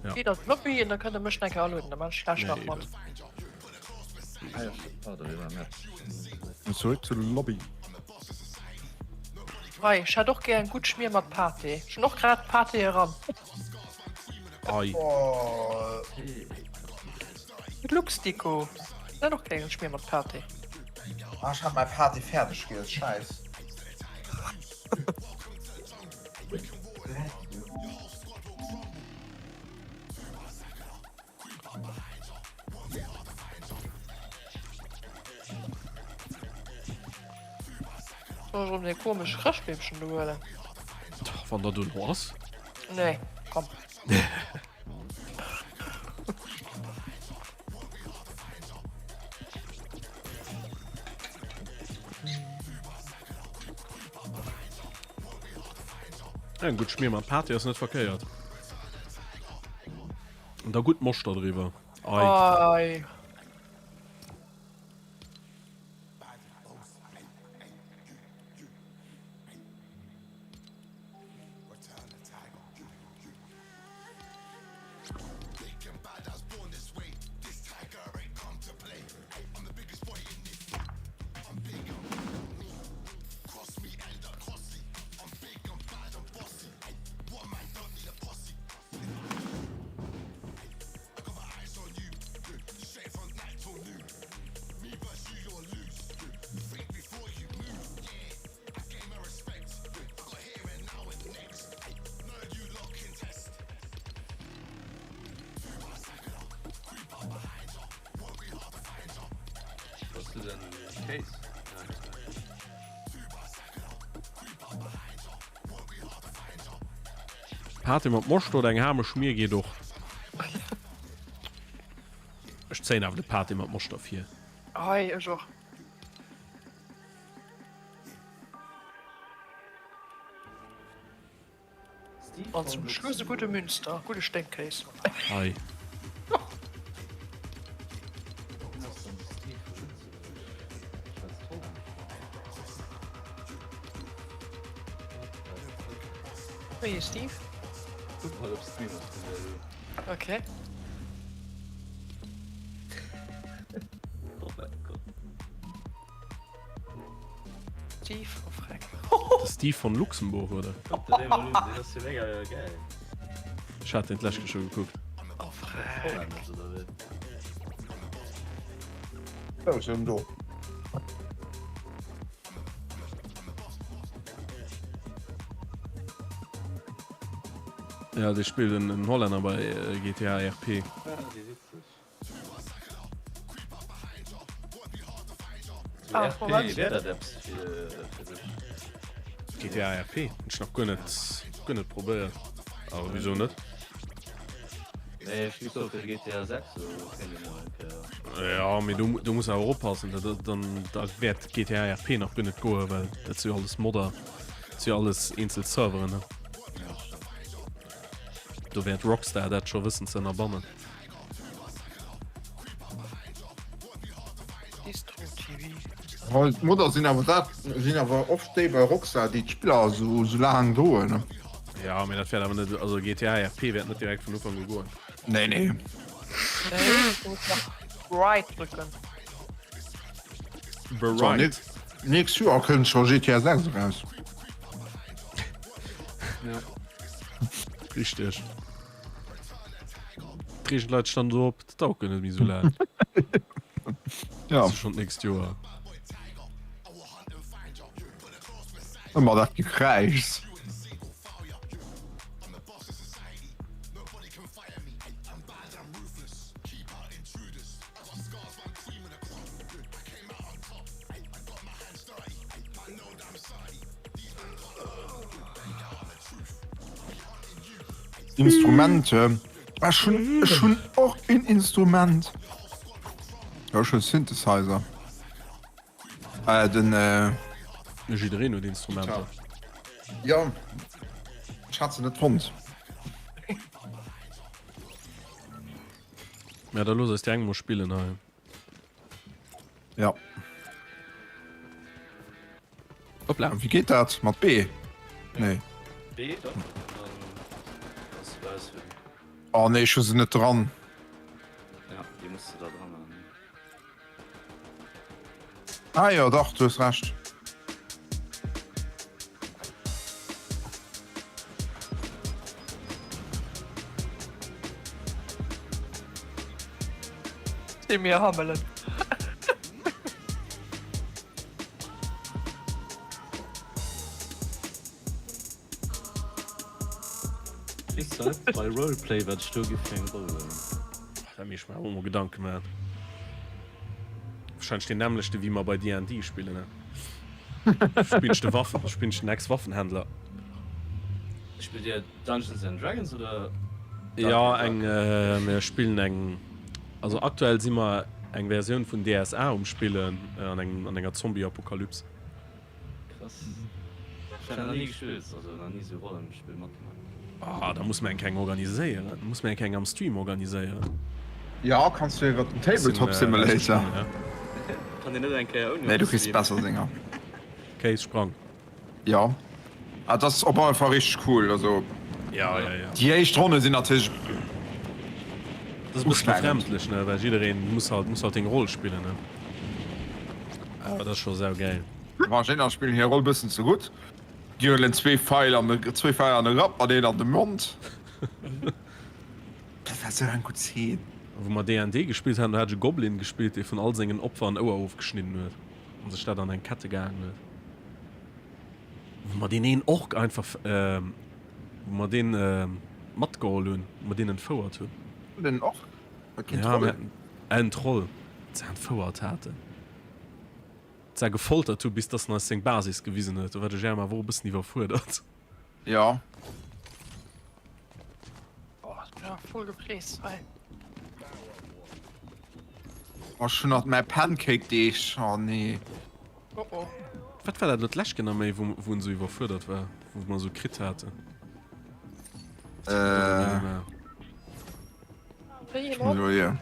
Speaker 2: Ja.
Speaker 5: Geet an d'Lobby an da kënnt der mech nach eng Kéier alueden, da man ech gläich nach mat.
Speaker 9: Ah ja, stimmt, pardon, mir waren net.
Speaker 1: Zurück zur Lobby.
Speaker 5: Hei, ech hätt och gär eng gutt Schmier mat Pâté. Ech hunn och grad Pâté eran.
Speaker 2: Ei.
Speaker 5: Luxdico, ech hätt och gär eng Schmier mat Pâté.
Speaker 1: Ah, ech hat mäi Pâté fäerdeg giess, scheiss.
Speaker 5: Soll ech erëm dee komesch Chrëschtbeemchen do huelen?
Speaker 2: Wann der do no ass.
Speaker 5: Nee, komm.
Speaker 2: Eng gutt Schmier mat Pâté ass net verkéiert. An da gutt Moschter driwwer. Ei.
Speaker 5: Ei.
Speaker 9: Bass du den Kéis?
Speaker 2: Pâté mat Moscht oder eng Hameschmier geet och. Ech zéien awer de Pâté mat Moscht ervir.
Speaker 5: Hei, ech och. An zum Schluss e gudde Münster, gudde Sténkkéis.
Speaker 2: Hei.
Speaker 5: Wéi ee Steve?
Speaker 9: Kuck mol op Stream ass den der do.
Speaker 5: Okay.
Speaker 9: Oh mein Gott.
Speaker 5: Steve, oh freck.
Speaker 2: De Steve von Luxemburg, oder?
Speaker 9: Kuck der dee mol un, deen ass jo mega gäil.
Speaker 2: Ech hat deen d'lescht Kéier scho gekuckt.
Speaker 5: Oh freck.
Speaker 9: Hollännesch oder wéi?
Speaker 1: Jo, ech sinn do.
Speaker 2: Ja, dee spillt en Hollänner bei GTA RP.
Speaker 9: Ah, déi witzeg.
Speaker 5: Ah,
Speaker 9: RP,
Speaker 5: Moment.
Speaker 9: wär dat eppes fir fir dech?
Speaker 2: GTA RP hunn ech nach guer net guer net probéiert. Awer wisou net?
Speaker 9: Nee, ech muss och fir GTA 6 sou kéint ee mol eng Kéier.
Speaker 2: Ja, mee do do muss awer oppassen, dat dat dann da wäert GTA RP nach guer net goen, well dat si jo alles Modder, dat si jo alles eenzel Serveren, ne?
Speaker 9: Ja, stimmt.
Speaker 2: Do wäert Rockstar dat scho wëssen ze ënnerbannen.
Speaker 1: D'Modder sinn awer dat sinn awer oft déi bei Rockstar déi d'Spiller esou esou laang droen ne.
Speaker 2: Ja mee dat wäert awer net also GTA RP wäert net direkt vun Ufank u goen.
Speaker 1: Nee nee.
Speaker 5: Nee, du musst nach Right drücken.
Speaker 2: Bereit.
Speaker 1: Nächst Joer kënnt scho GTA 6 eraus.
Speaker 2: Ja. Richteg. D'Reegen d'Leit standen op, dat dauert guer net méi sou laang.
Speaker 1: Ja.
Speaker 2: Das ist schon d'nächst Joer.
Speaker 1: Ëmmer dat Gekräischs. Instrumente Ech hunn ech hunn och een Instrument. Jo ech hunn Synthesizer. Äh den äh.
Speaker 2: Jiddereen huet Instrumenter.
Speaker 1: Jo ech hat se net fonnt.
Speaker 2: Ja da looss eis déi eng mol spillen hei.
Speaker 1: Ja.
Speaker 2: Hoppla.
Speaker 1: Wéi geet dat? Mat B? Nee.
Speaker 9: B, doch. Dann kannst du auswählen.
Speaker 1: Oh nee, ech hu se net dran.
Speaker 9: Ja, déi muss du da dran han.
Speaker 1: Ah jo, dach, du hues Recht.
Speaker 5: Si mir hammelen.
Speaker 9: Weess de, bei Roleplay wat ech do gi fir eng Roll huelen.
Speaker 2: Da mir ech mer och mol Gedanke man. Wahrscheinlech deen nämmlechte wéi mer bei D&D spillen, ne? Spillen ech de Waffen, spillen ech den Ex-Waffenhändler.
Speaker 9: Spillt dir Dungeons and Dragons oder
Speaker 2: Jo, eng, mir spillen eng, also aktuell si mer eng Versioun vun DSA um spillen an engem, an enger Zombie-Apokalyps.
Speaker 9: Krass. Ech hat nach ni gespillt, also nach ni sou Rollenspill matgemaach.
Speaker 2: Ah, da muss mer eng keng organiséieren. Muss mer eng keng am Stream organiséieren.
Speaker 1: Jo, kanns du iwwert den Tabletop Simulator.
Speaker 9: Kann een net eng Kéier ouni
Speaker 1: Nee, du kriss besser Dinger.
Speaker 2: Kéis sprang.
Speaker 1: Jo, et ass op alle Fall richteg cool. Also
Speaker 2: Ja, ja, ja.
Speaker 1: déi éischt Ronne sinn natierlech
Speaker 2: Dat ass e bëssen befremdlech, ne, well jiddereen muss halt, muss halt seng Roll spillen, ne. Awer dat ass scho saugeil.
Speaker 1: D'Maschinner spillen hir Roll bëssen ze gutt. Déi huelen zwee Feil an de zwee Feil an de Grapp an een an de Mond. Dat war sou eng gutt Zeen.
Speaker 2: Wou mer DND gespillt haten, do hat ech e Goblin gespillt, dee vun all sengen Opfer en Ouer ofgeschnidden huet an sech dat an eng Kette gehaangen huet. Wou mer deen een Ork einfach, wou mer deen matgeholl hunn, wou mer deen entfouert hunn.
Speaker 1: Den Ork? War keen
Speaker 2: Ja,
Speaker 1: Troll?
Speaker 2: mir haten en Troll, ze entfouert haten. Ze gefoltert hu bis dass en eis seng Basis gewisen huet. Do war de Germ awer och e bëssen iwwerfuerdert.
Speaker 1: Jo.
Speaker 5: Oh, ech bin awer voll gefleest hei.
Speaker 1: Oh, ech hunn nach mäi Pancake-Deeg. Oh nee.
Speaker 5: Oh oh.
Speaker 2: Wat war dat elo d'lescht Kéier méi, wou wou en esou iwwerfuerdert war, wou mer esou Crit haten?
Speaker 1: Äh.
Speaker 5: Wéi
Speaker 1: Ech muss
Speaker 5: elo?
Speaker 1: elo hier.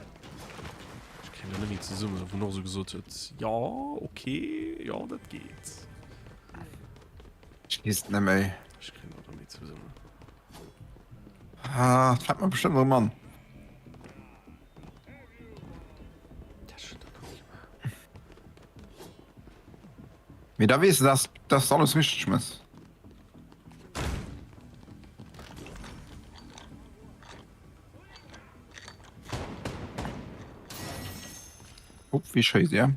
Speaker 2: Ech kréien dat net méi zesummen, wou en och esou gesot huet, jo, okay, jo, dat geet.
Speaker 1: Ech weess et net méi.
Speaker 2: Ech kréien dat och net méi zesummen.
Speaker 1: Ah, dat fält mer bestëmmt erëm an. Mee da weess de, dass dass de alles richteg mëss. Op, wéi schéisst Dir?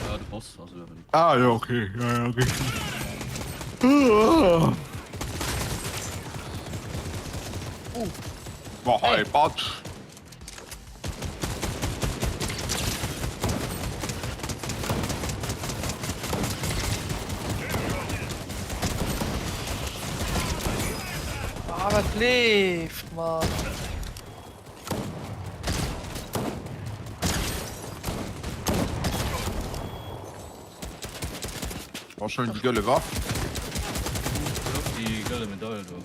Speaker 9: Ja, de Boss ass uewen.
Speaker 1: Ah jo, okay. Ja, ja, richtig. Ah.
Speaker 5: Uh.
Speaker 1: Boah, hey, Batsch.
Speaker 5: Ah, wat leeft, Mann.
Speaker 1: War schön die gëlle Waff.
Speaker 9: Die gëlle Medaille do.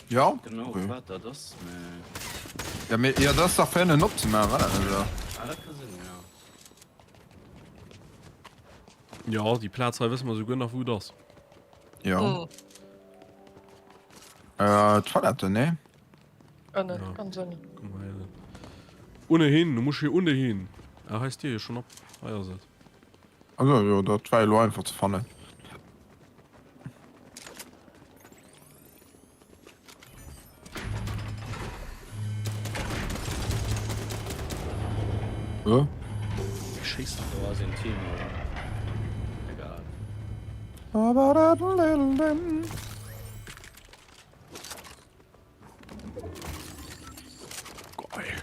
Speaker 1: Ja?
Speaker 9: Genau,
Speaker 1: Okay.
Speaker 9: wat dat ass, mee.
Speaker 1: Ja, mee, ja, dat ass dach fir en opzemaachen, war dat net esou?
Speaker 9: Ah, dat ka sinn, ja.
Speaker 2: Jo, déi Plaz hei wësse mer souguer nach, wou et ass.
Speaker 1: Ja.
Speaker 5: Mm.
Speaker 1: Äh, Toilette, nee?
Speaker 5: Ënnen,
Speaker 2: Ja.
Speaker 5: ganz ënnen.
Speaker 2: Komm hei. Unne hin, du muss hier unne hin. Ah, hei ass d'Dier jo schonn op. Hei ass et.
Speaker 1: Also, jo, dat war jo elo einfach ze fannen. Äh?
Speaker 2: Schéisst
Speaker 9: Do ass een Team, oder? Egal.
Speaker 2: Geil.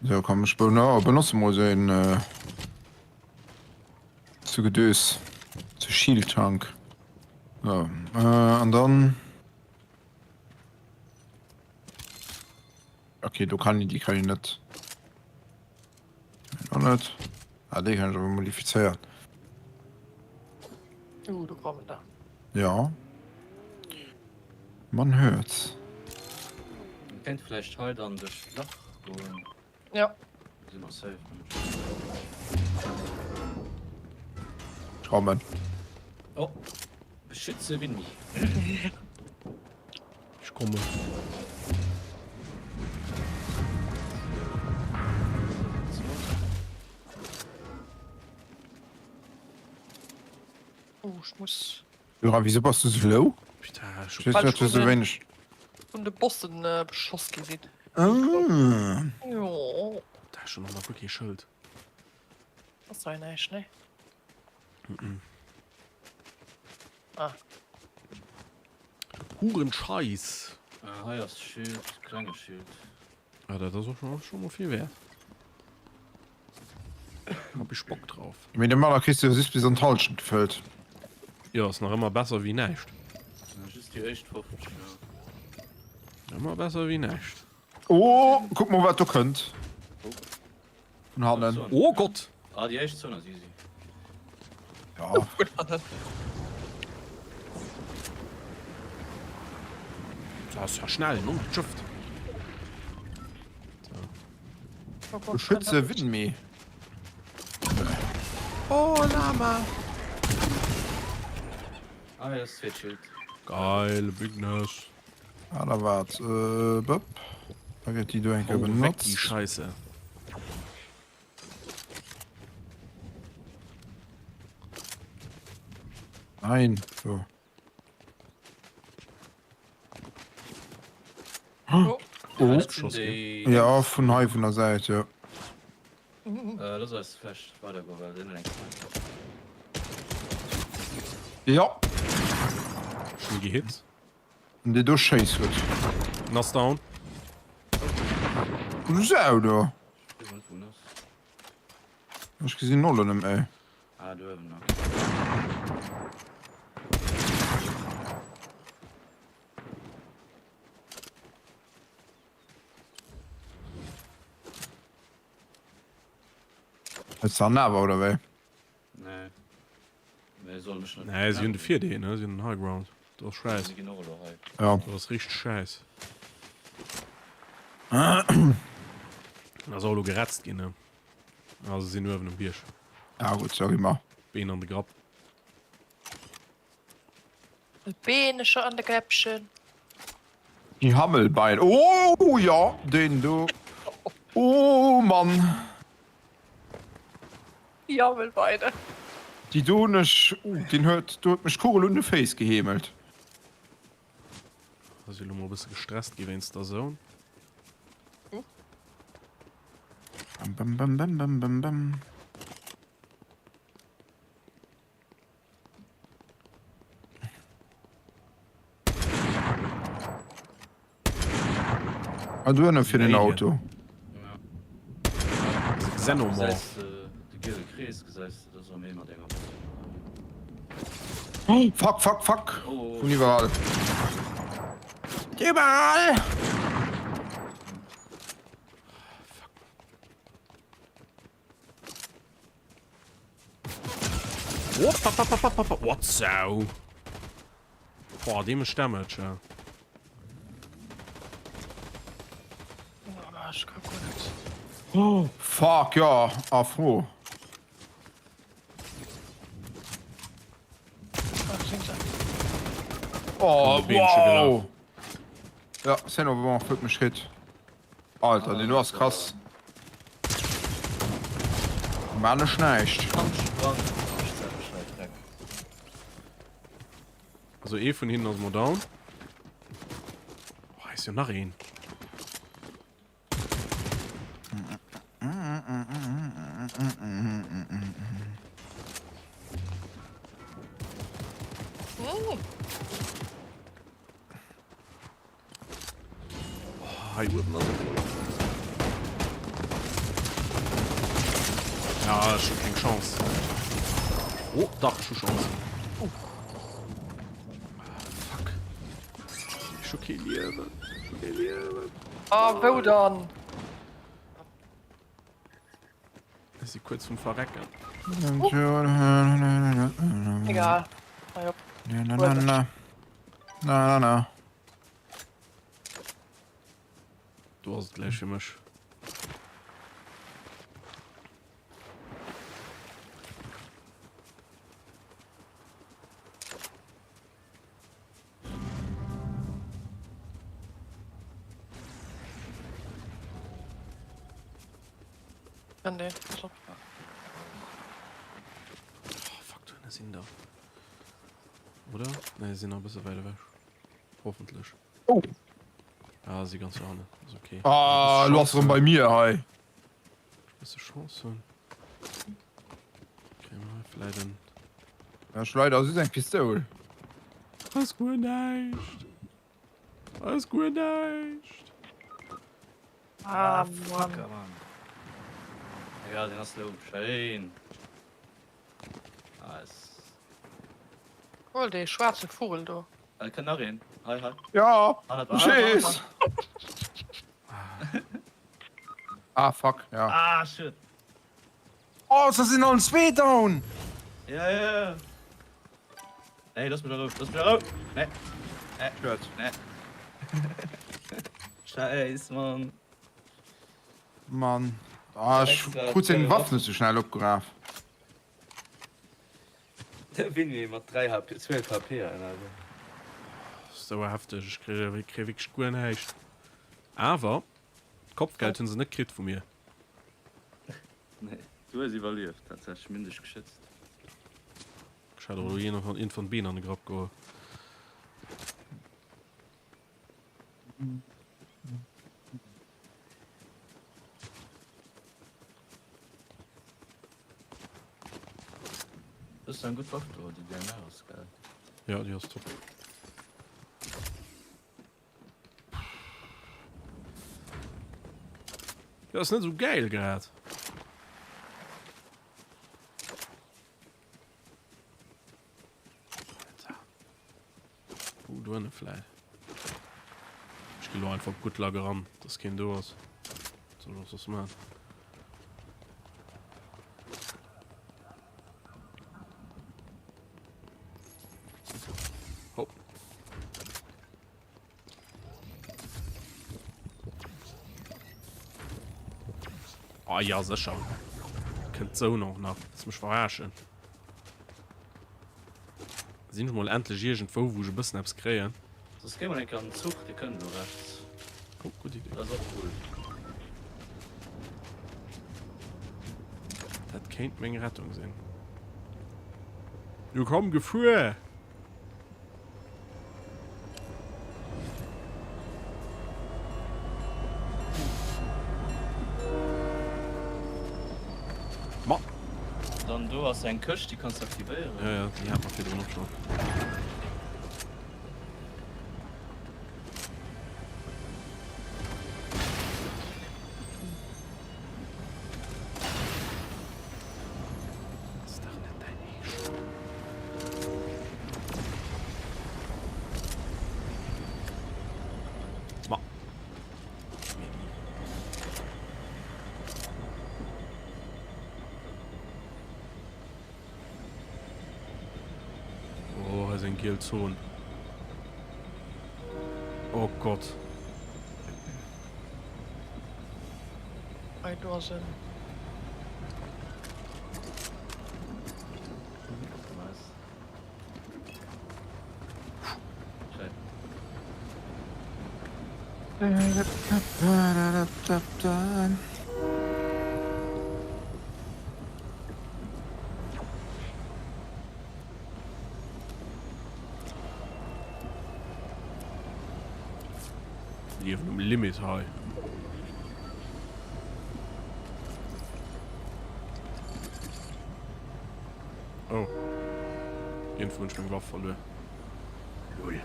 Speaker 1: So, komm, ich benutze mal so ein äh, zu Gedös. Zu Shield Tank. So, äh, an dann. Okay, do kann ich die kann ich net. Auch net. Ah, déi kann ich awer modifizéieren.
Speaker 5: Uh, do kommen der.
Speaker 1: Ja. Man hört's.
Speaker 9: Man kéint vläicht hei dann duerch d'Lach goen.
Speaker 5: Ja.
Speaker 9: Si mer safe.
Speaker 1: Schrammen.
Speaker 9: Oh, beschütze Winnie.
Speaker 2: Ech kommen.
Speaker 5: Oh, ech muss.
Speaker 1: Laura, wieso bass du sou low?
Speaker 2: Putain, ech
Speaker 1: Wieso
Speaker 5: Well
Speaker 1: huet du
Speaker 5: ech
Speaker 1: sou
Speaker 5: vun den,
Speaker 1: wéineg?
Speaker 5: vun de Bossen äh, beschoss gi sinn.
Speaker 1: Ah.
Speaker 5: Jo.
Speaker 2: Da ech hunn och nach guer kee Schëld.
Speaker 5: Ass hei näischt, ne? Ah.
Speaker 2: Hurenscheiss.
Speaker 9: Äh, hei ass Schild, klenge Schild.
Speaker 2: Ah, dat ass och schon, schon mal vill wäert. Hab ich Bock drauf.
Speaker 1: Mee domadder kriss du jo just bis an d'Halschent gefëllt.
Speaker 2: Jo, ass nach ëmmer besser wéi näischt.
Speaker 9: Ja, just déi éischt 50, ja.
Speaker 2: Ëmmer besser wéi näischt.
Speaker 1: Oh, kuck mol wat do kënnt. Vun hannen.
Speaker 2: Oh Gott!
Speaker 9: Ah, déi éischt Zone ass easy.
Speaker 1: Ja.
Speaker 2: Das ass ja schnell, no Schëfft.
Speaker 1: Beschütze Winmi. Oh, Lama.
Speaker 9: Ah, ja, das zweet Schild.
Speaker 2: Geil, Big Ness.
Speaker 1: Ah, da waart. Äh, bop. Da gëtt déi do eng Kéier
Speaker 2: Hau weg
Speaker 1: benotzt.
Speaker 2: déi Scheisse.
Speaker 1: Nein, so.
Speaker 5: Oh.
Speaker 1: Oh.
Speaker 9: Dat sinn déi
Speaker 1: Ja, vun hei vun der Säit, jo.
Speaker 9: Äh, looss eis vläicht weidergoen, well deen huet eng Sniper.
Speaker 1: Ja.
Speaker 2: Schon gehit.
Speaker 1: An déi do schéiss huet.
Speaker 2: En ass down.
Speaker 1: Du Sau do. Ech gesinn Nollen em ey.
Speaker 9: Ah, do uewen nach.
Speaker 1: Hues de an awer oder wéi?
Speaker 9: Nee. Mee soll mech net.
Speaker 2: Nee, si hunn de Virdeel, ne? Si hunn den High Ground. Dat ass schäiss.
Speaker 9: Si ginn och elo hei.
Speaker 1: Ja.
Speaker 2: Dat ass richteg schäiss. Dat ass och elo geretzt ginn, ne? Ah, se sinn uewen um Bierg.
Speaker 1: Ah gutt, sorry ma.
Speaker 2: Been an de Grapp.
Speaker 5: D'Beenecher an de Gräppchen.
Speaker 1: Déi Hammelbein. Oh jo, deen do. Oh Mann.
Speaker 5: Déi Hammelbeine.
Speaker 1: Déi do hunn ech, oh deen huet, do huet mech d'Kugel un de Féiss geheemelt.
Speaker 2: Ass elo mol e bësse gestresst gi wéinst der Zone.
Speaker 1: Bam bam bam bam bam bam bam. Ah, du ënne fir den Auto.
Speaker 2: Xenomorph.
Speaker 9: De giele Krees gesäis de, dat ass erëm ee mat enger Moto.
Speaker 1: Fuck, fuck, fuck! Vun iwwerall. Iwwerall!
Speaker 2: What Sau? Boah, dee mécht Damage, ja.
Speaker 1: Oh, fuck, ja, Afro. Oh, wow. Ja, Xenomorph huet mech hit. Alter, deen do ass krass. Man ech näischt.
Speaker 2: Also ee vun hinnen ass mol down. Oh, hei ass jo nach een. Oh, hei uewen ass och Ja, ech hu keng Chance. Oh, dach, ech hu Chance. Oh. Fuck. Ech hu kee Liewen. Ech hu kee Liewen.
Speaker 5: Ah, wou dann?
Speaker 2: Ech si kuerz vum Verrecken.
Speaker 5: Egal. Hei op.
Speaker 1: Na, na, na. Na, na, na.
Speaker 2: Do ass et gläich fir mech.
Speaker 5: Kann deen, pass op.
Speaker 2: Oh, fuck, do hinne sinn der. Oder? Nee, sinn nach e bësse wäit ewech. Hoffentlech.
Speaker 1: Oh!
Speaker 2: Ah, si ganz do hannen. Ass okay.
Speaker 1: Ah, lo ass erëm bei mir hei.
Speaker 2: Bësse Chance hunn. Kréie mer hei vläit en.
Speaker 1: Ech leider just eng Pistoul.
Speaker 2: Ass guer näischt. Ass guer näischt.
Speaker 5: Ah,
Speaker 9: Fuck,
Speaker 5: Mann.
Speaker 9: Mann. Egal, den ass low. Schéin. Nice.
Speaker 5: Hol dee schwaarze Vugel do.
Speaker 9: Hei kënnt nach een. Hei, hei.
Speaker 1: Ja,
Speaker 9: Hannert,
Speaker 1: scheess. Ah, fuck, ja.
Speaker 9: Ah, shit.
Speaker 1: Oh, se sinn allen zwee down!
Speaker 9: Ja, ja, ja. Ey, lass mech a Rou, lass mech a Rou! Nee. Nee.
Speaker 1: Schued.
Speaker 9: Nee. Scheiss, Mann.
Speaker 1: Mann. Ah, ech krut seng Waff net sou schnell opgeraf.
Speaker 9: De Winnie mat 3 HP, 12 HP ënnerwee.
Speaker 2: Sou hefteg, ech kréie wierklech guer näischt. Awer d'Kopfgeld hunn se net kritt vu mir.
Speaker 9: Nee, du hues iwwerlieft tatsächlech, mir hunn dech geschützt.
Speaker 2: Ech hat och elo iergendwann d'Been an de Grapp geholl.
Speaker 9: Das ist eng gutt Waff do, déi DMR ass geil.
Speaker 2: Ja, déi ass top. Ja, ass net sou geil grad. Oh, do ënne vläit. Ech gi lo einfach op gutt Luck eran, dass keen do ass. Wat soll ech och soss man? Hopp. Ah ja, sécher. Kënnt d'Zone och nach. Wëlls mech verarschen? Sinn ech mol endlech iergendwou, wou ech e bëssen eppes kréien.
Speaker 9: Soss géi mol eng Kéier an den Zuch, dee kënnt elo rechts.
Speaker 2: Oh, gutt Idee.
Speaker 9: Dat ass och cool.
Speaker 2: Dat kéint meng Rettung sinn. Jo komm, gefuer! Ma.
Speaker 9: Dann do ass eng Këscht, déi kanns de aktivéieren.
Speaker 2: Ja, ja, déi hat mer virdrun och schonn. Ass dach net däin Eescht. Ma. Oh, hei ass eng giel Zon. Oh Gott.
Speaker 5: Hei do ass en.
Speaker 2: Liewen um Limit hei. Oh. Iergendwou hunn ech meng Waff verluer. Lol.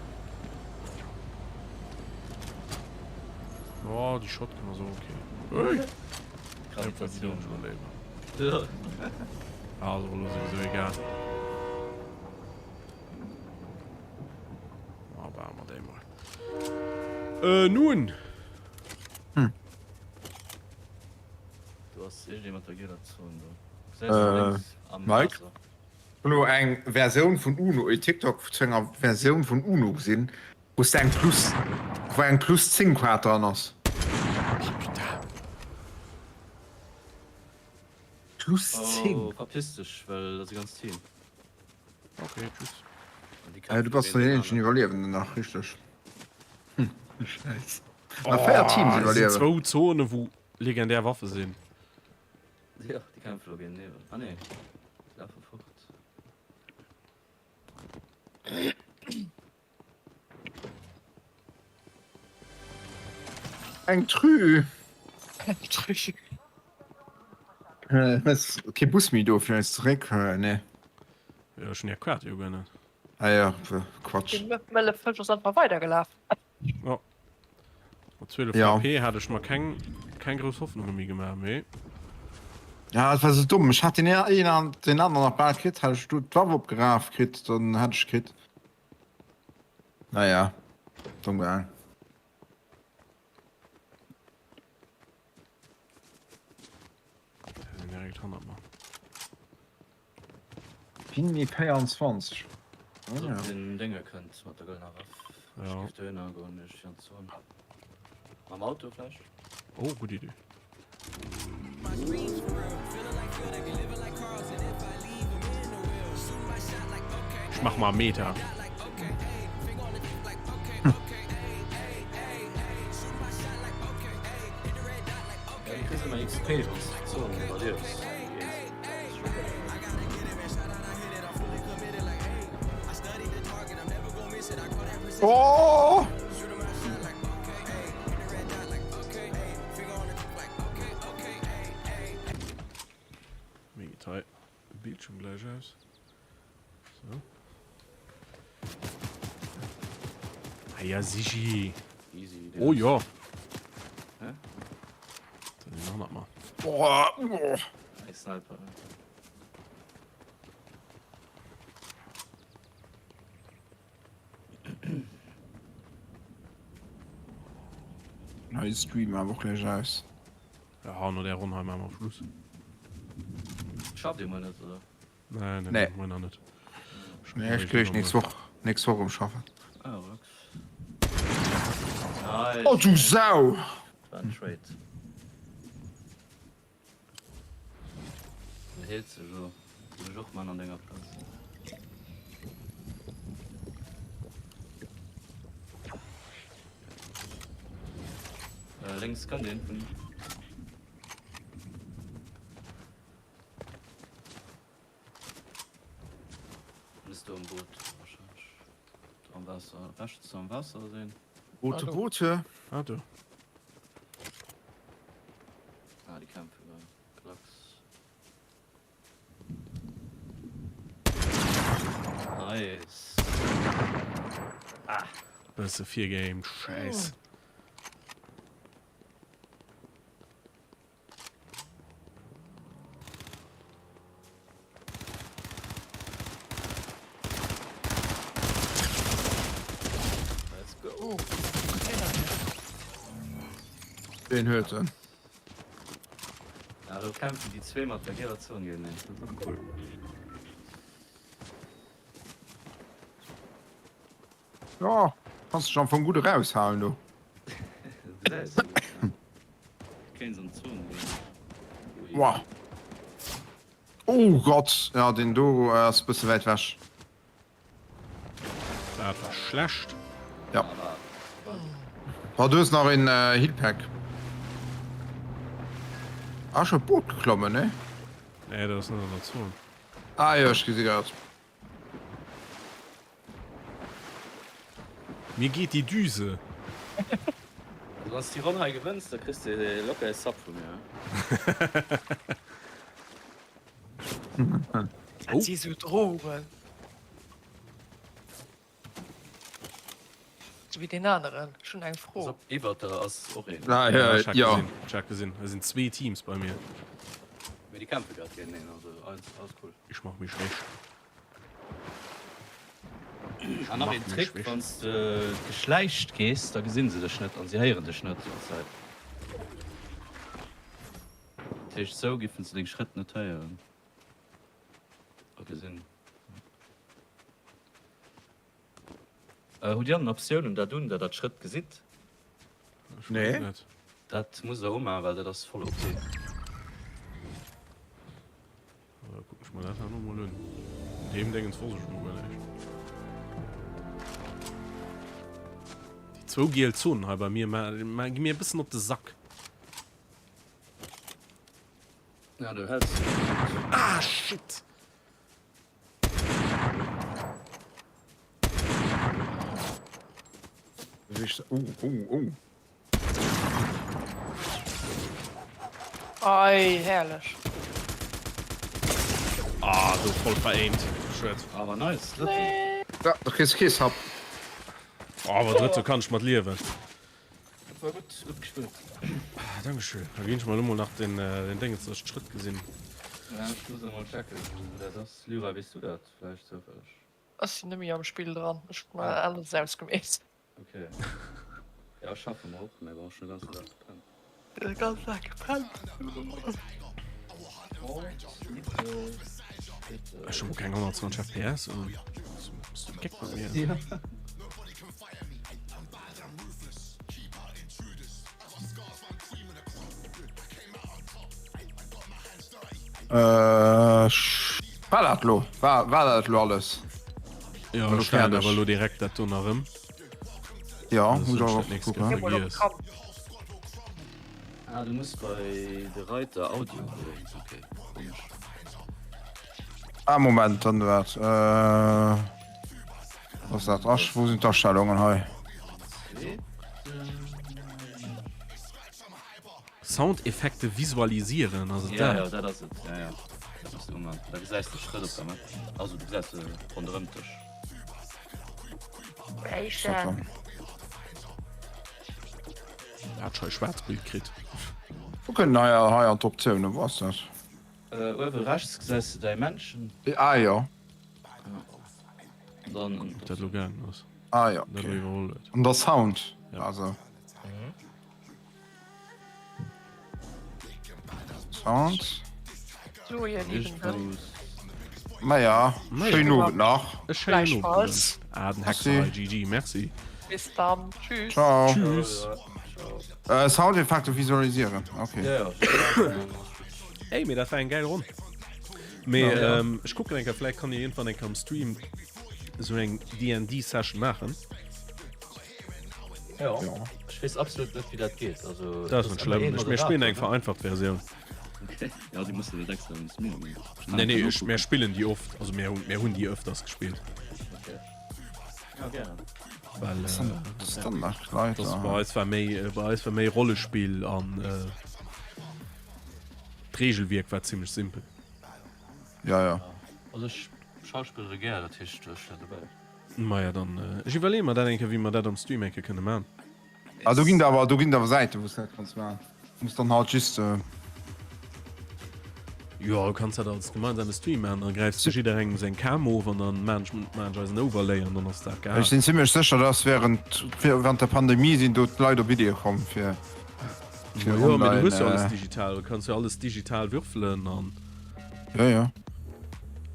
Speaker 2: Oh, déi Shotgun ass och okay. Ui!
Speaker 9: Gravitatioun.
Speaker 2: Ah, ass och elo souwisou egal. Ah, baue mer déi mol. Äh, nun!
Speaker 1: Hm.
Speaker 9: Do ass iergendee mat der gieler Zon do. Gesäis de lénks am
Speaker 1: Mike?
Speaker 9: Waasser.
Speaker 1: Hunn elo eng Versioun vun Uno, e TikTok zu enger Versioun vun Uno gesinn, wou s de eng plus, wou eng plus 10 Kaart dran ass.
Speaker 2: Oh putain.
Speaker 1: Plus 10?
Speaker 9: Oh, verpiss dech, well dat ass e ganzt Team.
Speaker 2: Okay, tschüss.
Speaker 1: Äh, du bass den eenzegen Iwwerliewenden nach, richteg? Hm, Schäiss. Nach 4 Teams
Speaker 2: Oh,
Speaker 1: iwwerliewen.
Speaker 2: Zwou Zone wou legendär Waffe sinn.
Speaker 9: Jo, déi kämpfe lo géinteneen. Ah nee, déi lafe fort.
Speaker 1: Eng Trü.
Speaker 5: Eng Trü.
Speaker 1: Äh, ass kee Bus méi do fir eis zeréck, nee.
Speaker 2: Jo, ech hunn ja Quart jo guer net.
Speaker 1: Ah ja, Quatsch.
Speaker 5: Den mëlle Fësch ass einfach weidergelaf.
Speaker 2: Ja. Mat 12
Speaker 1: Ja.
Speaker 2: HP hat ech mer keng, keng grouss Hoffnunge méi gemaach, mee.
Speaker 1: Ja, et war sou domm. Ech hat den een an den aneren nach bal kritt. Hätt ech do d'Waff opgeraf kritt, dann hätt ech kritt. Naja, domm gaang.
Speaker 2: Direkt hannert mer.
Speaker 1: Winmi 24.
Speaker 9: Oh, ja. Den Dénge kënnt mat der gëllener Waff. Ech géif dohinner goen, ech fir an d'Zon. Mam Auto vläicht?
Speaker 2: Oh, gutt Idee. Ech mach mal Meter.
Speaker 9: Ja, du kriss ëmmer XP, wann s du d'Zon iwwerliefs.
Speaker 1: Oh!
Speaker 2: Mir geet hei de Bildschirm gläich aus. So. Ah ja, Sigi.
Speaker 9: Easy.
Speaker 2: Oh ja.
Speaker 9: Hä?
Speaker 2: Dann nach mal.
Speaker 1: Boah, oh.
Speaker 9: Nice Sniper.
Speaker 1: Hei Stream awer och gläich aus.
Speaker 2: Ja, no där Ronn hei maache mer Schluss.
Speaker 9: Schafft Dir muer net, oder?
Speaker 2: Nee, nee,
Speaker 1: Nee.
Speaker 2: muer nach net.
Speaker 1: Nee, ech gléich nächst Woch, nächst Woch erëm schaffen.
Speaker 9: Ah, relax. Nice.
Speaker 1: Oh du Sau!
Speaker 9: War en Trade. Den heelt sech elo. Géif ech och man an denger Plaz. Äh, lénks kënnt een vun. Ass do am Boot wahrscheinlech. Do am Waasser, rechts am Waasser ass een.
Speaker 1: Boote, Boote.
Speaker 2: Ah, do.
Speaker 9: Ah, déi kämpfen da. Klacks. Nice.
Speaker 2: Ah. Bësse virgaimt, Schäiss.
Speaker 9: Let's go.
Speaker 5: Oh, Container hier.
Speaker 1: Den huet en.
Speaker 9: Ja, do kämpfen déi zwee mat der gieler Zon géinteneen. Dat ass och cool.
Speaker 1: Jo, kanns dech am Fong gutt eraushalen do.
Speaker 9: Du gesäis se gutt, ja. Kéints an d'Zon goen.
Speaker 1: Wow. Oh Gott, ja deen do ass bësse wäit wech.
Speaker 2: Dat war schlecht.
Speaker 1: Ja. Oh, du hues nach een Healpack. Ah, schon Boot geklommen, ne?
Speaker 2: Nee, dat ass net an der Zon.
Speaker 1: Ah jo, ech gesi grad.
Speaker 2: Mir geet déi Düse.
Speaker 9: Also wanns de déi Ronn hei gewënns, da kriss de locker e Sub vu mir.
Speaker 5: Dat si sou Drogen. Sou wéi deen aneren. Ech hunn eng Fro.
Speaker 9: Pass op, iwwert der ass och een.
Speaker 1: Ah, ja,
Speaker 2: Ech hat
Speaker 1: ja.
Speaker 2: gesinn, ech hat gesinn. Et sinn zwee Teams bei mir.
Speaker 9: Mee déi kämpfe grad géinteneen, also alles, alles cool.
Speaker 2: Ich mach mich schwäch.
Speaker 9: An nach een Trick, wann s de geschläicht gees, da gesinn se dech net an se héieren dech net déi Zäit. Dat heescht, sou giffen se deng Schrëtt net héieren a gesinn. Hutt Dir an den Optiounen dat un, dat der d'Schrëtt gesitt?
Speaker 1: Nee.
Speaker 9: Dat musst der umachen, well dat ass voll OP.
Speaker 2: Da kucken ech mer dat herno mol un. Deem Déngens wosst ech elo guer näischt. Déi zwou giel Zonen hei bei mir gi mir e bëssen op de Sack.
Speaker 9: Ja, du häls dech gutt.
Speaker 2: Ah, shit!
Speaker 1: Oh, oh, oh.
Speaker 5: Ei, herrlech.
Speaker 2: Ah, do voll veraimt. Schued.
Speaker 9: Awer nice, drëtten.
Speaker 1: Ja, du kriss kee Sub.
Speaker 2: Oh, awer drëtte kann ech mat liewen.
Speaker 9: Dat war gutt, gutt gespillt.
Speaker 2: Ah, Dankeschön. Da ginn ech mer elo mol nach den, den Déngens, dass ech d'Schrëtt gesinn.
Speaker 9: Ja, ech muss emol checken, wou dat ass. Lyra, weess du dat vläicht zoufälleg?
Speaker 5: Ech sinn net méi am Spill dran. Ech hunn mer alles ausgemeet.
Speaker 9: Ok. Ja, ech schaffe mer och, mee bon, ech hunn de ganzen Dag gepennt.
Speaker 5: De ganzen Dag gepennt?
Speaker 9: Oh, Nico.
Speaker 2: Ech hu keng 120 FPS. Bass du geck mat mir? Ja.
Speaker 1: Äh, war dat lo? War, war dat lo alles?
Speaker 2: Ja, ech stellen awer lo direkt dat do nach ëm.
Speaker 1: Ja, muss ich auch gucken.
Speaker 9: Ah, du muss bei de Reiter Audio goen, okay, komesch.
Speaker 1: Ah, Moment, dann wat? Äh, was dat? Ach, wo sind d'Astellungen hei?
Speaker 2: Soundeffekte visualisieren, ass et
Speaker 9: Ja,
Speaker 2: dat?
Speaker 9: ja, dat ass et. Ja, ja. Dat muss du man. Da gesäis de Schrëtt op der Map. Also du gesäis se ronderëm dech.
Speaker 4: Welchen?
Speaker 2: Hat schei Schwaarzbild kritt.
Speaker 1: Wou kënnen hei hei an d'Optiounen? Wou ass dat?
Speaker 9: Uewe rechts gesäis de däi Männchen.
Speaker 1: Ah jo.
Speaker 9: Dann
Speaker 2: Ob dat lo gaangen ass.
Speaker 1: Ah jo,
Speaker 2: Dat
Speaker 1: okay.
Speaker 2: iwwerholl huet.
Speaker 1: An der Sound, also. Sound.
Speaker 5: So, ihr Lieben, dann
Speaker 1: Maja, schéinen Owend nach.
Speaker 2: E schéinen Owend.
Speaker 5: Gleichfalls.
Speaker 2: Ah, den Hexerei GG, merci.
Speaker 5: Bis dann. Tschüss.
Speaker 1: Ciao.
Speaker 2: Tschüss.
Speaker 1: Äh, Soundeffekte visualisieren. Okay.
Speaker 9: Ja, ja.
Speaker 2: Ey, mee dat war eng geil Ronn. Mee ja, ähm, ech kucken enker, vläicht kann iergendwann enker am Stream sou eng D&D-Session maachen.
Speaker 9: Ja. Ech weess absolut net, wéi dat geet. Also,
Speaker 2: Dat ass net schlëmm. Ech, mir spillen eng vereinfacht Versioun.
Speaker 9: Okay. Ja, déi muss de net extra wéinst mir man.
Speaker 2: Nee, nee, ech, mir spillen déi oft. Also mir hunn, mir hunn déi öfters gespillt.
Speaker 9: Okay. Ja, gerne.
Speaker 2: Well, äh,
Speaker 1: Standard
Speaker 2: das bei eis war méi, äh, bei eis war méi Rollespill an äh, d'Regelwierk war zimmlech simpel.
Speaker 1: Ja, ja.
Speaker 9: Also ech schauspillere gär, dat heescht ech wär dobäi.
Speaker 2: Maja dann, ech iwwerleeë mer dat eng Kéier wéi mer dat am Stream eng Kéier kënne man.
Speaker 1: Ah do ginn der awer, do ginn der awer Säiten wou s de dat kanns man. Muss dann halt just.
Speaker 2: Jo, du kanns dat als gemeinsame Stream man, da gräifs de jidderengem seng Cam of an dann man ech man ech eisen Overlay an dann ass dat
Speaker 1: Ech
Speaker 2: gehat.
Speaker 1: sinn zimmlech sécher dass während während der Pandemie sinn do d'Leit op Iddie komm fir fir
Speaker 2: Jo, mee du hues jo
Speaker 1: online.
Speaker 2: alles digital, du kanns jo alles digital würfelen an.
Speaker 1: Ja, ja.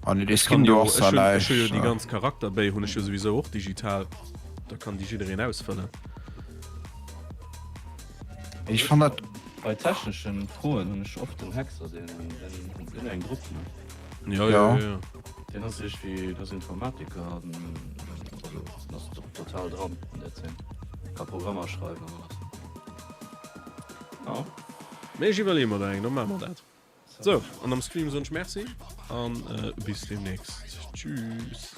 Speaker 1: Ah, nee, dee
Speaker 2: Ech kann
Speaker 1: Skin do
Speaker 2: jo,
Speaker 1: ass
Speaker 2: ech
Speaker 1: zwar
Speaker 2: hunn, ech hu jo
Speaker 1: näischt.
Speaker 2: déi ganz Charakterbéi hunn ech jo souwisou och digital. Da kann déi jiddereen ausfëllen.
Speaker 1: Ech fann dat.
Speaker 9: Bei techneschen Froen hunn ech oft den Hexer, deen deen huet eng Grupp, ne?
Speaker 2: Ja, ja,
Speaker 1: Ja.
Speaker 2: ja, ja.
Speaker 9: Deen ass iergendwéi, deen ass Informatiker an also deen ass total dran an där Zeen. Ka Programmer schreiwen an alles. Ja.
Speaker 2: Mee ech iwwerleeë mer der eng, da maache mer dat. Sou, an am Stream soen ech Merci an bis demnächst. Tschüss.